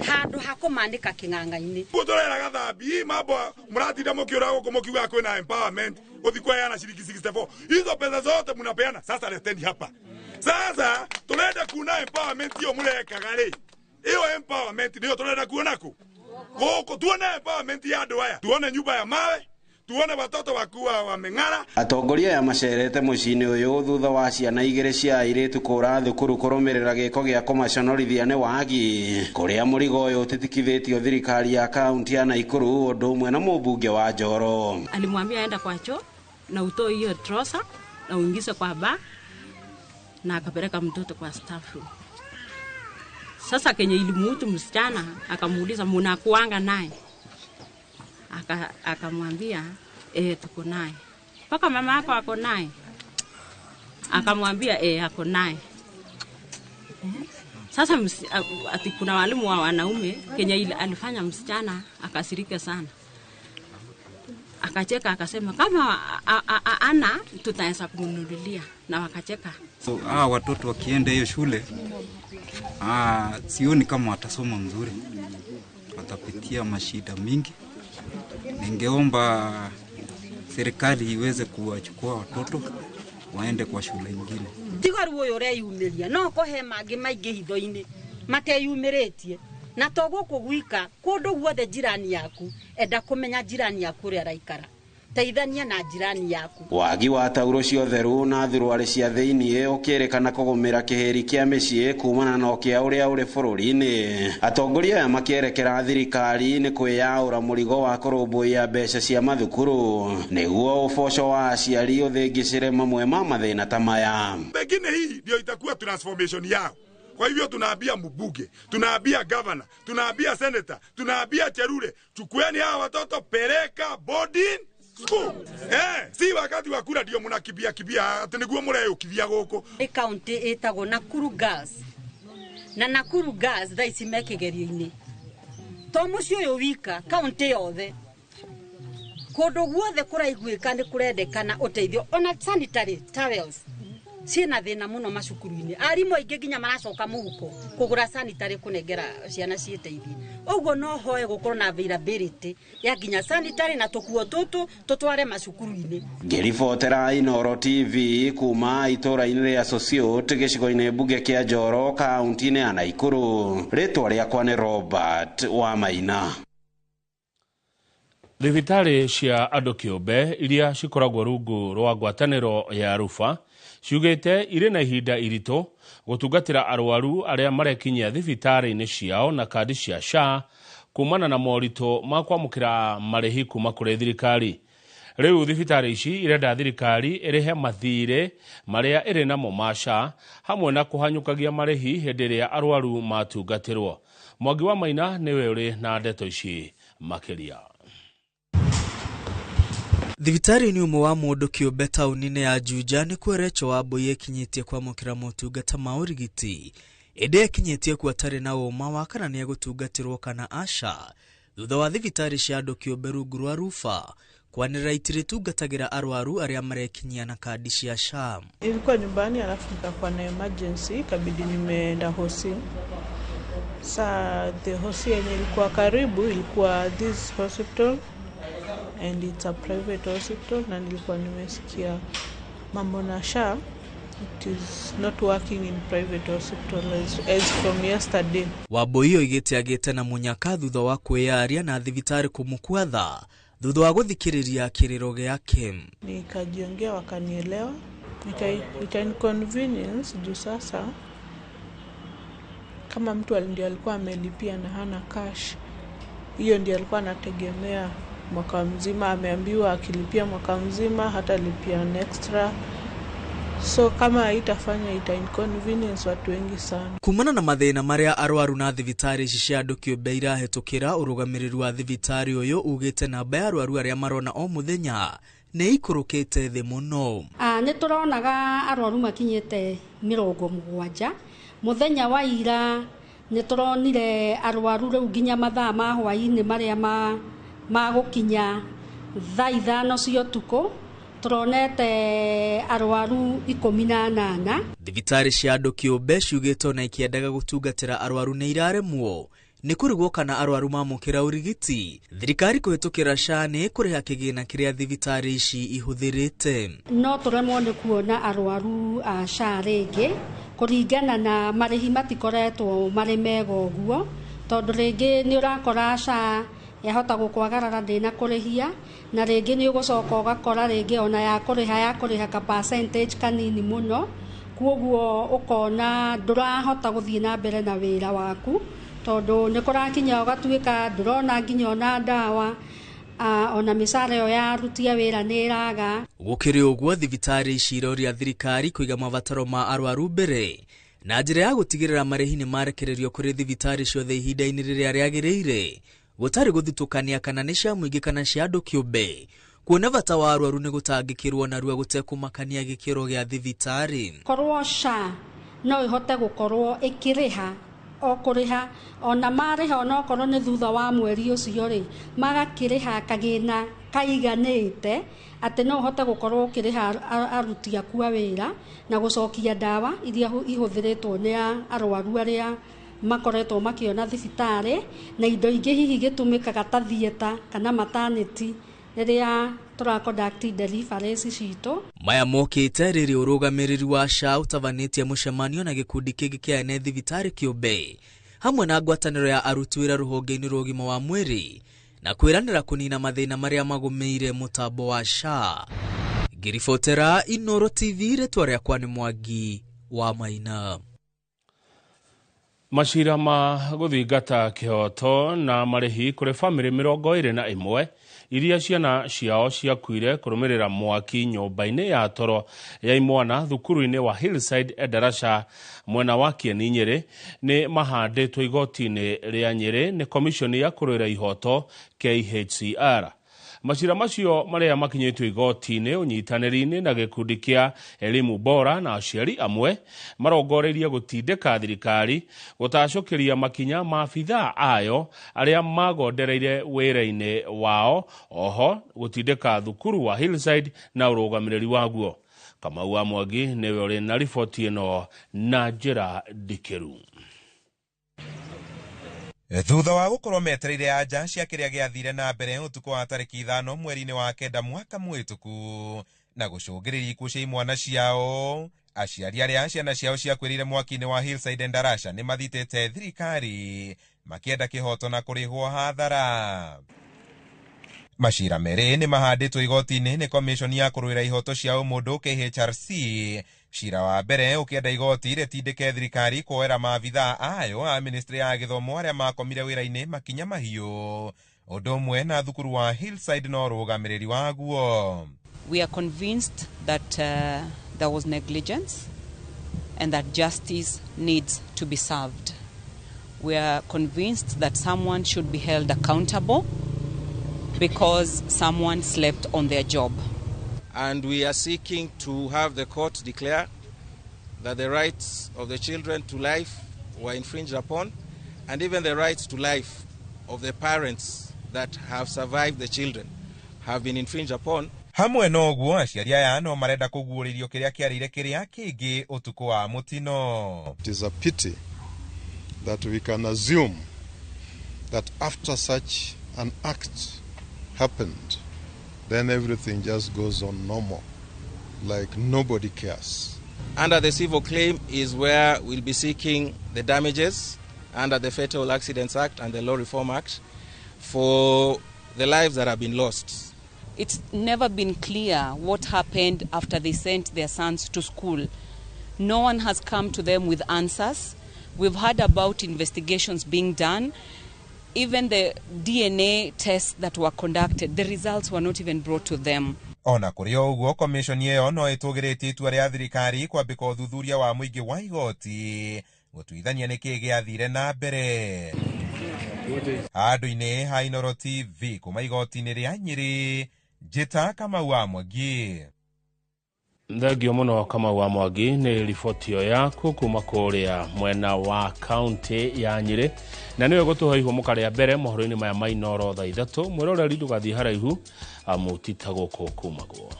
handũ ha kũmanĩka kĩng'ang'a-inĩ. Tũrera gathambi mambo mũratinda mũkĩũra gũkũ mũkiuga kwĩna empowerment gũthi kũheana ciringi 64, hizo pesa zote mnapeana sasa leteni hapa. Sasa turenda kuona empowerment hiyo mũrekaga rĩ, iyo empowerment nĩyo turenda kuona kũ gũkũ, tuone empowerment ya andũ aya, tuone nyumba ya mawe, tuone watoto wakuwa wameng'ara. Atongoria aya macerete mũciĩ-inĩ ũyũ thutha wa ciana igĩrĩ cia airĩtu kũra thukuru kũrũmĩrĩra gĩko gĩa kũmaconorithia nĩ wagi, kũrĩa mũrigo ũyũ ũtitikithĩtio thirikari ya kaunti ya Naikuru ũndũ ũmwe na mũmbunge wa Njoro. Alimwambia aenda kwa choo na utoe hiyo trosa na uingize kwa ba, na akapeleka mtoto kwa staff room. Sasa kenye ilimutu msichana akamuuliza munakuanga naye, akamwambia tuko naye. Paka mama yako ako naye? Akamwambia ako naye. Sasa ati kuna walimu wa wanaume kenye alifanya msichana akasirika sana. Akacheka akasema kama ana tutaweza kumnunulia, na wakacheka. So watoto wakienda hiyo shule sioni kama watasoma mzuri, watapitia mashida mingi. Ningeomba serikali iweze kuwachukua watoto waende kwa shule nyingine. Tiga ruo ũreyumĩria no kũhe mangĩ maingĩ hitho-inĩ mateyumĩrĩtie, na to gũkũ gwika kũndũ guothe jirani yaku enda kũmenya jirani yaku ũrĩa araikara, teithania na jirani yaku. Wagi wa taurũ cia ũtheru na thuruarĩ cia thĩiniĩ ũkĩrĩkana kũgũmĩra kĩhĩri kĩa mĩciĩ kumana na ũkĩa ũrĩa ũrĩ bũrũri-inĩ. Atongoria aya makĩerekera thirikari nĩ kwĩyaũra mũrigo wa kũrũmbũiya mbeca cia mathukuru nĩguo ũboco wa aciari ũthĩngĩcĩre mamwe ma mathĩna ta maya. Pengine hii ndio itakuwa transformation yao. Kwa hivyo tunaambia mbunge, tunaambia governor, tunaambia senator, tunaambia Cherure, chukueni hawa watoto peleka boarding school. Si wakati wa kura ndio mnakimbia kimbia ati niguo mureyukithia guku. Ni county ĩtagwo Nakuru Girls, na Nakuru Girls thaa ici me kĩgerio-inĩ, to mũciĩ ũyũ wika, county yothe kũndũ guothe kũraiguĩka nĩ kũrendekana ũteithio, ona sanitary towels ciĩna thĩna mũno macukuru-inĩ. Arimũ aingĩ nginya maracoka mũhuko kũgũra sanitary kũnengera ciana ciĩteithie. Ũguo no hoe gũkorwo na availability ya nginya sanitary na tũkuo tũtũ tũtware macukuru-inĩ. Ngĩribotera Inooro TV kuma itũra-inĩ rĩa Sosiot gĩcigo-inĩ mbunge kĩa Njoro kaunti-inĩ ya Naikuru, rĩtwa rĩakwa nĩ Robert Wamaina. Thibitarĩ cia andũ kĩũmbe iria cikoragwo rungu rwa ngwatanĩro ya Rufa ciugĩte irĩ na ihinda iritũ gũtungatĩra arwaru arĩa marekinyia thibitarĩ-inĩ ciao na kandi cia SHA kumana na moritũ ma kwamũkĩra marĩhi kuma kũrĩ thirikari. Rĩu thibitarĩ ici irenda thirikari ĩrĩhe mathirĩ marĩa ĩrĩ namo ma SHA hamwe na kũhanyũkagia marĩhi hĩndĩ ĩrĩa arwaru matungatĩrwo. Mwangi wa Maina nĩwe ũrĩ na ndeto ici makĩria. Thibitarĩ-inĩ ũmwe wa mũndũ kĩũmbe taũni-inĩ ya Juja nĩkuo Rachel Wambui ekinyĩtie kwamũkĩra motungata ma ũrigiti, ĩndĩ ekinyĩtie kuo atarĩ na ũma wa kana nĩegũtungatĩrwo kana aca, thutha wa thibitarĩ cia andũ kĩũmbe rungu rwa rufa kwanĩrĩra itirĩtungatagĩra arwaru arĩa marekinyia na kandi cia SHA. Ilikuwa nyumbani alafu nikakuwa na emergency, ikabidi nimeenda hosi. Sa the hosi yenye ilikuwa karibu ilikuwa this hospital and it's a private hospital, na nilikuwa nimesikia mambo na SHA, it is not working in private hospital as from yesterday. Wambui oigĩte agĩte na mũnyaka thutha wa kwĩyaria na thibitarĩ kũmũkua tha thutha wa gũthikĩrĩria kĩrĩro gĩake. Nikajiongea wakanielewa, ika inconvenience juu sasa kama mtu ndio alikuwa amelipia na hana cash, hiyo ndio alikuwa anategemea mwaka mzima, ameambiwa akilipia mwaka mzima hatalipia an extra. So kama haitafanya ita inconvenience watu wengi sana. Kumana na mathĩna marĩa arwaru na thibitarĩ ici cia andũ kĩũmbe irahĩtũkĩra, ũrũgamĩrĩri wa thibitarĩ ũyũ ugĩte namba ya arwaru arĩa marona o mũthenya nĩ ikũrũkĩte thĩ mũno. Nĩ tũronaga arwaru makinyĩte 70 mũthenya wa ira. Nĩ tũronire arwaru rĩu nginya mathaa ma hwaĩ-inĩ marĩa ma gũkinya thaa 5 cia ũtukũ tũronete arwaru 18. Thibitarĩ cia andũ kĩũmbe ciugĩte ona ikĩendaga gũtungatĩra arwaru nĩ iraremwo nĩ kũrigwo kana arwaru mamũkĩra ũrigiti. Thirikari kũhĩtũkĩra SHA nĩ ĩkũrĩha kĩgĩna kĩrĩa thibitarĩ ici ihũthĩrĩte. No tũremwo nĩ kuona arwaru a SHA rĩngĩ kũringana na marĩhi matikoretwo marĩ mega ũguo, tondũ rĩngĩ nĩ ũrakora SHA yahota gũkwagarara ndĩna kũrĩhia, na rĩngĩ nĩ ũgũcoka ũgakora rĩngĩ ona ya kũrĩha ka percentage kanini mũno, kuoguo ũkona ndũrahota gũthiĩ na mbere na wĩra waku tondũ nĩ kũrakinya ũgatuĩka ndũrona nginya ona ndawa, ona mĩcara ĩyo ya aruti a wĩra nĩ ĩraga. Gũkĩrĩ ũguo, thibitarĩ ici iroria thirikari kũiga mabataro ma arwaru mbere na njĩra ya gũtigĩrĩra marĩhi nĩ marekererio kũrĩ thibitarĩ ciothe ihinda-inĩ rĩrĩa rĩagĩrĩire, gũtarĩ gũthutũkania kana nĩ cia mũingĩ kana cia andũ kĩũmbe, kuona bata wa arwaru nĩ gũtangĩkĩrwo narua gũtekũmakania gĩkĩro gĩa thibitarĩ. Korwo SHA no ĩhote gũkorwo ĩkĩrĩha o kũrĩha ona marĩha onokorwo nĩ thutha wa mweri ũcio rĩ, magakĩrĩha kagĩna kaiganĩte atĩ no ũhote gũkorwo ũkĩrĩha aruti aku a wĩra na gũcokia ndawa iria ihũthĩrĩtwo nĩ arwaru arĩa makoretwo makĩona thibitarĩ, na indo ingĩ hihi gĩtũmĩkaga ta theatre kana maternity rĩrĩa tũra conduct deliveries citũ. Maya mokĩte rĩrĩ ũrũgamĩrĩri wa SHA ũtabanĩtie mũcemanio na gĩkundi kĩngĩ kĩa ene thibitarĩ kĩũmbe hamwe na ngwatanĩro ya aruti wĩra rũhonge-inĩ rwa ũgima wa mwĩrĩ na kwĩranĩra kũnina mathĩna marĩa magũmĩire mũtambo wa SHA. Ngĩribotera Inooro TV, rĩtwa rĩakwa nĩ Mwangi wa Maina. Macira ma gũthingata kĩhoto na marĩhi kũrĩ bamĩrĩ 21 iria ciana ciao ciakuire kũrũmĩrĩra mwaki nyũmba-inĩ ya toro ya imwana thukuru-inĩ wa Hillside Endarasha mwena wa Kieni Nyĩrĩ nĩ mahandĩtwo igoti-inĩ rĩa Nyĩrĩ nĩ komishoni ya kũrũĩra ihoto KHCR. Macira macio marĩa makinyĩtio igoti-inĩ ũnyitanĩri-inĩ na gĩkundi kĩa Elimu Bora na aciari amwe marongoreirie gũtindĩka thirikari gũtacũkĩria makinya ma abithaa ayo arĩa magondereire wĩra-inĩ wao, oho gũtindĩka thukuru wa Hillside na ũrũgamĩrĩri waguo. Kamau wa Mwangi nĩwe ũrĩ na riboti ĩno na njĩra ndikĩru. Thutha wa gũkorwo metereire anja cia kĩrĩa gĩathire na mbere ũtukũ wa tarĩki 5 mweri-inĩ wa 9 mwaka mũhĩtũku na gũcũngĩrĩria ikuũ cia imwana ciao, aciari arĩa ciana ciao ciakuĩrĩire mwaki-inĩ wa Hillside Endarasha nĩ mathitĩte thirikari makĩenda kĩhoto na kũrĩhwo hathara. Macira merĩ nĩ mahandĩtwo igoti-inĩ nĩ komishoni ya kũrũĩra ihoto cia ũmũndũ KHRC. Cira wa mbere ũkĩenda igoti rĩtindĩke thirikari kuoera maabithaa ayo a ministry ya gĩthomo arĩa makomire wĩra-inĩ makinya mahiũ, ũndũ ũmwe na thukuru wa Hillside na ũrũgamĩrĩri waguo. We are convinced that there was negligence and that justice needs to be served. We are convinced that someone should be held accountable because someone slept on their job. And we are seeking to have the court declare that the rights of the children to life were infringed upon, and even the rights to life of the parents that have survived the children have been infringed upon. Hamwe na ũguo, aciari aya no marenda kũguũrĩrio kĩrĩa kĩarĩire kĩrĩa kĩngĩ ũtukũ wa mũtino. It is a pity that we can assume that after such an act happened, then everything just goes on normal, like nobody cares. Under the civil claim is where we'll be seeking the damages under the Fatal Accidents Act and the Law Reform Act for the lives that have been lost. It's never been clear what happened after they sent their sons to school. No one has come to them with answers. We've heard about investigations being done. Even the DNA tests that were conducted, the results were not even brought to them. Ona kũrĩ o ũguo, komishoni ĩyo no ĩtũgĩrĩtie itua rĩa thirikari kwambĩka ũthuthuria wa mũingĩ wa igoti gũtuithania nĩkĩĩ gĩathire na mbere. Handũ-inĩ ha Inooro TV kuma igoti-inĩ rĩa Nyĩrĩ, Njĩta Kamau wa Mwangi. Thengio mũno Kamau wa Mwangi nĩ riboti ĩyo yaku kuma kũrĩa mwena wa kaunti ya Nyĩrĩ, na nĩwe gũtũhe ihũmũka rĩa mbere mohoro-inĩ maya ma Inooro thaa 3. Mwĩroreri ndũgathiĩ haraihu amu ti ta gũkũ kumagwo.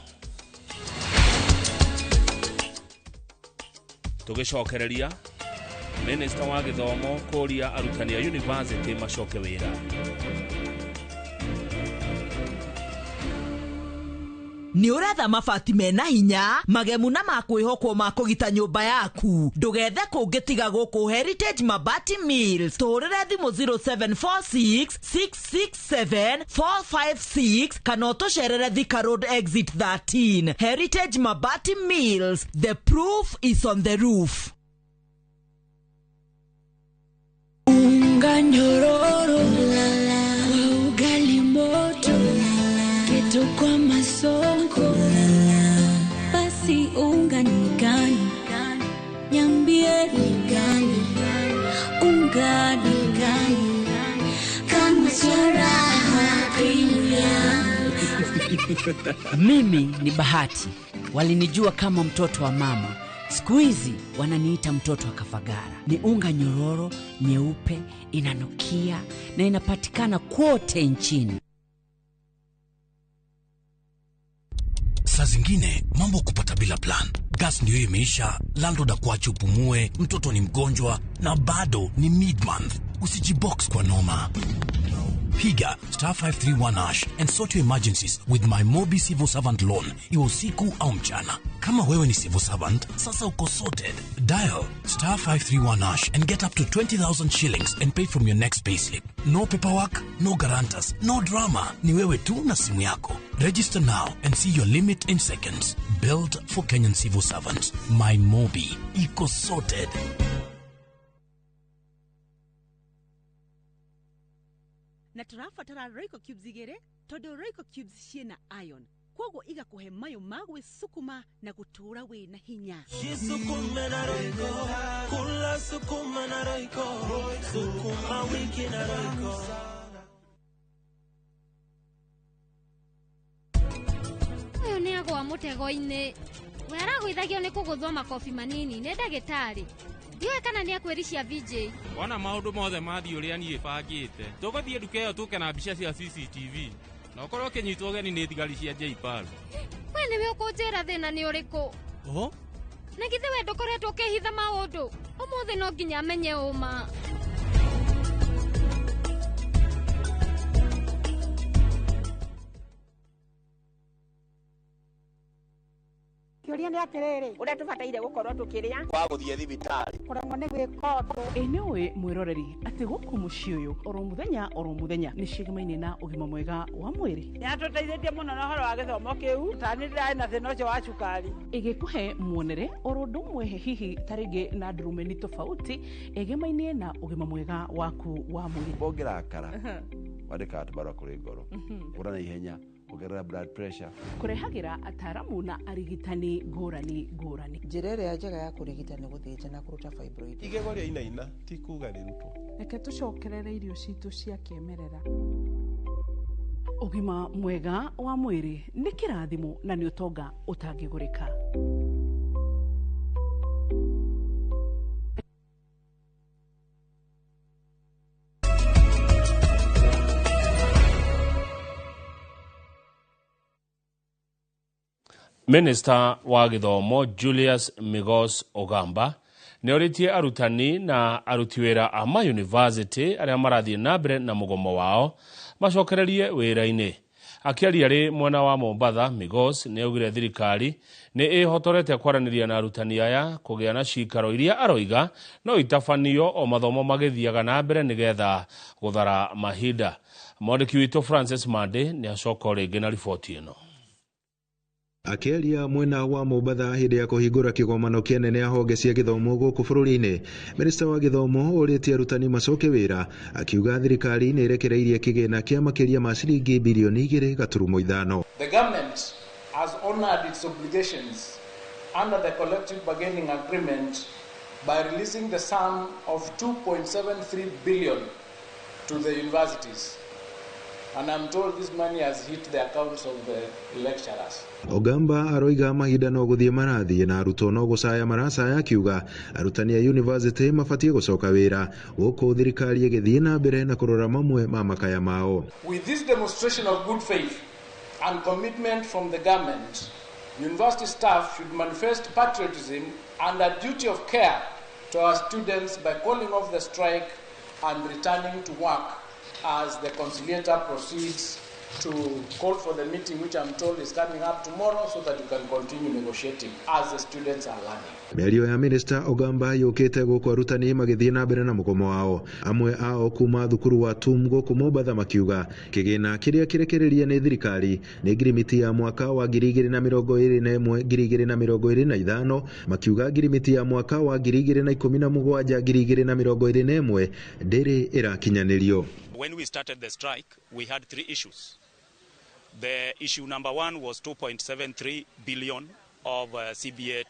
Tũgĩcokereria, Minista wa gĩthomo kũria arutani a yunivasĩtĩ macoke wĩra. Nĩ ũretha mabati mena hinya, magemu na ma kwĩhokwo ma kũgita nyũmba yaku. Ndũgethe kũngĩ tiga gũkũ Heritage Mabati Mills. Tũhũrĩre thimũ 0746 667 456 kana ũtũcerere Thika Road Exit 13. Heritage Mabati Mills, the proof is on the roof. Unga nyororo kwa ugali moto, kitu kwa masonko, basi unga ni gani? Niambie ni gani? Unga ni gani? Kama charaha premium. Mimi ni Bahati, walinijua kama mtoto wa mama. Siku hizi wananiita mtoto wa Kafagara. Ni unga nyororo, nyeupe, inanukia na inapatikana kote nchini. Saa zingine mambo kupata bila plan. Gas ndio imeisha, landlord akuache upumue, mtoto ni mgonjwa na bado ni mid-month. Usijibox kwa noma. Piga star 531 hash and sort your emergencies with my Mobi Civil Servant Loan, iwe usiku au mchana. Kama wewe ni civil servant, sasa uko sorted. Dial star 531 hash and get up to 20,000 shillings and pay from your next payslip. No paperwork, no guarantors, no drama. Ni wewe tu na simu yako. Register now and see your limit in seconds. Built for Kenyan civil servants. My Mobi. Iko sorted. Na tũrabatara Royco cubes igĩrĩ tondũ Royco cubes ciĩna iron, kwoguo igakũhe mayũ ma gwĩcukuma na gũtũũra wĩna hinya. Jisukume na Royco, kula sukuma na Royco, sukuma wiki na Royco. Ũyũ nĩ agũa mũtego-inĩ. We aragũithagio nĩ kũgũthwo makobi manini nĩ ndagĩtarĩ. Ndiũĩ kana nĩ akwĩricia VJ. Wona maũndũ mothe mathiĩ ũrĩa niĩ bangĩte. Tũgũthiĩ nduka ĩyo tũke na mbica cia CCTV. Na ũkorwo ũkĩnyitwo ũgeni nĩ thigari cia JPAL. We nĩwe ũkũnjĩra thĩna nĩ ũrĩkũ? Oho. Na githĩ we ndũkoretwo ũkĩhitha maũndũ? Ũmũthĩ no nginya amenye ũma. Kĩũria nĩ atĩrĩrĩ, ũrĩa tũbataire gũkorwo tũkĩrĩa wa gũthiĩ thibitarĩ kũremwo nĩ gwĩka ũndũ. Ĩ nĩũĩ mwĩroreri atĩ gũkũ mũciĩ ũyũ oro mũthenya oro mũthenya nĩ ciĩgamaine na ũgima mwega wa mwĩrĩ. Nĩatũteithĩtie mũno na ũhoro wa gĩthomo kĩu, ta niĩ ndĩrarĩ na thĩna ũcio wa cukari. Ĩgĩkũhe muonere oro ũndũ ũmwe hihi ta rĩngĩ na ndurumeni tofauti ĩgemaine na ũgima mwega waku wa mwĩrĩ. Ũngĩrakara wandĩkaga tũbarũa kũrĩ ngoro, ũra na ihenya, ongerera blood pressure. Kũrehagĩra ataaramu na arigitani ngũrani ngũrani. Njĩra ĩrĩa njega ya kũrigita nĩ gũthĩnja na kũruta fibroid. Igego rĩa inaina ti kuga rĩrutwo. Reke tũcokerere irio citũ cia kĩmerera. Ũgima mwega wa mwĩrĩ nĩ kĩrathimo na nĩ ũtonga ũtangĩgũrĩka. Minista wa gĩthomo Julius Migos Ogamba nĩ orĩtie arutani na aruti wĩra a mayunivasĩtĩ arĩa marathiĩ na mbere na mũgomo wao macokererie wĩra-inĩ. Akĩaria rĩ mwena wa Mombatha, Migos nĩ augire thirikari nĩ ĩhotorete kwaranĩria na arutani aya kũgĩa na cikaro iria aroiga no itabanio o mathomo magĩthiaga na mbere nĩgetha gũthara mahinda. Mwandĩki witũ Francis Mande nĩ acoka rĩngĩ na riboti ĩno. Akĩaria mwena wa Mombatha hĩndĩ ya kũhingũra kĩgomano kĩnene ya honge cia gĩthomo gũkũ bũrũri-inĩ, minista wa gĩthomo ũrĩtie arutani macoke wĩra, akiuga thirikari nĩ ĩrekereirie kĩgĩna kĩa makĩria ma ciringi bilioni 2.5. The government has honored its obligations under the collective bargaining agreement by releasing the sum of 2.73 billion to the universities. And I'm told this money has hit the accounts of the lecturers. Ogamba aroiga mahinda no gũthiĩ marathiĩ na arutwo no gũcaya maracaya, akiuga arutani a university mabatiĩ gũcoka wĩra gũkũ thirikari ĩgĩthiĩ na mbere na kũrora mamwe ma makaya mao. With this demonstration of good faith and commitment from the government, university staff should manifest patriotism and a duty of care to our students by calling off the strike and returning to work as the conciliator proceeds to call for the meeting, which I'm told is coming up tomorrow, so that you can continue negotiating as the students are learning. Mĩario ya Minista Ogamba yũkĩte gũkũ arutani magĩthiĩ na mbere na mũgomo wao, amwe ao kuma thukuru wa TUM gũkũ Mombatha makiuga kĩgĩna kĩrĩa kĩrekererie nĩ thirikari nĩ ngirimiti ya mwaka wa 2021 2025, makiuga ngirimiti ya mwaka wa 2017 2021 ndĩrĩ ĩrakinyanĩrio. When we started the strike, we had three issues. The issue number one was 2.73 billion of CBA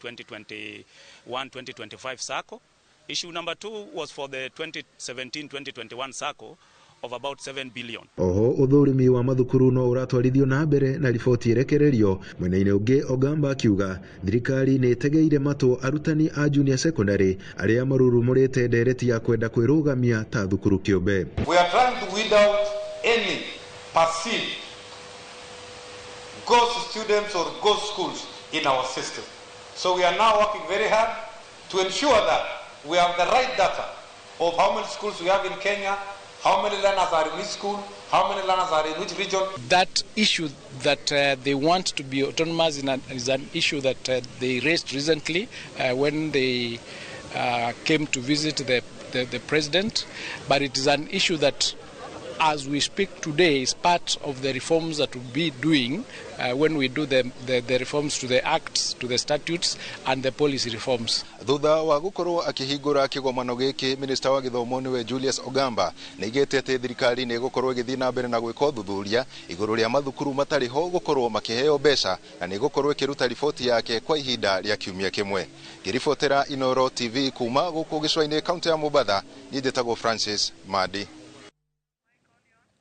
2021-2025 SACCO. Issue number two was for the 2017-2021 SACCO of about 7 billion. Oho ũthũrimi wa mathukuru no ũratwarithio na mbere na riboti ĩrekererio. Mwena-inĩ ũngĩ Ogamba akiuga thirikari nĩ ĩtegeire matũ arutani a junior secondary arĩa marurumũrĩte ndereti ya kwenda kwĩrũgamia ta thukuru kĩũmbe. We are trying to weed out any perceived ghost students or ghost schools in our system. So we are now working very hard to ensure that we have the right data of how many schools we have in Kenya, how many learners are in which school, how many learners are in which region. That issue that they want to be autonomous is an issue that they raised recently when they came to visit the president. But it is an issue that, as we speak today, is part of the reforms that we'll be doing when we do the reforms to the acts, to the statutes and the policy reforms. Thutha wa gukorwo akihingura kigomano giki, Minista wa githomo niwe Julius Ogamba nĩaigĩte atĩ thirikari nĩ ĩgũkorwo ĩgĩthiĩ na mbere na gwĩka ũthuthuria igũrũ rĩa mathukuru matarĩ ho gũkorwo makĩheo mbeca na nĩ ĩgũkorwo ĩkĩruta riboti yake kwa ihinda rĩa kiumia kĩmwe. Ngĩribotera Inoro TV kuma gũkũ gĩcũa-inĩ kaunti ya Mombatha, niĩ njĩtagwo Francis Madi.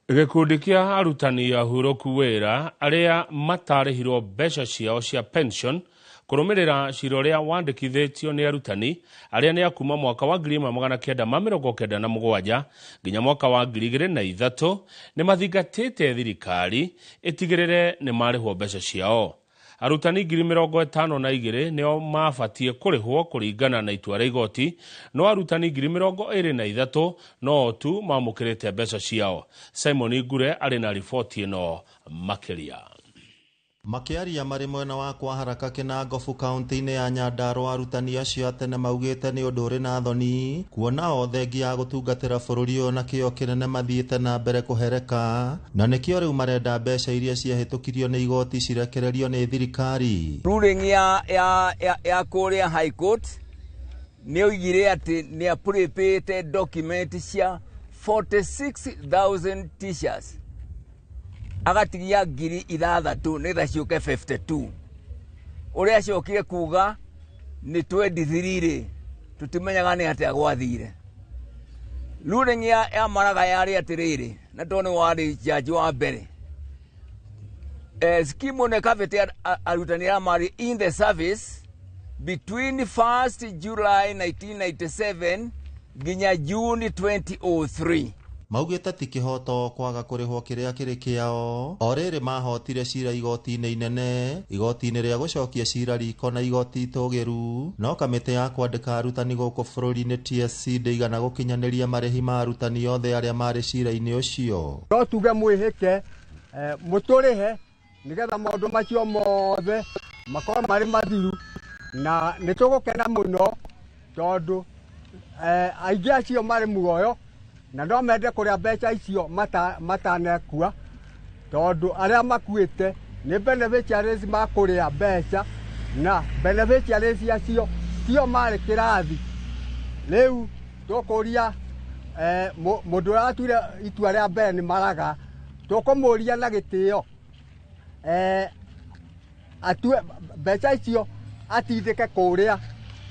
Gĩkundi kĩa arutani ahurũku wĩra arĩa matarĩhirwo mbeca ciao cia pension kũrũmĩrĩra cira ũrĩa wandĩkithĩtio nĩ arutani arĩa nĩ a kuma mwaka wa 1997 nginya mwaka wa 2003 nĩ mathingatĩte thirikari ĩtigĩrĩre nĩ marĩhwo mbeca ciao. Arutani 52,000 nĩo mabatiĩ kũrĩhwo kũringana na itua rĩa igoti, no arutani 23,000 no tu mamũkĩrĩte mbeca ciao. Simon Ngure arĩ na riboti ĩno makĩria. Makĩaria marĩ mwena wa kwa haraka Kĩnangobu kaunti-inĩ ya Nyandarua, arutani acio a tene maugĩte nĩ ũndũ ũrĩ na thoni kuona o thengia ya gũtungatĩra bũrũri ũyũ na kĩo kĩnene mathiĩte na mbere kũhereka, na nĩkĩo rĩu marenda mbeca iria ciahĩtũkirio nĩ igoti cirekererio nĩ thirikari. Ruling ya kũrĩa High Court nĩ oigire atĩ nĩ appreciate document cia 46,000 teachers, agatigia 6,000 nĩgetha ciũke 52. Ũrĩa acokire kuga nĩ 23 rĩ, tũtimenyaga nĩ atĩa gwathire. Ruling ya Maraga yarĩ atĩrĩrĩ, na tondũ nĩ warĩ jaji wa mbere, Scheme ĩno ĩkabĩte arutani arĩa marĩ in the service between 1st July 1997 nginya June 2003. Maugĩte ti kĩhoto kwaga kũrĩhwo kĩrĩa kĩrĩ kĩao o rĩrĩ mahotire cira igoti-inĩ inene, igoti-inĩ rĩa gũcokia cira riko na igoti itũgĩru. No kamĩtĩ ya kwandĩka arutani gũkũ bũrũri-inĩ TSC ndĩigana gũkinyanĩria marĩhi ma arutani othe arĩa marĩ cira-inĩ ũcio. No tuge mwĩhĩke, mũtũrĩhe nĩgetha maũndũ macio mothe makorwo marĩ mathiru, na nĩ tũgũkena mũno tondũ aingĩ acio marĩ muoyo na no mende kũrĩa mbeca icio matanekua, tondũ arĩa makuĩte nĩ beneficiaries makũrĩa mbeca, na beneficiaries acio tio marĩ kĩrathi. Rĩu tũkũria mũndũ ũrĩa watuire itua rĩa mbere nĩ Maraga, tũkũmũria na gĩtĩo atue mbeca icio atindĩke kũrĩa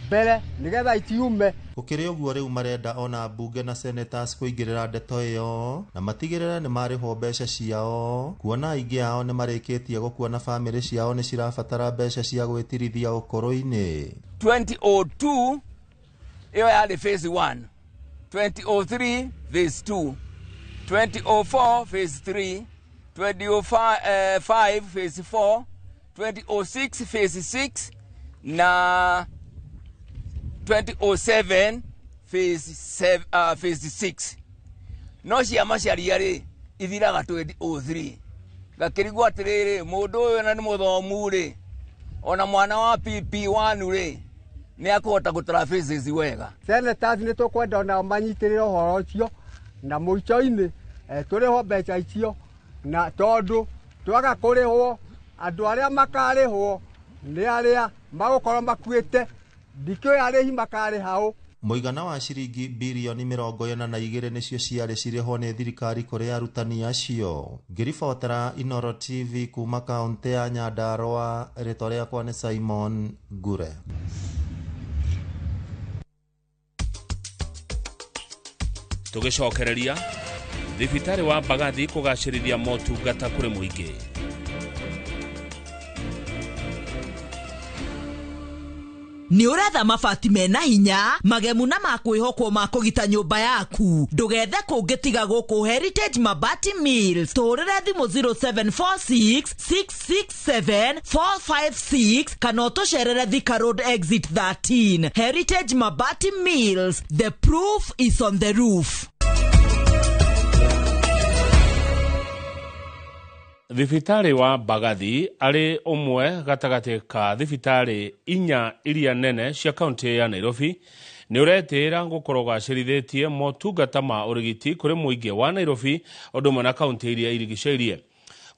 mbere nĩgetha itiume. Gũkĩrĩ ũguo rĩu marenda ona mbunge na senators kũingĩrĩra ndeto ĩyo na matigĩrĩre nĩ marĩhwo mbeca ciao, kuona aingĩ ao nĩ marĩkĩtie gũkua na bamĩrĩ ciao nĩ cirabatara mbeca cia gwĩtirithia ũkũrũ-inĩ. 2002 ĩyo yarĩ phase 1, 2003 phase 2, 2004 phase 3, 2005 phase 4, 2006 phase 6 na 2007 phase 7, phase 6. No ciama ciaria rĩ ithiraga 2003. Ngakĩrigwo atĩrĩrĩ, mũndũ ũyũ na nĩ mũthomu rĩ, ona mwana wa PP1 rĩ nĩ akũhota gũtara phases wega. Senators nĩ tũkwenda onao manyitĩrĩre ũhoro ũcio na mũico-inĩ tũrĩhwo mbeca icio, na tondũ twaga kũrĩhwo andũ arĩa makarĩhwo nĩ arĩa magũkorwo makuĩte, ndikĩũĩ arĩhi makarĩha ũ. Mũigana wa ciringi birioni 42 nĩcio ciarĩ cirĩhwo nĩ thirikari kũrĩ arutani acio. Ngĩribotera Inooro TV kuma kaũntĩ ya Nyandarũa, rĩtwa rĩakwa nĩ Simon Ngure. Tũgĩcokereria thibitarĩ wa Mbagathi kũgacĩrithia motungata kũrĩ mũingĩ. Nĩ ũretha mabati mena hinya, magemu na ma kwĩhokwo ma kũgita nyũmba yaku. Ndũgethe kũngĩ tiga gũkũ Heritage Mabati Mills. Tũhũrĩre thimũ 0746 667 456 kana ũtũcerere Thika Road Exit 13. Heritage Mabati Mills, the proof is on the roof. Thibitarĩ wa Mbagathi arĩ ũmwe gatagatĩ ka thibitarĩ inya iria nene cia kaunti ya Nairobi nĩ ũretĩĩra gũkorwo ũgacĩrithĩtie motungata ma ũrigiti kũrĩ mũingĩ wa Nairobi ũndũ ũmwe na kaunti iria irigicĩirie.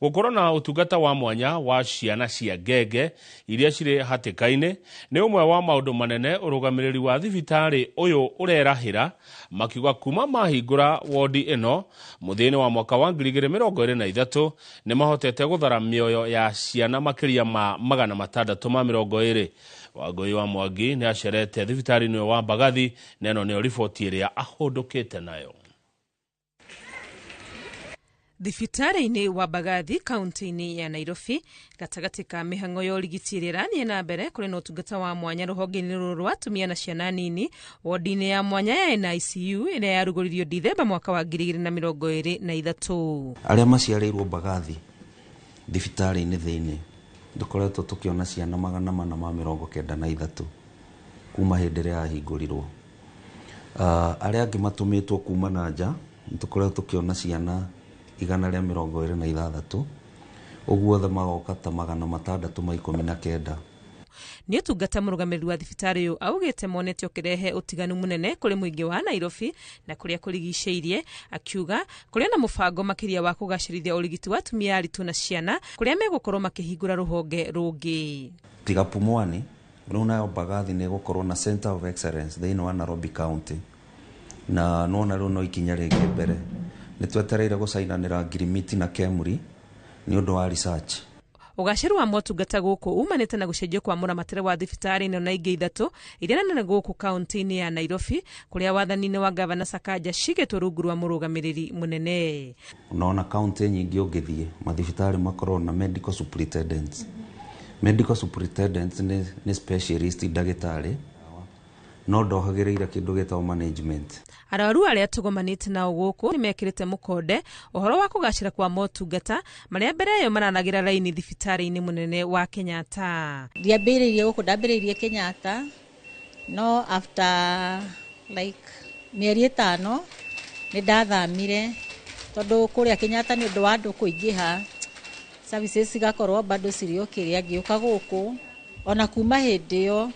Gũkorwo na ũtungata wa mwanya wa ciana cia ngenge iria cirĩ hatĩka-inĩ nĩ ũmwe wa maũndũ manene ũrũgamĩrĩri wa thibitarĩ ũyũ ũrerahĩra, makiuga kuma mahingũra wodi ĩno mũthia-inĩ wa mwaka wa 2023 nĩ mahotete gũthara mĩoyo ya ciana makĩria ma 620. Wangũi wa Mwangi nĩ acerete thibitarĩ-inĩ ũyũ wa Mbagathi na ĩno nĩyo riboti ĩrĩa ahũndũkĩte nayo. Thibitarĩ-inĩ wa Mbagathi kaunti-inĩ ya Nairobi, gatagatĩ ka mĩhang'o ya ũrigiti ĩrĩa ĩrathiĩ na mbere, kũrĩ na ũtungata wa mwanya rũhonge-inĩ rũrũ rwa atumia na ciana nini wodi-inĩ ya mwanya ya NICU ĩrĩa yarugũririo Dithemba mwaka wa 2023. Arĩa maciarĩirwo Mbagathi thibitarĩ-inĩ thĩinĩ tũkoretwo tũkĩona ciana 493 kuma hĩndĩ ĩrĩa yahingũrirwo. Arĩa angĩ matũmĩtwo kuma na nja tũkoretwo tũkĩona ciana 126, ũguo othe magoka ta 619. Nĩ ũtungata mũrũgamĩrĩri wa thibitarĩ ũyũ augĩte monete ũkĩrehe ũtiganu mũnene kũrĩ mũingĩ wa Nairobi na kũrĩa kũrigicĩirie, akiuga kũrĩ na mũbango makĩria wa kũgacĩrithia ũrigiti wa atumia aritũ na ciana kũrĩa megũkorwo makĩhingũra rũhonge rũngĩ. Tiga Pumwani, rĩu nayo Mbagathi nĩ ĩgũkorwo na Center of Excellence thĩinĩ wa Nairobi County, na nona rĩu no ikinya rĩngĩ mbere. Nĩ twetereire gũcainanĩra ngirimiti na Kemri nĩ ũndũ wa research. Ũgacĩru wa motungata gũkũ umanĩte na gũcenjio kwa mũramatĩre wa thibitarĩ ĩno na ingĩ 3 iria nene gũkũ kaunti-inĩ ya Nairobi, kũrĩa wathani-inĩ wa gavana Sakaja cigĩtwo rungu rwa mũrũgamĩrĩri mũnene. Unaona kaunti nyingĩ ũngĩthiĩ mathibitarĩ makorwo na medical superintendents. Medical superintendents nĩ specialist ndagĩtarĩ, no ndohagĩrĩire kĩndũ gĩtagwo management. Arwaru arĩa tũgomanĩte nao gũkũ nĩmekĩrĩte mũkonde ũhoro wa kũgacĩra kwa motungata marĩa mbere ĩyo maranagĩra raini thibitarĩ-inĩ mũnene wa Kenyatta. Ndiambĩrĩirie gũkũ, ndambĩrĩirie Kenyatta, no after like mĩeri 5 nĩ ndathamire tondũ kũrĩa Kenyatta nĩ ũndũ wa andũ kũingĩha, services cigakorwo bado cirĩ o kĩrĩa, ngĩũka gũkũ ona kuma hĩndĩ ĩyo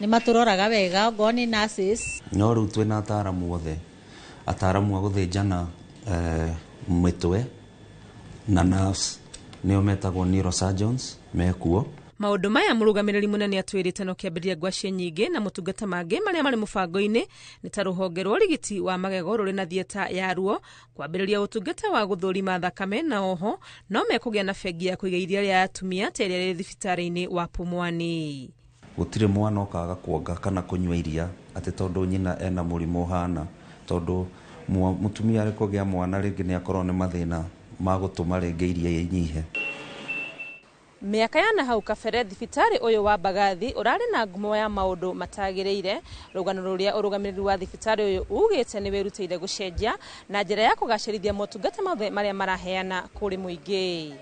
nĩ matũroraga wega, ongorwo nĩ nurses. No rĩu twĩna ataramu othe, ataramu a gũthĩnjana mĩtwe na nerves nĩo metagwo neurosurgeons mekuo. Maũndũ maya mũrũgamĩrĩri mũnene atwĩrĩte no kĩambĩrĩria ngwacĩ nyingĩ na motungata mangĩ marĩa marĩ mũbango-inĩ nĩ ta rũhonge rwa ũrigiti wa magego rũrĩ na thieta ya ruo, kwambĩrĩria ũtungata wa gũthũrima thakame, na oho no mekũgĩa na bengi ya kũiga iria rĩa atumia ta ĩrĩa ĩrĩ thibitarĩ-inĩ wa Pumwani. Gũtirĩ mwana ũkaga kuonga kana kũnyua iria atĩ tondũ nyina ena mũrimũ ũhana, tondũ mũtumia arĩ kũgĩa mwana rĩngĩ nĩ akorwo nĩ mathĩna ma gũtũma rĩngĩ iria inyihe. Mĩaka ya na hau kabere thibitarĩ ũyũ wa Mbagathi ũrarĩ na ngumo ya maũndũ matagĩrĩire. Rũgano rũrĩa ũrũgamĩrĩri wa thibitarĩ ũyũ ugĩte nĩ wĩrutĩire gũcenjia na njĩra ya kũgacĩrithia motungata mothe marĩa maraheana kũrĩ mũingĩ.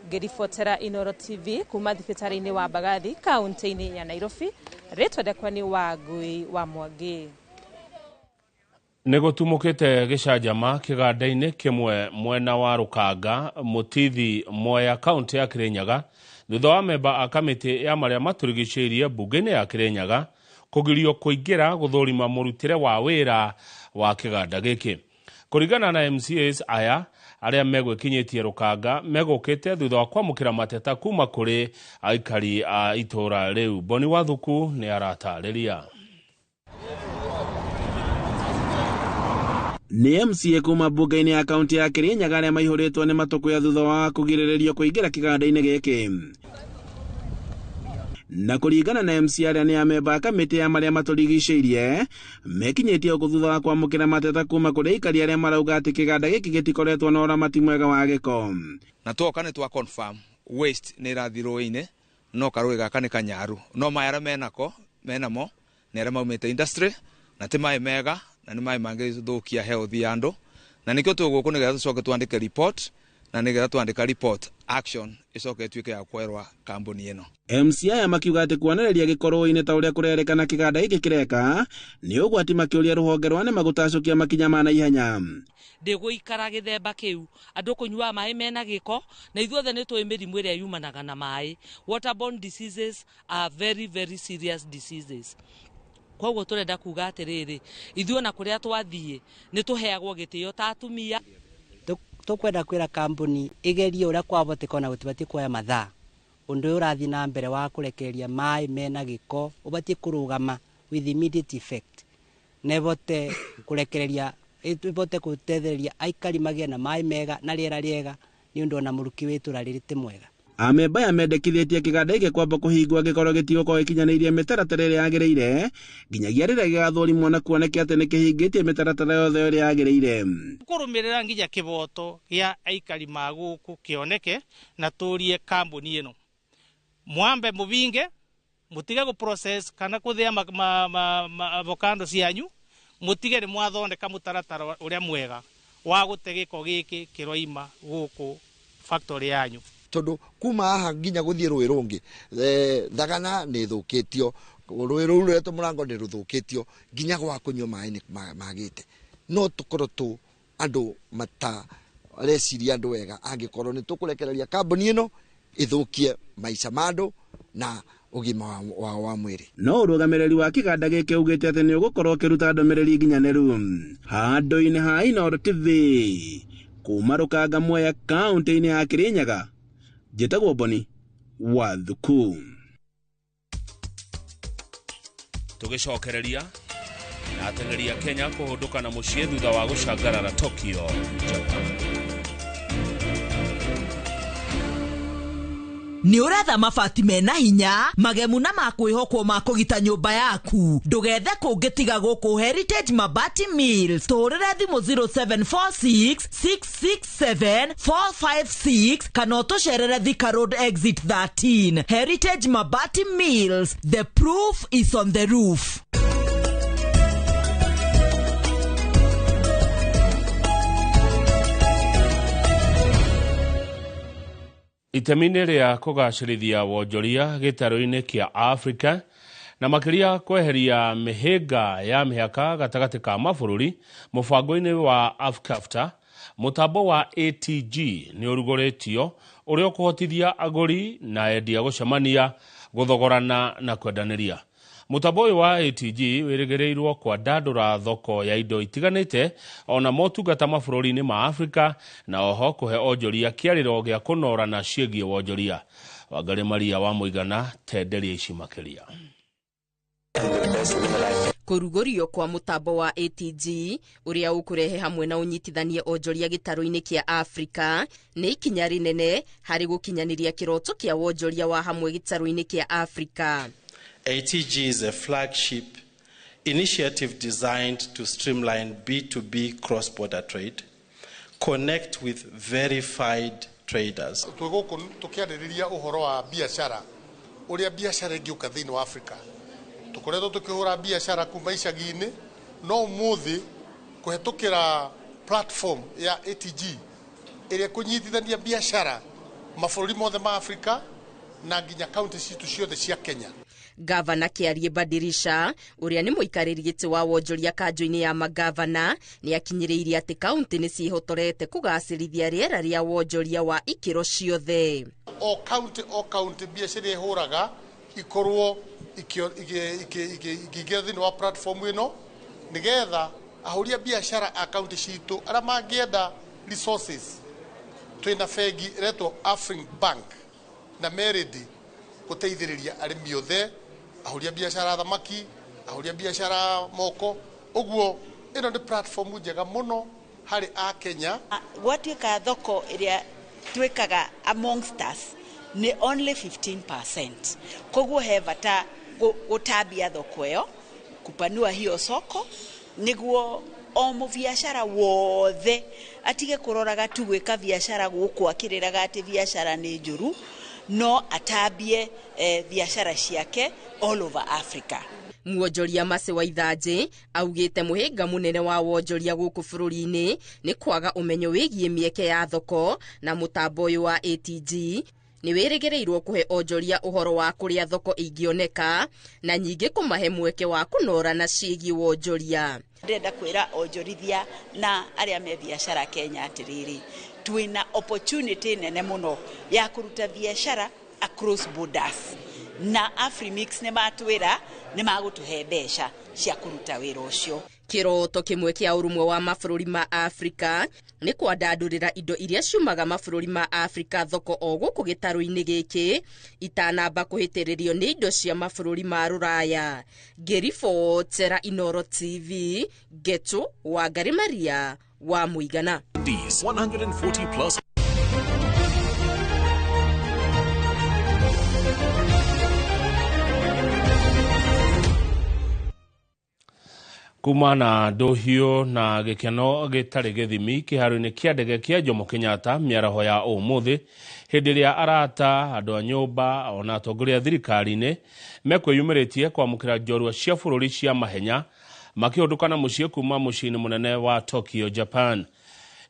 Ngĩribotera Inooro TV kuma thibitarĩ-inĩ wa Mbagathi kaunti-inĩ ya Nairobi, rĩtwa rĩakwa nĩ Wangui wa Mwangi. Nĩ gũtumũkĩte gĩcanjama kĩganda-inĩ kĩmwe mwena wa Rũkanga, Mũtithi, Mwea, kaunti ya Kĩrĩnyaga, thutha wa memba a kamĩtĩ ya marĩa matũrigicĩirie mbunge-inĩ ya Kĩrĩnyaga kũgirio kũingĩra gũthũrima mũrutĩre wa wĩra wa kĩganda gĩkĩ. Kũringana na MCAs aya arĩa megwĩkinyĩtie Rũkanga megũkĩte thutha wa kwamũkĩra mateta kuma kũrĩ aikari a itũũra rĩu. Boni Wathuku nĩ aratarĩria. Nĩ MCA kuma mbunge-inĩ ya kaunti ya Kĩrĩnyaga arĩa maihũrĩtwo nĩ matũkũya thutha wa kũgirĩrĩrio kũingĩra kĩganda-inĩ gĩkĩ. Na kũringana na MCA arĩa nĩ amemba a kamĩtĩ ya marĩa matũrigicĩirie, mekinyĩtie gũkũ thutha wa kwamũkĩra mateta kuma kũrĩ aikari arĩa marauga atĩ kĩganda gĩkĩ gĩtikoretwo na ũramati mwega wa gĩko. Na twoka nĩ twa confirm waste nĩ ĩrathiĩ rũĩ-inĩ, no karũĩ gaka nĩ kanyaru, no maĩ arĩa menako menamo nĩ arĩa maumĩte industry, na ti maĩ mega, na nĩ maĩ mangĩthũkia health ya andũ, na nĩkĩo twĩ gũkũ nĩgetha tũcoke twandĩke report, na nĩgetha twandĩka report action ĩcoke ĩtuĩke ya kwerwa kambuni ĩno. MCA aya makiuga atĩ kuonereria gĩko rũĩ-inĩ ta ũrĩa kũrerĩkana kĩganda gĩkĩ kĩreka nĩ ũgwati, makĩũria rũhonge rwa NEMA gũtacũkia makinya ma naihenya. Ndĩgũikara gĩthemba kĩu andũ kũnyua maĩ mena gĩko, na ithuothe nĩ tũĩ mĩrimũ ĩrĩa yumanaga na maĩ. Waterborne diseases are very very serious diseases. Koguo tũrenda kuga atĩrĩrĩ, ithuĩ ona kũrĩa twathiĩ nĩ tũheagwo gĩtĩo ta atumia. Tũkwenda kwĩra kambuni ĩgerie ũrĩa kwahoteka ona gũtibatiĩ kuoya mathaa. Ũndũ ũyũ ũrathiĩ na mbere wa kũrekereria maĩ mena gĩko ũbatiĩ kũrũgama with immediate effect, na ĩvote kũrekereria, ĩvote gũtethereria aikari magĩe na maĩ mega na rĩera rĩega, nĩ ũndũ ona mũrukĩ wa itũũra rĩrĩ ti mwega. Amemba aya mendekithĩtie kĩganda gĩkĩ kwamba kũhingwo angĩkorwo gĩtigũkorwo gĩkinyanĩirie mĩtaratara ĩrĩa yagĩrĩire nginyagia rĩrĩa gĩgathũrimwo na kuoneke atĩ nĩ kĩhingĩtie mĩtaratara yothe ĩrĩa yagĩrĩire. Kũrũmĩrĩra nginya kĩboto gĩa aikari ma gũkũ kĩoneke na tũrie kambuni ĩno mwambe mũbinge, mũtige gũ process kana kũthĩa avocado cianyu, mũtige nĩ mwathondeka mũtaratara ũrĩa mwega wa gũte gĩko gĩkĩ kĩroima gũkũ factory yanyu. Tondu kuma haha nginya guthie rũĩ rũngĩ, thagana nĩ ĩthũkĩtio, rũĩ rũu rũretwo mũrango nĩ rũthũkĩtio, nginya gwa kũnyua maĩ nĩ magĩte. No tũkorwo tũ andũ matareciria andũ wega angĩkorwo nĩ tũkũrekereria kambuni ĩno ĩthũkie maica ma andũ na ũgima wa mwĩrĩ. No ũrũgamĩrĩri wa kĩganda gĩkĩ ugĩte atĩ nĩ ũgũkorwo ũkĩruta ndũmĩrĩri nginyanĩru. Handũ-inĩ ha Inooro TV kuma Rũkanga Mwea kaunti-inĩ ya Kĩrĩnyaga, njĩtagwo Boni Wathuku. Tũgĩcokereria na ateng'eri a Kenya kũhũndũka na mũciĩ thutha wa gũcangarara Tokyo, Japan. Nĩ ũretha mabati mena hinya magemu na ma kwĩhokwo ma kũgita nyũmba yaku, ndũgethe kũngĩ tiga gũkũ Heritage Mabati Mills. Tũhũrĩre thimũ 0746 667 456 kana ũtũcerere Thika Road exit 13. Heritage Mabati Mills, the proof is on the roof. Itemi-inĩ rĩa kũgacĩrithia wonjoria gĩtarũ-inĩ kĩa Afrika na makĩria kweheria mĩhĩnga ya mĩhaka gatagatĩ ka mabũrũri mũbango-inĩ wa AfCFTA, mũtambo wa ATG nĩ ũrugũrĩtio ũrĩa ũkũhotithia agũri na endia gũcemania, gũthogorana na kwendanĩria. Mũtambo ũyũ wa ATG wĩrĩgĩrĩirwo kwandandũra thoko ya indo itiganĩte ona motungata mabũrũri-inĩ ma Afrika na oho kũhe onjoria kĩarĩro gĩa kũnorana ciĩgiĩ wonjoria. Wangarĩ Maria wa Mũigana tenderia ici makĩria. Kũrugũrio kwa mũtambo wa ATG ũrĩa ũkũrehe hamwe na ũnyitithanie onjoria gĩtarũ-inĩ kĩa Afrika nĩ ikinya rĩnene harĩ gũkinyanĩria kĩroto kĩa wonjoria wa hamwe gĩtarũ-inĩ kĩa Afrika. ATG is a flagship initiative designed to streamline B2B cross-border trade, connect with verified traders. Twĩ gũkũ tũkĩarĩrĩria ũhoro wa biacara, ũrĩa biacara ĩngĩũka thĩinĩ wa Afrika. Tũkoretwo tũkĩhũra biacara kuma icagi-inĩ, no ũmũthĩ kũhetũkĩra platform ya ATG ĩrĩa ĩkũnyitithania biacara mabũrũri mothe ma Afrika na nginya kaunti citũ ciothe cia Kenya. Gavana Kĩarie Badirisha ũrĩa nĩ mũikarĩri gĩtĩ wa wonjoria kanjũ-inĩ ya magavana nĩ akinyĩrĩirie atĩ kaunti nĩ ciĩhotorete kũgacĩrithia rĩera rĩa wonjoria wa ikĩro ciothe. O kaunti o kaunti biacara ĩhũraga ikorwo ikĩingĩra thĩinĩ wa platform ĩno nĩgetha ahũri a biacara a kaunti citũ arĩa mangĩenda resources, twĩna bengi ĩretwo Afrin Bank na Meridi gũteithĩrĩria arĩmi othe, ahũri a biacara thamaki, ahũri a biacara moko. Ũguo ĩno nĩ platform njega mũno harĩ a Kenya. Gwatuĩka thoko ĩrĩa twĩkaga amongst us nĩ only 15%. Koguo he bata gũtambia thoko ĩyo, kupanua hiyo soko nĩguo o mũbiacara wothe atige kũroraga tu gwĩka biacara gũkũ akĩrĩraga atĩ biacara nĩ njũru, no atambie biacara ciake all over Africa. Muonjoria Mercy Waithanjĩ augĩte mũhĩnga mũnene wa wonjoria gũkũ bũrũri-inĩ nĩ kwaga ũmenyo wĩgiĩ mĩeke ya thoko, na mũtambo ũyũ wa ATG nĩ wĩrĩgĩrĩirwo kũhe onjoria ũhoro wa kũrĩa thoko ingĩoneka na nyingĩ kũmahe mweke wa kũnorana ciĩgiĩ wonjoria. Ndĩrenda kwĩra onjorithia na arĩa me biacara Kenya atĩrĩrĩ, twĩna opportunity nene mũno ya kũruta biacara across borders, na Afrimix nĩ matwĩra nĩ magũtũhe mbeca cia kũruta wĩra ũcio. Kĩroto kĩmwe kĩa ũrũmwe wa mabũrũri ma Afrika nĩ kwandandũrĩra indo iria ciumaga mabũrũri ma Afrika thoko o gũkũ gĩtarũ-inĩ gĩkĩ itanamba kũhĩtĩrĩrio nĩ indo cia mabũrũri ma Rũraya. Ngĩribotera Inoro TV, Geto Wangarĩ Maria wa Mũigana. 140 plus. Kuma na ndũhiũ na gĩkeno gĩtarĩ gĩthimi kĩharo-inĩ kĩa ndege kĩa Jomo Kenyatta mĩaraho ya ũmũthĩ hĩndĩ ĩrĩa arata, andũ a nyũmba ona atongoria thirikari-inĩ mekwĩyumĩrĩtie kwamũkĩra njorua cia bũrũri cia mahenya makĩhũndũka na mũciĩ kuma mũciĩ-inĩ mũnene wa Tokyo, Japan.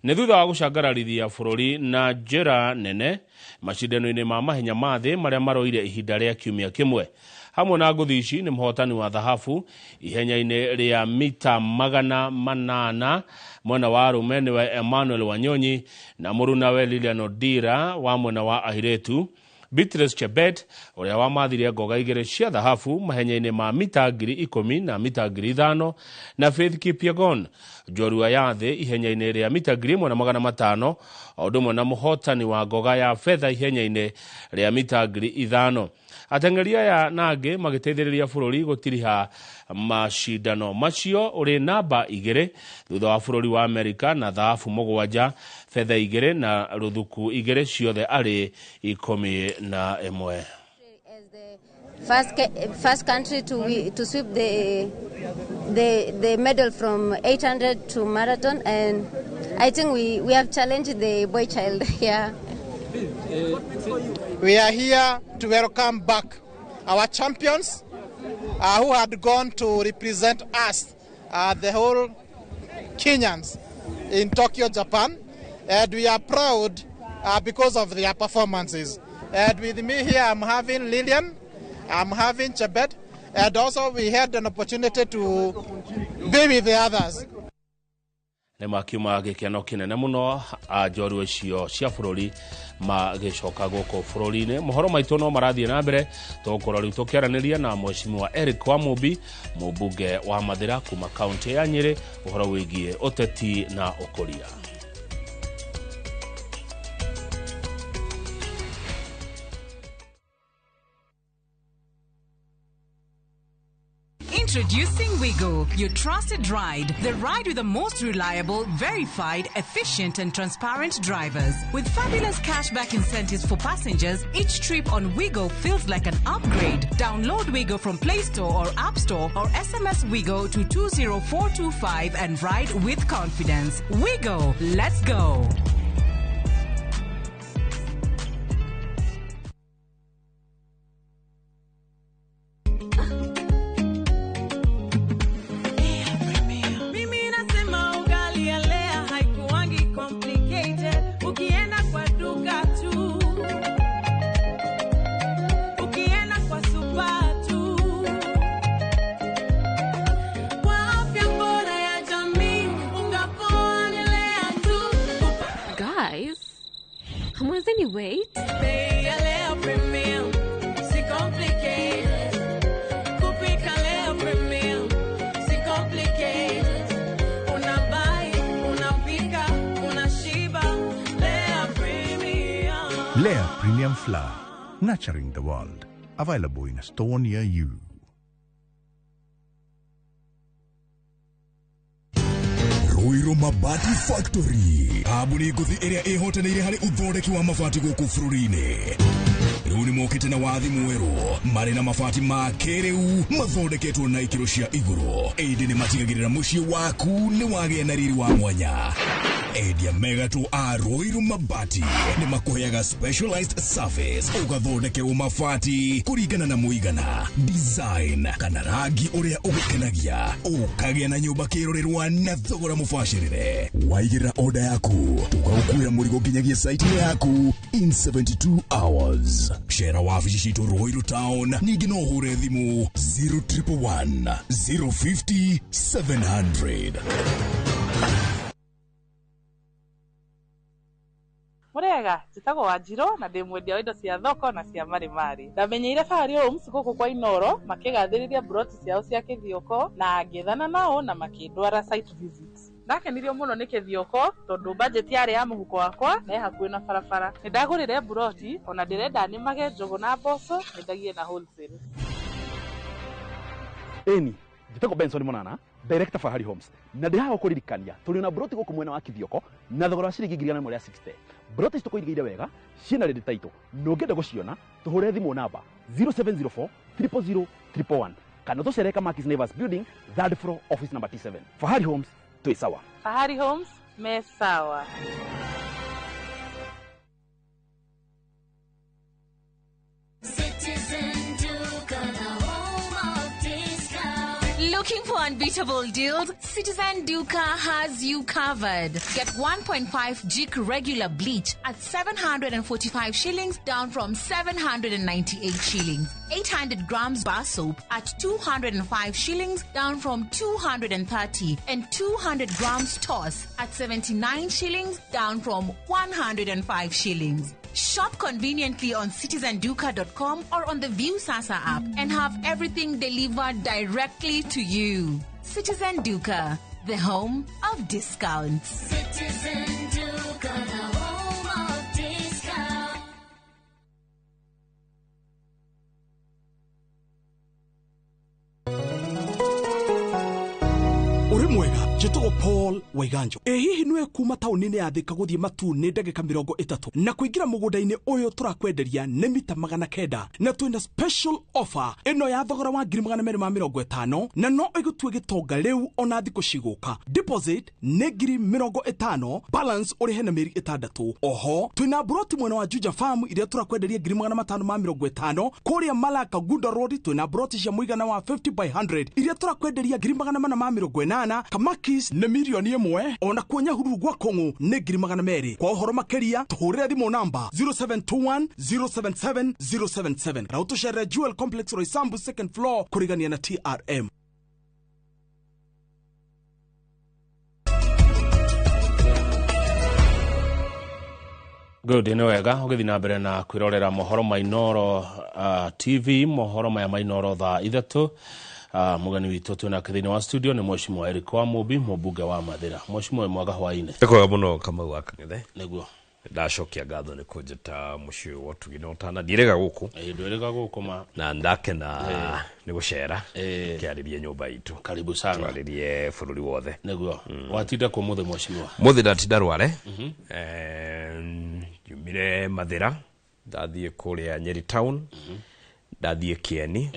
Nĩ thutha wa gũcangararithia bũrũri na njĩra nene macindano-inĩ ma mahenya ma thĩ marĩa maroire ihinda rĩa kiumia kĩmwe. Hamwe na ngũthi ici nĩ mũhotani wa thahabu ihenya-inĩ rĩa mita 800 mwena wa arũme nĩwe Emmanuel Wanyonyi na mũrunawe Lilian Odira wa mwena wa airĩtu. Beatrice Chebet ũrĩa wamathire ngoga igĩrĩ cia thahabu mahenya-inĩ ma mita 10,000 na mita 5,000 na Faith Kipyegon njorua ya thĩ ihenya-inĩ rĩa mita 1,500 o ũndũ ũmwe na mũhotani wa ngoga ya betha ihenya-inĩ rĩa mita 5,000. Ateng'eri aya na angĩ magĩteithĩrĩria bũrũri gũtiriha macindano macio ũrĩ namba 2 thutha wa bũrũri wa Amerika na thahabu 7 Betha 2 na ruthuku 2 ciothe arĩ 11. First country to sweep the medal from 800 to marathon, and I think we have challenged the boy child here. We are here to welcome back our champions who had gone to represent us, the whole Kenyans, in Tokyo, Japan, and we are proud because of their performances. And with me here, I'm having Lillian, I'm having Chebet, and also we had an opportunity to be with the others. Nĩ makiuma gĩkeno kĩnene mũno a njorua icio cia bũrũri magĩcoka gũkũ bũrũri-inĩ. Mohoro maitũ no marathiĩ na mbere, tũgũkorwo rĩu tũkĩaranĩria na Mheshimiwa Eric Wamumbi, mũmbunge wa Mathĩra kuma kaunti ya Nyĩrĩ, ũhoro wĩgiĩ ũteti na ũkũria. Introducing Wigo, your trusted ride. The ride with the most reliable, verified, efficient and transparent drivers. With fabulous cashback incentives for passengers, each trip on Wigo feels like an upgrade. Download Wigo from Play Store or App Store or SMS Wigo to 20425 and ride with confidence. Wigo, let's go. Wait. Lea Premium Flour, nurturing the world. Available in a store near you. Ruiru Mabati Factory kambuni ngũthi ĩrĩa ĩhotanĩire harĩ ũthondeki wa mabati gũkũ bũrũri-inĩ. Rĩu nĩmokĩte na wathi mwerũ marĩ na mabati ma kĩrĩu mathondeketwo na ikĩro cia igũrũ, ĩndĩ nĩmatigagĩrĩra mũciĩ waku nĩ wagĩa na riri wa mwanya. Endia megatũ a Ruiru Mabati nĩmakũheaga specialized service ũgathondekerwo mabati kũringana na mũigana, design kana rangi ũrĩa ũgũkenagia, ũkagĩa na nyũmba kĩrorerwa na thogora mũbacĩrĩre. Waigĩrĩra order yaku tũgagũkuĩra mũrigo nginyagia site yaku in 72 hours. Cera wabici citũ Ruiru Town, ningĩ no ũhũre thimũ 0111 050 700. Murega njĩtagwo Wanjirũ na ndĩ mwendia wa indo cia thoko na cia marimari. Ndamenyeire Fahari Homes gũkũ kwa Inoro makĩgathĩrĩria broti ciao cia Kĩthioko na ngĩethana nao na makĩndwara site visit. Ndakenirio mũno nĩ Kĩthioko tondũ budget yarĩ ya mũhuko wakwa na ĩ hakuhĩ na barabara. Nĩndagũrire broti ona ndĩrenda nĩmage njũgũ na mboco nyendagie na wholesale. Ĩni njĩtagwo Benson Monana, Director Fahari Homes, na ndĩ haha gũkũririkania tũrĩ na broti gũkũ mwena wa Kĩthioko na thogora wa ciringi 160. Broti ici tũkũigĩire wega ciĩna ready title na ũngĩenda gũciona tũhũre thimũ namba 0704 000 111 kana tũcere Kamakis Neighbors Building, third floor, office number T7. Fahari Homes, twĩ sawa. Fahari Homes me sawa. Looking for unbeatable deals? Citizen Duka has you covered. Get 1.5 Jik regular bleach at 745 shillings, down from 798 shillings. 800 grams bar soap at 205 shillings, down from 230. And 200 grams toss at 79 shillings, down from 105 shillings. Shop conveniently on citizenduka.com or on the Viusasa app and have everything delivered directly to you. Citizen Duka, the home of discounts. Citizen Duka, the home of discounts. Uri mwega. Njĩtagwo Paul Waiganjo. Ĩ hihi nĩwe kuma taũni-inĩ ya Thika gũthiĩ Matuu nĩ ndagĩka 30 na kũingĩra mũgũnda-inĩ ũyũ tũrakwenderia nĩ mita 900 na twĩna special offer ĩno ya thogora wa 250,000 na no ĩgũtue gĩtonga rĩu ona thikũ cigũka. Deposit nĩ 50,000, balance ũrĩhe na mĩeri 6. Oho twĩna broti mwena wa Juja Farm iria tũrakwenderia 550,000. Kũrĩa Malaka Gunda Road twĩna broti cia mũigana wa 50 by 100 iria tũrakwenderia 480,000. Kamakis nĩ 1,000,000, ona kuo Nyahururu gwa Kong'u nĩ 200,000. Kwa ũhoro makĩria tũhũrĩre thimũ namba 0721 077 077 na ũtũcerere Jewel Complex Roysambu second floor kũrigania na TRM. Good, nĩ wega ũgĩthiĩ na mbere na kwĩrorera mohoro ma Inooro TV, mohoro maya ma Inooro thaa 3. Mũgeni witũ twĩ nake thĩinĩ wa studio nĩ Mheshimiwa Eric Wamũmbi, mũmbunge wa Mathĩra. Mheshimiwa, mwega hwaĩ-inĩ. Nĩ kwega mũno Kamau wa Kang'ethe. Nĩguo. Ndacokia ngatho nĩ kũnjĩta mũciĩ wa ũtugi na ũtana. Ndiĩrĩga gũkũ. Ndwĩrĩga gũkũ ma. Na ndakena nĩ gũcera. Kĩarĩrie nyũmba itũ. Karibu sana. Twarĩrie bũrũri wothe. Nĩguo. Watinda kũ mũthĩ Mheshimiwa? Mũthĩ ndatinda Rware. Njumire Mathĩra, ndathiĩ kũrĩa Nyeri town. Ndathiĩ Kieni,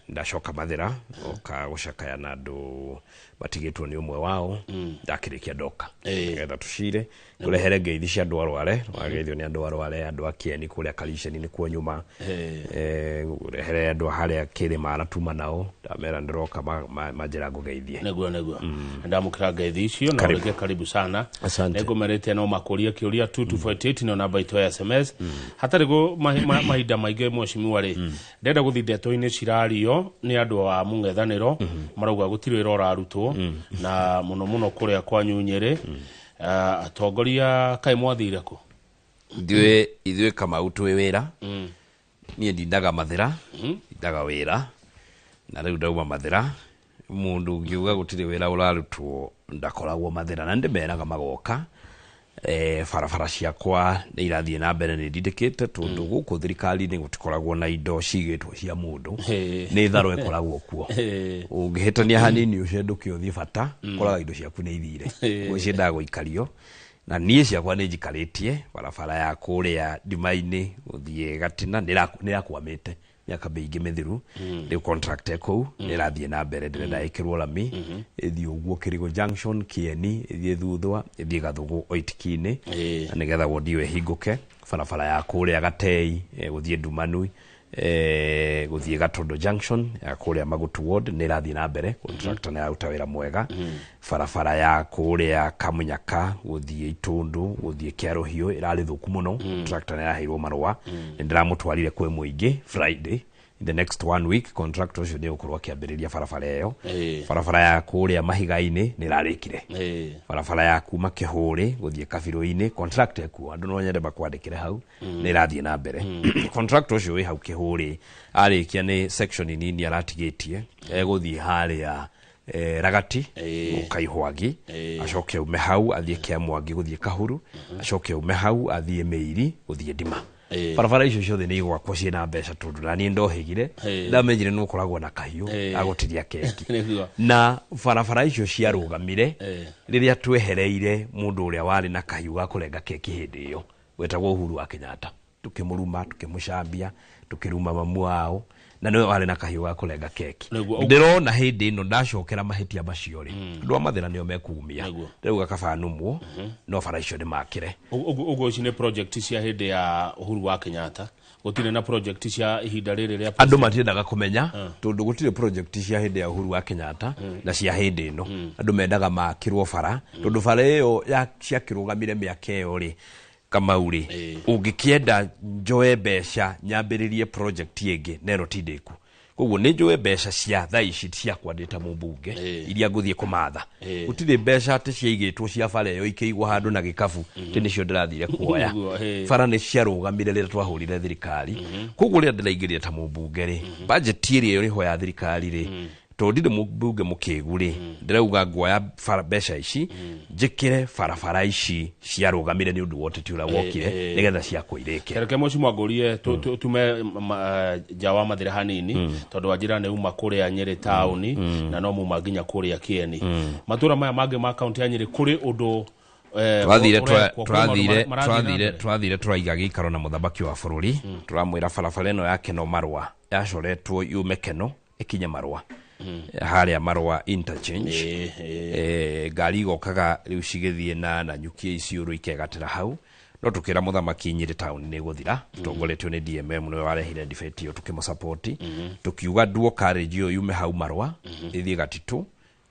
ndacoka Mathĩra, oka gũcakaya na andũ matigĩtwo nĩ ũmwe wao, ndakĩrĩkia ndoka. Nĩgetha tũcire, ngũrehere ngeithi cia andũ a Rware, wageithio nĩ andũ a Rware, andũ a Kieni kũrĩa Kariceni nĩkuo nyuma, ngũrehere andũ a harĩa Kĩrĩma tuma nao, ndamera ndĩroka manjĩra ngũgeithie. Nĩguo nĩguo. Ndamũkĩra ngeithi icio na ũrĩke karibu sana. Nĩngũmerĩte no makũria kĩũria 2248 nĩyo namba itũ ya SMS. Hatarĩ mahinda maingĩ Mheshimiwa rĩ, ndenda gũthiĩ ndeto-inĩ cirario nĩ andũ a mũng'ethanĩro marauga gũtirĩ wĩra ũrarutwo na mũno mũno kũrĩa kwanyu Nyĩrĩ. Atongoria kaĩ mwathire kũ? Ithuĩ Kamau twĩ wĩra. Niĩ ndindaga Mathĩra, ndindaga wĩra na rĩu ndauma Mathĩra. Mũndũ ũngiuga gũtirĩ wĩra ũrarutwo ndakoragwo Mathĩra, na nĩndĩmeraga magoka. Barabara ciakwa nĩ irathiĩ na mbere nĩ ndindĩkĩte tondũ gũkũ thirikari-inĩ gũtikoragwo na indo cigĩtwo cia mũndũ, nĩ tharũ ĩkoragwo kuo. Ũngĩhĩtania hanini ũcendũke ũthiĩ bata, ũkoraga indo ciaku nĩ ithire, ũguo ciendaga gũikario. Na niĩ ciakwa nĩ njikarĩtie barabara ya kũrĩa Ndima-inĩ gũthiĩ Gatina nĩ ĩrakwamĩte mĩaka mĩingĩ mĩthiru. Rĩu contract ĩkũu nĩ ĩrathiĩ na mbere, ndĩrenda ĩkĩrwo rami, ĩthiĩ ũguo Kĩrĩgũ Junction, Kieni, ĩthiĩ Thuthwa, ĩthiĩ Gathũgũ Oitikinĩ, na nĩgetha wodi ĩyo ĩhingũke. Barabara ya kũrĩa Gatei gũthiĩ Ndumanu, gũthiĩ Gatondo Junction ya kũrĩa Magutu Ward nĩ ĩrathiĩ na mbere, contractor nĩ araruta wĩra mwega. Barabara ya kũrĩa Kamunyaka gũthiĩ Itũndũ gũthiĩ Kĩarũhiũ ĩrarĩ thũku mũno, contractor nĩ araheirwo marũa, nĩ ndĩramũtwarire kwĩ mũingĩ Friday. In the next 1 week contractor ũcio nĩ ũgũkorwo akĩambĩrĩria barabara ĩyo. Barabara ya kũrĩa Mahiga-inĩ nĩ ĩrarĩkire. Barabara ya kuma Kĩhũrĩ gũthiĩ Kabirũ-inĩ contractor ekuo, andũ no nyende makwandĩkĩre hau, nĩ ĩrathiĩ na mbere. Contractor ũcio wĩ hau Kĩhũrĩ arĩkia nĩ section nini aratigĩtie, egũthiĩ harĩa Ragati Kaihwagi, acoke ume hau athiĩ Kĩamwangi gũthiĩ Kahuru, acoke ume hau athiĩ Mĩiri gũthiĩ Ndima. Barabara icio ciothe nĩ igwakwo ciĩna mbeca tondũ na niĩ ndohĩgire, ndamenyire nĩ ũkoragwo na kahiũ gagũtiria keki. Na barabara icio ciarũgamire rĩrĩa twehereire mũndũ ũrĩa warĩ na kahiũ ga kũrenga keki hĩndĩ ĩyo wetagwo Uhuru wa Kenyatta, tũkĩmũruma, tũkĩmũcambia, tũkĩruma mamu wao, na nĩwe warĩ na kahiũ ga kũrenga keki. Ndĩrona hĩndĩ ĩno ndacokera mahĩtia macio rĩ, andũ a Mathĩra nĩo mekumia rĩu gakaba numwo, no bara icio nĩmakĩre. Ũguo ici nĩ project cia hĩndĩ ya Uhuru wa Kenyatta, gũtirĩ na project cia ihinda rĩrĩ rĩa andũ matiendaga kũmenya tondũ gũtirĩ project cia hĩndĩ ya Uhuru wa Kenyatta na cia hĩndĩ ĩno. Andũ mendaga makĩrwo bara tondũ bara ĩyo ciakĩrũgamire mĩaka ĩyo rĩ, Kamau rĩ, ũngĩkĩenda njoe mbeca nyambĩrĩrie project ĩngĩ na ĩno ti ndĩku. Koguo nĩ njoe mbeca cia thaa ici ciakwa ndĩ ta mũmbunge iria ngũthiĩ kũmatha. Gũtirĩ mbeca atĩ ciaigĩtwo cia bara ĩyo ikĩigwo handũ na gĩkabu, atĩ nĩcio ndĩrathire kuoya. Bara nĩ ciarũgamire rĩrĩa twahũrire thirikari. Koguo rĩrĩa ndĩraingĩrire ta mũmbunge rĩ, budget ĩrĩa ĩrĩho ya thirikari rĩ, Tondũ ndirĩ mũmbunge mũkĩgu rĩ, ndĩrauga nguoya mbeca ici njĩkĩre barabara ici ciarũgamire nĩ ũndũ wa ũteti ũrĩa wokire, nĩgetha ciakwo irĩke. Reke mũcimwa ngũrie tume nja wa Mathĩra hanini, tondũ wanjĩra nĩ uma kũrĩa Nyĩrĩ taũni na no muma nginya kũrĩa Kĩeni, matũra maya mangĩ ma kaunti ya Nyĩrĩ, kũrĩ ũndũ Twathire ũrekwo, kũrĩ maũndũ marathiĩ na mbere? Twathire tũraiga gĩikaro na mũthamaki wa bũrũri, tũramwĩra barabara ĩno ya Keno Marũa yacoretwo yume Keno ĩkinye Marũa, harĩa Marũa interchange. Ngari igokaga rĩu cigĩthiĩ na Nanyuki Isiũrũ ikegatĩra hau, no tũkĩra mũthamaki Nyĩrĩ taũni nĩ gũthira, tũtongoretio nĩ DMM, nĩwe warehire debate ĩyo, tũkĩmũsupport, tũkiuga duo carriage ĩyo yume hau Marũa ĩthiĩ Gatitũ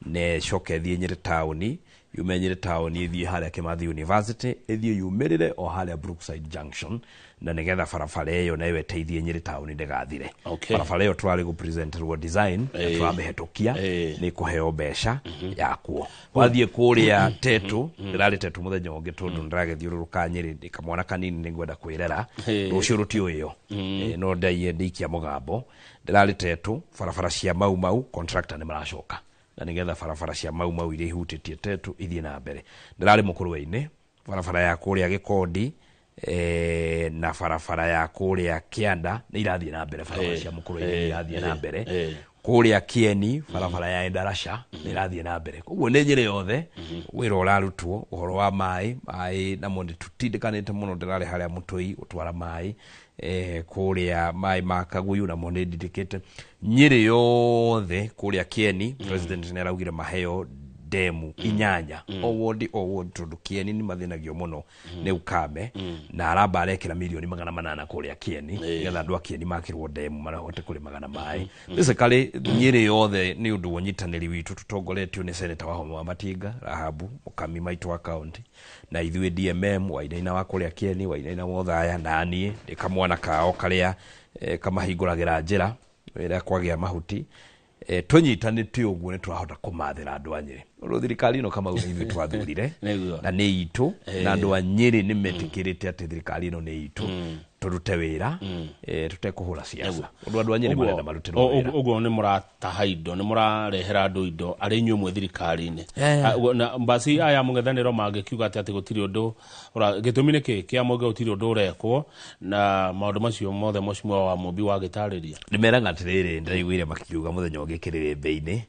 na ĩcoke ĩthiĩ Nyĩrĩ taũni, yume Nyĩrĩ taũni ĩthiĩ harĩa Kimathi University, ĩthiĩ yumĩrĩre o harĩa Brookside Junction, na nĩgetha barabara ĩyo nayo ĩteithie Nyĩrĩ taũni ndĩgathire. Barabara ĩyo tũrarĩ gũpresenterwo design na tũramĩhetũkia, nĩ kũheo mbeca yakuo. Wathiĩ kũrĩa Tetu, ndĩrarĩ Tetu mũthenya ũngĩ tondũ ndĩragĩthiũrũrũka Nyĩrĩ ndĩ kamwana kanini, nĩngwenda kwĩrera rũciũ rũtiũĩo. No ndaiye ndĩikia mũgambo, ndĩrarĩ Tetu, barabara cia Mau Mau, contractor nĩ maracoka na nĩgetha barabara cia Mau Mau iria ihutĩtie Tetu ithiĩ na mbere. Ndĩrarĩ Mũkũrwe-inĩ, barabara ya kũrĩa Gĩkondi na barabara ya kũrĩa Kĩanda nĩ irathiĩ na mbere, barabara cia Mũkũrwe-inĩ nĩ irathiĩ na mbere. Kũrĩa Kĩeni, barabara ya Endarasha nĩ ĩrathiĩ na mbere. Koguo nĩ Nyĩrĩ yothe wĩra ũrarutwo. Ũhoro wa maĩ, maĩ namo nĩ tũtindĩkanĩte mũno, ndĩrarĩ harĩa Mũtũi gũtwara maĩ, kũrĩa maĩ ma Kaguyu namo nĩ ndindĩkĩte Nyĩrĩ yothe. Kũrĩa Kĩeni, president nĩ araugire maheo demu 8 o wodi o wodi, tondũ Kĩeni nĩ mathĩnagio mũno nĩ ukame, na aramba arekĩra mirioni 800 kũrĩa Kĩeni nĩgetha andũ a Kĩeni makĩrwo demu mahote kũrĩmaga na maĩ. Basically Nyĩrĩ yothe nĩ ũndũ wa ũnyitanĩri witũ tũtongoretio nĩ seneta wa Homa wa Matinga, Rahabu Mũkami maitũ wa county, na ithuĩ DMM Wainaina wa kũrĩa Kĩeni, Wainaina wa Othaya, na niĩ ndĩ kamwana kao karĩa kamahingũragĩra njĩra ĩrĩa kwagĩa mahuti, tũnyitanĩte ũguo nĩ tũrahota kũmathĩra andũ a Nyĩrĩ, ũndũ thirikari ĩno Kamau nĩ ithuĩ twathurire na nĩ itũ, na andũ a Nyĩrĩ nĩ metĩkĩrĩte atĩ thirikari ĩno nĩ itũ, tũrute wĩra tũtekũhũra siasa, ũndũ andũ a Nyĩrĩ marenda marutĩrwo wĩra. Ũguo nĩ mũrataha indo, nĩ mũrarehera andũ indo arĩ inyuĩ mwĩ thirikari-inĩ. Na mbasi aya mũng'ethanĩro mangĩkiuga atĩ gũtirĩ ũndũ gĩtũmi nĩ kĩ kĩa mũngĩ gũtirĩ ũndũ ũrekwo na maũndũ macio mothe mũcimwa wa Mũmbi wagĩtarĩria? Nĩ meraga atĩrĩrĩ, ndĩraiguire makiuga mũthenya ũngĩ kĩrĩrĩmbĩ-inĩ,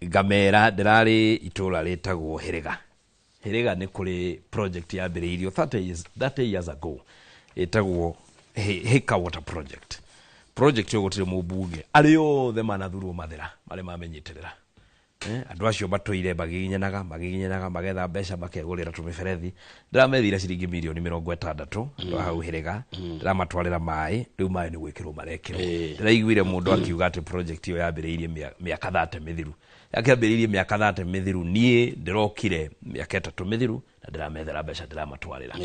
ngamera ndĩrarĩ itũra rĩtagwo Hĩrĩga. Hĩrĩga nĩ kũrĩ project yambĩrĩirio 30 years, 30 years ago ĩtagwo Hĩka Water Project. Project ĩyo gũtirĩ mũmbunge arĩ othe manathurwo Mathĩra marĩ mamenyitĩrĩra. Andũ acio matũire magiginyanaga magiginyanaga, magetha mbeca makegũrĩra tũmĩberethi. Ndĩramethire ciringi mirioni 60 andũ a hau Hĩrĩga, ndĩramatwarĩra maĩ, rĩu maĩ nĩ gwĩkĩrwo marekĩrwo. Ndĩraiguire mũndũ akiuga atĩ project ĩyo yambĩrĩirie mĩaka 30 mĩthiru, yakĩambĩrĩirie mĩaka 30 mĩthiru, niĩ ndĩrokire mĩaka 3 mĩthiru na ndĩramethera mbeca, ndĩramatwarĩra.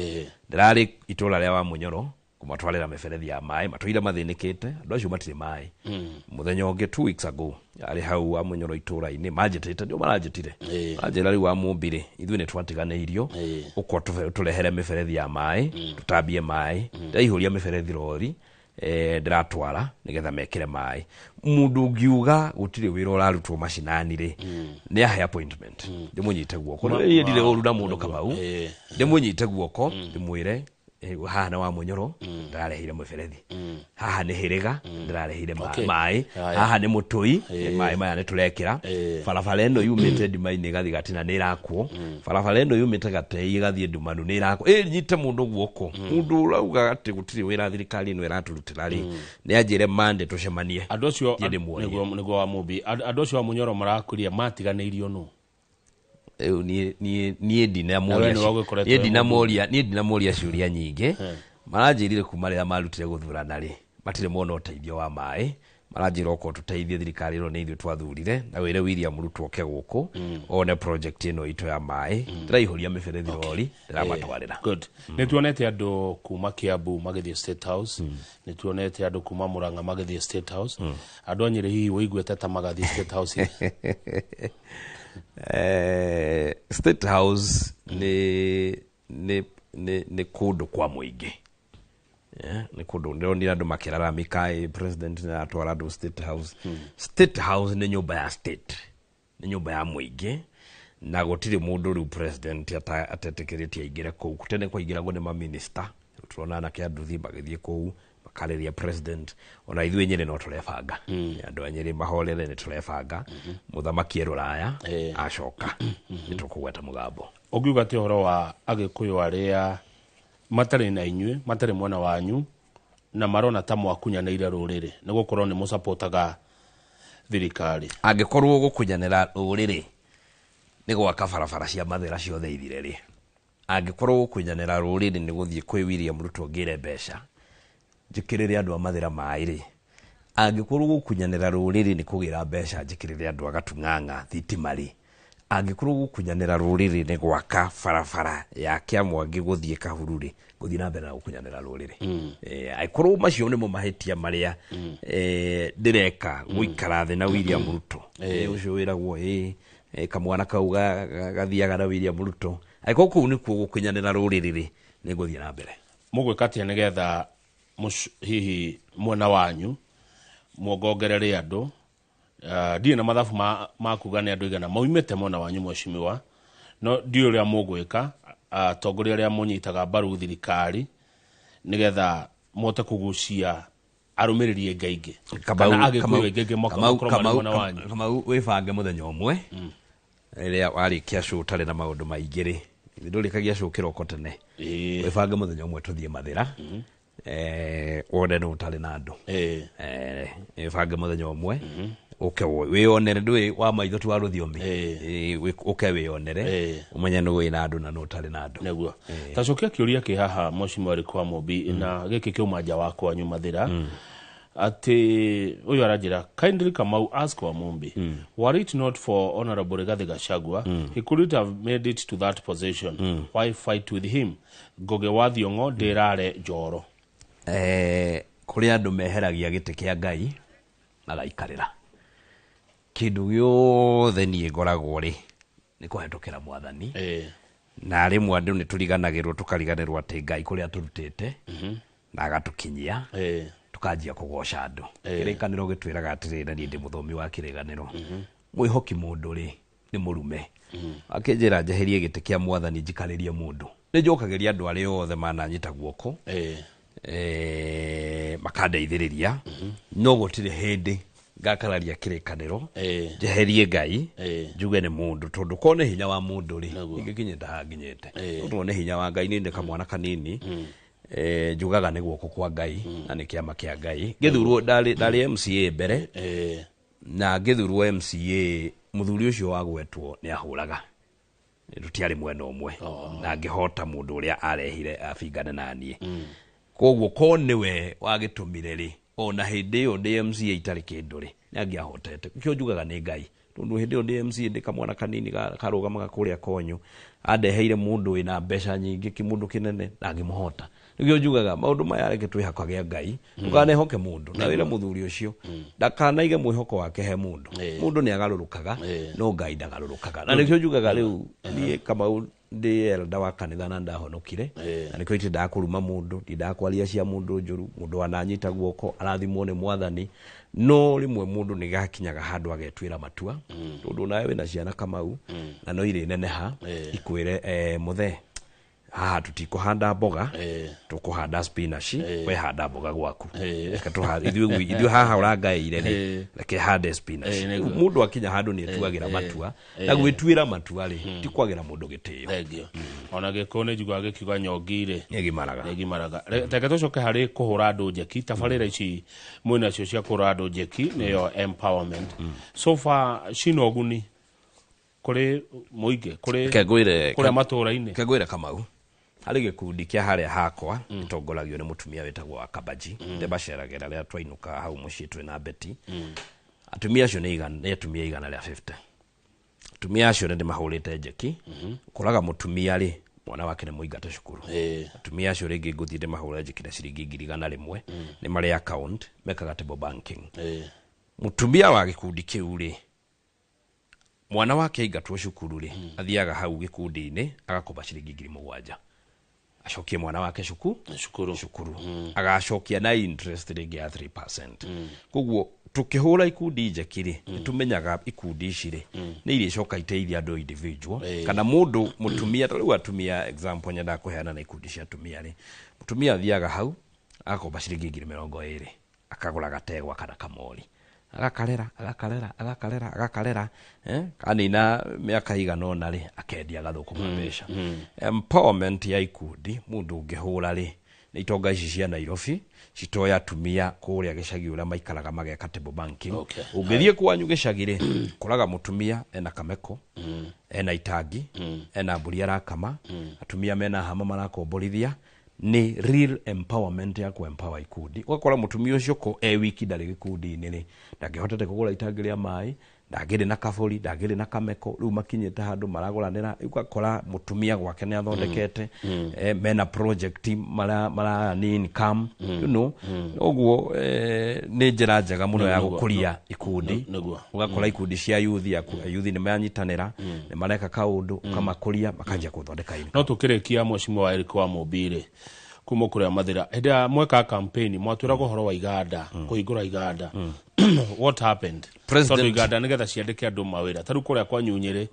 Ndĩrarĩ itũra rĩa Wamunyoro kũmatwarĩra mĩberethi ya maĩ, matũire mathĩnĩkĩte, andũ acio matirĩ maĩ. Mũthenya ũngĩ 2 weeks ago arĩ hau Wamunyoro itũra-inĩ, manjĩtĩte, ndio maranjĩtire, maranjĩra rĩu Wamũmbi rĩ, ithuĩ nĩ twatiganĩirio, ũkwa tũrehere mĩberethi ya maĩ, tũtambie maĩ. Ndĩraihũria mĩberethi rori, ndĩratwara nĩgetha mekĩre maĩ. Mũndũ ũngiuga gũtirĩ wĩra ũrarutwo macinani rĩ, nĩ ahe appointment ndĩmũnyite guoko. Niĩ ndirĩ ũru na mũndũ Kamau, ndĩmũnyite guoko ndĩmwĩre, haha nĩ Wamunyoro ndĩrareheire mũberethi, haha nĩ Hĩrĩga ndĩrareheire maĩ, haha nĩ Mũtũi, maĩ maya nĩ tũrekĩra, barabara ĩno yumĩte ndima-inĩ ĩgathiĩ Gatina nĩ ĩrakwo, barabara ĩno yumĩte Gatei ĩgathiĩ Ndumanu nĩ ĩrakwo. Nyite mũndũ guoko, mũndũ ũrauga atĩ gũtirĩ wĩra thirikari ĩno ĩratũrutĩra rĩ, nĩ anjĩre mande tũcemanie. Andũ acio Thiĩ ndĩmuonie. Nĩguo wa Mũmbi, andũ acio a Mũnyoro marakuria matiganĩirio nũ? Rĩu niĩ ndinamoria. Na we nĩwe ũgĩkoretwo Niĩ wĩ ndinamoria, niĩ ndinamoria ciũria nyingĩ. Maranjĩrire kuma rĩrĩa marutire gũthurana rĩ, matirĩ mona ũteithio wa maĩ. Maranjĩra okorwo tũteithie thirikari ĩno nĩ ithuĩ twathurire, na wĩre William Ruto oke gũkũ one project ĩno itũ ya maĩ, ndĩraihũria mĩberethi rori, ndĩramatwarĩra. Good. Nĩ tuonete andũ kuma Kiambu magĩthiĩ State House, nĩ tuonete andũ kuma Murang'a magĩthiĩ State House. Andũ a Nyĩrĩ hihi wĩiguĩte ta magathiĩ State House? State House nĩ kũndũ kwa mũingĩ. Nĩ kũndũ ndĩronire andũ makĩraramika president nĩ aratwara andũ State House. State House nĩ nyũmba ya state, nĩ nyũmba ya mũingĩ, na gũtirĩ mũndũ rĩu president atetĩkĩrĩtie aingĩre kũu. Tene kwaingĩragwo nĩ maminista, tũrona anake a nduthi magĩthiĩ kũu makarĩria president. Ona ithuĩ Nyĩrĩ no tũrebanga, andũ a Nyĩrĩ mahorere, nĩ tũrebanga. Mũthamaki e rũraya, acoka nĩ tũkũgweta mũgambo. Ũngiuga atĩ ũhoro wa Agĩkũyũ arĩa matarĩ na inyuĩ, matarĩ mwena wanyu, na marona ta mwakunyanĩire rũrĩrĩ nĩ gũkorwo nĩ mũcapotaga thirikari? Angĩkorwo gũkunyanĩra rũrĩrĩ nĩ gwaka barabara cia Mathĩra ciothe ithire rĩ, angĩkorwo gũkunyanĩra rũrĩrĩ nĩ gũthiĩ kwĩ William Ruto ngĩre mbeca njĩkĩrĩre andũ a Mathĩra maĩ rĩ, angĩkorwo gũkunyanĩra rũrĩrĩ nĩ kũgĩra mbeca njĩkĩrĩre andũ a Gatung'ang'a thitima rĩ, angĩkorwo gũkunyanĩra rũrĩrĩ nĩ gwaka barabara ya Kĩamwangi gũthiĩ Kahuru rĩ, gũthiĩ na mbere na gũkunyanĩra rũrĩrĩ. Angĩkorwo macio nĩmo mahĩtia marĩa ndĩreka gũikara thĩ na William Ruto, ũcio wĩragwo kamwana kau gathiaga na William Ruto, angĩkorwo kũu nĩkuo gũkunyanĩra rũrĩrĩ rĩ, nĩ ngũthiĩ na mbere. Mũgwĩka atĩa nĩgetha hihi mwena wanyu muongongerere andũ? Ndirĩ na mathabu ma kuga nĩ andũ igana maumĩte mwena wanyu mheshimiwa, no ndiũĩ ũrĩa mũgwĩka atongoria arĩa mũnyitaga mbaru thirikari nĩgetha mũhote kũgucia arũmĩrĩri aingĩ aingĩ kana Agĩkũyũ aingĩ aingĩ makorwo marĩ mwena wanyu. Kamau, wĩbange mũthenya ũmwe rĩrĩa warĩkia show ũtarĩ na maũndũ maingĩ rĩ, ndũrĩkagia show kĩroko tene, wĩbange mũthenya ũmwe tũthiĩ Mathĩra, wone nũ ũtarĩ na andũ. Wĩbange mũthenya ũmwe ũke wĩyonere, ndũĩ wa maitho ti wa rũthiomi, ũke wĩyonere ũmenye nũ wĩna andũ na nũ ũtarĩ na andũ. Nĩguo. Tacokia kĩũria kĩ haha mheshimiwa Eric Wamũmbi, na gĩkĩ kĩuma nja wa kwanyu Mathĩra, atĩ ũyũ aranjĩra, "Kindly Kamau, ask Wamumbi, were it not for Honorable Rigathi Gachagua, he couldn't have made it to that position. Why fight with him? Ngũgĩ wa Thiong'o ndĩrare njoro." Kũrĩ andũ meheragia gĩtĩ kĩa Ngai magaikarĩra. Kĩndũ gĩothe niĩ ngoragwo rĩ nĩ kũhetũkĩra mwathani, na rĩmwe andũ nĩ tũriganagĩrwo, tũkariganĩrwo atĩ Ngai kũrĩa atũrutĩte na agatũkinyia, tũkanjia kũgoca andũ. Kĩrĩkanĩro gĩtwĩraga atĩrĩrĩ, na niĩ ndĩ mũthomi wa kĩrĩkanĩro, mwĩhoki mũndũ rĩ nĩ mũrume. Akĩnjĩra njeherie gĩtĩ kĩa mwathani njikarĩrie mũndũ, nĩ njokagĩria andũ arĩa othe mananyita guoko makandeithĩrĩria, no gũtirĩ hĩndĩ ngakararia kĩrĩkanĩro njeherie Ngai njuge nĩ mũndũ, tondũ korwo nĩ hinya wa mũndũ rĩ, ingĩkinyĩte haha nginyĩte. Tondũ nĩ hinya wa Ngai, niĩ ndĩ kamwana kanini, njugaga nĩ guoko kwa Ngai na nĩ kĩama kĩa Ngai. Ngĩthurwo ndarĩ MCA mbere, na ngĩthurwo MCA mũthuri ũcio wagwetwo nĩ ahũraga, tũtiarĩ mwena ũmwe, na ngĩhota mũndũ ũrĩa arehire abingane na niĩ. Koguo ko nĩwe wagĩtũmire rĩ, ona hĩndĩ ĩyo ndĩ MCA itarĩ kĩndũ rĩ, nĩ angĩahotete. Kĩo njugaga nĩ Ngai, tondũ hĩndĩ ĩyo ndĩ MCA ndĩ kamwana kanini karũgamaga kũrĩa konyo, andeheire mũndũ wĩna mbeca nyingĩ, kĩmũndũ kĩnene, na ngĩmũhota. Nĩkĩo njugaga maũndũ maya reke twĩhokage Ngai, ndũkanehoke mũndũ. Na wĩre mũthuri ũcio ndakanaige mwĩhoko wake he mũndũ. Mũndũ nĩ agarũrũkaga, no Ngai ndagarũrũkaga. Na nĩkĩo njugaga rĩu niĩ Kamau ndĩ elder wa kanitha na ndahonokire, na nĩkĩo itindaga kũruma mũndũ, ndindaga kwaria cia mũndũ njũru. Mũndũ ananyita guoko arathimwo nĩ mwathani, no rĩmwe mũndũ nĩ gakinyaga handũ agetuĩra matua, tondũ nawe wĩna ciana Kamau, na no irĩ neneha ikwĩre mũthee, haha tũtikũhanda mboga, tũkũhanda spinach, we handa mboga gwaku. Reke ithuĩ haha ũrangaĩire rĩ, reke hande spinach. Mũndũ akinya handũ nĩ etuagĩra matua, na gwĩtuĩra matua rĩ, ti kwagĩra mũndũ gĩtĩo. Thengiũ. Ona gĩkũyũ nĩ njiguaga gĩkiuga nyongi rĩ, nĩgimaraga. Nĩgimaraga. Reke tũcoke harĩ kũhũra andũ njeki, tabarĩra ici mwĩnacio cia kũhũra andũ njeki nĩyo empowerment. So far cina ũguni kũrĩ mũingĩ, kũrĩ kũrĩa matũũra-inĩ? Reke ngwĩre Kamau, harĩ gĩkundi kĩa harĩa hakwa gĩtongoragio nĩ mũtumia wĩtagwo wa Kabaji, ndĩmaceragĩra rĩrĩa twainũka hau mũciĩ twĩna Betty. Atumia acio nĩ atumia 150. Atumia acio nĩ ndĩmahũrĩte njeki. Ũkoraga mũtumia rĩ, mwana wake nĩ mũingate cukuru. Atumia acio rĩngĩ ngũthiĩ ndĩmahũre njeki na ciringi 100,000, nĩ marĩ account, mekaga table banking. Mũtumia wa gĩkundi kĩu rĩ, mwana wake aingatwo cukuru rĩ, athiaga hau gĩkundi-inĩ agakomba ciringi 7,000. Acokie mwana wake cukuru cukuru, agacokia na interest rĩngĩ ya 3%. Koguo tukĩhũra ikundi njeki rĩ, nĩtũmenyaga ikundi ici rĩ nĩ irĩcoka iteithia andũ individual kana mũndũ mũtumia. Ta rĩu atumia, example nyendaga kũheana na ikundi cia atumia rĩ, mũtumia athiaga hau agakomba ciringi 20,000, akagũra gategwa kana kamori, agakarera, agakarera, agakarera, agakarera, kanina mĩaka igana ũna rĩ, akendia, agathũkũma mbeca. Empowerment ya ikundi mũndũ ũngĩhũra rĩ, nĩ itonga ici cia Nairobi citoya atumia kũrĩa gĩcagi ũrĩa maikaraga mageka table banking. Ũngĩthiĩ kwanyu gĩcagi rĩ, koraga mũtumia ena kameko, ena itangi, ena mbũri arakama, atumia mena hama marakomborithia. Nĩ real empowerment ya ku empower ikundi. Ũgakora mũtumia ũcio ko e wiki ndarĩ gĩkundi-inĩ rĩ, ndangĩhotete kũgũra itangi rĩa maĩ, ndangĩrĩ na kabũri, ndangĩrĩ na kameko. Rĩu makinyĩte handũ maragũranĩra. Rĩu ũgakora mũtumia gwake nĩ athondekete, mena project mara nĩ income. Ũguo nĩ njĩra njega mũno ya gũkũria ikundi. Ũgakora ikundi cia youth, youth nĩ manyitanĩra, nĩ mareka kaũndũ, ũkamakũria, makanjia gũthondeka income. No tũkĩrĩkia, mheshimiwa Eric wa Mũmbi, kuma kũrĩa Mathĩra, hĩndĩ ĩrĩa mweka campaign mwatwĩraga ũhoro wa iganda, kũhingũra iganda. What happened? Tondũ iganda nĩgetha ciandĩke andũ mawĩra, ta rĩu kũrĩa kwa Nyunyĩrĩ,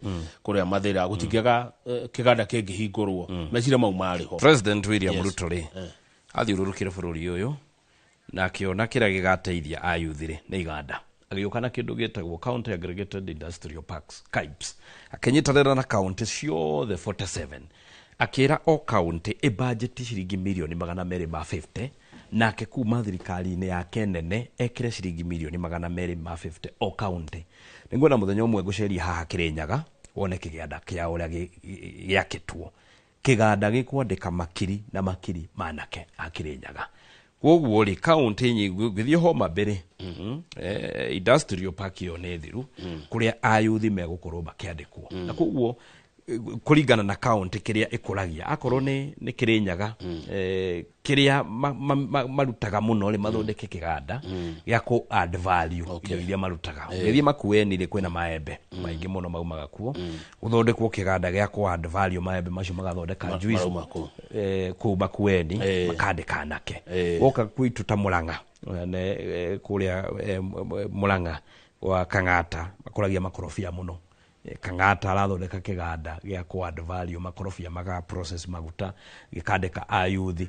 kũrĩa Mathĩra, gũtingĩaga kĩganda kĩngĩhingũrwo. Meciria mau marĩ ho. President William Ruto rĩ, athiũrũrũkire bũrũri ũyũ na akĩona kĩrĩa gĩgateithia ayuthi rĩ nĩ iganda. Agĩũka na kĩndũ gĩtagwo County Aggregated Industrial Parks, CAIPs, akĩnyitanĩra na county ciothe 47, akĩra o county ĩbudget ciringi mirioni 250, nake kuma thirikari-inĩ yake nene ekĩre ciringi mirioni 250 o county. Nĩnguona mũthenya ũmwe ngũceria haha Kĩrĩnyaga wone kĩganda kĩa ũrĩa gĩakĩtwo, kĩganda gĩkwandĩka makiri na makiri manake a Kĩrĩnyaga. Koguo rĩ, county nyingĩ ngĩthiĩ Homa Bay rĩ, industrial park ĩyo nĩ thiru, kũrĩa ayuthi megũkorwo makĩandĩkwo. Na koguo kũringana na county kĩrĩa ĩkũragia, akorwo nĩ Kĩrĩnyaga, kĩrĩa marutaga mũno rĩ, mathondeke kĩganda gĩa kũ add value indo iria marutaga. Ũngĩthiĩ Makueni rĩ, kwĩna maembe maingĩ mũno maumaga kuo, gũthondekwo kĩganda gĩa kũ add value maembe macio, magathondeka juice. Marauma kũ? Kũu Makueni makandĩka anake. Woka gwitũ ta Mũrang'a, kũrĩa Mũrang'a wa Kang'ata makũragia makorobia mũno. Kang'ata arathondeka kĩganda gĩa kũ add value makorobia, maga process maguta, gĩkandĩka ayuthi.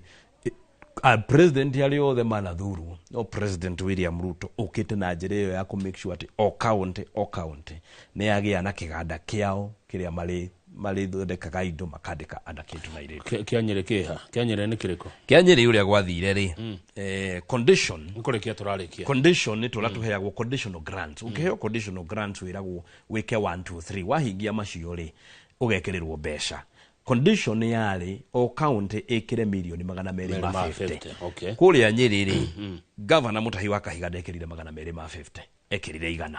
President arĩa othe manathurwo, no President William Ruto ũkĩte na njĩra ĩyo ya kũ make sure atĩ o county, o county nĩ yagĩa na kĩganda kĩao kĩrĩa marĩthondekaga indo, makandĩka anake aitũ na airĩtu. Kĩa Nyĩrĩ kĩha? Kĩa Nyĩrĩ nĩ kĩrĩkũ? Kĩa Nyĩrĩ ũrĩa gwathire rĩ, condition nĩ kũrĩkia tũrarĩkia. Condition nĩ tũrĩa tũheagwo conditional grants. Ũkĩheo conditional grants wĩragwo wĩke 1 2 3, wahingia macio rĩ, ũgekĩrĩrwo mbeca. Condition yarĩ o county ĩkĩre mirioni 250. 50, okay. Kũrĩa Nyĩrĩ rĩ, gavana Mũtahi wa Kahiga ndekĩrire 250, ekĩrire 100,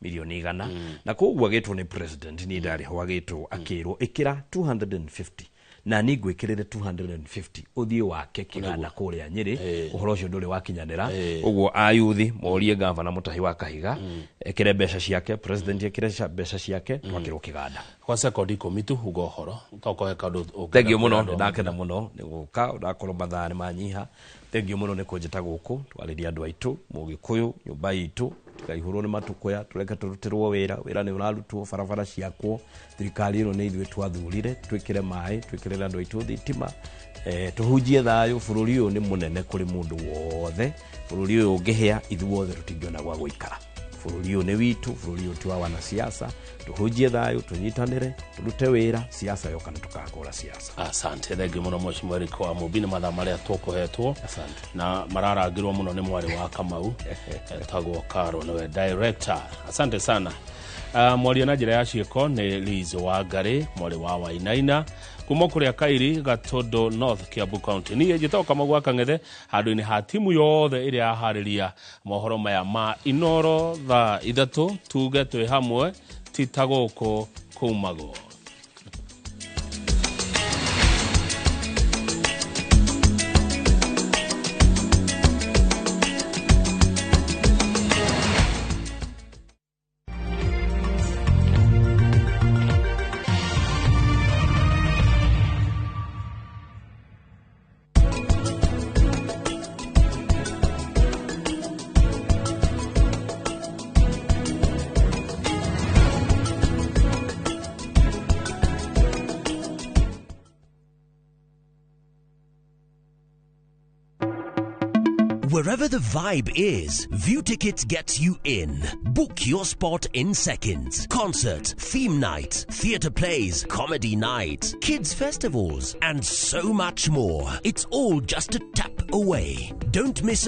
mirioni 100. Na koguo agĩtwo nĩ president, niĩ ndarĩ ho, agĩtwo akĩrwo ĩkĩra 250 na niĩ ngwĩkĩrĩre 250 ũthiĩ wake kĩganda kũrĩa Nyĩrĩ. Ũhoro ũcio ndũrĩ wakinyanĩra. Ũguo ayuthi morie gavana Mũtahi wa Kahiga ekĩre mbeca ciake, president ekĩre mbeca ciake, twakĩrwo kĩganda. Kwa sekondi 10 tu uga ũhoro tokohe kaũndũ ũngĩenda Thengiũ mũno. kwĩra andũ a Ndakena mũno nĩ gũka, ndakorwo mathaa nĩ manyiha. Thengiũ mũno nĩ kũnjĩta gũkũ twarĩria andũ aitũ mũgĩkũyũ. Nyũmba itũ tikaihũrwo nĩ matũkũya, tũreke tũrutĩrwo wĩra. Wĩra nĩ ũrarutwo, barabara ciakwo, thirikari ĩno nĩ ithuĩ twathurire, twĩkĩre maĩ, twĩkĩrĩre andũ aitũ thitima, tũhunjie thayũ. Bũrũri ũyũ nĩ mũnene kũrĩ mũndũ wothe. Bũrũri ũyũ ũngĩhĩa, ithuothe tũtingĩona gwa gũikara. Bũrũri ũyũ nĩ witũ, bũrũri ũyũ ti wa wanasiasa. Tũhunjie thayũ, tũnyitanĩre, tũrute wĩra. Siasa yoka nĩ tũkakũra siasa. Asante, thengiũ mũno mheshimiwa Eric wa Mũmbi. Nĩ mathaa marĩa tũkũhetwo na mararangĩrwo mũno nĩ mwarĩ wa Kamau etagwo Karo, nĩwe director. Asante sana. Mwaria na njĩra ya ciĩko nĩ Liz Wangari, mwarĩ wa Wainaina kuma kũrĩa Kairi, Gatondo North, Kiambu County. Niĩ njĩtagwo Kamau wa Kang'ethe, handũ-inĩ ha timu yothe ĩrĩa yaharĩria mohoro maya ma Inoro thaa 3, tuge twĩ hamwe, ti ta gũkũ kumagwo. Wherever the vibe is, View Tickets gets you in. Book your spot in seconds. Concert, theme night, theatre plays, comedy night, kids festivals, and so much more. It's all just a tap away. Don't miss